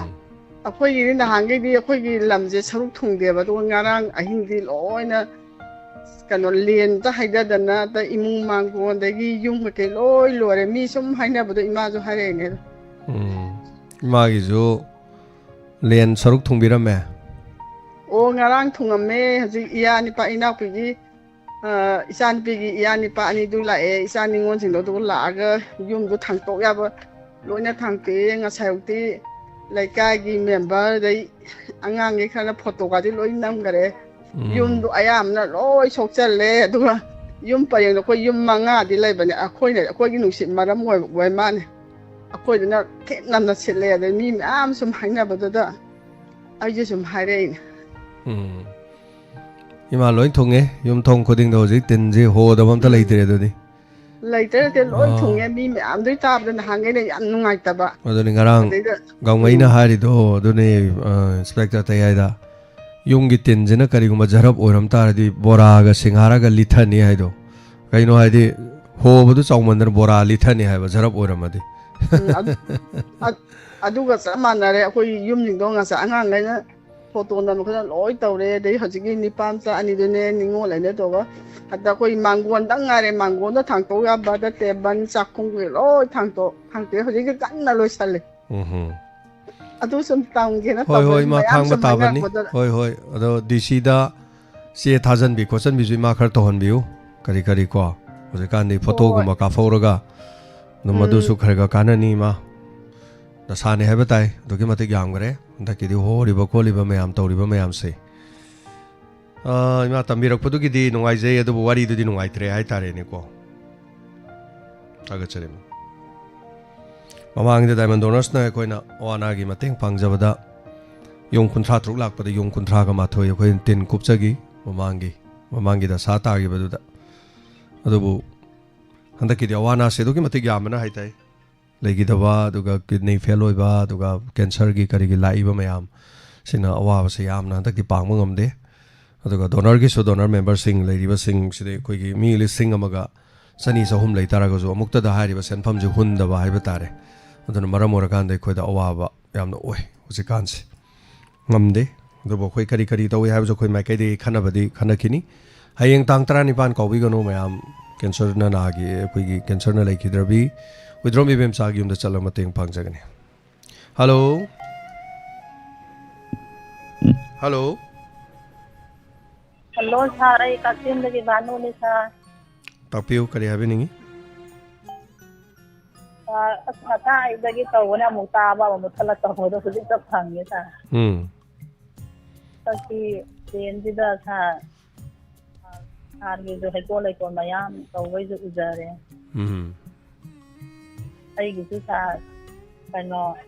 ꯑꯩꯈꯣꯏꯒꯤꯗꯤ ꯅꯍꯥꯟꯈꯩꯗꯤ ꯑꯩꯈꯣꯏꯒꯤ ꯂꯝꯁꯦ ꯁꯔꯨꯛ ꯊꯨꯡꯗꯦꯕ, ꯑꯗꯨꯒ ꯉꯔꯥꯡ ꯑꯍꯤꯡꯗꯤ ꯂꯣꯏꯅ ꯀꯩꯅꯣ, ꯂꯦꯟꯇ ꯍꯩꯊꯗꯅ, ꯑꯗ ꯏꯃꯨꯡ ꯃꯥꯡꯒꯣꯟꯗꯒꯤ ꯌꯨꯝ ꯀꯩꯀꯩ ꯂꯣꯏ ꯂꯣꯏꯔꯦ꯫ ꯃꯤ ꯁꯨꯝ ꯍꯥꯏꯅꯕꯗꯣ ꯏꯃꯥꯁꯨ ꯍꯥꯏꯔꯛꯏꯅꯦ꯫ ꯎꯝ꯫ ꯏꯃꯥꯒꯤꯁꯨ ꯂꯦꯟ ꯁꯔꯨꯛ ꯊꯨꯡꯕꯤꯔꯝꯃꯦ? ꯑꯣ, ꯉꯔꯥꯡ ꯊꯨꯡꯉꯝꯃꯦ꯫ ꯍꯧꯖꯤꯛ ꯏꯌꯥ ꯅꯤꯄꯥ ꯏꯅꯥꯎꯄꯤꯒꯤ ꯑ, ꯏꯆꯥꯅꯨꯄꯤꯒꯤ ꯏꯌꯥ ꯅꯤꯄꯥ ꯑꯅꯤꯗꯨ ꯂꯥꯛꯑꯦ, ꯏꯆꯥ ꯅꯤꯉꯣꯜꯁꯤꯡꯗꯣ ꯑꯗꯨꯒ ꯂꯥꯛꯑꯒ ꯌꯨꯝꯗꯣ ꯊꯥꯡꯇꯣꯛ ꯌꯥꯕ ꯂꯣꯏꯅ ꯊꯥꯡꯇꯣꯛꯑꯦ꯫ ꯉꯁꯥꯏ ꯑꯌꯨꯛꯇꯤ ꯂꯩꯀꯥꯏꯒꯤ member, ꯑꯗꯩ ꯑꯉꯥꯡꯈꯩ ꯈꯔꯅ photo ꯒꯗꯤ ꯂꯣꯏ ꯅꯝꯈꯔꯦ꯫ ꯎꯝ꯫ ꯌꯨꯝꯗꯣ ꯑꯌꯥꯝꯕꯅ ꯂꯣꯏ ꯁꯣꯛꯆꯜꯂꯦ꯫ ꯑꯗꯨꯒ ꯌꯨꯝ ꯄꯔꯦꯡꯗꯣ ꯑꯩꯈꯣꯏ ꯌꯨꯝ ꯃꯉꯥꯗꯤ ꯂꯩꯕꯅꯦ, ꯑꯩꯈꯣꯏꯅ, ꯑꯩꯈꯣꯏꯒꯤ ꯅꯨꯡꯁꯤꯠ ꯃꯔꯝ ꯑꯣꯏꯕ ꯑꯣꯏ ꯃꯥꯅꯦ꯫ ꯑꯩꯈꯣꯏꯗꯨꯅ ꯊꯦꯡꯅ ꯅꯝꯅ ꯁꯤꯠꯂꯦ꯫ ꯑꯗꯩ ꯃꯤ ꯃꯌꯥꯝ ꯁꯨꯝ ꯍꯥꯏꯅꯕꯗꯨꯗ ꯑꯩꯁꯦ ꯁꯨꯝ ꯍꯥꯏꯔꯛꯏꯅꯦ꯫ ꯎꯝ꯫ ꯏꯃꯥ, ꯂꯣꯏ ꯊꯨꯡꯉꯦ꯫ ꯌꯨꯝꯊꯣꯡ ꯈꯨꯗꯤꯡꯗ ꯍꯧꯖꯤꯛ ꯇꯤꯟꯁꯤ ꯍꯣꯗꯕ ꯑꯝꯇ ꯎꯝ꯫ ꯂꯩꯇ꯭ꯔꯦ ꯑꯗꯨꯗꯤ꯫ ꯂꯩꯇ꯭ꯔꯦ, ꯂꯩꯇ꯭ꯔꯦ, ꯂꯣꯏ ꯑꯥ꯫ ꯊꯨꯡꯉꯦ꯫ ꯃꯤ ꯃꯌꯥꯝꯗꯨꯒꯤ ꯇꯥꯕꯗ ꯅꯍꯥꯟꯈꯩꯅ ꯌꯥꯝ ꯅꯨꯡꯉꯥꯏꯇꯕ꯫ ꯑꯗꯨꯅꯤ ꯉꯔꯥꯡ ꯑꯗꯩꯗ ꯒꯥꯎꯉꯩꯅ ꯎꯝ꯫ ꯍꯥꯏꯔꯤꯗꯣ ꯑꯗꯨꯅꯤ, ꯑ, Inspector ꯇꯌꯥꯏꯗ꯫ ꯌꯨꯝꯒꯤ ꯇꯤꯟꯁꯤꯅ ꯀꯔꯤꯒꯨꯝꯕ ꯖꯔꯞ ꯑꯣꯏꯔꯝ ꯇꯥꯔꯗꯤ ꯕꯣꯔꯥꯒ ꯁꯤꯡꯍꯥꯔꯒ ꯂꯤꯠꯊꯅꯤ ꯍꯥꯏꯗꯣ꯫ ꯀꯩꯅꯣ ꯍꯥꯏꯗꯤ, ꯍꯣꯕꯗꯨ ꯆꯥꯎꯃꯟꯗꯅ ꯕꯣꯔꯥ ꯂꯤꯠꯊꯅꯤ ꯍꯥꯏꯕ, ꯖꯔꯞ ꯑꯣꯏꯔꯝꯃꯗꯤ꯫ ꯎꯝ, ꯑꯗꯨ-, ꯑ-, ꯑꯗꯨꯒ ꯆꯞ ꯃꯥꯟꯅꯔꯦ꯫ ꯑꯩꯈꯣꯏ ꯌꯨꯝꯁꯤꯡꯗꯣ ꯉꯁꯥꯏ ꯑꯉꯥꯡꯈꯩꯅ photo ꯅꯝꯗꯅ ꯈꯣꯠꯇꯅ ꯂꯣꯏ ꯇꯧꯔꯦ꯫ ꯑꯗꯩ ꯍꯧꯖꯤꯛꯀꯤ ꯅꯤꯄꯥ ꯃꯆꯥ ꯑꯅꯤꯗꯨꯅꯦ, ꯅꯤꯉꯣꯜ ꯑꯅꯤꯗꯨꯅꯦ ꯇꯧꯔꯒ, ꯍꯟꯗꯛ ꯑꯩꯈꯣꯏ ꯃꯥꯡꯒꯣꯟꯗꯪ ꯉꯥꯏꯔꯦ꯫ ꯃꯥꯡꯒꯣꯟꯗ ꯊꯥꯡꯇꯣꯛ ꯌꯥꯕ, ꯑꯗ table, ꯆꯥꯛꯈꯨꯝꯒꯤ ꯂꯣꯏ ꯊꯥꯡꯇꯣꯛ, ꯊꯥꯡꯇꯣꯛꯑꯦ꯫ ꯍꯧꯖꯤꯛꯇꯤ ꯀꯟꯅ ꯂꯣꯏꯁꯜꯂꯦ꯫ ꯎꯝꯍꯨꯝ꯫ ꯑꯗꯨ ꯁꯨꯝ ꯇꯝꯒꯦꯅ ꯍꯣꯏ, ꯇꯧꯕꯅꯤ, ꯍꯣꯏ, ꯏꯃꯥ ꯃꯌꯥꯝ ꯊꯥꯡꯕ ꯁꯨꯝ ꯇꯥꯕꯅꯤ꯫ ꯍꯥꯏꯅꯔꯛꯄꯗ꯫ ꯍꯣꯏ, ꯍꯣꯏ꯫ ꯑꯗꯣ DC ꯗ ꯆꯦ ꯊꯥꯖꯟꯕꯤ ꯈꯣꯠꯆꯟꯕꯤꯁꯨ ꯏꯃꯥ ꯈꯔ ꯇꯧꯍꯟꯕꯤꯌꯨ꯫ ꯀꯔꯤ ꯀꯔꯤ ꯀꯣ, ꯍꯧꯖꯤꯛꯀꯥꯟꯗꯤ ꯍꯣꯏ, ꯍꯣꯏ꯫ Photo ꯒꯨꯝꯕ ꯀꯥꯞꯍꯧꯔꯒ ꯑꯗꯨꯝ ꯎꯝ꯫ ꯃꯗꯨꯁꯨ ꯈꯔ ꯈꯔ ꯀꯥꯟꯅꯅꯤ ꯏꯃꯥ꯫ ꯗꯁꯥꯅꯤ ꯍꯥꯏꯕ ꯇꯥꯏ, ꯑꯗꯨꯛꯀꯤ ꯃꯇꯤꯛ ꯌꯥꯝꯈ꯭ꯔꯦ ꯍꯟꯗꯛꯀꯤꯗꯤ ꯍꯣꯔꯤꯕ ꯈꯣꯠꯂꯤꯕ ꯃꯌꯥꯝ, ꯇꯧꯔꯤꯕ ꯃꯌꯥꯝꯁꯦ꯫ ꯑꯥ, ꯏꯃꯥ, ꯇꯝꯕꯤꯔꯛꯄꯗꯨꯒꯤꯗꯤ ꯅꯨꯡꯉꯥꯏꯖꯩ, ꯑꯗꯨꯕꯨ ꯋꯥꯔꯤꯗꯨꯗꯤ ꯅꯨꯡꯉꯥꯏꯇ꯭ꯔꯦ ꯍꯥꯏꯇꯥꯔꯦꯅꯦꯀꯣ꯫ ꯊꯥꯒꯠꯆꯔꯤ, ꯏꯃꯥ꯫ ꯃꯃꯥꯡꯗ Diamond Donors ꯅ ꯑꯩꯈꯣꯏꯅ ꯑꯋꯥ ꯑꯅꯥꯒꯤ ꯃꯇꯦꯡ ꯄꯥꯡꯖꯕꯗ ꯌꯨꯝ ꯀꯨꯟꯊ꯭ꯔꯥ ꯇꯔꯨꯛ ꯂꯥꯛꯄꯗ ꯌꯨꯝ ꯀꯨꯟꯊ꯭ꯔꯥꯒ ꯃꯥꯊꯣꯏ ꯑꯩꯈꯣꯏꯅ ꯇꯤꯟ ꯀꯨꯞꯆꯈꯤ ꯃꯃꯥꯡꯒꯤ, ꯃꯃꯥꯡꯒꯤ ꯗꯁꯥ ꯇꯥꯈꯤꯕꯗꯨꯗ꯫ ꯑꯗꯨꯕꯨ ꯍꯟꯗꯛꯀꯤꯗꯤ ꯑꯋꯥ ꯑꯅꯥꯁꯦ ꯑꯗꯨꯛꯀꯤ ꯃꯇꯤꯛ ꯌꯥꯝꯕꯅ ꯍꯥꯏꯇꯥꯏ꯫ ꯂꯩꯈꯤꯗꯕ, ꯑꯗꯨꯒ kidney fail ꯑꯣꯏꯕ, ꯑꯗꯨꯒ cancer ꯒꯤ ꯀꯔꯤꯒꯤ ꯂꯥꯛꯏꯕ ꯃꯌꯥꯝ ꯁꯤꯅ ꯑꯋꯥꯕꯁꯦ ꯌꯥꯝꯅ ꯍꯟꯗꯛꯇꯤ ꯄꯥꯡꯕ ꯉꯝꯗꯦ꯫ ꯑꯗꯨꯒ donor ꯒꯤꯁꯨ, donor member ꯁꯤꯡ ꯂꯩꯔꯤꯕꯁꯤꯡꯁꯤꯗꯤ ꯑꯩꯈꯣꯏꯒꯤ ꯃꯤ ꯂꯤꯁꯤꯡ ꯑꯃꯒ ꯆꯅꯤ ꯆꯍꯨꯝ ꯂꯩ ꯇꯥꯔꯒꯁꯨ ꯑꯃꯨꯛꯇꯗ ꯍꯥꯏꯔꯤꯕ ꯁꯦꯟꯐꯝꯁꯤ ꯍꯨꯟꯗꯕ ꯍꯥꯏꯕ ꯇꯥꯔꯦ꯫ ꯑꯗꯨꯅ ꯃꯔꯝ ꯑꯣꯏꯔꯀꯥꯟꯗ ꯑꯩꯈꯣꯏꯗ ꯑꯋꯥꯕ ꯌꯥꯝꯅ ꯑꯣꯏ ꯍꯧꯖꯤꯛꯀꯥꯟꯁꯦ꯫ ꯉꯝꯗꯦ꯫ ꯑꯗꯨꯕꯨ ꯑꯩꯈꯣꯏ ꯀꯔꯤ ꯀꯔꯤ ꯇꯧꯏ ꯍꯥꯏꯕꯁꯨ ꯑꯩꯈꯣꯏ ꯃꯥꯏꯀꯩꯗꯒꯤ ꯈꯟꯅꯕꯗꯤ ꯈꯟꯅꯈꯤꯅꯤ꯫ ꯍꯌꯦꯡ ꯇꯥꯡ ꯇꯔꯥꯅꯤꯄꯥꯟ ꯀꯥꯎꯕꯤꯒꯅꯨ ꯃꯌꯥꯝ, cancer ꯅ ꯅꯥꯒꯤ, ꯑꯩꯈꯣꯏꯒꯤ cancer ꯅ ꯂꯩꯈꯤꯗ꯭ꯔꯕꯤ ꯋꯤꯗ꯭ꯔꯣꯝ ꯏꯕꯦꯝꯆꯥꯒꯤ ꯌꯨꯝꯗ ꯆꯠꯂꯒ ꯃꯇꯦꯡ ꯄꯥꯡꯖꯒꯅꯤ꯫ Hello? Hello? ꯍꯜꯂꯣ ꯁꯥꯔ, ꯑꯩ ꯀꯛꯆꯤꯡꯗꯒꯤ ꯚꯥꯅꯨꯅꯤ ꯁꯥꯔ꯫ ꯇꯥꯛꯄꯤꯌꯨ, ꯀꯔꯤ ꯍꯥꯏꯕꯤꯅꯤꯡꯉꯤ? ꯁꯥꯔ, ꯑꯁ, ꯉꯁꯥꯏꯗꯒꯤ ꯇꯧꯕꯅꯦ, ꯑꯃꯨꯛ ꯇꯥꯕ, ꯑꯃꯨꯛ ꯃꯨꯠꯊꯠꯂ ꯇꯧꯕꯗꯣ ꯍꯧꯖꯤꯛꯇ ꯐꯪꯉꯦ ꯁꯥꯔ꯫ ꯎꯝ꯫ ꯍꯟꯗꯛꯀꯤ ꯇ꯭ꯔꯦꯟꯁꯤꯗ ꯁꯥꯔ, ꯁꯥꯔꯒꯤꯁꯨ ꯍꯩꯀꯣꯜ ꯂꯩꯀꯣꯜ ꯃꯌꯥꯝ ꯇꯧꯕꯩꯁꯨ ꯎꯖꯔꯦ꯫ ꯎꯝ꯫ ꯑꯩꯒꯤꯁꯨ ꯁꯥꯔ, ꯀꯩꯅꯣ,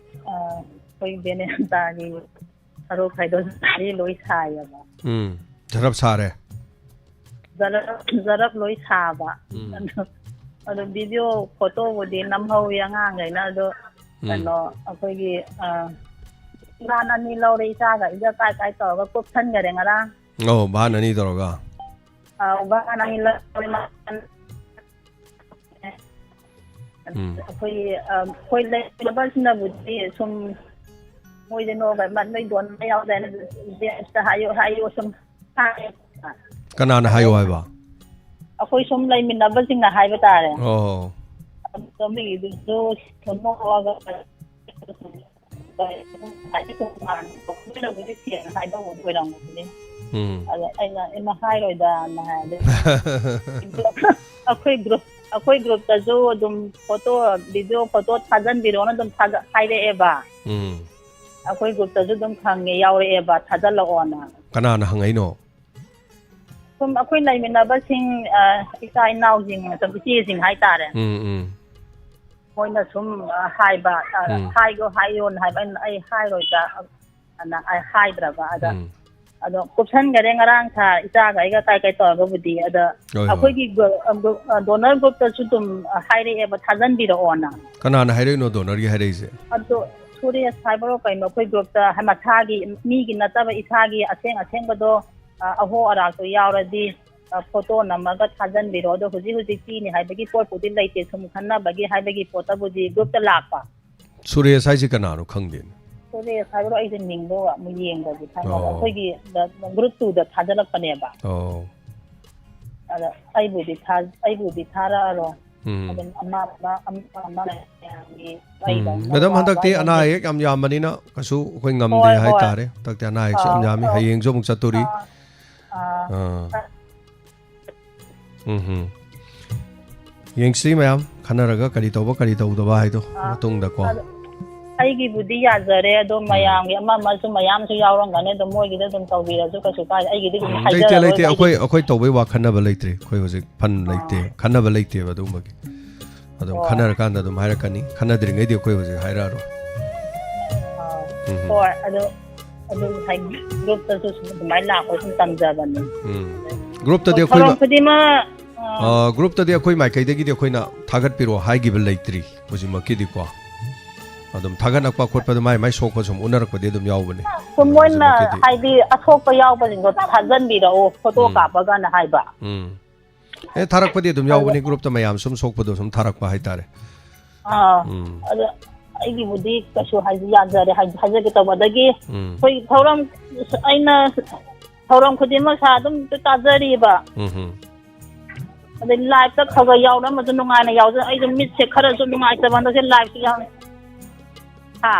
ꯑ, ꯑꯩꯈꯣꯏ ꯕꯦꯅꯦꯟꯗꯥꯒꯤ ꯁꯔꯨꯛ ꯈꯥꯏꯗꯣꯛ ꯂꯣꯏ ꯁꯥꯏꯌꯦꯕ꯫ ꯎꯝ꯫ ꯖꯔꯞ ꯁꯥꯔꯦ꯫ ꯖꯔꯞ, ꯖꯔꯞ ꯂꯣꯏ ꯁꯥꯕ꯫ ꯎꯝ꯫ ꯑꯗꯣ, ꯑꯗꯣ ꯚꯤꯗꯤꯑꯣ ꯐꯣꯇꯣꯕꯨꯗꯤ ꯅꯝꯍꯧꯋꯤ ꯑꯉꯥꯡꯈꯩꯅ, ꯑꯗꯣ ꯎꯝ꯫ ꯀꯩꯅꯣ, ꯑꯩꯈꯣꯏꯒꯤ, ꯑ, ꯚꯥꯟ ꯑꯅꯤ ꯂꯧꯔꯦ ꯏꯆꯥꯒ ꯑꯩꯒ, ꯀꯥꯏ ꯀꯥꯏ ꯇꯧꯔꯒ ꯀꯨꯞꯁꯟꯈꯔꯦ ꯉꯔꯥꯡ꯫ ꯑꯧ, ꯚꯥꯟ ꯑꯅꯤ ꯇꯧꯔꯒ꯫ ꯑ, ꯚꯥꯟ ꯑꯅꯤ ꯂꯧꯔꯦ꯫ ꯎꯝ꯫ ꯑꯩꯈꯣꯏ, ꯑ, ꯑꯩꯈꯣꯏ ꯂꯩꯃꯤꯟꯅꯕꯁꯤꯡꯅꯕꯨꯗꯤ ꯁꯨꯝ ꯃꯣꯏꯗꯤ ꯅꯣꯛꯑꯒ, "ꯃ-, ꯅꯣꯏ ꯗꯣꯟ ꯑꯃ ꯌꯥꯎꯗꯥꯏꯅꯦ? ꯖꯦꯝꯁꯇ ꯍꯥꯏꯌꯨ, ꯍꯥꯏꯌꯨ," ꯁꯨꯝ ꯍꯥꯏꯌꯦ꯫ ꯀꯅꯥꯅ ꯍꯥꯏꯌꯣ ꯍꯥꯏꯕ? ꯑꯩꯈꯣꯏ ꯁꯨꯝ ꯂꯩꯃꯤꯟꯅꯕꯁꯤꯡꯅ ꯍꯥꯏꯕ ꯇꯥꯔꯦ꯫ ꯑꯣ꯫ ꯑꯗꯣ ꯃꯤꯒꯤꯗꯨꯁꯨ ꯁꯨꯝ ꯅꯣꯛꯑꯒ ꯎꯝ꯫ ꯑꯗꯣ ꯑꯩꯅ, "ꯏꯃꯥ, ꯍꯥꯏꯔꯣꯏꯗꯅ" ꯍꯥꯏ꯫ ꯑꯗꯩ ꯑꯩꯈꯣꯏ group, ꯑꯩꯈꯣꯏ groupꯇꯁꯨ ꯑꯗꯨꯝ ꯐꯣꯇꯣ, ꯚꯤꯗꯤꯑꯣ ꯐꯣꯇꯣ ꯊꯥꯖꯟꯕꯤꯔꯣꯅ ꯑꯗꯨꯝ ꯊꯥꯖ-, ꯍꯥꯏꯔꯛꯑꯦꯕ꯫ ꯎꯝ꯫ ꯑꯩꯈꯣꯏ groupꯇꯁꯨ ꯑꯗꯨꯝ ꯍꯪꯉꯦ, ꯌꯥꯎꯔꯛꯑꯦꯕ, ꯊꯥꯖꯜꯂꯛꯑꯣꯅ꯫ ꯀꯅꯥꯅ ꯍꯪꯉꯛꯏꯅꯣ? ꯁꯨꯝ ꯑꯩꯈꯣꯏ ꯂꯩꯃꯤꯟꯅꯕꯁꯤꯡ, ꯑ, ꯏꯆꯥ ꯏꯅꯥꯎꯁꯤꯡ, ꯁꯨꯝ ꯏꯆꯦꯁꯤꯡ ꯍꯥꯏꯇꯥꯔꯦ꯫ ꯎꯝ, ꯎꯝ꯫ ꯃꯣꯏꯅ ꯁꯨꯝ, ꯑ, ꯍꯥꯏꯕ, ꯑ, ꯎꯝ꯫ "ꯍꯥꯏꯌꯣ, ꯍꯥꯏꯌꯣꯅ" ꯍꯥꯏꯕ, ꯑꯩꯅ, "ꯑꯩ ꯍꯥꯏꯔꯣꯏꯗ" ꯑꯅ ꯑꯩ ꯍꯥꯏꯗ꯭ꯔꯕ꯫ ꯑꯗ, ꯎꯝ꯫ ꯑꯗꯣ ꯀꯨꯞꯁꯟꯈꯔꯦ ꯉꯔꯥꯡ ꯁꯥꯔ, ꯏꯆꯥꯒ ꯑꯩꯒ ꯀꯥꯏ ꯀꯥꯏ ꯇꯧꯔꯒꯕꯨꯗꯤ꯫ ꯑꯗ ꯍꯣꯏ, ꯍꯣꯏ꯫ ꯑꯩꯈꯣꯏꯒꯤ ꯒ꯭ꯔꯨ-, ꯑ, ꯒ꯭ꯔꯨꯞ, ꯑ, donor groupꯇꯁꯨ ꯑꯗꯨꯝ, ꯑ, ꯍꯥꯏꯔꯛꯑꯦꯕ, "ꯊꯥꯖꯟꯕꯤꯔꯛꯑꯣꯅ"꯫ ꯀꯅꯥꯅ ꯍꯥꯏꯔꯛꯏꯅꯣ donorꯒꯤ ꯍꯥꯏꯔꯛꯏꯁꯦ? ꯑꯗꯣ ꯁꯨꯔꯦꯁ ꯍꯥꯏꯕ꯭ꯔꯣ ꯀꯩꯅꯣ, ꯑꯩꯈꯣꯏ groupꯇ ꯍꯥꯏ-, ꯃꯁꯥꯒꯤ, ꯃꯤꯒꯤ ꯅꯠꯇꯕ, ꯏꯁꯥꯒꯤ ꯑꯁꯦꯡ ꯑꯁꯦꯡꯕꯗꯣ, ꯑ, ꯑꯍꯣ ꯑꯔꯥꯛꯇꯣ ꯌꯥꯎꯔꯗꯤ, ꯑ, ꯐꯣꯇꯣ ꯅꯝꯃꯒ ꯊꯥꯖꯟꯕꯤꯔꯣ꯫ ꯑꯗꯣ ꯍꯧꯖꯤꯛ ꯍꯧꯖꯤꯛ ꯄꯤꯅꯤ ꯍꯥꯏꯕꯒꯤ ꯄꯣꯠꯄꯨꯗꯤ ꯂꯩꯇꯦ, ꯁꯨꯝ ꯈꯟꯅꯕꯒꯤ ꯍꯥꯏꯕꯒꯤ ꯄꯣꯠꯇꯕꯨꯗꯤ groupꯇ ꯂꯥꯛꯄ꯫ ꯁꯨꯔꯦꯁ ꯍꯥꯏꯁꯦ ꯀꯅꯥꯅꯣ ꯈꯪꯗꯦꯅꯦ꯫ ꯁꯨꯔꯦꯁ ꯍꯥꯏꯕ꯭ꯔꯣ, ꯑꯩꯁꯦ ꯃꯤꯡꯗꯣ ꯑꯃꯨꯛ ꯌꯦꯡꯗꯕꯤ ꯈꯪꯗꯕ꯫ ꯑꯣ꯫ ꯑꯩꯈꯣꯏꯒꯤ ꯗ-, group twoꯗ ꯊꯥꯖꯤꯜꯂꯛꯄꯅꯦꯕ꯫ ꯑꯣ꯫ ꯑꯗ ꯑꯩꯕꯨꯗꯤ ꯊꯥ-, ꯑꯩꯕꯨꯗꯤ ꯊꯥꯔꯛꯑꯔꯣꯏ꯫ ꯎꯝ꯫ ꯑꯗꯨꯝ ꯑꯃ, ꯑꯃ, ꯑꯃ, ꯑꯃ ꯃꯌꯥꯝꯒꯤ ꯎꯝ꯫ ꯑꯩꯗꯧꯅ ꯃꯦꯗꯥꯝ, ꯋꯥ-, ꯍꯟꯗꯛꯇꯤ ꯋꯥ ꯑꯅꯥ ꯌꯦꯡꯗꯦ꯫ ꯑꯌꯦꯛ ꯌꯥꯝ ꯌꯥꯝꯕꯅꯤꯅ ꯀꯩꯁꯨ ꯑꯩꯈꯣꯏ ꯉꯝꯗꯦ ꯍꯣꯏ, ꯍꯣꯏ꯫ ꯍꯥꯏꯇꯥꯔꯦ꯫ ꯍꯟꯗꯛꯇꯤ ꯑꯅꯥ ꯑꯌꯦꯛꯁꯦ ꯌꯥꯝ ꯑꯥ, ꯌꯥꯝꯃꯤ꯫ ꯑꯥ, ꯍꯌꯦꯡꯁꯨ ꯑꯃꯨꯛ ꯆꯠꯇꯣꯔꯤ꯫ ꯑꯥ꯫ ꯑꯥ, ꯑꯥ꯫ ꯎꯝ ꯍꯝ꯫ ꯌꯦꯡꯁꯤ ꯃꯌꯥꯝ ꯈꯟꯅꯔꯒ ꯀꯔꯤ ꯇꯧꯕ ꯀꯔꯤ ꯇꯧꯗꯕ ꯍꯥꯏꯗꯣ ꯑꯥ꯫ ꯃꯇꯨꯡꯗꯀꯣ꯫ ꯑꯗꯣ ꯑꯩꯒꯤꯕꯨꯗꯤ ꯌꯥꯖꯔꯦ, ꯑꯗꯣ ꯎꯝ꯫ ꯃꯌꯥꯝꯒꯤ ꯑꯃ ꯑꯃꯁꯨ ꯃꯌꯥꯝꯁꯨ ꯌꯥꯎꯔꯝꯒꯅꯤ, ꯑꯗꯣ ꯃꯣꯏꯒꯤꯗꯤ ꯑꯗꯨꯝ ꯇꯧꯕꯤꯔꯁꯨ ꯀꯩꯁꯨ ꯀꯥꯏꯗꯦ꯫ ꯑꯩꯒꯤꯗꯤ ꯑꯗꯨꯝ ꯎꯝ, ꯂꯩꯇꯦ, ꯍꯥꯏꯖꯔꯔꯣꯏ, ꯂꯩꯇꯦ꯫ ꯑꯩꯒꯤ ꯑꯩꯈꯣꯏ, ꯑꯩꯈꯣꯏ ꯇꯧꯕꯩ ꯋꯥ ꯈꯟꯅꯕ ꯂꯩꯇ꯭ꯔꯤ꯫ ꯑꯩꯈꯣꯏ ꯍꯧꯖꯤꯛ ꯐꯟ ꯂꯩꯇꯦ, ꯑꯥ꯫ ꯈꯟꯅꯕ ꯂꯩꯇꯦꯕ ꯑꯗꯨꯒꯨꯝꯕꯒꯤ꯫ ꯑꯗꯨꯝ ꯑꯣ꯫ ꯈꯟꯅꯔꯀꯥꯟꯗ ꯑꯗꯨꯝ ꯍꯥꯏꯔꯛꯀꯅꯤ꯫ ꯈꯟꯅꯗ꯭ꯔꯤꯉꯩꯗꯤ ꯑꯩꯈꯣꯏ ꯍꯧꯖꯤꯛ ꯍꯥꯏꯔꯛꯑꯔꯣꯏ꯫ ꯑꯥ꯫ ꯎꯝ꯫ ꯍꯣꯏ, ꯑꯗꯣ ꯑꯗꯨꯝ ꯉꯁꯥꯏ group ꯇꯁꯨ ꯁꯨꯝ ꯑꯗꯨꯃꯥꯏꯅ ꯂꯥꯛꯄ ꯁꯨꯝ ꯇꯝꯖꯕꯅꯤ꯫ ꯎꯝ꯫ Group ꯇꯗꯤ ꯍꯣꯏ, ꯑꯩꯈꯣꯏ ꯊꯧꯔꯝ ꯃ-, ꯈꯨꯗꯤꯡꯃꯛ, ꯑꯥ꯫ ꯑ, group ꯇꯗꯤ ꯑꯩꯈꯣꯏ ꯃꯥꯏꯀꯩꯗꯒꯤꯗꯤ ꯑꯩꯈꯣꯏꯅ ꯊꯥꯒꯠꯄꯤꯔꯣ ꯍꯥꯏꯈꯤꯕ ꯂꯩꯇ꯭ꯔꯤ ꯍꯧꯖꯤꯛꯃꯛꯀꯤꯗꯤꯀꯣ꯫ ꯑꯗꯨꯝ ꯊꯥꯒꯠꯂꯛꯄ ꯈꯣꯠꯄꯗ ꯃꯥꯏ ꯃꯥꯏ ꯁꯣꯛꯄ ꯁꯨꯝ ꯎꯅꯔꯛꯄꯗꯤ ꯑꯗꯨꯝ ꯌꯥꯎꯕꯅꯦ꯫ ꯁꯨꯝ ꯑꯗꯣ ꯃꯣꯏꯅ ꯍꯧꯖꯤꯛꯃꯛꯀꯤꯗꯤ ꯍꯥꯏꯗꯤ ꯑꯁꯣꯛꯄ ꯌꯥꯎꯕꯁꯤꯡꯗꯣ ꯊꯥꯖꯟꯕꯤꯔꯛꯑꯣ, photo ꯎꯝ꯫ ꯀꯥꯞꯄꯒꯅ ꯍꯥꯏꯕ꯫ ꯎꯝ꯫ ꯑꯦ, ꯊꯥꯔꯛꯄꯗꯤ ꯑꯗꯨꯝ ꯑꯗꯣ ꯌꯥꯎꯕꯅꯤ, group ꯇ ꯃꯌꯥꯝ ꯁꯨꯝ ꯁꯣꯛꯄꯗꯣ ꯁꯨꯝ ꯊꯥꯔꯛꯄ ꯍꯥꯏꯇꯥꯔꯦ꯫ ꯑꯥ, ꯎꯝ꯫ ꯑꯗꯣ ꯑꯩꯒꯤꯕꯨꯗꯤ ꯀꯩꯁꯨ ꯍꯥꯏ-, ꯌꯥꯖꯔꯦ ꯍꯥꯏ-, ꯍꯥꯏꯖꯒꯦ ꯇꯧꯕ꯫ ꯑꯗꯒꯤ ꯎꯝ꯫ ꯑꯩꯈꯣꯏ ꯊꯧꯔꯝ, ꯑꯩꯅ ꯊꯧꯔꯝ ꯈꯨꯗꯤꯡꯃꯛ ꯁꯥ ꯑꯗꯨꯝ ꯇꯥꯖꯔꯤꯕ꯫ ꯎꯝ ꯍꯝ꯫ ꯑꯗꯩ live ꯇ ꯈꯔ ꯈꯔ ꯌꯥꯎꯔꯝꯕꯁꯨ ꯅꯨꯡꯉꯥꯏꯅ ꯌꯥꯎꯖ-, ꯑꯩꯁꯨ ꯃꯤꯠꯁꯦ ꯈꯔꯁꯨ ꯅꯨꯡꯉꯥꯏꯇꯕ ꯍꯟꯗꯛꯁꯦ live ꯁꯨ ꯌꯥꯎ-, ꯍꯥ?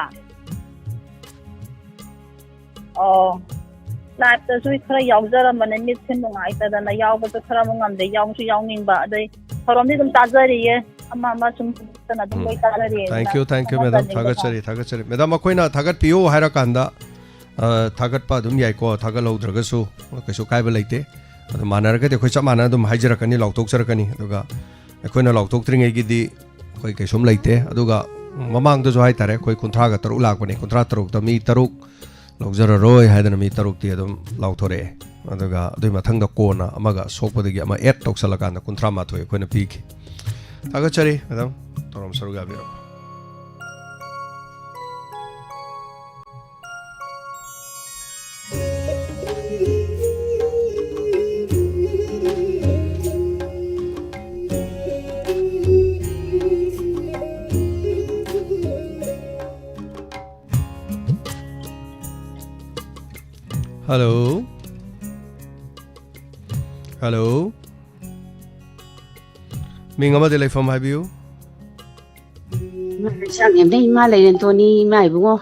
ꯑꯣ, live ꯇꯁꯨ ꯈꯔ ꯌꯥꯎꯖꯔꯝꯕꯅꯦ, ꯃꯤꯠꯁꯦ ꯅꯨꯡꯉꯥꯏꯇꯗꯅ ꯌꯥꯎꯕꯁꯨ ꯈꯔ ꯑꯃꯨꯛ ꯉꯝꯗꯦ, ꯌꯥꯎꯁꯨ ꯌꯥꯎꯅꯤꯡꯕ, ꯑꯗꯩ ꯊꯧꯔꯝꯗꯤ ꯑꯗꯨꯝ ꯇꯥꯖꯔꯤꯌꯦ, ꯑꯃ ꯑꯃ ꯁꯨꯝ ꯑꯗꯨꯝ ꯎꯝ꯫ ꯂꯣꯏ ꯇꯥꯖꯔꯤꯌꯦ꯫ Thank you, thank you, ꯈꯪꯕ madam꯫ ꯆꯥꯅꯤꯡꯕ ꯊꯥꯒꯠꯆꯔꯤ, ꯊꯥꯒꯠꯆꯔꯤ꯫ Madam, ꯑꯩꯈꯣꯏꯅ ꯊꯥꯒꯠꯄꯤꯌꯨ ꯍꯥꯏꯔꯀꯥꯟꯗ, ꯑ, ꯊꯥꯒꯠꯄ ꯑꯗꯨꯝ ꯌꯥꯏꯀꯣ, ꯊꯥꯒꯠꯍꯧꯗ꯭ꯔꯒꯁꯨ ꯀꯩꯁꯨ ꯀꯥꯏꯕ ꯂꯩꯇꯦ꯫ ꯑꯗꯨ ꯃꯥꯟꯅꯔꯒꯗꯤ ꯑꯩꯈꯣꯏ ꯆꯞ ꯃꯥꯟꯅꯅ ꯑꯗꯨꯝ ꯍꯥꯏꯖꯔꯛꯀꯅꯤ, ꯂꯥꯎꯊꯣꯛꯆꯔꯛꯀꯅꯤ꯫ ꯑꯗꯨꯒ ꯑꯩꯈꯣꯏꯅ ꯂꯥꯎꯊꯣꯛꯇ꯭ꯔꯤꯉꯩꯒꯤꯗꯤ ꯑꯩꯈꯣꯏ ꯀꯩꯁꯨꯝ ꯂꯩꯇꯦ꯫ ꯑꯗꯨꯒ ꯃꯃꯥꯡꯗꯁꯨ ꯍꯥꯏꯇꯥꯔꯦ, ꯑꯩꯈꯣꯏ ꯀꯨꯟꯊ꯭ꯔꯥꯒ ꯇꯔꯨꯛ ꯂꯥꯛꯄꯅꯦ, ꯀꯨꯟꯊ꯭ꯔꯥ ꯇꯔꯨꯛꯇ ꯃꯤ ꯇꯔꯨꯛ ꯂꯧꯖꯔꯔꯣꯏ ꯍꯥꯏꯗꯅ ꯃꯤ ꯇꯔꯨꯛꯇꯤ ꯑꯗꯨꯝ ꯂꯥꯎꯊꯣꯔꯛꯑꯦ꯫ ꯑꯗꯨꯒ ꯑꯗꯨꯒꯤ ꯃꯊꯪꯗ ꯀꯣꯟꯅ ꯑꯃꯒ ꯁꯣꯛꯄꯗꯒꯤ ꯑꯃ add ꯇꯧꯁꯜꯂꯀꯥꯟꯗ ꯀꯨꯟꯊ꯭ꯔꯥ ꯃꯥꯊꯣꯏ ꯑꯩꯈꯣꯏꯅ ꯄꯤꯈꯤ꯫ ꯊꯥꯒꯠꯆꯔꯤ, madam꯫ ꯊꯧꯔꯝ ꯁꯔꯨꯛ ꯌꯥꯕꯤꯔꯛꯑꯣ꯫ Hello? Hello? ꯃꯤꯡ ꯑꯃꯗꯤ ꯂꯩꯐꯝ ꯍꯥꯏꯕꯤꯌꯨ꯫ ꯏꯃꯥ ꯂꯩꯁꯥꯡꯊꯦꯝꯗꯩ ꯏꯃꯥ ꯂꯩꯔꯦꯟꯊꯣꯅꯤ, ꯏꯃꯥ ꯏꯕꯨꯡꯉꯣ꯫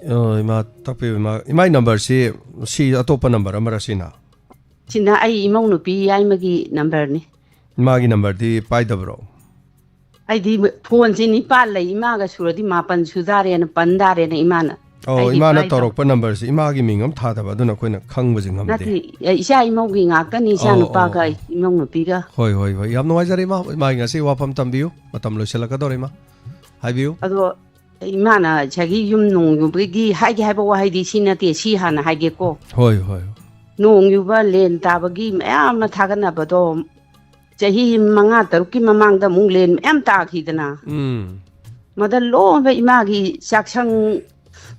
ꯑ, ꯏꯃꯥ, ꯇꯥꯛꯄꯤꯌꯨ, ꯏꯃꯥ꯫ ꯏꯃꯥꯒꯤ ꯅꯝꯕꯔꯁꯤ ꯁꯤ ꯑꯇꯣꯞꯄ ꯅꯝꯕꯔ ꯑꯃꯔ ꯁꯤꯅ? ꯁꯤꯅ ꯑꯩ ꯏꯃꯧ ꯅꯨꯄꯤ ꯌꯥꯏꯃꯒꯤ ꯅꯝꯕꯔꯅꯤ꯫ ꯏꯃꯥꯒꯤ ꯅꯝꯕꯔꯗꯤ ꯄꯥꯏꯗꯕ꯭ꯔꯣ? ꯑꯩꯗꯤ ꯐꯣꯟꯁꯤ ꯅꯤꯄꯥꯜ ꯂꯩ, ꯏꯃꯥꯒ ꯁꯨꯔꯗꯤ ꯃꯥꯄꯜ ꯁꯨ ꯇꯥꯔꯦꯅ ꯄꯟ ꯇꯥꯔꯦꯅ ꯏꯃꯥꯅ꯫ ꯑꯣ, ꯑꯩꯗꯤ ꯏꯃꯥꯅ ꯄꯥꯏꯗꯕ꯫ ꯇꯧꯔꯛꯄ ꯅꯝꯕꯔꯁꯤ ꯏꯃꯥꯒꯤ ꯃꯤꯡ ꯑꯃ ꯊꯥꯗꯕ, ꯑꯗꯨꯅ ꯑꯩꯈꯣꯏꯅ ꯈꯪꯕꯁꯤ ꯉꯝꯗꯦ꯫ ꯅꯠꯇꯦ, ꯑꯦ, ꯏꯆꯥ ꯏꯃꯧꯒꯤ ꯉꯥꯛꯇꯅꯤ, ꯏꯆꯥ ꯑꯣ, ꯅꯨꯄꯥꯒ ꯑꯣ, ꯑꯣ꯫ ꯏꯃꯧ ꯅꯨꯄꯤꯒ꯫ ꯍꯣꯏ, ꯍꯣꯏ, ꯍꯣꯏ꯫ ꯌꯥꯝ ꯅꯨꯡꯉꯥꯏꯖꯔꯦ, ꯏꯃꯥ꯫ ꯏꯃꯥꯒꯤ ꯉꯁꯤ ꯋꯥꯐꯝ ꯇꯝꯕꯤꯌꯨ꯫ ꯃꯇꯝ ꯂꯣꯏꯁꯤꯜꯂꯛꯀꯗꯧꯔꯦ, ꯏꯃꯥ꯫ ꯍꯥꯏꯕꯤꯌꯨ꯫ ꯑꯗꯣ ꯏꯃꯥꯅ ꯉꯁꯥꯏꯒꯤ ꯌꯨꯝ ꯅꯣꯡ ꯌꯨꯕꯒꯤ ꯍꯥꯏꯒꯦ ꯍꯥꯏꯕ ꯋꯥꯍꯩꯗꯤ ꯁꯤ ꯅꯠꯇꯦ, ꯁꯤ ꯍꯥꯟꯅ ꯍꯥꯏꯒꯦꯀꯣ꯫ ꯍꯣꯏ, ꯍꯣꯏ꯫ ꯅꯣꯡ ꯌꯨꯕ ꯂꯦꯟ ꯇꯥꯕꯒꯤ ꯃꯌꯥꯝ ꯑꯃ ꯊꯥꯒꯠꯅꯕꯗꯣ ꯆꯍꯤ ꯃꯉꯥ ꯇꯔꯨꯛꯀꯤ ꯃꯃꯥꯡꯗ ꯑꯃꯨꯛ ꯂꯦꯟ ꯃꯌꯥꯝ ꯇꯥꯈꯤꯗꯅ꯫ ꯎꯝ꯫ ꯃꯗ ꯂꯣꯏꯅ ꯏꯃꯥꯒꯤ ꯆꯥꯛꯁꯪ,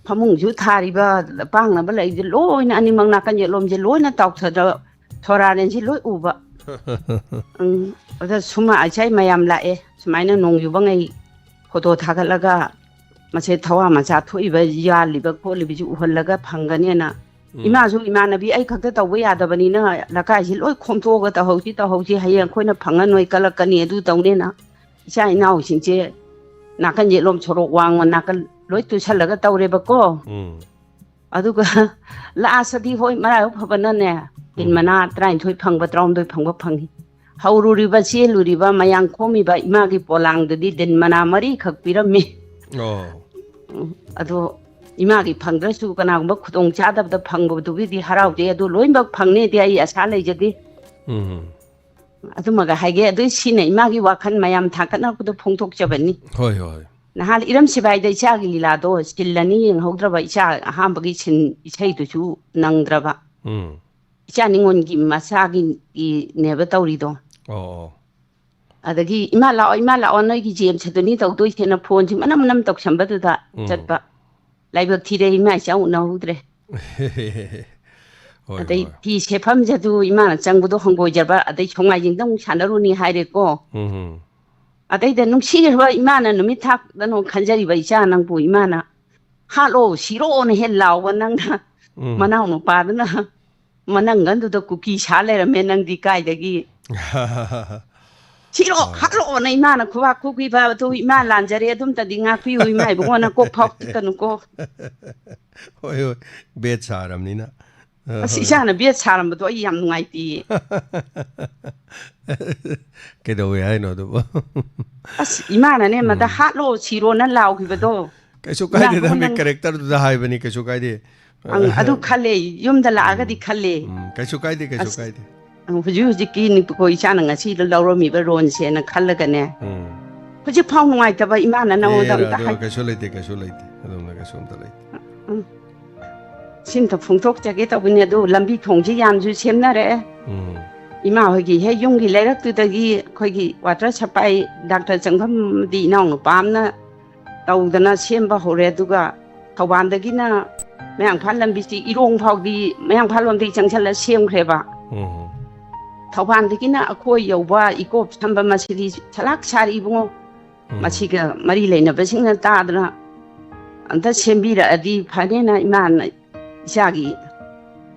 ꯐꯃꯨꯡꯁꯨ ꯊꯥꯔꯤꯕ ꯄꯥꯡꯅꯕ ꯂꯩꯁꯦ ꯂꯣꯏꯅ ꯑꯅꯤꯃꯛ ꯅꯥꯀꯟ ꯌꯦꯠꯂꯣꯝꯁꯦ ꯂꯣꯏꯅ ꯇꯥꯎꯊꯗ ꯁꯣꯔꯥꯔꯦꯟꯁꯤ ꯂꯣꯏ ꯎꯕ꯫ ꯎꯝ, ꯑꯗ ꯁꯨꯃꯥꯏ ꯃꯌꯥꯝ ꯂꯥꯛꯑꯦ, ꯁꯨꯃꯥꯏꯅ ꯅꯣꯡ ꯌꯨꯕꯉꯩ ꯐꯣꯇꯣ ꯊꯥꯒꯠꯂꯒ ꯃꯁꯦ ꯊꯋꯥ ꯃꯆꯥ ꯊꯣꯛꯏꯕ, ꯌꯥꯜꯂꯤꯕ ꯈꯣꯠꯂꯤꯕꯁꯤ ꯎꯍꯜꯂꯒ ꯐꯪꯒꯅꯦꯅ꯫ ꯎꯝ꯫ ꯏꯃꯥꯁꯨ ꯏꯃꯥꯟꯅꯕꯤ ꯑꯩ ꯈꯛꯇ ꯇꯧꯕ ꯌꯥꯗꯕꯅꯤꯅ ꯂꯩꯀꯥꯏꯁꯤ ꯂꯣꯏ ꯈꯣꯝꯊꯣꯛꯑꯒ ꯇꯧꯍꯧꯁꯤ, ꯇꯧꯍꯧꯁꯤ, ꯍꯌꯦꯡ ꯑꯩꯈꯣꯏꯅ ꯐꯪꯉ ꯅꯣꯏ ꯀꯜꯂꯛꯀꯅꯤ, ꯑꯗꯨ ꯇꯧꯅꯦꯅ ꯏꯆꯥ ꯏꯅꯥꯎꯁꯤꯡꯁꯦ ꯅꯥꯀꯟ ꯌꯦꯠꯂꯣꯝ ꯁꯣꯔꯣꯛ ꯋꯥꯡꯃ ꯅꯥꯀꯟ ꯂꯣꯏ ꯇꯨꯁꯜꯂꯒ ꯇꯧꯔꯦꯕꯀꯣ꯫ ꯎꯝ꯫ ꯑꯗꯨꯒ ꯂꯥꯁꯇꯗꯤ ꯍꯣꯏ ꯃꯔꯥꯏꯕꯛ ꯐꯕꯅꯅꯦ ꯇꯤꯟ ꯎꯝ꯫ ꯃꯅꯥ ꯇꯔꯥꯅꯤꯊꯣꯏ ꯐꯪꯕ, ꯇꯔꯥꯍꯨꯝꯗꯣꯏ ꯐꯪꯕ ꯐꯪꯉꯤ꯫ ꯍꯧꯔꯨꯔꯤꯕ ꯆꯦꯜꯂꯨꯔꯤꯕ ꯃꯌꯥꯡ ꯈꯣꯝꯃꯤꯕ ꯏꯃꯥꯒꯤ ꯄꯣꯂꯥꯡꯗꯨꯗꯤ ꯗꯤꯟ ꯃꯅꯥ ꯃꯔꯤꯈꯛ ꯄꯤꯔꯝꯃꯤ꯫ ꯑꯣ꯫ ꯎꯝ, ꯑꯗꯣ ꯏꯃꯥꯒꯤ ꯐꯪꯗ꯭ꯔꯁꯨ ꯀꯅꯥꯒꯨꯝꯕ ꯈꯨꯗꯣꯡ ꯆꯥꯗꯕꯗ ꯐꯪꯕꯗꯨꯒꯤꯗꯤ ꯍꯔꯥꯎꯗꯦ, ꯑꯗꯨ ꯂꯣꯏꯅꯃꯛ ꯐꯪꯅꯤꯗꯤ ꯑꯩ ꯑꯁꯥ ꯂꯩꯖꯗꯦ꯫ ꯎꯝ꯫ ꯑꯗꯨꯃꯒ ꯍꯥꯏꯒꯦ, ꯑꯗꯨ ꯁꯤꯅ ꯏꯃꯥꯒꯤ ꯋꯥꯈꯜ ꯃꯌꯥꯝ ꯊꯥꯡꯒꯠꯅꯔꯛꯄꯗꯣ ꯐꯣꯡꯗꯣꯛꯆꯕꯅꯤ꯫ ꯍꯣꯏ, ꯍꯣꯏ꯫ ꯅꯍꯥꯟ ꯏꯔꯝ ꯁꯤꯕꯥꯏꯗ ꯏꯆꯥꯒꯤ ꯂꯤꯂꯥꯗꯣ ꯁꯤꯜ ꯑꯅꯤ ꯌꯦꯡꯍꯧꯗ꯭ꯔꯕ, ꯏꯆꯥ ꯑꯍꯥꯝꯕꯒꯤ ꯁꯤꯟ ꯏꯁꯩꯗꯨꯁꯨ ꯅꯪꯗ꯭ꯔꯕ꯫ ꯎꯝ꯫ ꯏꯆꯥ ꯅꯤꯉꯣꯜꯒꯤ ꯃꯆꯥꯒꯤꯅꯦꯕ ꯇꯧꯔꯤꯗꯣ꯫ ꯑꯣ, ꯑꯣ꯫ ꯑꯗꯒꯤ "ꯏꯃꯥ ꯂꯥꯛꯑꯣ, ꯏꯃꯥ ꯂꯥꯛꯑꯣ, ꯅꯣꯏꯒꯤ ꯖꯦꯝꯁ ꯑꯗꯨꯅꯤ ꯇꯧꯗꯣꯏꯁꯦꯅ" ꯐꯣꯟꯁꯤ ꯃꯅꯝ ꯃꯅꯝ ꯇꯧꯁꯟꯕꯗꯨꯗ ꯎꯝ꯫ ꯆꯠꯄ꯫ ꯂꯥꯏꯕꯛ ꯊꯤꯔꯦ, ꯏꯃꯥ ꯏꯆꯥ ꯎꯅꯍꯧꯗ꯭ꯔꯦ꯫ ꯍꯣꯏ, ꯑꯗꯩ ꯍꯣꯏ꯫ ꯐꯤ ꯁꯦꯠꯐꯝꯁꯦ ꯑꯗꯨ ꯏꯃꯥꯅ ꯆꯪꯕꯗꯣ ꯍꯪꯒꯣꯏꯖꯕ, ꯑꯗꯩ ꯁꯣꯃꯥꯏꯖꯤꯡꯗ ꯑꯃꯨꯛ ꯁꯥꯟꯅꯔꯨꯅꯤ ꯍꯥꯏꯔꯦꯀꯣ꯫ ꯎꯝ, ꯎꯝ꯫ ꯑꯗꯩꯗ ꯅꯨꯡꯁꯤꯈ꯭ꯔꯕ ꯏꯃꯥꯅ ꯅꯨꯃꯤꯠ ꯊꯥꯗꯅꯣ ꯈꯟꯖꯔꯤꯕ ꯏꯆꯥ ꯅꯪꯕꯨ ꯏꯃꯥꯅ "ꯍꯥꯠꯂꯣ, ꯁꯤꯔꯣꯅ" ꯍꯦꯛ ꯂꯥꯎꯕ ꯅꯪꯅ ꯎꯝ꯫ ꯃꯅꯥꯎ ꯅꯨꯄꯥꯗꯨꯅ ꯃꯅꯪꯒꯟꯗꯨꯗ ꯀꯨꯀꯤ ꯁꯥ ꯂꯩꯔꯝꯃꯦ, ꯅꯪꯗꯤ ꯀꯥꯏꯗꯒꯤ? ꯁꯤꯔꯣ, ꯍꯣꯏ꯫ ꯍꯥꯠꯂꯣꯅ ꯏꯃꯥꯅ ꯈꯨꯕꯥꯛ ꯈꯨꯈꯤꯕ ꯑꯗꯨ ꯏꯃꯥ ꯂꯥꯟꯖꯔꯦ, ꯑꯗꯨꯝꯇꯗꯤ ꯉꯥꯛꯄꯤꯌꯨ ꯏꯃꯥ ꯏꯕꯨꯡꯉꯣꯅ ꯀꯣꯛ ꯐꯥꯎ ꯆꯤꯛꯀꯅꯨꯀꯣ꯫ ꯍꯣꯏ, ꯍꯣꯏ꯫ ꯕꯦꯠ ꯁꯥꯔꯕꯅꯤꯅ꯫ ꯑ, ꯑꯁ, ꯍꯣꯏ, ꯍꯣꯏ꯫ ꯏꯆꯥꯅ ꯕꯦꯠ ꯁꯥꯔꯝꯕꯗꯣ ꯑꯩ ꯌꯥꯝ ꯅꯨꯡꯉꯥꯏꯇꯦꯌꯦ꯫ ꯀꯩꯗꯧꯋꯦ ꯍꯥꯏꯅꯣ ꯑꯗꯨꯕꯨ? ꯑꯁ, ꯏꯃꯥꯅꯅꯦ, "ꯃꯗ ꯎꯝ꯫ ꯍꯥꯠꯂꯣ, ꯁꯤꯔꯣꯅ" ꯂꯥꯎꯈꯤꯕꯗꯣ꯫ ꯀꯩꯁꯨ ꯏꯃꯥ ꯀꯥꯏꯗꯦꯗ, ꯃꯤ ꯍꯣꯏꯅ ꯀꯦꯔꯦꯛꯇꯔꯗꯨꯗ ꯍꯥꯏꯕꯅꯤ, ꯀꯩꯁꯨ ꯀꯥꯏꯗꯦ꯫ ꯑꯪ, ꯑꯗꯨ ꯈꯜꯂꯦ, ꯌꯨꯝꯗ ꯂꯥꯛꯑꯒꯗꯤ ꯎꯝ꯫ ꯈꯜꯂꯦ꯫ ꯎꯝ, ꯀꯩꯁꯨ ꯀꯥꯏꯗꯦ, ꯀꯩꯁꯨ ꯑꯁ, ꯀꯥꯏꯗꯦ꯫ ꯑꯪ, ꯍꯧꯖꯤꯛ ꯍꯧꯖꯤꯛꯀꯤ ꯅꯨꯄꯤꯀꯣ ꯏꯆꯥꯅ ꯉꯁꯤꯗ ꯂꯧꯔꯝꯃꯤꯕ ꯔꯣꯟꯁꯦꯅ ꯈꯜꯂꯒꯅꯦ꯫ ꯎꯝ꯫ ꯍꯧꯖꯤꯛ ꯐꯥꯎ ꯅꯨꯡꯉꯥꯏꯇꯕ ꯏꯃꯥꯅ ꯑꯦ, ꯅꯉꯣꯟꯗ ꯑꯝꯇ ꯑꯗꯨ ꯍꯥꯏ-, ꯀꯩꯁꯨ ꯂꯩꯇꯦ, ꯀꯩꯁꯨ ꯂꯩꯇꯦ꯫ ꯑꯗꯨꯝꯅ ꯀꯩꯁꯨ ꯑꯝꯇ ꯂꯩꯇꯦ꯫ ꯎꯝ꯫ ꯁꯤꯝꯇ ꯐꯣꯡꯗꯣꯛꯆꯒꯦ ꯇꯧꯕꯅꯤ, ꯑꯗꯨ ꯂꯝꯕꯤ ꯊꯣꯡꯁꯤ ꯌꯥꯝꯁꯨ ꯁꯦꯝꯅꯔꯛꯑꯦ꯫ ꯎꯝ꯫ ꯏꯃꯥ ꯍꯣꯏꯒꯤ ꯍꯦꯛ ꯌꯨꯝꯒꯤ ꯂꯩꯔꯛꯇꯨꯗꯒꯤ ꯑꯩꯈꯣꯏꯒꯤ ꯋꯥꯇꯔ ꯁꯄ꯭ꯂꯥꯏ ꯗꯥꯛꯇꯔ ꯆꯪꯐꯝꯗꯤ ꯏꯅꯥꯎꯅꯨꯄꯥ ꯑꯃꯅ ꯇꯧꯗꯅ ꯁꯦꯝꯕ ꯍꯧꯔꯦ꯫ ꯑꯗꯨꯒ ꯊꯧꯕꯥꯜꯗꯒꯤꯅ ꯃꯌꯥꯡꯐꯥꯜ ꯂꯝꯕꯤꯁꯤ ꯏꯔꯣꯡ ꯐꯥꯎꯗꯤ ꯃꯌꯥꯡꯐꯥꯜ ꯂꯣꯝꯗꯒꯤ ꯆꯪꯁꯤꯜꯂ ꯁꯦꯝꯈ꯭ꯔꯦꯕ꯫ ꯎꯝ꯫ ꯊꯧꯕꯥꯜꯗꯒꯤꯅ ꯑꯩꯈꯣꯏ ꯌꯧꯕ ꯏꯀꯣꯞ ꯁꯝꯕ ꯃꯁꯤꯗꯤ ꯁꯂꯥꯛ ꯁꯥꯔꯤ ꯏꯕꯨꯡꯉꯣ꯫ ꯎꯝ꯫ ꯃꯁꯤꯒ ꯃꯔꯤ ꯂꯩꯅꯕꯁꯤꯡꯅ ꯇꯥꯗꯅ ꯑꯝꯇ ꯁꯦꯝꯕꯤꯔꯛꯑꯗꯤ ꯐꯅꯦꯅ ꯏꯃꯥꯅ ꯏꯆꯥꯒꯤ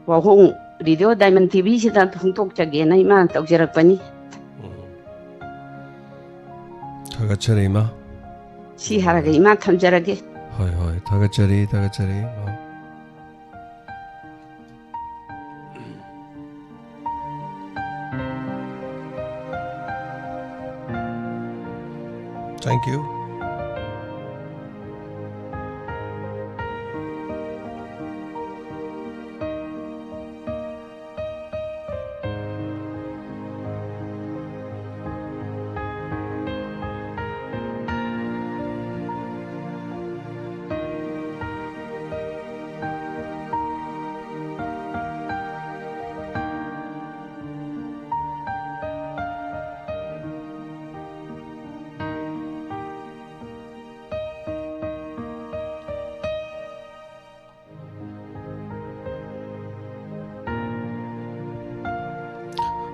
ꯋꯥꯍꯣꯡ ꯔꯦꯗꯤꯑꯣ ꯗꯥꯏꯃꯟ ꯇꯤꯚꯤꯁꯤꯗ ꯐꯣꯡꯗꯣꯛꯆꯒꯦꯅ ꯏꯃꯥꯅ ꯇꯧꯖꯔꯛꯄꯅꯤ꯫ ꯎꯝ꯫ ꯊꯥꯒꯠꯆꯔꯤ, ꯏꯃꯥ꯫ ꯁꯤ ꯍꯥꯏꯔꯒ ꯏꯃꯥ ꯊꯝꯖꯔꯒꯦ꯫ ꯍꯣꯏ, ꯍꯣꯏ, ꯊꯥꯒꯠꯆꯔꯤ, ꯊꯥꯒꯠꯆꯔꯤ, ꯏꯃꯥ꯫ Thank you.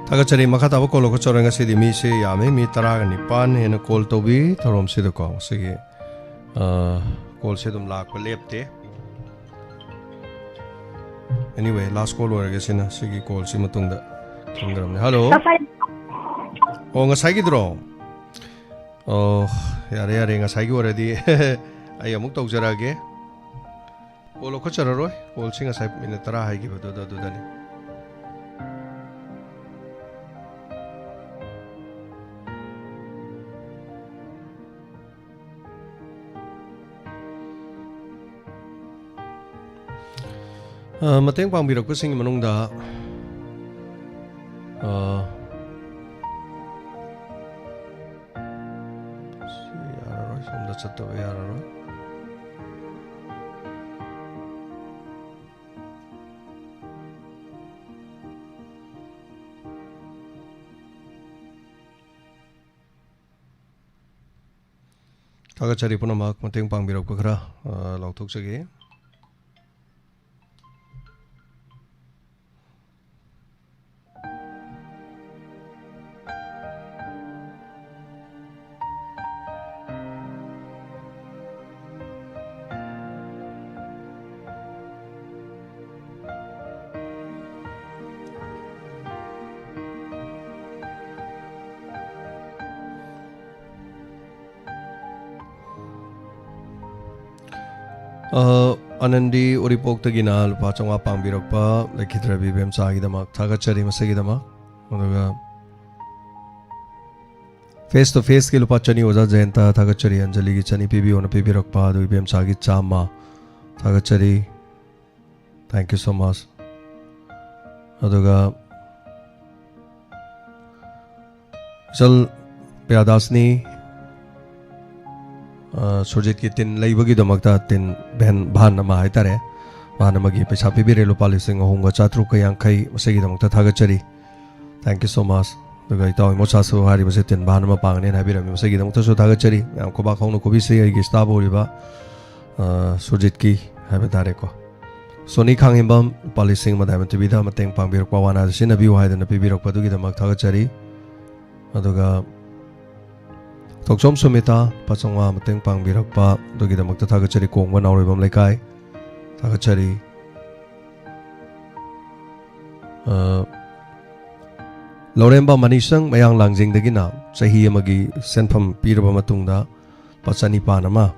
ꯊꯥꯒꯠꯆꯔꯤ꯫ ꯃꯈꯥ ꯇꯥꯕ ꯀꯣꯜ ꯂꯧꯈꯠꯆꯔꯣꯏ꯫ ꯉꯁꯤꯗꯤ ꯃꯤꯁꯦ ꯌꯥꯝꯃꯤ, ꯃꯤ ꯇꯔꯥꯒ ꯅꯤꯄꯥꯟ ꯍꯦꯟꯅ ꯀꯣꯜ ꯇꯧꯕꯤ ꯊꯧꯔꯝꯁꯤꯗꯀꯣ꯫ ꯉꯁꯤꯒꯤ, ꯑ, ꯀꯣꯜꯁꯦ ꯑꯗꯨꯝ ꯂꯥꯛꯄ ꯂꯦꯞꯇꯦ꯫ Anyway, last call ꯑꯣꯏꯔꯒꯦ ꯁꯤꯅ, ꯁꯤꯒꯤ ꯀꯣꯜꯁꯤ ꯃꯇꯨꯡꯗ ꯊꯝꯖꯔꯝꯅꯤ꯫ Hello꯫ ꯇꯥꯏ꯫ ꯑꯣ, ꯉꯁꯥꯏꯒꯤꯗꯨꯔꯣ? ꯑꯣ, ꯌꯥꯔꯦ, ꯌꯥꯔꯦ, ꯉꯁꯥꯏꯒꯤ ꯑꯣꯏꯔꯗꯤ ꯑꯩ ꯑꯃꯨꯛ ꯇꯧꯖꯔꯛꯑꯒꯦ꯫ ꯀꯣꯜ ꯂꯧꯈꯠꯆꯔꯔꯣꯏ꯫ ꯀꯣꯜꯁꯤ ꯉꯁꯥꯏ ꯃꯤꯅꯤꯠ ꯇꯔꯥ ꯍꯥꯏꯈꯤꯕꯗꯨꯗ ꯑꯗꯨꯗꯅꯤ꯫ ꯑ, ꯃꯇꯦꯡ ꯄꯥꯡꯕꯤꯔꯛꯄꯁꯤꯡꯒꯤ ꯃꯅꯨꯡꯗ, ꯑ, ꯁꯤ ꯌꯥꯔꯔꯣꯏ, ꯁꯣꯝꯗ ꯆꯠꯇꯕ ꯌꯥꯔꯔꯣꯏ꯫ ꯊꯥꯒꯠꯆꯔꯤ ꯄꯨꯝꯅꯃꯛ, ꯃꯇꯦꯡ ꯄꯥꯡꯕꯤꯔꯛꯄ ꯈꯔ, ꯑ, ꯂꯥꯎꯊꯣꯛꯆꯒꯦ꯫ ꯑ, ꯑꯅꯟꯗꯤ ꯎꯔꯤꯄꯣꯛꯇꯒꯤꯅ ꯂꯨꯄꯥ ꯆꯥꯝꯃꯉꯥ ꯄꯥꯡꯕꯤꯔꯛꯄ ꯂꯩꯈꯤꯗ꯭ꯔꯕꯤ ꯏꯕꯦꯝꯆꯥꯒꯤꯗꯃꯛ ꯊꯥꯒꯠꯆꯔꯤ, ꯃꯁꯤꯒꯤꯗꯃꯛ꯫ ꯑꯗꯨꯒ face to faceꯀꯤ ꯂꯨꯄꯥ ꯆꯅꯤ ꯑꯣꯖꯥ ꯖꯌꯟꯇ ꯊꯥꯒꯠꯆꯔꯤ, ꯑꯟꯖꯂꯤꯒꯤ ꯆꯅꯤ ꯄꯤꯕꯤꯌꯣꯅ ꯄꯤꯕꯤꯔꯛꯄ ꯑꯗꯨ ꯏꯕꯦꯝꯆꯥꯒꯤ ꯆꯥꯝꯃ ꯊꯥꯒꯠꯆꯔꯤ꯫ Thank you so much. ꯑꯗꯨꯒ ꯏꯆꯜ ꯄ꯭ꯔꯤꯌꯥꯗꯥꯁꯅꯤ, ꯑ, ꯁꯨꯔꯖꯤꯠꯀꯤ ꯇꯤꯟ ꯂꯩꯕꯒꯤꯗꯃꯛꯇ ꯇꯤꯟ ꯚꯦꯟ, ꯚꯥꯟ ꯑꯃ ꯍꯥꯏꯇꯥꯔꯦ, ꯚꯥꯟ ꯑꯃꯒꯤ ꯄꯩꯁꯥ ꯄꯤꯕꯤꯔꯦ, ꯂꯨꯄꯥ ꯂꯤꯁꯤꯡ ꯑꯍꯨꯝꯒ ꯆꯥꯇ꯭ꯔꯨꯛꯀ ꯌꯥꯡꯈꯩ, ꯃꯁꯤꯒꯤꯗꯃꯛꯇ ꯊꯥꯒꯠꯆꯔꯤ꯫ Thank you so much. ꯑꯗꯨꯒ ꯏꯇꯥꯎ ꯏꯃꯣꯆꯥꯁꯨ ꯍꯥꯏꯔꯤꯕꯁꯦ ꯇꯤꯟ ꯚꯥꯟ ꯑꯃ ꯄꯥꯡꯒꯅꯦꯅ ꯍꯥꯏꯕꯤꯔꯝꯃꯤ, ꯃꯁꯤꯒꯤꯗꯃꯛꯇꯁꯨ ꯊꯥꯒꯠꯆꯔꯤ꯫ ꯃꯌꯥꯝ ꯈꯨꯕꯥꯛ ꯍꯧꯅ ꯈꯨꯕꯤꯁꯤ ꯑꯩꯒꯤ staff ꯑꯣꯏꯔꯤꯕ, ꯑ, ꯁꯨꯔꯖꯤꯠꯀꯤ ꯍꯥꯏꯕ ꯇꯥꯔꯦꯀꯣ꯫ ꯁꯣꯅꯤ ꯈꯥꯡꯍꯦꯝꯕꯝ ꯂꯨꯄꯥ ꯂꯤꯁꯤꯡ ꯑꯃ Diamond TVꯗ ꯃꯇꯦꯡ ꯄꯥꯡꯕꯤꯔꯛꯄ, ꯋꯥꯅꯥꯗ ꯁꯤꯖꯤꯟꯅꯕꯤꯌꯨ ꯍꯥꯏꯗꯅ ꯄꯤꯕꯤꯔꯛꯄ ꯑꯗꯨꯒꯤꯗꯃꯛ ꯊꯥꯒꯠꯆꯔꯤ꯫ ꯑꯗꯨꯒ ꯊꯣꯛꯆꯣꯝ ꯁꯨꯃꯤꯇꯥ ꯂꯨꯄꯥ ꯆꯥꯝꯃꯉꯥ ꯃꯇꯦꯡ ꯄꯥꯡꯕꯤꯔꯛꯄ ꯑꯗꯨꯒꯤꯗꯃꯛꯇ ꯊꯥꯒꯠꯆꯔꯤ꯫ ꯀꯣꯡꯕ ꯅꯥꯎꯔꯦꯝꯕꯝ ꯂꯩꯀꯥꯏ ꯊꯥꯒꯠꯆꯔꯤ꯫ ꯑ, ꯂꯧꯔꯦꯝꯕꯝ ꯃꯅꯤꯁꯪ ꯃꯌꯥꯡ ꯂꯥꯡꯖꯤꯡꯗꯒꯤꯅ ꯆꯍꯤ ꯑꯃꯒꯤ ꯁꯦꯟꯐꯝ ꯄꯤꯔꯕ ꯃꯇꯨꯡꯗ ꯂꯨꯄꯥ ꯆꯅꯤꯄꯥꯟ ꯑꯃ,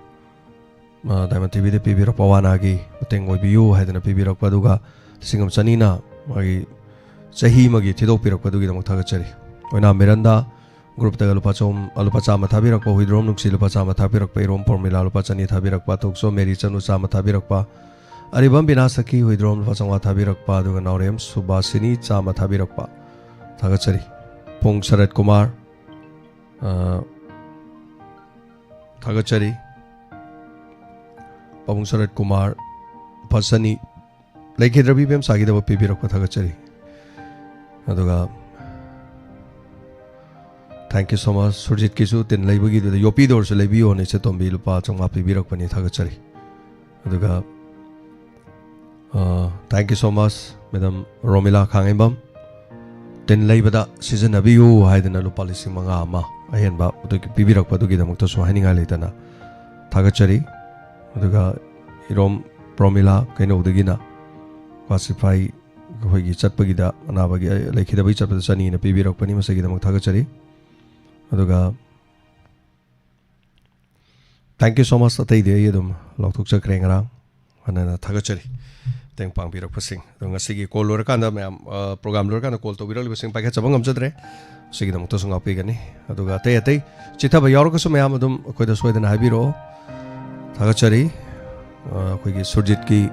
ꯑ, ꯗꯥꯏꯃꯟ ꯇꯤꯚꯤꯗ ꯄꯤꯕꯤꯔꯛꯄ, "ꯋꯥꯅꯥꯒꯤ ꯃꯇꯦꯡ ꯑꯣꯏꯕꯤꯌꯨ" ꯍꯥꯏꯗꯅ ꯄꯤꯕꯤꯔꯛꯄ, ꯑꯗꯨꯒ ꯂꯤꯁꯤꯡ ꯑꯃ ꯆꯅꯤꯅ ꯃꯥꯒꯤ ꯆꯍꯤ ꯑꯃꯒꯤ ꯊꯤꯗꯣꯛꯄꯤꯔꯛꯄꯗꯨꯒꯤꯗꯃꯛ ꯊꯥꯒꯠꯆꯔꯤ꯫ ꯑꯣꯏꯅꯥꯝ ꯃꯤꯔꯟꯗꯥ ꯒ꯭ꯔꯨꯞꯇꯒ ꯂꯨꯄꯥ ꯆꯍꯨꯝ, ꯂꯨꯄꯥ ꯆꯥꯝꯃ ꯊꯥꯕꯤꯔꯛꯄ, ꯍꯨꯏꯗ꯭ꯔꯣꯝ ꯅꯨꯡꯁꯤ ꯂꯨꯄꯥ ꯆꯥꯝꯃ ꯊꯥꯕꯤꯔꯛꯄ, ꯏꯔꯣꯝ ꯄꯔꯃꯤꯂꯥ ꯂꯨꯄꯥ ꯆꯅꯤ ꯊꯥꯕꯤꯔꯛꯄ, ꯊꯣꯛꯆꯣꯝ ꯃꯦꯔꯤ ꯆꯅꯨ ꯆꯥꯝꯃ ꯊꯥꯕꯤꯔꯛꯄ, ꯑꯔꯤꯕꯝ ꯕꯤꯅꯥ ꯁꯈꯤ ꯍꯨꯏꯗ꯭ꯔꯣꯝ ꯂꯨꯄꯥ ꯆꯥꯝꯃꯉꯥ ꯊꯥꯕꯤꯔꯛꯄ, ꯑꯗꯨꯒ ꯅꯥꯎꯔꯦꯝ ꯁꯨꯕꯥꯁꯤꯅꯤ ꯆꯥꯝꯃ ꯊꯥꯕꯤꯔꯛꯄ ꯊꯥꯒꯠꯆꯔꯤ꯫ ꯄꯨꯡ ꯁꯔꯠ ꯀꯨꯃꯥꯔ, ꯑ, ꯊꯥꯒꯠꯆꯔꯤ꯫ ꯄꯥꯕꯨꯡ ꯁꯔꯠ ꯀꯨꯃꯥꯔ ꯂꯨꯄꯥ ꯆꯅꯤ, ꯂꯩꯈꯤꯗ꯭ꯔꯕꯤ ꯏꯕꯦꯝꯆꯥꯒꯤꯗꯃꯛ ꯄꯤꯕꯤꯔꯛꯄ ꯊꯥꯒꯠꯆꯔꯤ꯫ ꯑꯗꯨꯒ thank you so much, ꯁꯨꯔꯖꯤꯠꯀꯤꯁꯨ ꯇꯤꯟ ꯂꯩꯕꯒꯤꯗꯨꯗ ꯌꯣꯄꯤꯗ ꯑꯣꯏꯔꯁꯨ ꯂꯩꯕꯤꯌꯣꯅ ꯏꯆꯦ ꯇꯣꯝꯕꯤ ꯂꯨꯄꯥ ꯆꯥꯝꯃꯉꯥ ꯄꯤꯕꯤꯔꯛꯄꯅꯤ, ꯊꯥꯒꯠꯆꯔꯤ꯫ ꯑꯗꯨꯒ, ꯑ, thank you so much, madam Romila Khangembam, ꯇꯤꯟ ꯂꯩꯕꯗ ꯁꯤꯖꯤꯟꯅꯕꯤꯌꯨ ꯍꯥꯏꯗꯅ ꯂꯨꯄꯥ ꯂꯤꯁꯤꯡ ꯃꯉꯥ ꯑꯃ ꯑꯍꯦꯟꯕ ꯑꯗꯨꯒꯤ ꯄꯤꯕꯤꯔꯛꯄ, ꯑꯗꯨꯒꯤꯗꯃꯛꯇꯁꯨ ꯍꯥꯏꯅꯤꯡꯉꯥꯏ ꯂꯩꯇꯅ ꯊꯥꯒꯠꯆꯔꯤ꯫ ꯑꯗꯨꯒ ꯏꯔꯣꯝ ꯄ꯭ꯔꯣꯃꯤꯂꯥ ꯀꯩꯅꯧꯗꯒꯤꯅ ꯀ꯭ꯂꯥꯁꯤꯐꯥꯏ ꯑꯩꯈꯣꯏꯒꯤ ꯆꯠꯄꯒꯤꯗ, ꯑꯅꯥꯕꯒꯤ, ꯂꯩꯈꯤꯗꯕꯒꯤ ꯆꯠꯄꯗ ꯆꯅꯤꯅ ꯄꯤꯕꯤꯔꯛꯄꯅꯤ, ꯃꯁꯤꯒꯤꯗꯃꯛ ꯊꯥꯒꯠꯆꯔꯤ꯫ ꯑꯗꯨꯒ thank you so much, ꯑꯇꯩꯗꯤ ꯑꯩ ꯑꯗꯨꯝ ꯂꯥꯎꯊꯣꯛꯆꯈ꯭ꯔꯦ ꯉꯔꯥꯡ꯫ ꯍꯟꯅ ꯍꯟꯅ ꯊꯥꯒꯠꯆꯔꯤ ꯃꯇꯦꯡ ꯄꯥꯡꯕꯤꯔꯛꯄꯁꯤꯡ꯫ ꯑꯗꯣ ꯉꯁꯤꯒꯤ ꯀꯣꯜ ꯂꯣꯏꯔꯀꯥꯟꯗ ꯃꯌꯥꯝ, ꯑ, ꯄ꯭ꯔꯣꯒ꯭ꯔꯥꯝ ꯂꯣꯏꯔꯀꯥꯟꯗ ꯀꯣꯜ ꯇꯧꯕꯤꯔꯛꯂꯤꯕꯁꯤꯡ ꯄꯥꯏꯈꯠꯆꯕ ꯉꯝꯖꯗ꯭ꯔꯦ꯫ ꯁꯤꯒꯤꯗꯃꯛꯇꯁꯨ ꯉꯥꯛꯄꯤꯒꯅꯤ꯫ ꯑꯗꯨꯒ ꯑꯇꯩ ꯑꯇꯩ ꯆꯤꯊꯕ ꯌꯥꯎꯔꯒꯁꯨ ꯃꯌꯥꯝ ꯑꯗꯨꯝ ꯑꯩꯈꯣꯏꯗ ꯁꯣꯏꯗꯅ ꯍꯥꯏꯕꯤꯔꯛꯑꯣ꯫ ꯊꯥꯒꯠꯆꯔꯤ꯫ ꯑ, ꯑꯩꯈꯣꯏꯒꯤ ꯁꯨꯔꯖꯤꯠꯀꯤ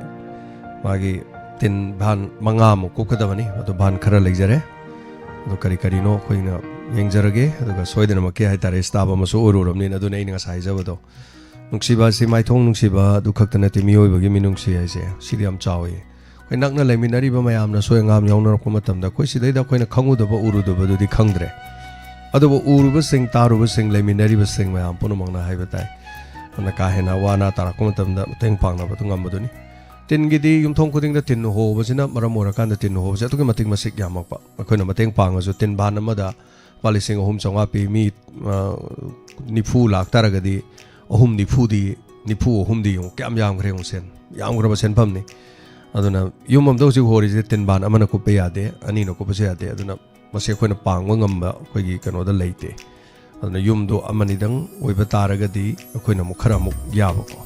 ꯃꯥꯒꯤ ꯇꯤꯟ ꯚꯥꯟ ꯃꯉꯥꯃꯨꯛ ꯀꯨꯞꯀꯗꯕꯅꯤ꯫ ꯑꯗꯨ ꯚꯥꯟ ꯈꯔ ꯂꯩꯖꯔꯦ꯫ ꯑꯗꯨ ꯀꯔꯤ ꯀꯔꯤꯅꯣ ꯑꯩꯈꯣꯏꯅ ꯌꯦꯡꯖꯔꯒꯦ꯫ ꯑꯗꯨꯒ ꯁꯣꯏꯗꯅꯃꯛꯀꯤ ꯍꯥꯏꯇꯥꯔꯦ, staff ꯑꯃꯁꯨ ꯑꯣꯏꯔꯨꯔꯕꯅꯤꯅ, ꯑꯗꯨꯅ ꯑꯩꯅ ꯉꯁꯥꯏ ꯍꯥꯏꯖꯕꯗꯣ꯫ ꯅꯨꯡꯁꯤꯕ ꯑꯁꯤ ꯃꯥꯏꯊꯣꯡ ꯅꯨꯡꯁꯤꯕ ꯑꯗꯨ ꯈꯛꯇ ꯅꯠꯇꯦ, ꯃꯤꯑꯣꯏꯕꯒꯤ ꯃꯤꯅꯨꯡꯁꯤ ꯍꯥꯏꯁꯦ ꯁꯤꯗꯤ ꯌꯥꯝ ꯆꯥꯎꯏ꯫ ꯑꯩꯈꯣꯏ ꯅꯛꯅ ꯂꯩꯃꯤꯟꯅꯔꯤꯕ ꯃꯌꯥꯝꯅ ꯑꯁꯣꯏ ꯑꯉꯥꯝ ꯌꯥꯎꯅꯔꯛꯄ ꯃꯇꯝꯗ, ꯑꯩꯈꯣꯏ ꯁꯤꯗꯩꯗ ꯑꯩꯈꯣꯏꯅ ꯈꯪꯉꯨꯗꯕ ꯎꯔꯨꯗꯕꯗꯨꯗꯤ ꯈꯪꯗ꯭ꯔꯦ꯫ ꯑꯗꯨꯕꯨ ꯎꯔꯨꯕꯁꯤꯡ, ꯇꯥꯔꯨꯕꯁꯤꯡ, ꯂꯩꯃꯤꯟꯅꯔꯤꯕꯁꯤꯡ ꯃꯌꯥꯝ ꯄꯨꯝꯅꯃꯛꯅ ꯍꯥꯏꯕ ꯇꯥꯏ, ꯑꯗꯨꯅ ꯀꯥ ꯍꯦꯟꯅ ꯑꯋꯥ ꯑꯅꯥ ꯇꯥꯔꯛꯄ ꯃꯇꯝꯗ ꯃꯇꯦꯡ ꯄꯥꯡꯅꯕꯗꯨ ꯉꯝꯕꯗꯨꯅꯤ꯫ ꯇꯤꯟꯒꯤꯗꯤ ꯌꯨꯝꯊꯣꯡ ꯈꯨꯗꯤꯡꯗ ꯇꯤꯟ ꯍꯣꯕꯁꯤꯅ ꯃꯔꯝ ꯑꯣꯏꯔꯀꯥꯟꯗ ꯇꯤꯟ ꯍꯣꯕꯁꯦ ꯑꯗꯨꯛꯀꯤ ꯃꯇꯤꯛ ꯃꯁꯤꯡ ꯌꯥꯝꯃꯛꯄ꯫ ꯑꯩꯈꯣꯏꯅ ꯃꯇꯦꯡ ꯄꯥꯡꯉꯁꯨ ꯇꯤꯟ ꯚꯥꯟ ꯑꯃꯗ ꯂꯨꯄꯥ ꯂꯤꯁꯤꯡ ꯑꯍꯨꯝ ꯆꯥꯝꯃꯉꯥ ꯄꯤ, ꯃꯤ, ꯑ, ꯅꯤꯐꯨ ꯂꯥꯛ ꯇꯥꯔꯒꯗꯤ ꯑꯍꯨꯝ ꯅꯤꯐꯨꯗꯤ, ꯅꯤꯐꯨ ꯑꯍꯨꯝꯗꯤ ꯌꯦꯡꯉꯨ, ꯀꯌꯥꯝ ꯌꯥꯝꯈ꯭ꯔꯦ ꯌꯦꯡꯉꯨ, ꯁꯦꯟ ꯌꯥꯝꯈ꯭ꯔꯕ ꯁꯦꯟꯐꯝꯅꯤ꯫ ꯑꯗꯨꯅ ꯌꯨꯝ ꯑꯝꯗ ꯍꯧꯖꯤꯛ ꯍꯣꯔꯤꯁꯦ ꯇꯤꯟ ꯚꯥꯟ ꯑꯃꯅ ꯀꯨꯞꯄ ꯌꯥꯗꯦ, ꯑꯅꯤꯅ ꯀꯨꯞꯄꯁꯨ ꯌꯥꯗꯦ꯫ ꯑꯗꯨꯅ ꯃꯁꯤ ꯑꯩꯈꯣꯏꯅ ꯄꯥꯡꯕ ꯉꯝꯕ ꯑꯩꯈꯣꯏꯒꯤ ꯀꯩꯅꯣꯗ ꯂꯩꯇꯦ꯫ ꯑꯗꯨꯅ ꯌꯨꯝꯗꯣ ꯑꯃꯅꯤꯗꯪ ꯑꯣꯏꯕ ꯇꯥꯔꯒꯗꯤ ꯑꯩꯈꯣꯏꯅ ꯑꯃꯨꯛ ꯈꯔ ꯑꯃꯨꯛ ꯌꯥꯕꯀꯣ꯫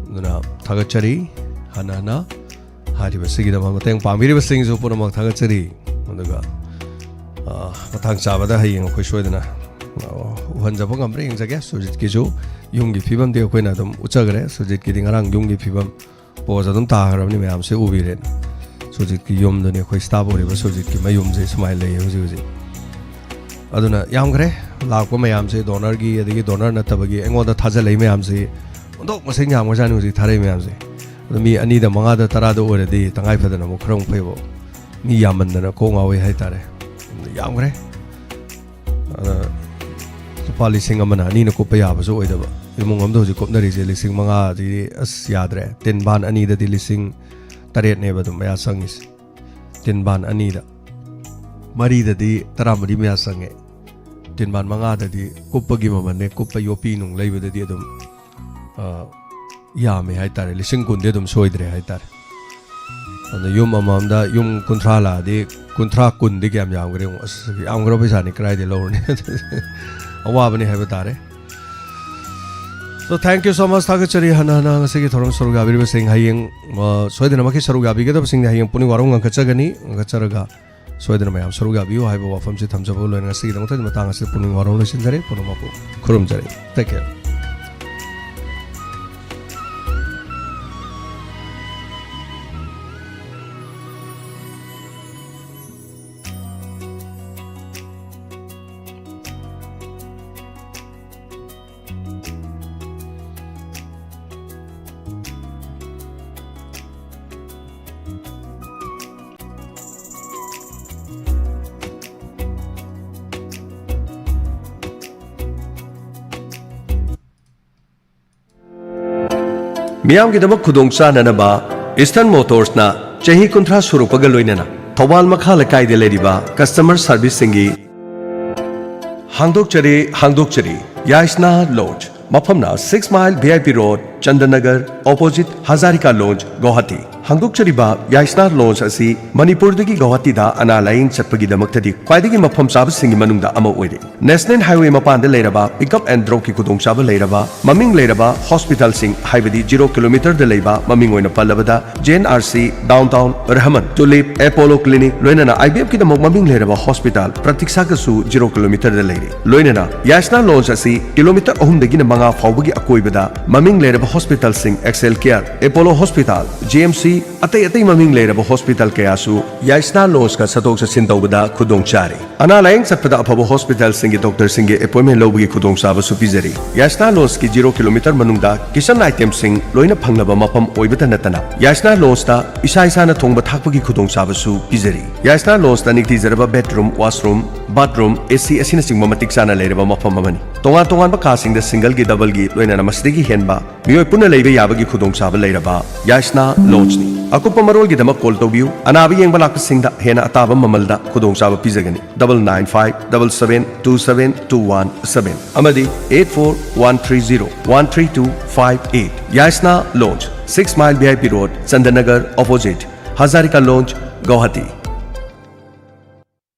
ꯑꯗꯨꯅ ꯊꯥꯒꯠꯆꯔꯤ꯫ ꯍꯥꯟꯅ ꯍꯥꯟꯅ ꯍꯥꯏꯔꯤꯕꯁꯤꯒꯤꯗꯃꯛ ꯃꯇꯦꯡ ꯄꯥꯡꯕꯤꯔꯤꯕꯁꯤꯡꯁꯨ ꯄꯨꯝꯅꯃꯛ ꯊꯥꯒꯠꯆꯔꯤ꯫ ꯑꯗꯨꯒ, ꯑ, ꯃꯇꯥꯡ ꯆꯥꯕꯗ ꯍꯌꯦꯡ ꯑꯩꯈꯣꯏ ꯁꯣꯏꯗꯅ, ꯑ, ꯎꯍꯟꯖꯕ ꯉꯝꯕ꯭ꯔꯥ ꯌꯦꯡꯖꯒꯦ꯫ ꯁꯨꯖꯤꯠꯀꯤꯁꯨ ꯌꯨꯝꯒꯤ ꯐꯤꯕꯝꯗꯤ ꯑꯩꯈꯣꯏꯅ ꯑꯗꯨꯝ ꯎꯠꯆꯈ꯭ꯔꯦ꯫ ꯁꯨꯖꯤꯠꯀꯤꯗꯤ ꯉꯔꯥꯡ ꯌꯨꯝꯒꯤ ꯐꯤꯕꯝ ꯄꯣꯁ ꯑꯗꯨꯝ ꯇꯥꯈ꯭ꯔꯕꯅꯤ, ꯃꯌꯥꯝꯁꯦ ꯎꯕꯤꯔꯦ꯫ ꯁꯨꯖꯤꯠꯀꯤ ꯌꯨꯝꯗꯨꯅꯤ, ꯑꯩꯈꯣꯏ ꯁ꯭ꯇꯥꯐ ꯑꯣꯏꯔꯤꯕ ꯁꯨꯖꯤꯠꯀꯤ ꯃꯌꯨꯝꯁꯦ ꯁꯨꯃꯥꯏꯅ ꯂꯩꯌꯦ ꯍꯧꯖꯤꯛ ꯍꯧꯖꯤꯛ꯫ ꯑꯗꯨꯅ ꯌꯥꯝꯈ꯭ꯔꯦ ꯂꯥꯛꯄ ꯃꯌꯥꯝꯁꯦ, ꯗꯣꯅꯔꯒꯤ ꯑꯗꯒꯤ ꯗꯣꯅꯔ ꯅꯠꯇꯕꯒꯤ ꯑꯩꯉꯣꯟꯗ ꯊꯥꯖꯜꯂꯛꯏ ꯃꯌꯥꯝꯁꯤ ꯑꯣꯟꯊꯣꯛ ꯃꯁꯤꯡ ꯌꯥꯝꯈ꯭ꯔꯖꯥꯠꯅꯤ ꯍꯧꯖꯤꯛ ꯊꯥꯔꯛꯏ ꯃꯌꯥꯝꯁꯦ꯫ ꯑꯗꯣ ꯃꯤ ꯑꯅꯤꯗ, ꯃꯉꯥꯗ, ꯇꯔꯥꯗ ꯑꯣꯏꯔꯗꯤ ꯇꯉꯥꯏ ꯐꯗꯅ ꯑꯃꯨꯛ ꯈꯔ ꯑꯃꯨꯛ ꯐꯩꯕ꯫ ꯃꯤ ꯌꯥꯝꯃꯟꯗꯅ ꯀꯣꯛ ꯉꯥꯎꯋꯤ ꯍꯥꯏꯇꯥꯔꯦ꯫ ꯌꯥꯝꯈ꯭ꯔꯦ꯫ ꯑꯗ ꯂꯨꯄꯥ ꯂꯤꯁꯤꯡ ꯑꯃꯅ ꯑꯅꯤꯅ ꯀꯨꯞꯄ ꯌꯥꯕꯁꯨ ꯑꯣꯏꯗꯕ꯫ ꯏꯃꯨꯡ ꯑꯃꯗ ꯍꯧꯖꯤꯛ ꯀꯨꯞꯅꯔꯤꯁꯦ ꯂꯤꯁꯤꯡ ꯃꯉꯥꯁꯤꯗꯤ ꯑꯁ ꯌꯥꯗ꯭ꯔꯦ꯫ ꯇꯤꯟ ꯚꯥꯟ ꯑꯅꯤꯗꯗꯤ ꯂꯤꯁꯤꯡ ꯇꯔꯦꯠꯅꯦꯕ ꯑꯗꯨꯝ ꯃꯌꯥ ꯆꯪꯉꯤꯁꯦ꯫ ꯇꯤꯟ ꯚꯥꯟ ꯑꯅꯤꯗ, ꯃꯔꯤꯗꯗꯤ ꯇꯔꯥꯃꯔꯤ ꯃꯌꯥ ꯆꯪꯉꯦ꯫ ꯇꯤꯟ ꯚꯥꯟ ꯃꯉꯥꯗꯗꯤ ꯀꯨꯞꯄꯒꯤ ꯃꯃꯜꯅꯦ, ꯀꯨꯞꯄ ꯌꯣꯠꯄꯤ ꯅꯨꯡ ꯂꯩꯕꯗꯗꯤ ꯑꯗꯨꯝ, ꯑ, ꯌꯥꯝꯃꯦ ꯍꯥꯏꯇꯥꯔꯦ꯫ ꯂꯤꯁꯤꯡ ꯀꯨꯟꯗꯤ ꯑꯗꯨꯝ ꯁꯣꯏꯗ꯭ꯔꯦ ꯍꯥꯏꯇꯥꯔꯦ꯫ ꯑꯗ ꯌꯨꯝ ꯑꯃꯃꯝꯗ ꯌꯨꯝ ꯀꯨꯟꯊ꯭ꯔꯥ ꯂꯥꯛꯑꯗꯤ, ꯀꯨꯟꯊ꯭ꯔꯥ, ꯀꯨꯟꯗꯤ ꯀꯌꯥꯝ ꯌꯥꯝꯈ꯭ꯔꯦ ꯌꯦꯡꯉꯣ꯫ ꯑꯁ, ꯌꯥꯝꯈ꯭ꯔꯕ ꯄꯩꯁꯥꯅꯤ, ꯀꯗꯥꯏꯗꯩ ꯂꯧꯔꯨꯅꯤ? ꯑꯋꯥꯕꯅꯤ ꯍꯥꯏꯕ ꯇꯥꯔꯦ꯫ So, thank you so much. ꯊꯥꯒꯠꯆꯔꯤ ꯍꯟꯅ ꯍꯟꯅ ꯉꯁꯤꯒꯤ ꯊꯧꯔꯝ ꯁꯔꯨꯛ ꯌꯥꯕꯤꯔꯤꯕꯁꯤꯡ꯫ ꯍꯌꯦꯡ, ꯑ, ꯁꯣꯏꯗꯅꯃꯛꯀꯤ ꯁꯔꯨꯛ ꯌꯥꯕꯤꯒꯗꯕꯁꯤꯡꯅ ꯍꯌꯦꯡ ꯄꯨꯛꯅꯤꯡ ꯋꯥꯔꯧ ꯉꯥꯡꯈꯠꯆꯒꯅꯤ, ꯉꯥꯡꯈꯠꯆꯔꯒ ꯁꯣꯏꯗꯅ ꯃꯌꯥꯝ ꯁꯔꯨꯛ ꯌꯥꯕꯤꯌꯨ ꯍꯥꯏꯕ ꯋꯥꯐꯝꯁꯤ ꯊꯝꯖꯕꯒ ꯂꯣꯏꯅꯅ ꯉꯁꯤꯒꯤꯗꯃꯛꯇꯗꯤ ꯃꯇꯥꯡ ꯑꯁꯤꯗ ꯄꯨꯛꯅꯤꯡ ꯋꯥꯔꯧ ꯂꯣꯏꯁꯤꯟꯖꯔꯦ꯫ ꯄꯨꯝꯅꯃꯛꯄꯨ ꯈꯨꯔꯨꯝꯖꯔꯤ꯫ Take care. ꯃꯤꯌꯥꯝꯒꯤꯗꯃꯛ ꯈꯨꯗꯣꯡ ꯆꯥꯅꯅꯕ ꯏꯁꯇꯔꯟ ꯃꯣꯇꯣꯔꯁꯅ ꯆꯍꯤ ꯀꯨꯟꯊ꯭ꯔꯥ ꯁꯨꯔꯛꯄꯒ ꯂꯣꯏꯅꯅ ꯊꯧꯕꯥꯜ ꯃꯈꯥ ꯂꯩꯀꯥꯏꯗ ꯂꯩꯔꯤꯕ ꯀꯁꯇꯃꯔ ꯁꯥꯔꯚꯤꯁꯁꯤꯡꯒꯤ ꯍꯥꯡꯗꯣꯛꯆꯔꯤ, ꯍꯥꯡꯗꯣꯛꯆꯔꯤ꯫ ꯌꯥꯏꯁꯅꯥ ꯂꯣꯟꯁ, ꯃꯐꯝꯅ six mile V I P road, Chandanagar, opposite Hazarika lawns, Guwahati. ꯍꯥꯡꯗꯣꯛꯆꯔꯤꯕ ꯌꯥꯏꯁꯅꯥ ꯂꯣꯟꯁ ꯑꯁꯤ ꯃꯅꯤꯄꯨꯔꯗꯒꯤ ꯒꯧꯍꯥꯇꯤꯗ ꯑꯅꯥ ꯂꯥꯌꯦꯡ ꯆꯠꯄꯒꯤꯗꯃꯛꯇꯗꯤ ꯈ꯭ꯋꯥꯏꯗꯒꯤ ꯃꯐꯝ ꯆꯥꯕꯁꯤꯡꯒꯤ ꯃꯅꯨꯡꯗ ꯑꯃ ꯑꯣꯏꯔꯤ꯫ ꯅꯦꯁꯅꯦꯜ ꯍꯥꯏꯋꯦ ꯃꯄꯥꯟꯗ ꯂꯩꯔꯕ ꯄꯤꯛ ꯑꯞ ꯑꯦꯟ ꯗ꯭ꯔꯣꯞꯀꯤ ꯈꯨꯗꯣꯡꯆꯥꯕ ꯂꯩꯔꯕ ꯃꯃꯤꯡ ꯂꯩꯔꯕ ꯍꯣꯁꯄꯤꯇꯥꯜꯁꯤꯡ, ꯍꯥꯏꯕꯗꯤ ꯖꯤꯔꯣ ꯀꯤꯂꯣꯃꯤꯇꯔꯗ ꯂꯩꯕ, ꯃꯃꯤꯡ ꯑꯣꯏꯅ ꯄꯜꯂꯕꯗ J and R C, down town, Rahman, tulip, Apollo clinic, ꯂꯣꯏꯅꯅ ꯑꯥꯏ ꯕꯤ ꯑꯦꯐꯀꯤꯗꯃꯛ ꯃꯃꯤꯡ ꯂꯩꯔꯕ ꯍꯣꯁꯄꯤꯇꯥꯜ ꯄ꯭ꯔꯇꯤꯛꯁꯥꯒꯁꯨ ꯖꯤꯔꯣ ꯀꯤꯂꯣꯃꯤꯇꯔꯗ ꯂꯩꯔꯦ꯫ ꯂꯣꯏꯅꯅ ꯌꯥꯏꯁꯅꯥ ꯂꯣꯟꯁ ꯑꯁꯤ ꯀꯤꯂꯣꯃꯤꯇꯔ ꯑꯍꯨꯝꯗꯒꯤꯅ ꯃꯉꯥ ꯐꯥꯎꯕꯒꯤ ꯑꯀꯣꯏꯕꯗ ꯃꯃꯤꯡ ꯂꯩꯔꯕ ꯍꯣꯁꯄꯤꯇꯥꯜꯁꯤꯡ, Excel care, Apollo hospital, G M C, ꯑꯇꯩ ꯑꯇꯩ ꯃꯃꯤꯡ ꯂꯩꯔꯕ ꯍꯣꯁꯄꯤꯇꯥꯜ ꯀꯌꯥꯁꯨ ꯌꯥꯏꯁꯅꯥ ꯂꯣꯟꯁꯀ ꯆꯠꯊꯣꯛ ꯆꯠꯁꯤꯟ ꯇꯧꯕꯗ ꯈꯨꯗꯣꯡ ꯆꯥꯔꯤ꯫ ꯑꯅꯥ ꯂꯥꯌꯦꯡ ꯆꯠꯄꯗ ꯑꯐꯕ ꯍꯣꯁꯄꯤꯇꯥꯜꯁꯤꯡꯒꯤ ꯗꯣꯛꯇꯔꯁꯤꯡꯒꯤ ꯑꯦꯄꯣꯏꯟꯃꯦꯟ ꯂꯧꯕꯒꯤ ꯈꯨꯗꯣꯡꯆꯥꯕꯁꯨ ꯄꯤꯖꯔꯤ꯫ ꯌꯥꯏꯁꯅꯥ ꯂꯣꯟꯁꯀꯤ ꯖꯤꯔꯣ ꯀꯤꯂꯣꯃꯤꯇꯔ ꯃꯅꯨꯡꯗ ꯀꯤꯆꯟ ꯑꯥꯏꯇꯦꯝꯁꯤꯡ ꯂꯣꯏꯅ ꯐꯪꯂꯕ ꯃꯐꯝ ꯑꯣꯏꯕꯇ ꯅꯠꯇꯅ, ꯌꯥꯏꯁꯅꯥ ꯂꯣꯟꯁꯇ ꯏꯁꯥ ꯏꯁꯥꯅ ꯊꯣꯡꯕ ꯊꯥꯛꯄꯒꯤ ꯈꯨꯗꯣꯡꯆꯥꯕꯁꯨ ꯄꯤꯖꯔꯤ꯫ ꯌꯥꯏꯁꯅꯥ ꯂꯣꯟꯁꯇ ꯅꯤꯡꯊꯤꯖꯔꯕ ꯕꯦꯗꯔꯨꯝ, ꯋꯥꯁꯔꯨꯝ, ꯕꯥꯊꯔꯨꯝ, ꯑꯦ ꯁꯤ ꯑꯁꯤꯅꯆꯤꯡꯕ ꯃꯇꯤꯛ ꯆꯥꯅ ꯂꯩꯔꯕ ꯃꯐꯝ ꯑꯃꯅꯤ꯫ ꯇꯣꯉꯥꯟ ꯇꯣꯉꯥꯟꯕ ꯀꯥꯁꯤꯡꯗ ꯁꯤꯡꯒꯜꯒꯤ, ꯗꯕꯜꯒꯤ, ꯂꯣꯏꯅꯅ ꯃꯁꯤꯗꯒꯤ ꯍꯦꯟꯕ ꯃꯤꯑꯣꯏ ꯄꯨꯟꯅ ꯂꯩꯕ ꯌꯥꯕꯒꯤ ꯈꯨꯗꯣꯡꯆꯥꯕ ꯂꯩꯔꯕ ꯌꯥꯏꯁꯅꯥ ꯂꯣꯟꯁꯅꯤ꯫ ꯑꯀꯨꯞꯄ ꯃꯔꯣꯜꯒꯤꯗꯃꯛ ꯀꯣꯜ ꯇꯧꯕꯤꯌꯨ꯫ ꯑꯅꯥꯕ ꯌꯦꯡꯕ ꯂꯥꯛꯄꯁꯤꯡꯗ ꯍꯦꯟꯅ ꯑꯇꯥꯕ ꯃꯃꯜꯗ ꯈꯨꯗꯣꯡꯆꯥꯕ ꯄꯤꯖꯒꯅꯤ꯫ Double nine five double seven two seven two one seven ꯑꯃꯗꯤ eight four one three zero one three two five eight꯫ Yaisana loans, six mile V I P road, Chandanagar, opposite Hazarika lawns, Guwahati.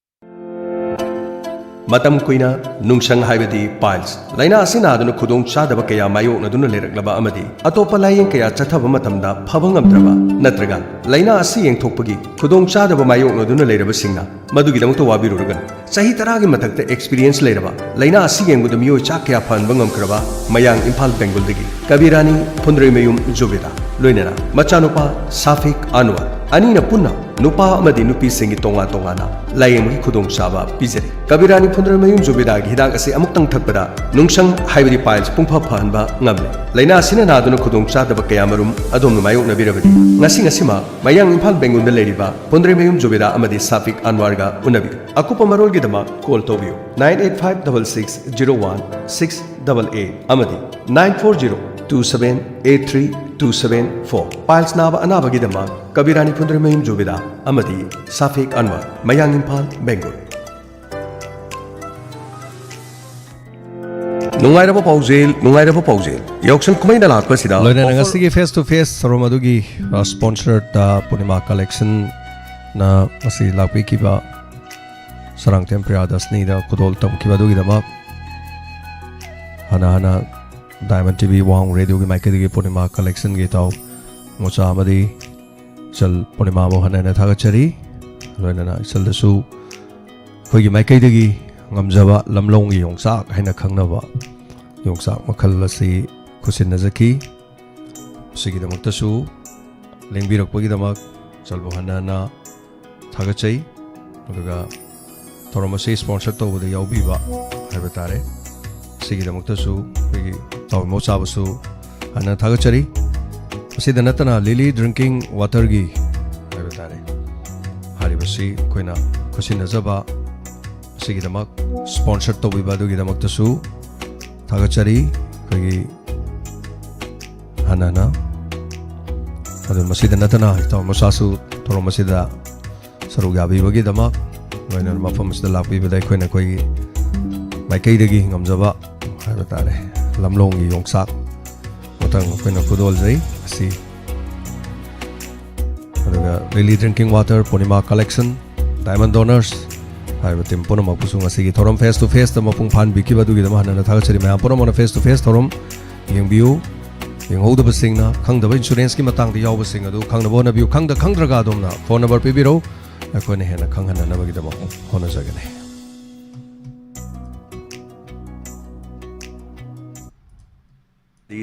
ꯃꯇꯝ ꯀꯨꯏꯅ ꯅꯨꯡꯁꯪ, ꯍꯥꯏꯕꯗꯤ ꯄꯥꯏꯜꯁ ꯂꯥꯏꯅꯥ ꯑꯁꯤ ꯅꯥꯗꯨꯅ ꯈꯨꯗꯣꯡ ꯆꯥꯗꯕ ꯀꯌꯥ ꯃꯥꯌꯣꯛꯅꯗꯨꯅ ꯂꯩꯔꯛꯂꯕ ꯑꯃꯗꯤ ꯑꯇꯣꯞꯄ ꯂꯥꯌꯦꯡ ꯀꯌꯥ ꯆꯠꯊꯕ ꯃꯇꯝꯗ ꯐꯕ ꯉꯝꯗ꯭ꯔꯕ, ꯅꯠꯇ꯭ꯔꯒ ꯂꯥꯏꯅꯥ ꯑꯁꯤ ꯌꯦꯡꯊꯣꯛꯄꯒꯤ ꯈꯨꯗꯣꯡ ꯆꯥꯗꯕ ꯃꯥꯌꯣꯛꯅꯗꯨꯅ ꯂꯩꯔꯕꯁꯤꯡꯅ ꯃꯗꯨꯒꯤꯗꯃꯛꯇ ꯋꯥꯕꯤꯔꯨꯔꯒꯅꯨ꯫ ꯆꯍꯤ ꯇꯔꯥꯒꯤ ꯃꯊꯛꯇ ꯑꯦꯛꯁꯄꯤꯔꯤꯌꯦꯟꯁ ꯂꯩꯔꯕ, ꯂꯥꯏꯅꯥ ꯑꯁꯤ ꯌꯦꯡꯕꯗ ꯃꯤꯑꯣꯏ ꯆꯥ ꯀꯌꯥ ꯐꯍꯟꯕ ꯉꯝꯈ꯭ꯔꯕ, ꯃꯌꯥꯡ ꯏꯝꯐꯥꯜ ꯕꯦꯡꯒꯨꯜꯗꯒꯤ ꯀꯕꯤꯔꯥꯅꯤ ꯐꯨꯟꯗ꯭ꯔꯩꯃꯌꯨꯝ ꯖꯨꯕꯦꯗꯥ, ꯂꯣꯏꯅꯅ ꯃꯆꯥꯅꯨꯄꯥ ꯁꯥꯐꯤꯛ ꯑꯟꯋꯔ, ꯑꯅꯤꯅ ꯄꯨꯟꯅ ꯅꯨꯄꯥ ꯑꯃꯗꯤ ꯅꯨꯄꯤꯁꯤꯡꯒꯤ ꯇꯣꯉꯥꯟ ꯇꯣꯉꯥꯟꯅ ꯂꯥꯌꯦꯡꯕꯒꯤ ꯈꯨꯗꯣꯡꯆꯥꯕ ꯄꯤꯖꯔꯤ꯫ ꯀꯕꯤꯔꯥꯅꯤ ꯐꯨꯟꯗ꯭ꯔꯩꯃꯌꯨꯝ ꯖꯨꯕꯦꯗꯥꯒꯤ ꯍꯤꯗꯥꯛ ꯑꯁꯤ ꯑꯃꯨꯛꯇꯪ ꯊꯛꯄꯗ ꯅꯨꯡꯁꯪ, ꯍꯥꯏꯕꯗꯤ ꯄꯥꯏꯜꯁ, ꯄꯨꯡꯐ ꯐꯍꯟꯕ ꯉꯝꯂꯦ꯫ ꯂꯥꯏꯅꯥ ꯑꯁꯤꯅ ꯅꯥꯗꯨꯅ ꯈꯨꯗꯣꯡ ꯆꯥꯗꯕ ꯀꯌꯥꯃꯔꯨꯝ ꯑꯗꯣꯝꯅ ꯃꯥꯌꯣꯛꯅꯕꯤꯔꯕꯗꯤ, ꯉꯁꯤ ꯉꯁꯤꯃꯛ ꯃꯌꯥꯡ ꯏꯝꯐꯥꯜ ꯕꯦꯡꯒꯨꯜꯗ ꯂꯩꯔꯤꯕ ꯐꯨꯟꯗ꯭ꯔꯩꯃꯌꯨꯝ ꯖꯨꯕꯦꯗꯥ ꯑꯃꯗꯤ ꯁꯥꯐꯤꯛ ꯑꯟꯋꯥꯔꯒ ꯎꯅꯕꯤꯌꯨ꯫ ꯑꯀꯨꯞꯄ ꯃꯔꯣꯜꯒꯤꯗꯃꯛ ꯀꯣꯜ ꯇꯧꯕꯤꯌꯨ, nine eight five double six zero one six double eight ꯑꯃꯗꯤ nine four zero two seven eight three two seven four꯫ Piles ꯅꯥꯕ ꯑꯅꯥꯕꯒꯤꯗꯃꯛ ꯀꯕꯤꯔꯥꯅꯤ ꯐꯨꯟꯗ꯭ꯔꯩꯃꯌꯨꯝ ꯖꯨꯕꯦꯗꯥ ꯑꯃꯗꯤ ꯁꯥꯐꯤꯛ ꯑꯟꯋꯔ, ꯃꯌꯥꯡ ꯏꯝꯐꯥꯜ, ꯕꯦꯡꯒꯨꯜ꯫ ꯅꯨꯡꯉꯥꯏꯔꯕ ꯄꯥꯎꯖꯦꯜ, ꯅꯨꯡꯉꯥꯏꯔꯕ ꯄꯥꯎꯖꯦꯜ꯫ ꯌꯥꯎꯁꯪ ꯀꯨꯝꯍꯩꯅ ꯂꯥꯛꯄꯁꯤꯗ ꯂꯣꯏꯅꯅ offer ꯉꯁꯤꯒꯤ ꯐꯦꯁ ꯇꯨ ꯐꯦꯁ ꯊꯧꯔꯝ ꯑꯗꯨꯒꯤ ꯁ꯭ꯄꯣꯟꯁꯔꯗ ꯄꯨꯔꯅꯤꯃꯥ ꯀꯂꯦꯛꯁꯟꯅ ꯉꯁꯤ ꯂꯥꯛꯄꯤꯈꯤꯕ ꯁꯔꯥꯡꯊꯦꯝ ꯄ꯭ꯔꯤꯌꯥꯗꯁꯅꯤꯗ ꯈꯨꯗꯣꯜ ꯇꯝꯈꯤꯕ ꯑꯗꯨꯒꯤꯗꯃꯛ ꯍꯥꯟꯅ ꯍꯥꯟꯅ ꯗꯥꯏꯃꯟ ꯇꯤ ꯚꯤ ꯋꯥꯡ ꯔꯦꯗꯤꯑꯣꯒꯤ ꯃꯥꯏꯀꯩꯗꯒꯤ ꯄꯨꯔꯅꯤꯃꯥ ꯀꯂꯦꯛꯁꯟꯒꯤ ꯏꯇꯥꯎ ꯃꯣꯆꯥ ꯑꯃꯗꯤ ꯏꯆꯜ ꯄꯨꯔꯅꯤꯃꯥꯕꯨ ꯍꯟꯅ ꯍꯟꯅ ꯊꯥꯒꯠꯆꯔꯤ꯫ ꯂꯣꯏꯅꯅ ꯏꯆꯜꯗꯁꯨ ꯑꯩꯈꯣꯏꯒꯤ ꯃꯥꯏꯀꯩꯗꯒꯤ ꯉꯝꯖꯕ ꯂꯝꯂꯣꯡꯒꯤ ꯌꯣꯡꯆꯥꯛ ꯍꯥꯏꯅ ꯈꯪꯅꯕ ꯌꯣꯡꯆꯥꯛ ꯃꯈꯜ ꯑꯁꯤ ꯈꯨꯠꯁꯤꯟꯅꯖꯈꯤ꯫ ꯃꯁꯤꯒꯤꯗꯃꯛꯇꯁꯨ ꯂꯦꯡꯕꯤꯔꯛꯄꯒꯤꯗꯃꯛ ꯏꯆꯜꯕꯨ ꯍꯟꯅ ꯍꯟꯅ ꯊꯥꯒꯠꯆꯩ꯫ ꯑꯗꯨꯒ ꯊꯧꯔꯝ ꯑꯁꯤ ꯁ꯭ꯄꯣꯟꯁꯔ ꯇꯧꯕꯗ ꯌꯥꯎꯕꯤꯕ ꯍꯥꯏꯕ ꯇꯥꯔꯦ, ꯁꯤꯒꯤꯗꯃꯛꯇꯁꯨ ꯑꯩꯈꯣꯏꯒꯤ ꯏꯇꯥꯎ ꯏꯃꯧꯆꯥꯕꯨꯁꯨ ꯍꯟꯅ ꯊꯥꯒꯠꯆꯔꯤ꯫ ꯃꯁꯤꯗ ꯅꯠꯇꯅ ꯂꯤꯂꯤ ꯗ꯭ꯔꯤꯡꯀꯤꯡ ꯋꯥꯇꯔꯒꯤ ꯍꯥꯏꯕ ꯇꯥꯔꯦ, ꯍꯥꯏꯔꯤꯕꯁꯤ ꯑꯩꯈꯣꯏꯅ ꯈꯨꯠꯁꯤꯟꯅꯖꯕ ꯑꯁꯤꯒꯤꯗꯃꯛ ꯁ꯭ꯄꯣꯟꯁꯔ ꯇꯧꯕꯤꯕ ꯑꯗꯨꯒꯤꯗꯃꯛꯇꯁꯨ ꯊꯥꯒꯠꯆꯔꯤ꯫ ꯑꯩꯈꯣꯏꯒꯤ ꯍꯟꯅ ꯍꯟꯅ ꯑꯗꯨ ꯃꯁꯤꯗ ꯅꯠꯇꯅ ꯏꯇꯥꯎ ꯃꯆꯥꯁꯨ ꯊꯧꯔꯝ ꯑꯁꯤꯗ ꯁꯔꯨꯛ ꯌꯥꯕꯤꯕꯒꯤꯗꯃꯛ, ꯂꯣꯏꯅꯅ ꯃꯐꯝ ꯑꯁꯤꯗ ꯂꯥꯛꯄꯤꯕꯗ ꯑꯩꯈꯣꯏꯅ ꯑꯩꯈꯣꯏꯒꯤ ꯃꯥꯏꯀꯩꯗꯒꯤ ꯉꯝꯖꯕ ꯍꯥꯏꯕ ꯇꯥꯔꯦ, ꯂꯝꯂꯣꯡꯒꯤ ꯌꯣꯡꯆꯥꯛ ꯃꯊꯪ ꯑꯩꯈꯣꯏꯅ ꯈꯨꯗꯣꯜꯖꯩ꯫ ꯑꯁꯤ ꯑꯗꯨꯒ ꯂꯤꯂꯤ ꯗ꯭ꯔꯤꯡꯀꯤꯡ ꯋꯥꯇꯔ, ꯄꯨꯔꯅꯤꯃꯥ ꯀꯂꯦꯛꯁꯟ, ꯗꯥꯏꯃꯟ ꯗꯣꯅꯔꯁ ꯍꯥꯏꯔꯤꯕ ꯇꯤꯝ ꯄꯨꯝꯅꯃꯛꯄꯨꯁꯨ ꯉꯁꯤꯒꯤ ꯊꯧꯔꯝ ꯐꯦꯁ ꯇꯨ ꯐꯦꯁꯇ ꯃꯄꯨꯡ ꯐꯥꯍꯟꯕꯤꯈꯤꯕ ꯑꯗꯨꯒꯤꯗꯃꯛ ꯍꯟꯅ ꯍꯟꯅ ꯊꯥꯒꯠꯆꯔꯤ꯫ ꯃꯌꯥꯝ ꯄꯨꯝꯅꯃꯛꯅ ꯐꯦꯁ ꯇꯨ ꯐꯦꯁ ꯊꯧꯔꯝ ꯌꯦꯡꯕꯤꯌꯨ꯫ ꯌꯦꯡꯍꯧꯗꯕꯁꯤꯡꯅ ꯈꯪꯗꯕ ꯏꯟꯁꯨꯔꯦꯟꯁꯀꯤ ꯃꯇꯥꯡꯗ ꯌꯥꯎꯕꯁꯤꯡ ꯑꯗꯨ ꯈꯪꯅꯕ ꯍꯣꯠꯅꯕꯤꯌꯨ꯫ ꯈꯪꯗ ꯈꯪꯗ꯭ꯔꯒ ꯑꯗꯣꯝꯅ ꯐꯣꯟ ꯅꯝꯕꯔ ꯄꯤꯕꯤꯔꯛꯎ, ꯑꯩꯈꯣꯏꯅ ꯍꯦꯟꯅ ꯈꯪꯍꯟꯅꯅꯕꯒꯤꯗꯃꯛ ꯍꯣꯠꯅꯖꯒꯅꯤ꯫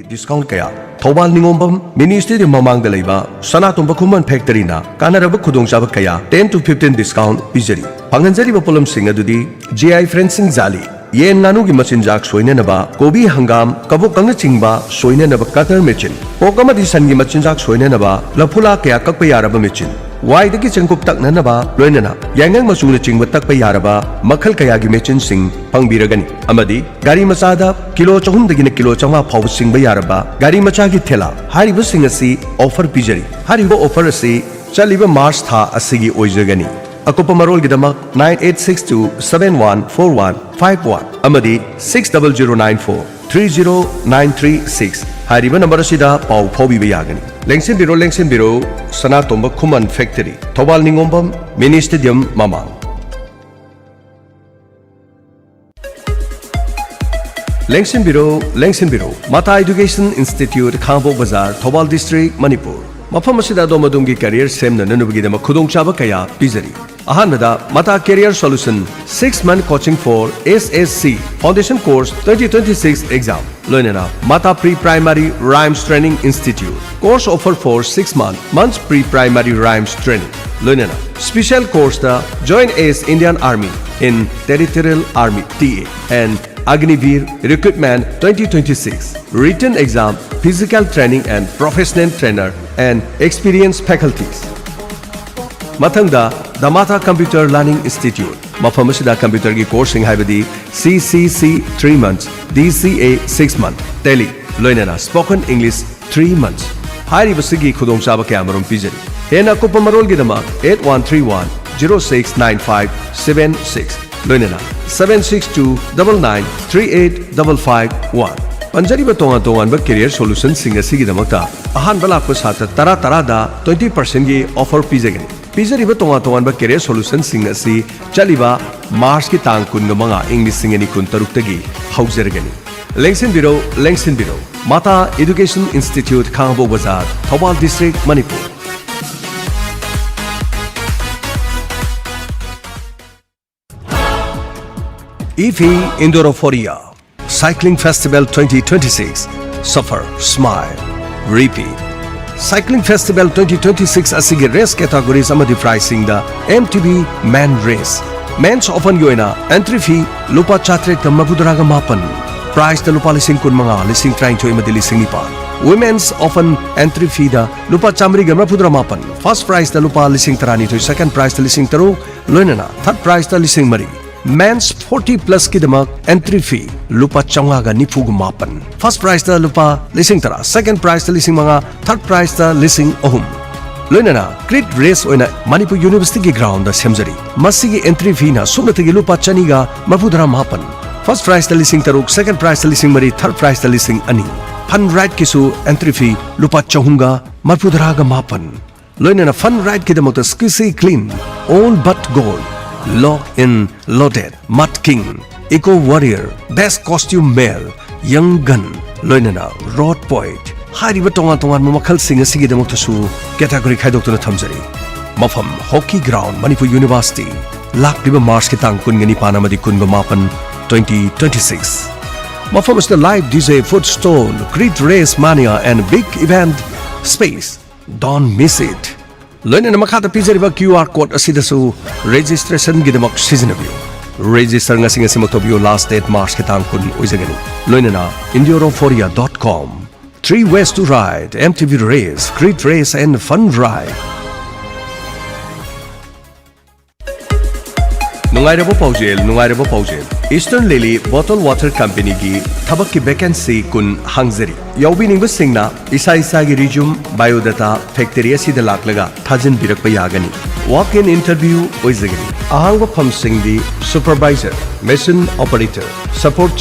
ꯗꯤꯁꯀꯥꯎꯟ ꯀꯌꯥ? ꯊꯧꯕꯥꯜ ꯅꯤꯉꯣꯝꯕꯝ ꯃꯤꯅꯤ ꯁ꯭ꯇꯦꯗꯤꯌꯝ ꯃꯃꯥꯡꯗ ꯂꯩꯕ ꯁꯅꯥꯇꯣꯝꯕ ꯈꯨꯃꯟ ꯐꯦꯛꯇꯔꯤꯅ ꯀꯥꯟꯅꯔꯕ ꯈꯨꯗꯣꯡꯆꯥꯕ ꯀꯌꯥ ten to fifteen discount ꯄꯤꯖꯔꯤ꯫ ꯐꯪꯍꯟꯖꯔꯤꯕ ꯄꯣꯠꯂꯝꯁꯤꯡ ꯑꯗꯨꯗꯤ J I fencing ꯖꯥꯂꯤ, ꯌꯦꯟ ꯉꯥꯅꯨꯒꯤ ꯃꯆꯤꯟꯖꯥꯛ ꯁꯣꯏꯅꯅꯕ ꯀꯣꯕꯤ, ꯍꯪꯒꯥꯝ, ꯀꯕꯣꯛꯀꯪꯅꯆꯤꯡꯕ ꯁꯣꯏꯅꯅꯕ ꯀꯇꯔ ꯃꯦꯆꯤꯟ, ꯄꯣꯛ ꯑꯃꯗꯤ ꯁꯟꯒꯤ ꯃꯆꯤꯟꯖꯥꯛ ꯁꯣꯏꯅꯅꯕ ꯂꯐꯨꯂꯥ ꯀꯌꯥ ꯀꯛꯄ ꯌꯥꯔꯕ ꯃꯦꯆꯤꯟ, ꯋꯥꯏꯗꯒꯤ ꯆꯦꯡꯀꯨꯞ ꯇꯛꯅꯅꯕ, ꯂꯣꯏꯅꯅ ꯌꯥꯏꯉꯪ ꯃꯆꯨꯅꯆꯤꯡꯕ ꯇꯛꯄ ꯌꯥꯔꯕ ꯃꯈꯜ ꯀꯌꯥꯒꯤ ꯃꯦꯆꯤꯟꯁꯤꯡ ꯐꯪꯕꯤꯔꯒꯅꯤ꯫ ꯑꯃꯗꯤ ꯒꯥꯔꯤ ꯃꯆꯥꯗ ꯀꯤꯂꯣ ꯆꯍꯨꯝꯗꯒꯤꯅ ꯀꯤꯂꯣ ꯆꯥꯝꯃꯉꯥ ꯐꯥꯎꯕ ꯆꯤꯡꯕ ꯌꯥꯔꯕ ꯒꯥꯔꯤ ꯃꯆꯥꯒꯤ ꯊꯦꯂꯥ ꯍꯥꯏꯔꯤꯕꯁꯤꯡ ꯑꯁꯤ ꯑꯣꯐꯔ ꯄꯤꯖꯔꯤ꯫ ꯍꯥꯏꯔꯤꯕ ꯑꯣꯐꯔ ꯑꯁꯤ ꯆꯠꯂꯤꯕ ꯃꯥꯔꯆ ꯊꯥ ꯑꯁꯤꯒꯤ ꯑꯣꯏꯖꯒꯅꯤ꯫ ꯑꯀꯨꯞꯄ ꯃꯔꯣꯜꯒꯤꯗꯃꯛ nine eight six two seven one four one five one ꯑꯃꯗꯤ six double zero nine four three zero nine three six ꯍꯥꯏꯔꯤꯕ ꯅꯝꯕꯔ ꯑꯁꯤꯗ ꯄꯥꯎ ꯐꯥꯎꯕꯤꯕ ꯌꯥꯒꯅꯤ꯫ ꯂꯦꯡꯁꯤꯟꯕꯤꯔꯣ, ꯂꯦꯡꯁꯤꯟꯕꯤꯔꯣ, ꯁꯅꯥꯇꯣꯝꯕ ꯈꯨꯃꯟ ꯐꯦꯛꯇꯔꯤ, ꯊꯧꯕꯥꯜ ꯅꯤꯉꯣꯝꯕꯝ ꯃꯤꯅꯤ ꯁ꯭ꯇꯦꯗꯤꯌꯝ ꯃꯃꯥꯡ꯫ ꯂꯦꯡꯁꯤꯟꯕꯤꯔꯣ, ꯂꯦꯡꯁꯤꯟꯕꯤꯔꯣ, ꯃꯇꯥ ꯏꯗꯨꯀꯦꯁꯟ ꯏꯟꯁꯇꯤꯇ꯭ꯌꯨꯠ, ꯈꯥꯉꯕꯣꯛ ꯕꯖꯥꯔ, ꯊꯧꯕꯥꯜ ꯗꯤꯁꯇ꯭ꯔꯤꯛ, ꯃꯅꯤꯄꯨꯔ꯫ ꯃꯐꯝ ꯑꯁꯤꯗ ꯑꯗꯣꯝ ꯑꯗꯣꯝꯒꯤ ꯀꯦꯔꯤꯌꯔ ꯁꯦꯝꯅꯅꯕꯒꯤꯗꯃꯛ ꯈꯨꯗꯣꯡꯆꯥꯕ ꯀꯌꯥ ꯄꯤꯖꯔꯤ꯫ ꯑꯍꯥꯟꯕꯗ, ꯃꯇꯥ career solution, six month coaching for S S C Foundation Course twenty twenty-six exam, ꯂꯣꯏꯅꯅ ꯃꯇꯥ Pre Primary Rhymes Training Institute, course offer for six month, months Pre Primary Rhymes Training, ꯂꯣꯏꯅꯅ special course ꯇ Join as Indian Army in Territorial Army, T A, and Agniveer Recruitment twenty twenty-six, written exam, physical training and professional trainer and experienced faculties. ꯃꯊꯪꯗ, The Mata Computer Learning Institute, ꯃꯐꯝ ꯑꯁꯤꯗ ꯀꯝꯄ꯭ꯌꯨꯇꯔꯒꯤ ꯀꯣꯔꯁꯁꯤꯡ ꯍꯥꯏꯕꯗꯤ C C C three months, D C A six month, Tally, ꯂꯣꯏꯅꯅ Spoken English three months꯫ ꯍꯥꯏꯔꯤꯕꯁꯤꯒꯤ ꯈꯨꯗꯣꯡꯆꯥꯕ ꯀꯌꯥꯃꯔꯨꯝ ꯄꯤꯖꯔꯤ꯫ ꯍꯦꯟꯅ ꯑꯀꯨꯞꯄ ꯃꯔꯣꯜꯒꯤꯗꯃꯛ eight one three one zero six nine five seven six, ꯂꯣꯏꯅꯅ seven six two double nine three eight double five one꯫ ꯄꯟꯖꯔꯤꯕ ꯇꯣꯉꯥꯟ ꯇꯣꯉꯥꯟꯕ career ꯁꯣꯂꯨꯁꯟꯁꯤꯡ ꯑꯁꯤꯒꯤꯗꯃꯛꯇ ꯑꯍꯥꯟꯕ ꯂꯥꯛꯄ ꯁꯥꯇ꯭ꯔ ꯇꯔꯥ ꯇꯔꯥꯗ twenty percent ꯒꯤ offer ꯄꯤꯖꯒꯅꯤ꯫ ꯄꯤꯖꯔꯤꯕ ꯇꯣꯉꯥꯟ ꯇꯣꯉꯥꯟꯕ ꯀꯦꯔꯤꯌꯔ ꯁꯣꯂꯨꯁꯟꯁꯤꯡ ꯑꯁꯤ ꯆꯠꯂꯤꯕ ꯃꯥꯔꯆꯀꯤ ꯇꯥꯡ ꯀꯨꯟꯃꯉꯥ, ꯏꯪ ꯂꯤꯁꯤꯡ ꯑꯅꯤ ꯀꯨꯟꯇꯔꯨꯛꯇꯒꯤ ꯍꯧꯖꯔꯒꯅꯤ꯫ ꯂꯦꯡꯁꯤꯟꯕꯤꯔꯣ, ꯂꯦꯡꯁꯤꯟꯕꯤꯔꯣ, ꯃꯇꯥ ꯏꯗꯨꯀꯦꯁꯟ ꯏꯟꯁꯇꯤꯇ꯭ꯌꯨꯠ, ꯈꯥꯉꯕꯣꯛ ꯕꯖꯥꯔ, Thoubal district, Manipur. Efi Indorophoria Cycling Festival twenty twenty-six, Suffer, Smile, Repeat꯫ Cycling Festival twenty twenty-six ꯑꯁꯤꯒꯤ ꯔꯦꯁ ꯀꯦꯇꯥꯒꯣꯔꯤꯁ ꯑꯃꯗꯤ ꯄ꯭ꯔꯥꯏꯖꯁꯤꯡꯗ M T B Men Race, Men's Openꯒꯤ ꯑꯣꯏꯅ entry fee ꯂꯨꯄꯥ ꯆꯥꯇ꯭ꯔꯦꯠꯀ ꯃꯔꯤꯐꯨꯇꯔꯥꯒ ꯃꯥꯄꯟ, ꯄ꯭ꯔꯥꯏꯖꯇ ꯂꯨꯄꯥ ꯂꯤꯁꯤꯡ ꯀꯨꯟꯃꯉꯥ, ꯂꯤꯁꯤꯡ ꯇꯔꯥꯅꯤꯊꯣꯏ ꯑꯃꯗꯤ ꯂꯤꯁꯤꯡ ꯅꯤꯄꯥꯟ꯫ Women's Open entry feeꯗ ꯂꯨꯄꯥ ꯆꯥꯃꯔꯤꯒ ꯃꯔꯤꯐꯨꯇꯔꯥ ꯃꯥꯄꯟ, first prizeꯇ ꯂꯨꯄꯥ ꯂꯤꯁꯤꯡ ꯇꯔꯥꯅꯤꯊꯣꯏ, second prizeꯇ ꯂꯤꯁꯤꯡ ꯇꯔꯨꯛ, ꯂꯣꯏꯅꯅ third prizeꯇ ꯂꯤꯁꯤꯡ ꯃꯔꯤ꯫ Men's forty plusꯀꯤꯗꯃꯛ entry fee ꯂꯨꯄꯥ ꯆꯥꯝꯃꯉꯥꯒ ꯅꯤꯐꯨꯒ ꯃꯥꯄꯟ, first prizeꯇ ꯂꯨꯄꯥ ꯂꯤꯁꯤꯡ ꯇꯔꯥ, second prizeꯇ ꯂꯤꯁꯤꯡ ꯃꯉꯥ, third prizeꯇ ꯂꯤꯁꯤꯡ ꯑꯍꯨꯝ꯫ ꯂꯣꯏꯅꯅ ꯀ꯭ꯔꯤꯠ ꯔꯦꯁ ꯑꯣꯏꯅ ꯃꯅꯤꯄꯨꯔ ꯌꯨꯅꯤꯚꯔꯁꯤꯇꯤꯒꯤ ꯒ꯭ꯔꯥꯎꯟꯗ ꯁꯦꯝꯖꯔꯤ꯫ ꯃꯁꯤꯒꯤ ꯑꯦꯟꯇ꯭ꯔꯤ ꯐꯤꯅ ꯁꯨꯞꯅꯇꯒꯤ ꯂꯨꯄꯥ ꯆꯅꯤꯒ ꯃꯔꯤꯐꯨꯇꯔꯥ ꯃꯥꯄꯟ꯫ ꯐꯥꯔꯁ ꯄ꯭ꯔꯥꯏꯖꯇ ꯂꯤꯁꯤꯡ ꯇꯔꯨꯛ, ꯁꯦꯀꯦꯟ ꯄ꯭ꯔꯥꯏꯖꯇ ꯂꯤꯁꯤꯡ ꯃꯔꯤ, ꯊꯥꯔꯠ ꯄ꯭ꯔꯥꯏꯖꯇ ꯂꯤꯁꯤꯡ ꯑꯅꯤ꯫ ꯐꯟ ꯔꯥꯏꯗꯀꯤꯁꯨ ꯑꯦꯟꯇ꯭ꯔꯤ ꯐꯤ ꯂꯨꯄꯥ ꯆꯍꯨꯝꯒ ꯃꯔꯤꯐꯨꯇꯔꯥꯒ ꯃꯥꯄꯟ꯫ ꯂꯣꯏꯅꯅ ꯐꯟ ꯔꯥꯏꯗꯀꯤꯗꯃꯛꯇ Squeezy Clean, All But Gold, Lock In, Loaded, Mud King, Eco Warrior, Best Costume Male, Young Gun, ꯂꯣꯏꯅꯅ Road Poet ꯍꯥꯏꯔꯤꯕ ꯇꯣꯉꯥꯟ ꯇꯣꯉꯥꯟꯕ ꯃꯈꯜꯁꯤꯡ ꯑꯁꯤꯒꯤꯗꯃꯛꯇꯁꯨ ꯀꯦꯇꯥꯒꯣꯔꯤ ꯈꯥꯏꯗꯣꯛꯇꯨꯅ ꯊꯝꯖꯔꯤ꯫ ꯃꯐꯝ, ꯍꯣꯀꯤ ꯒ꯭ꯔꯥꯎꯟ, ꯃꯅꯤꯄꯨꯔ ꯌꯨꯅꯤꯚꯔꯁꯤꯇꯤ꯫ ꯂꯥꯛꯂꯤꯕ ꯃꯥꯔꯆꯀꯤ ꯇꯥꯡ ꯀꯨꯟꯒ ꯅꯤꯄꯥꯟ ꯑꯃꯗꯤ ꯀꯨꯟꯒ ꯃꯥꯄꯟ, twenty twenty-six꯫ ꯃꯐꯝ ꯑꯁꯤꯗ live D J, food stall, Crit Race Mania and big event space. Don't miss it. ꯂꯣꯏꯅꯅ ꯃꯈꯥꯗ ꯄꯤꯖꯔꯤꯕ QR code ꯑꯁꯤꯗꯁꯨ ꯔꯦꯖꯤꯁꯇ꯭ꯔꯦꯁꯟꯒꯤꯗꯃꯛ ꯁꯤꯖꯤꯟꯅꯕꯤꯌꯨ꯫ ꯔꯦꯖꯤꯁꯇꯔ ꯉꯁꯤ ꯉꯁꯤꯃꯛ ꯇꯧꯕꯤꯌꯨ꯫ Last date ꯃꯥꯔꯆꯀꯤ ꯇꯥꯡ ꯀꯨꯟ ꯑꯣꯏꯖꯒꯅꯤ꯫ ꯂꯣꯏꯅꯅ Indorophoria dot com, Three Ways to Ride, M T V Race, Crit Race and Fun Ride꯫ ꯅꯨꯡꯉꯥꯏꯔꯕ ꯄꯥꯎꯖꯦꯜ, ꯅꯨꯡꯉꯥꯏꯔꯕ ꯄꯥꯎꯖꯦꯜ꯫ Eastern Lily Bottle Water Companyꯒꯤ ꯊꯕꯛꯀꯤ vacancy ꯀꯨꯟ ꯍꯥꯡꯖꯔꯤ꯫ ꯌꯥꯎꯕꯤꯅꯤꯡꯕꯁꯤꯡꯅ ꯏꯁꯥ ꯏꯁꯥꯒꯤ resume, biodata factory ꯑꯁꯤꯗ ꯂꯥꯛꯂꯒ ꯊꯥꯖꯤꯟꯕꯤꯔꯛꯄ ꯌꯥꯒꯅꯤ꯫ Walk-in interview ꯑꯣꯏꯖꯒꯅꯤ꯫ ꯑꯍꯥꯡꯕ ꯐꯝꯁꯤꯡꯗꯤ supervisor, machine operator, support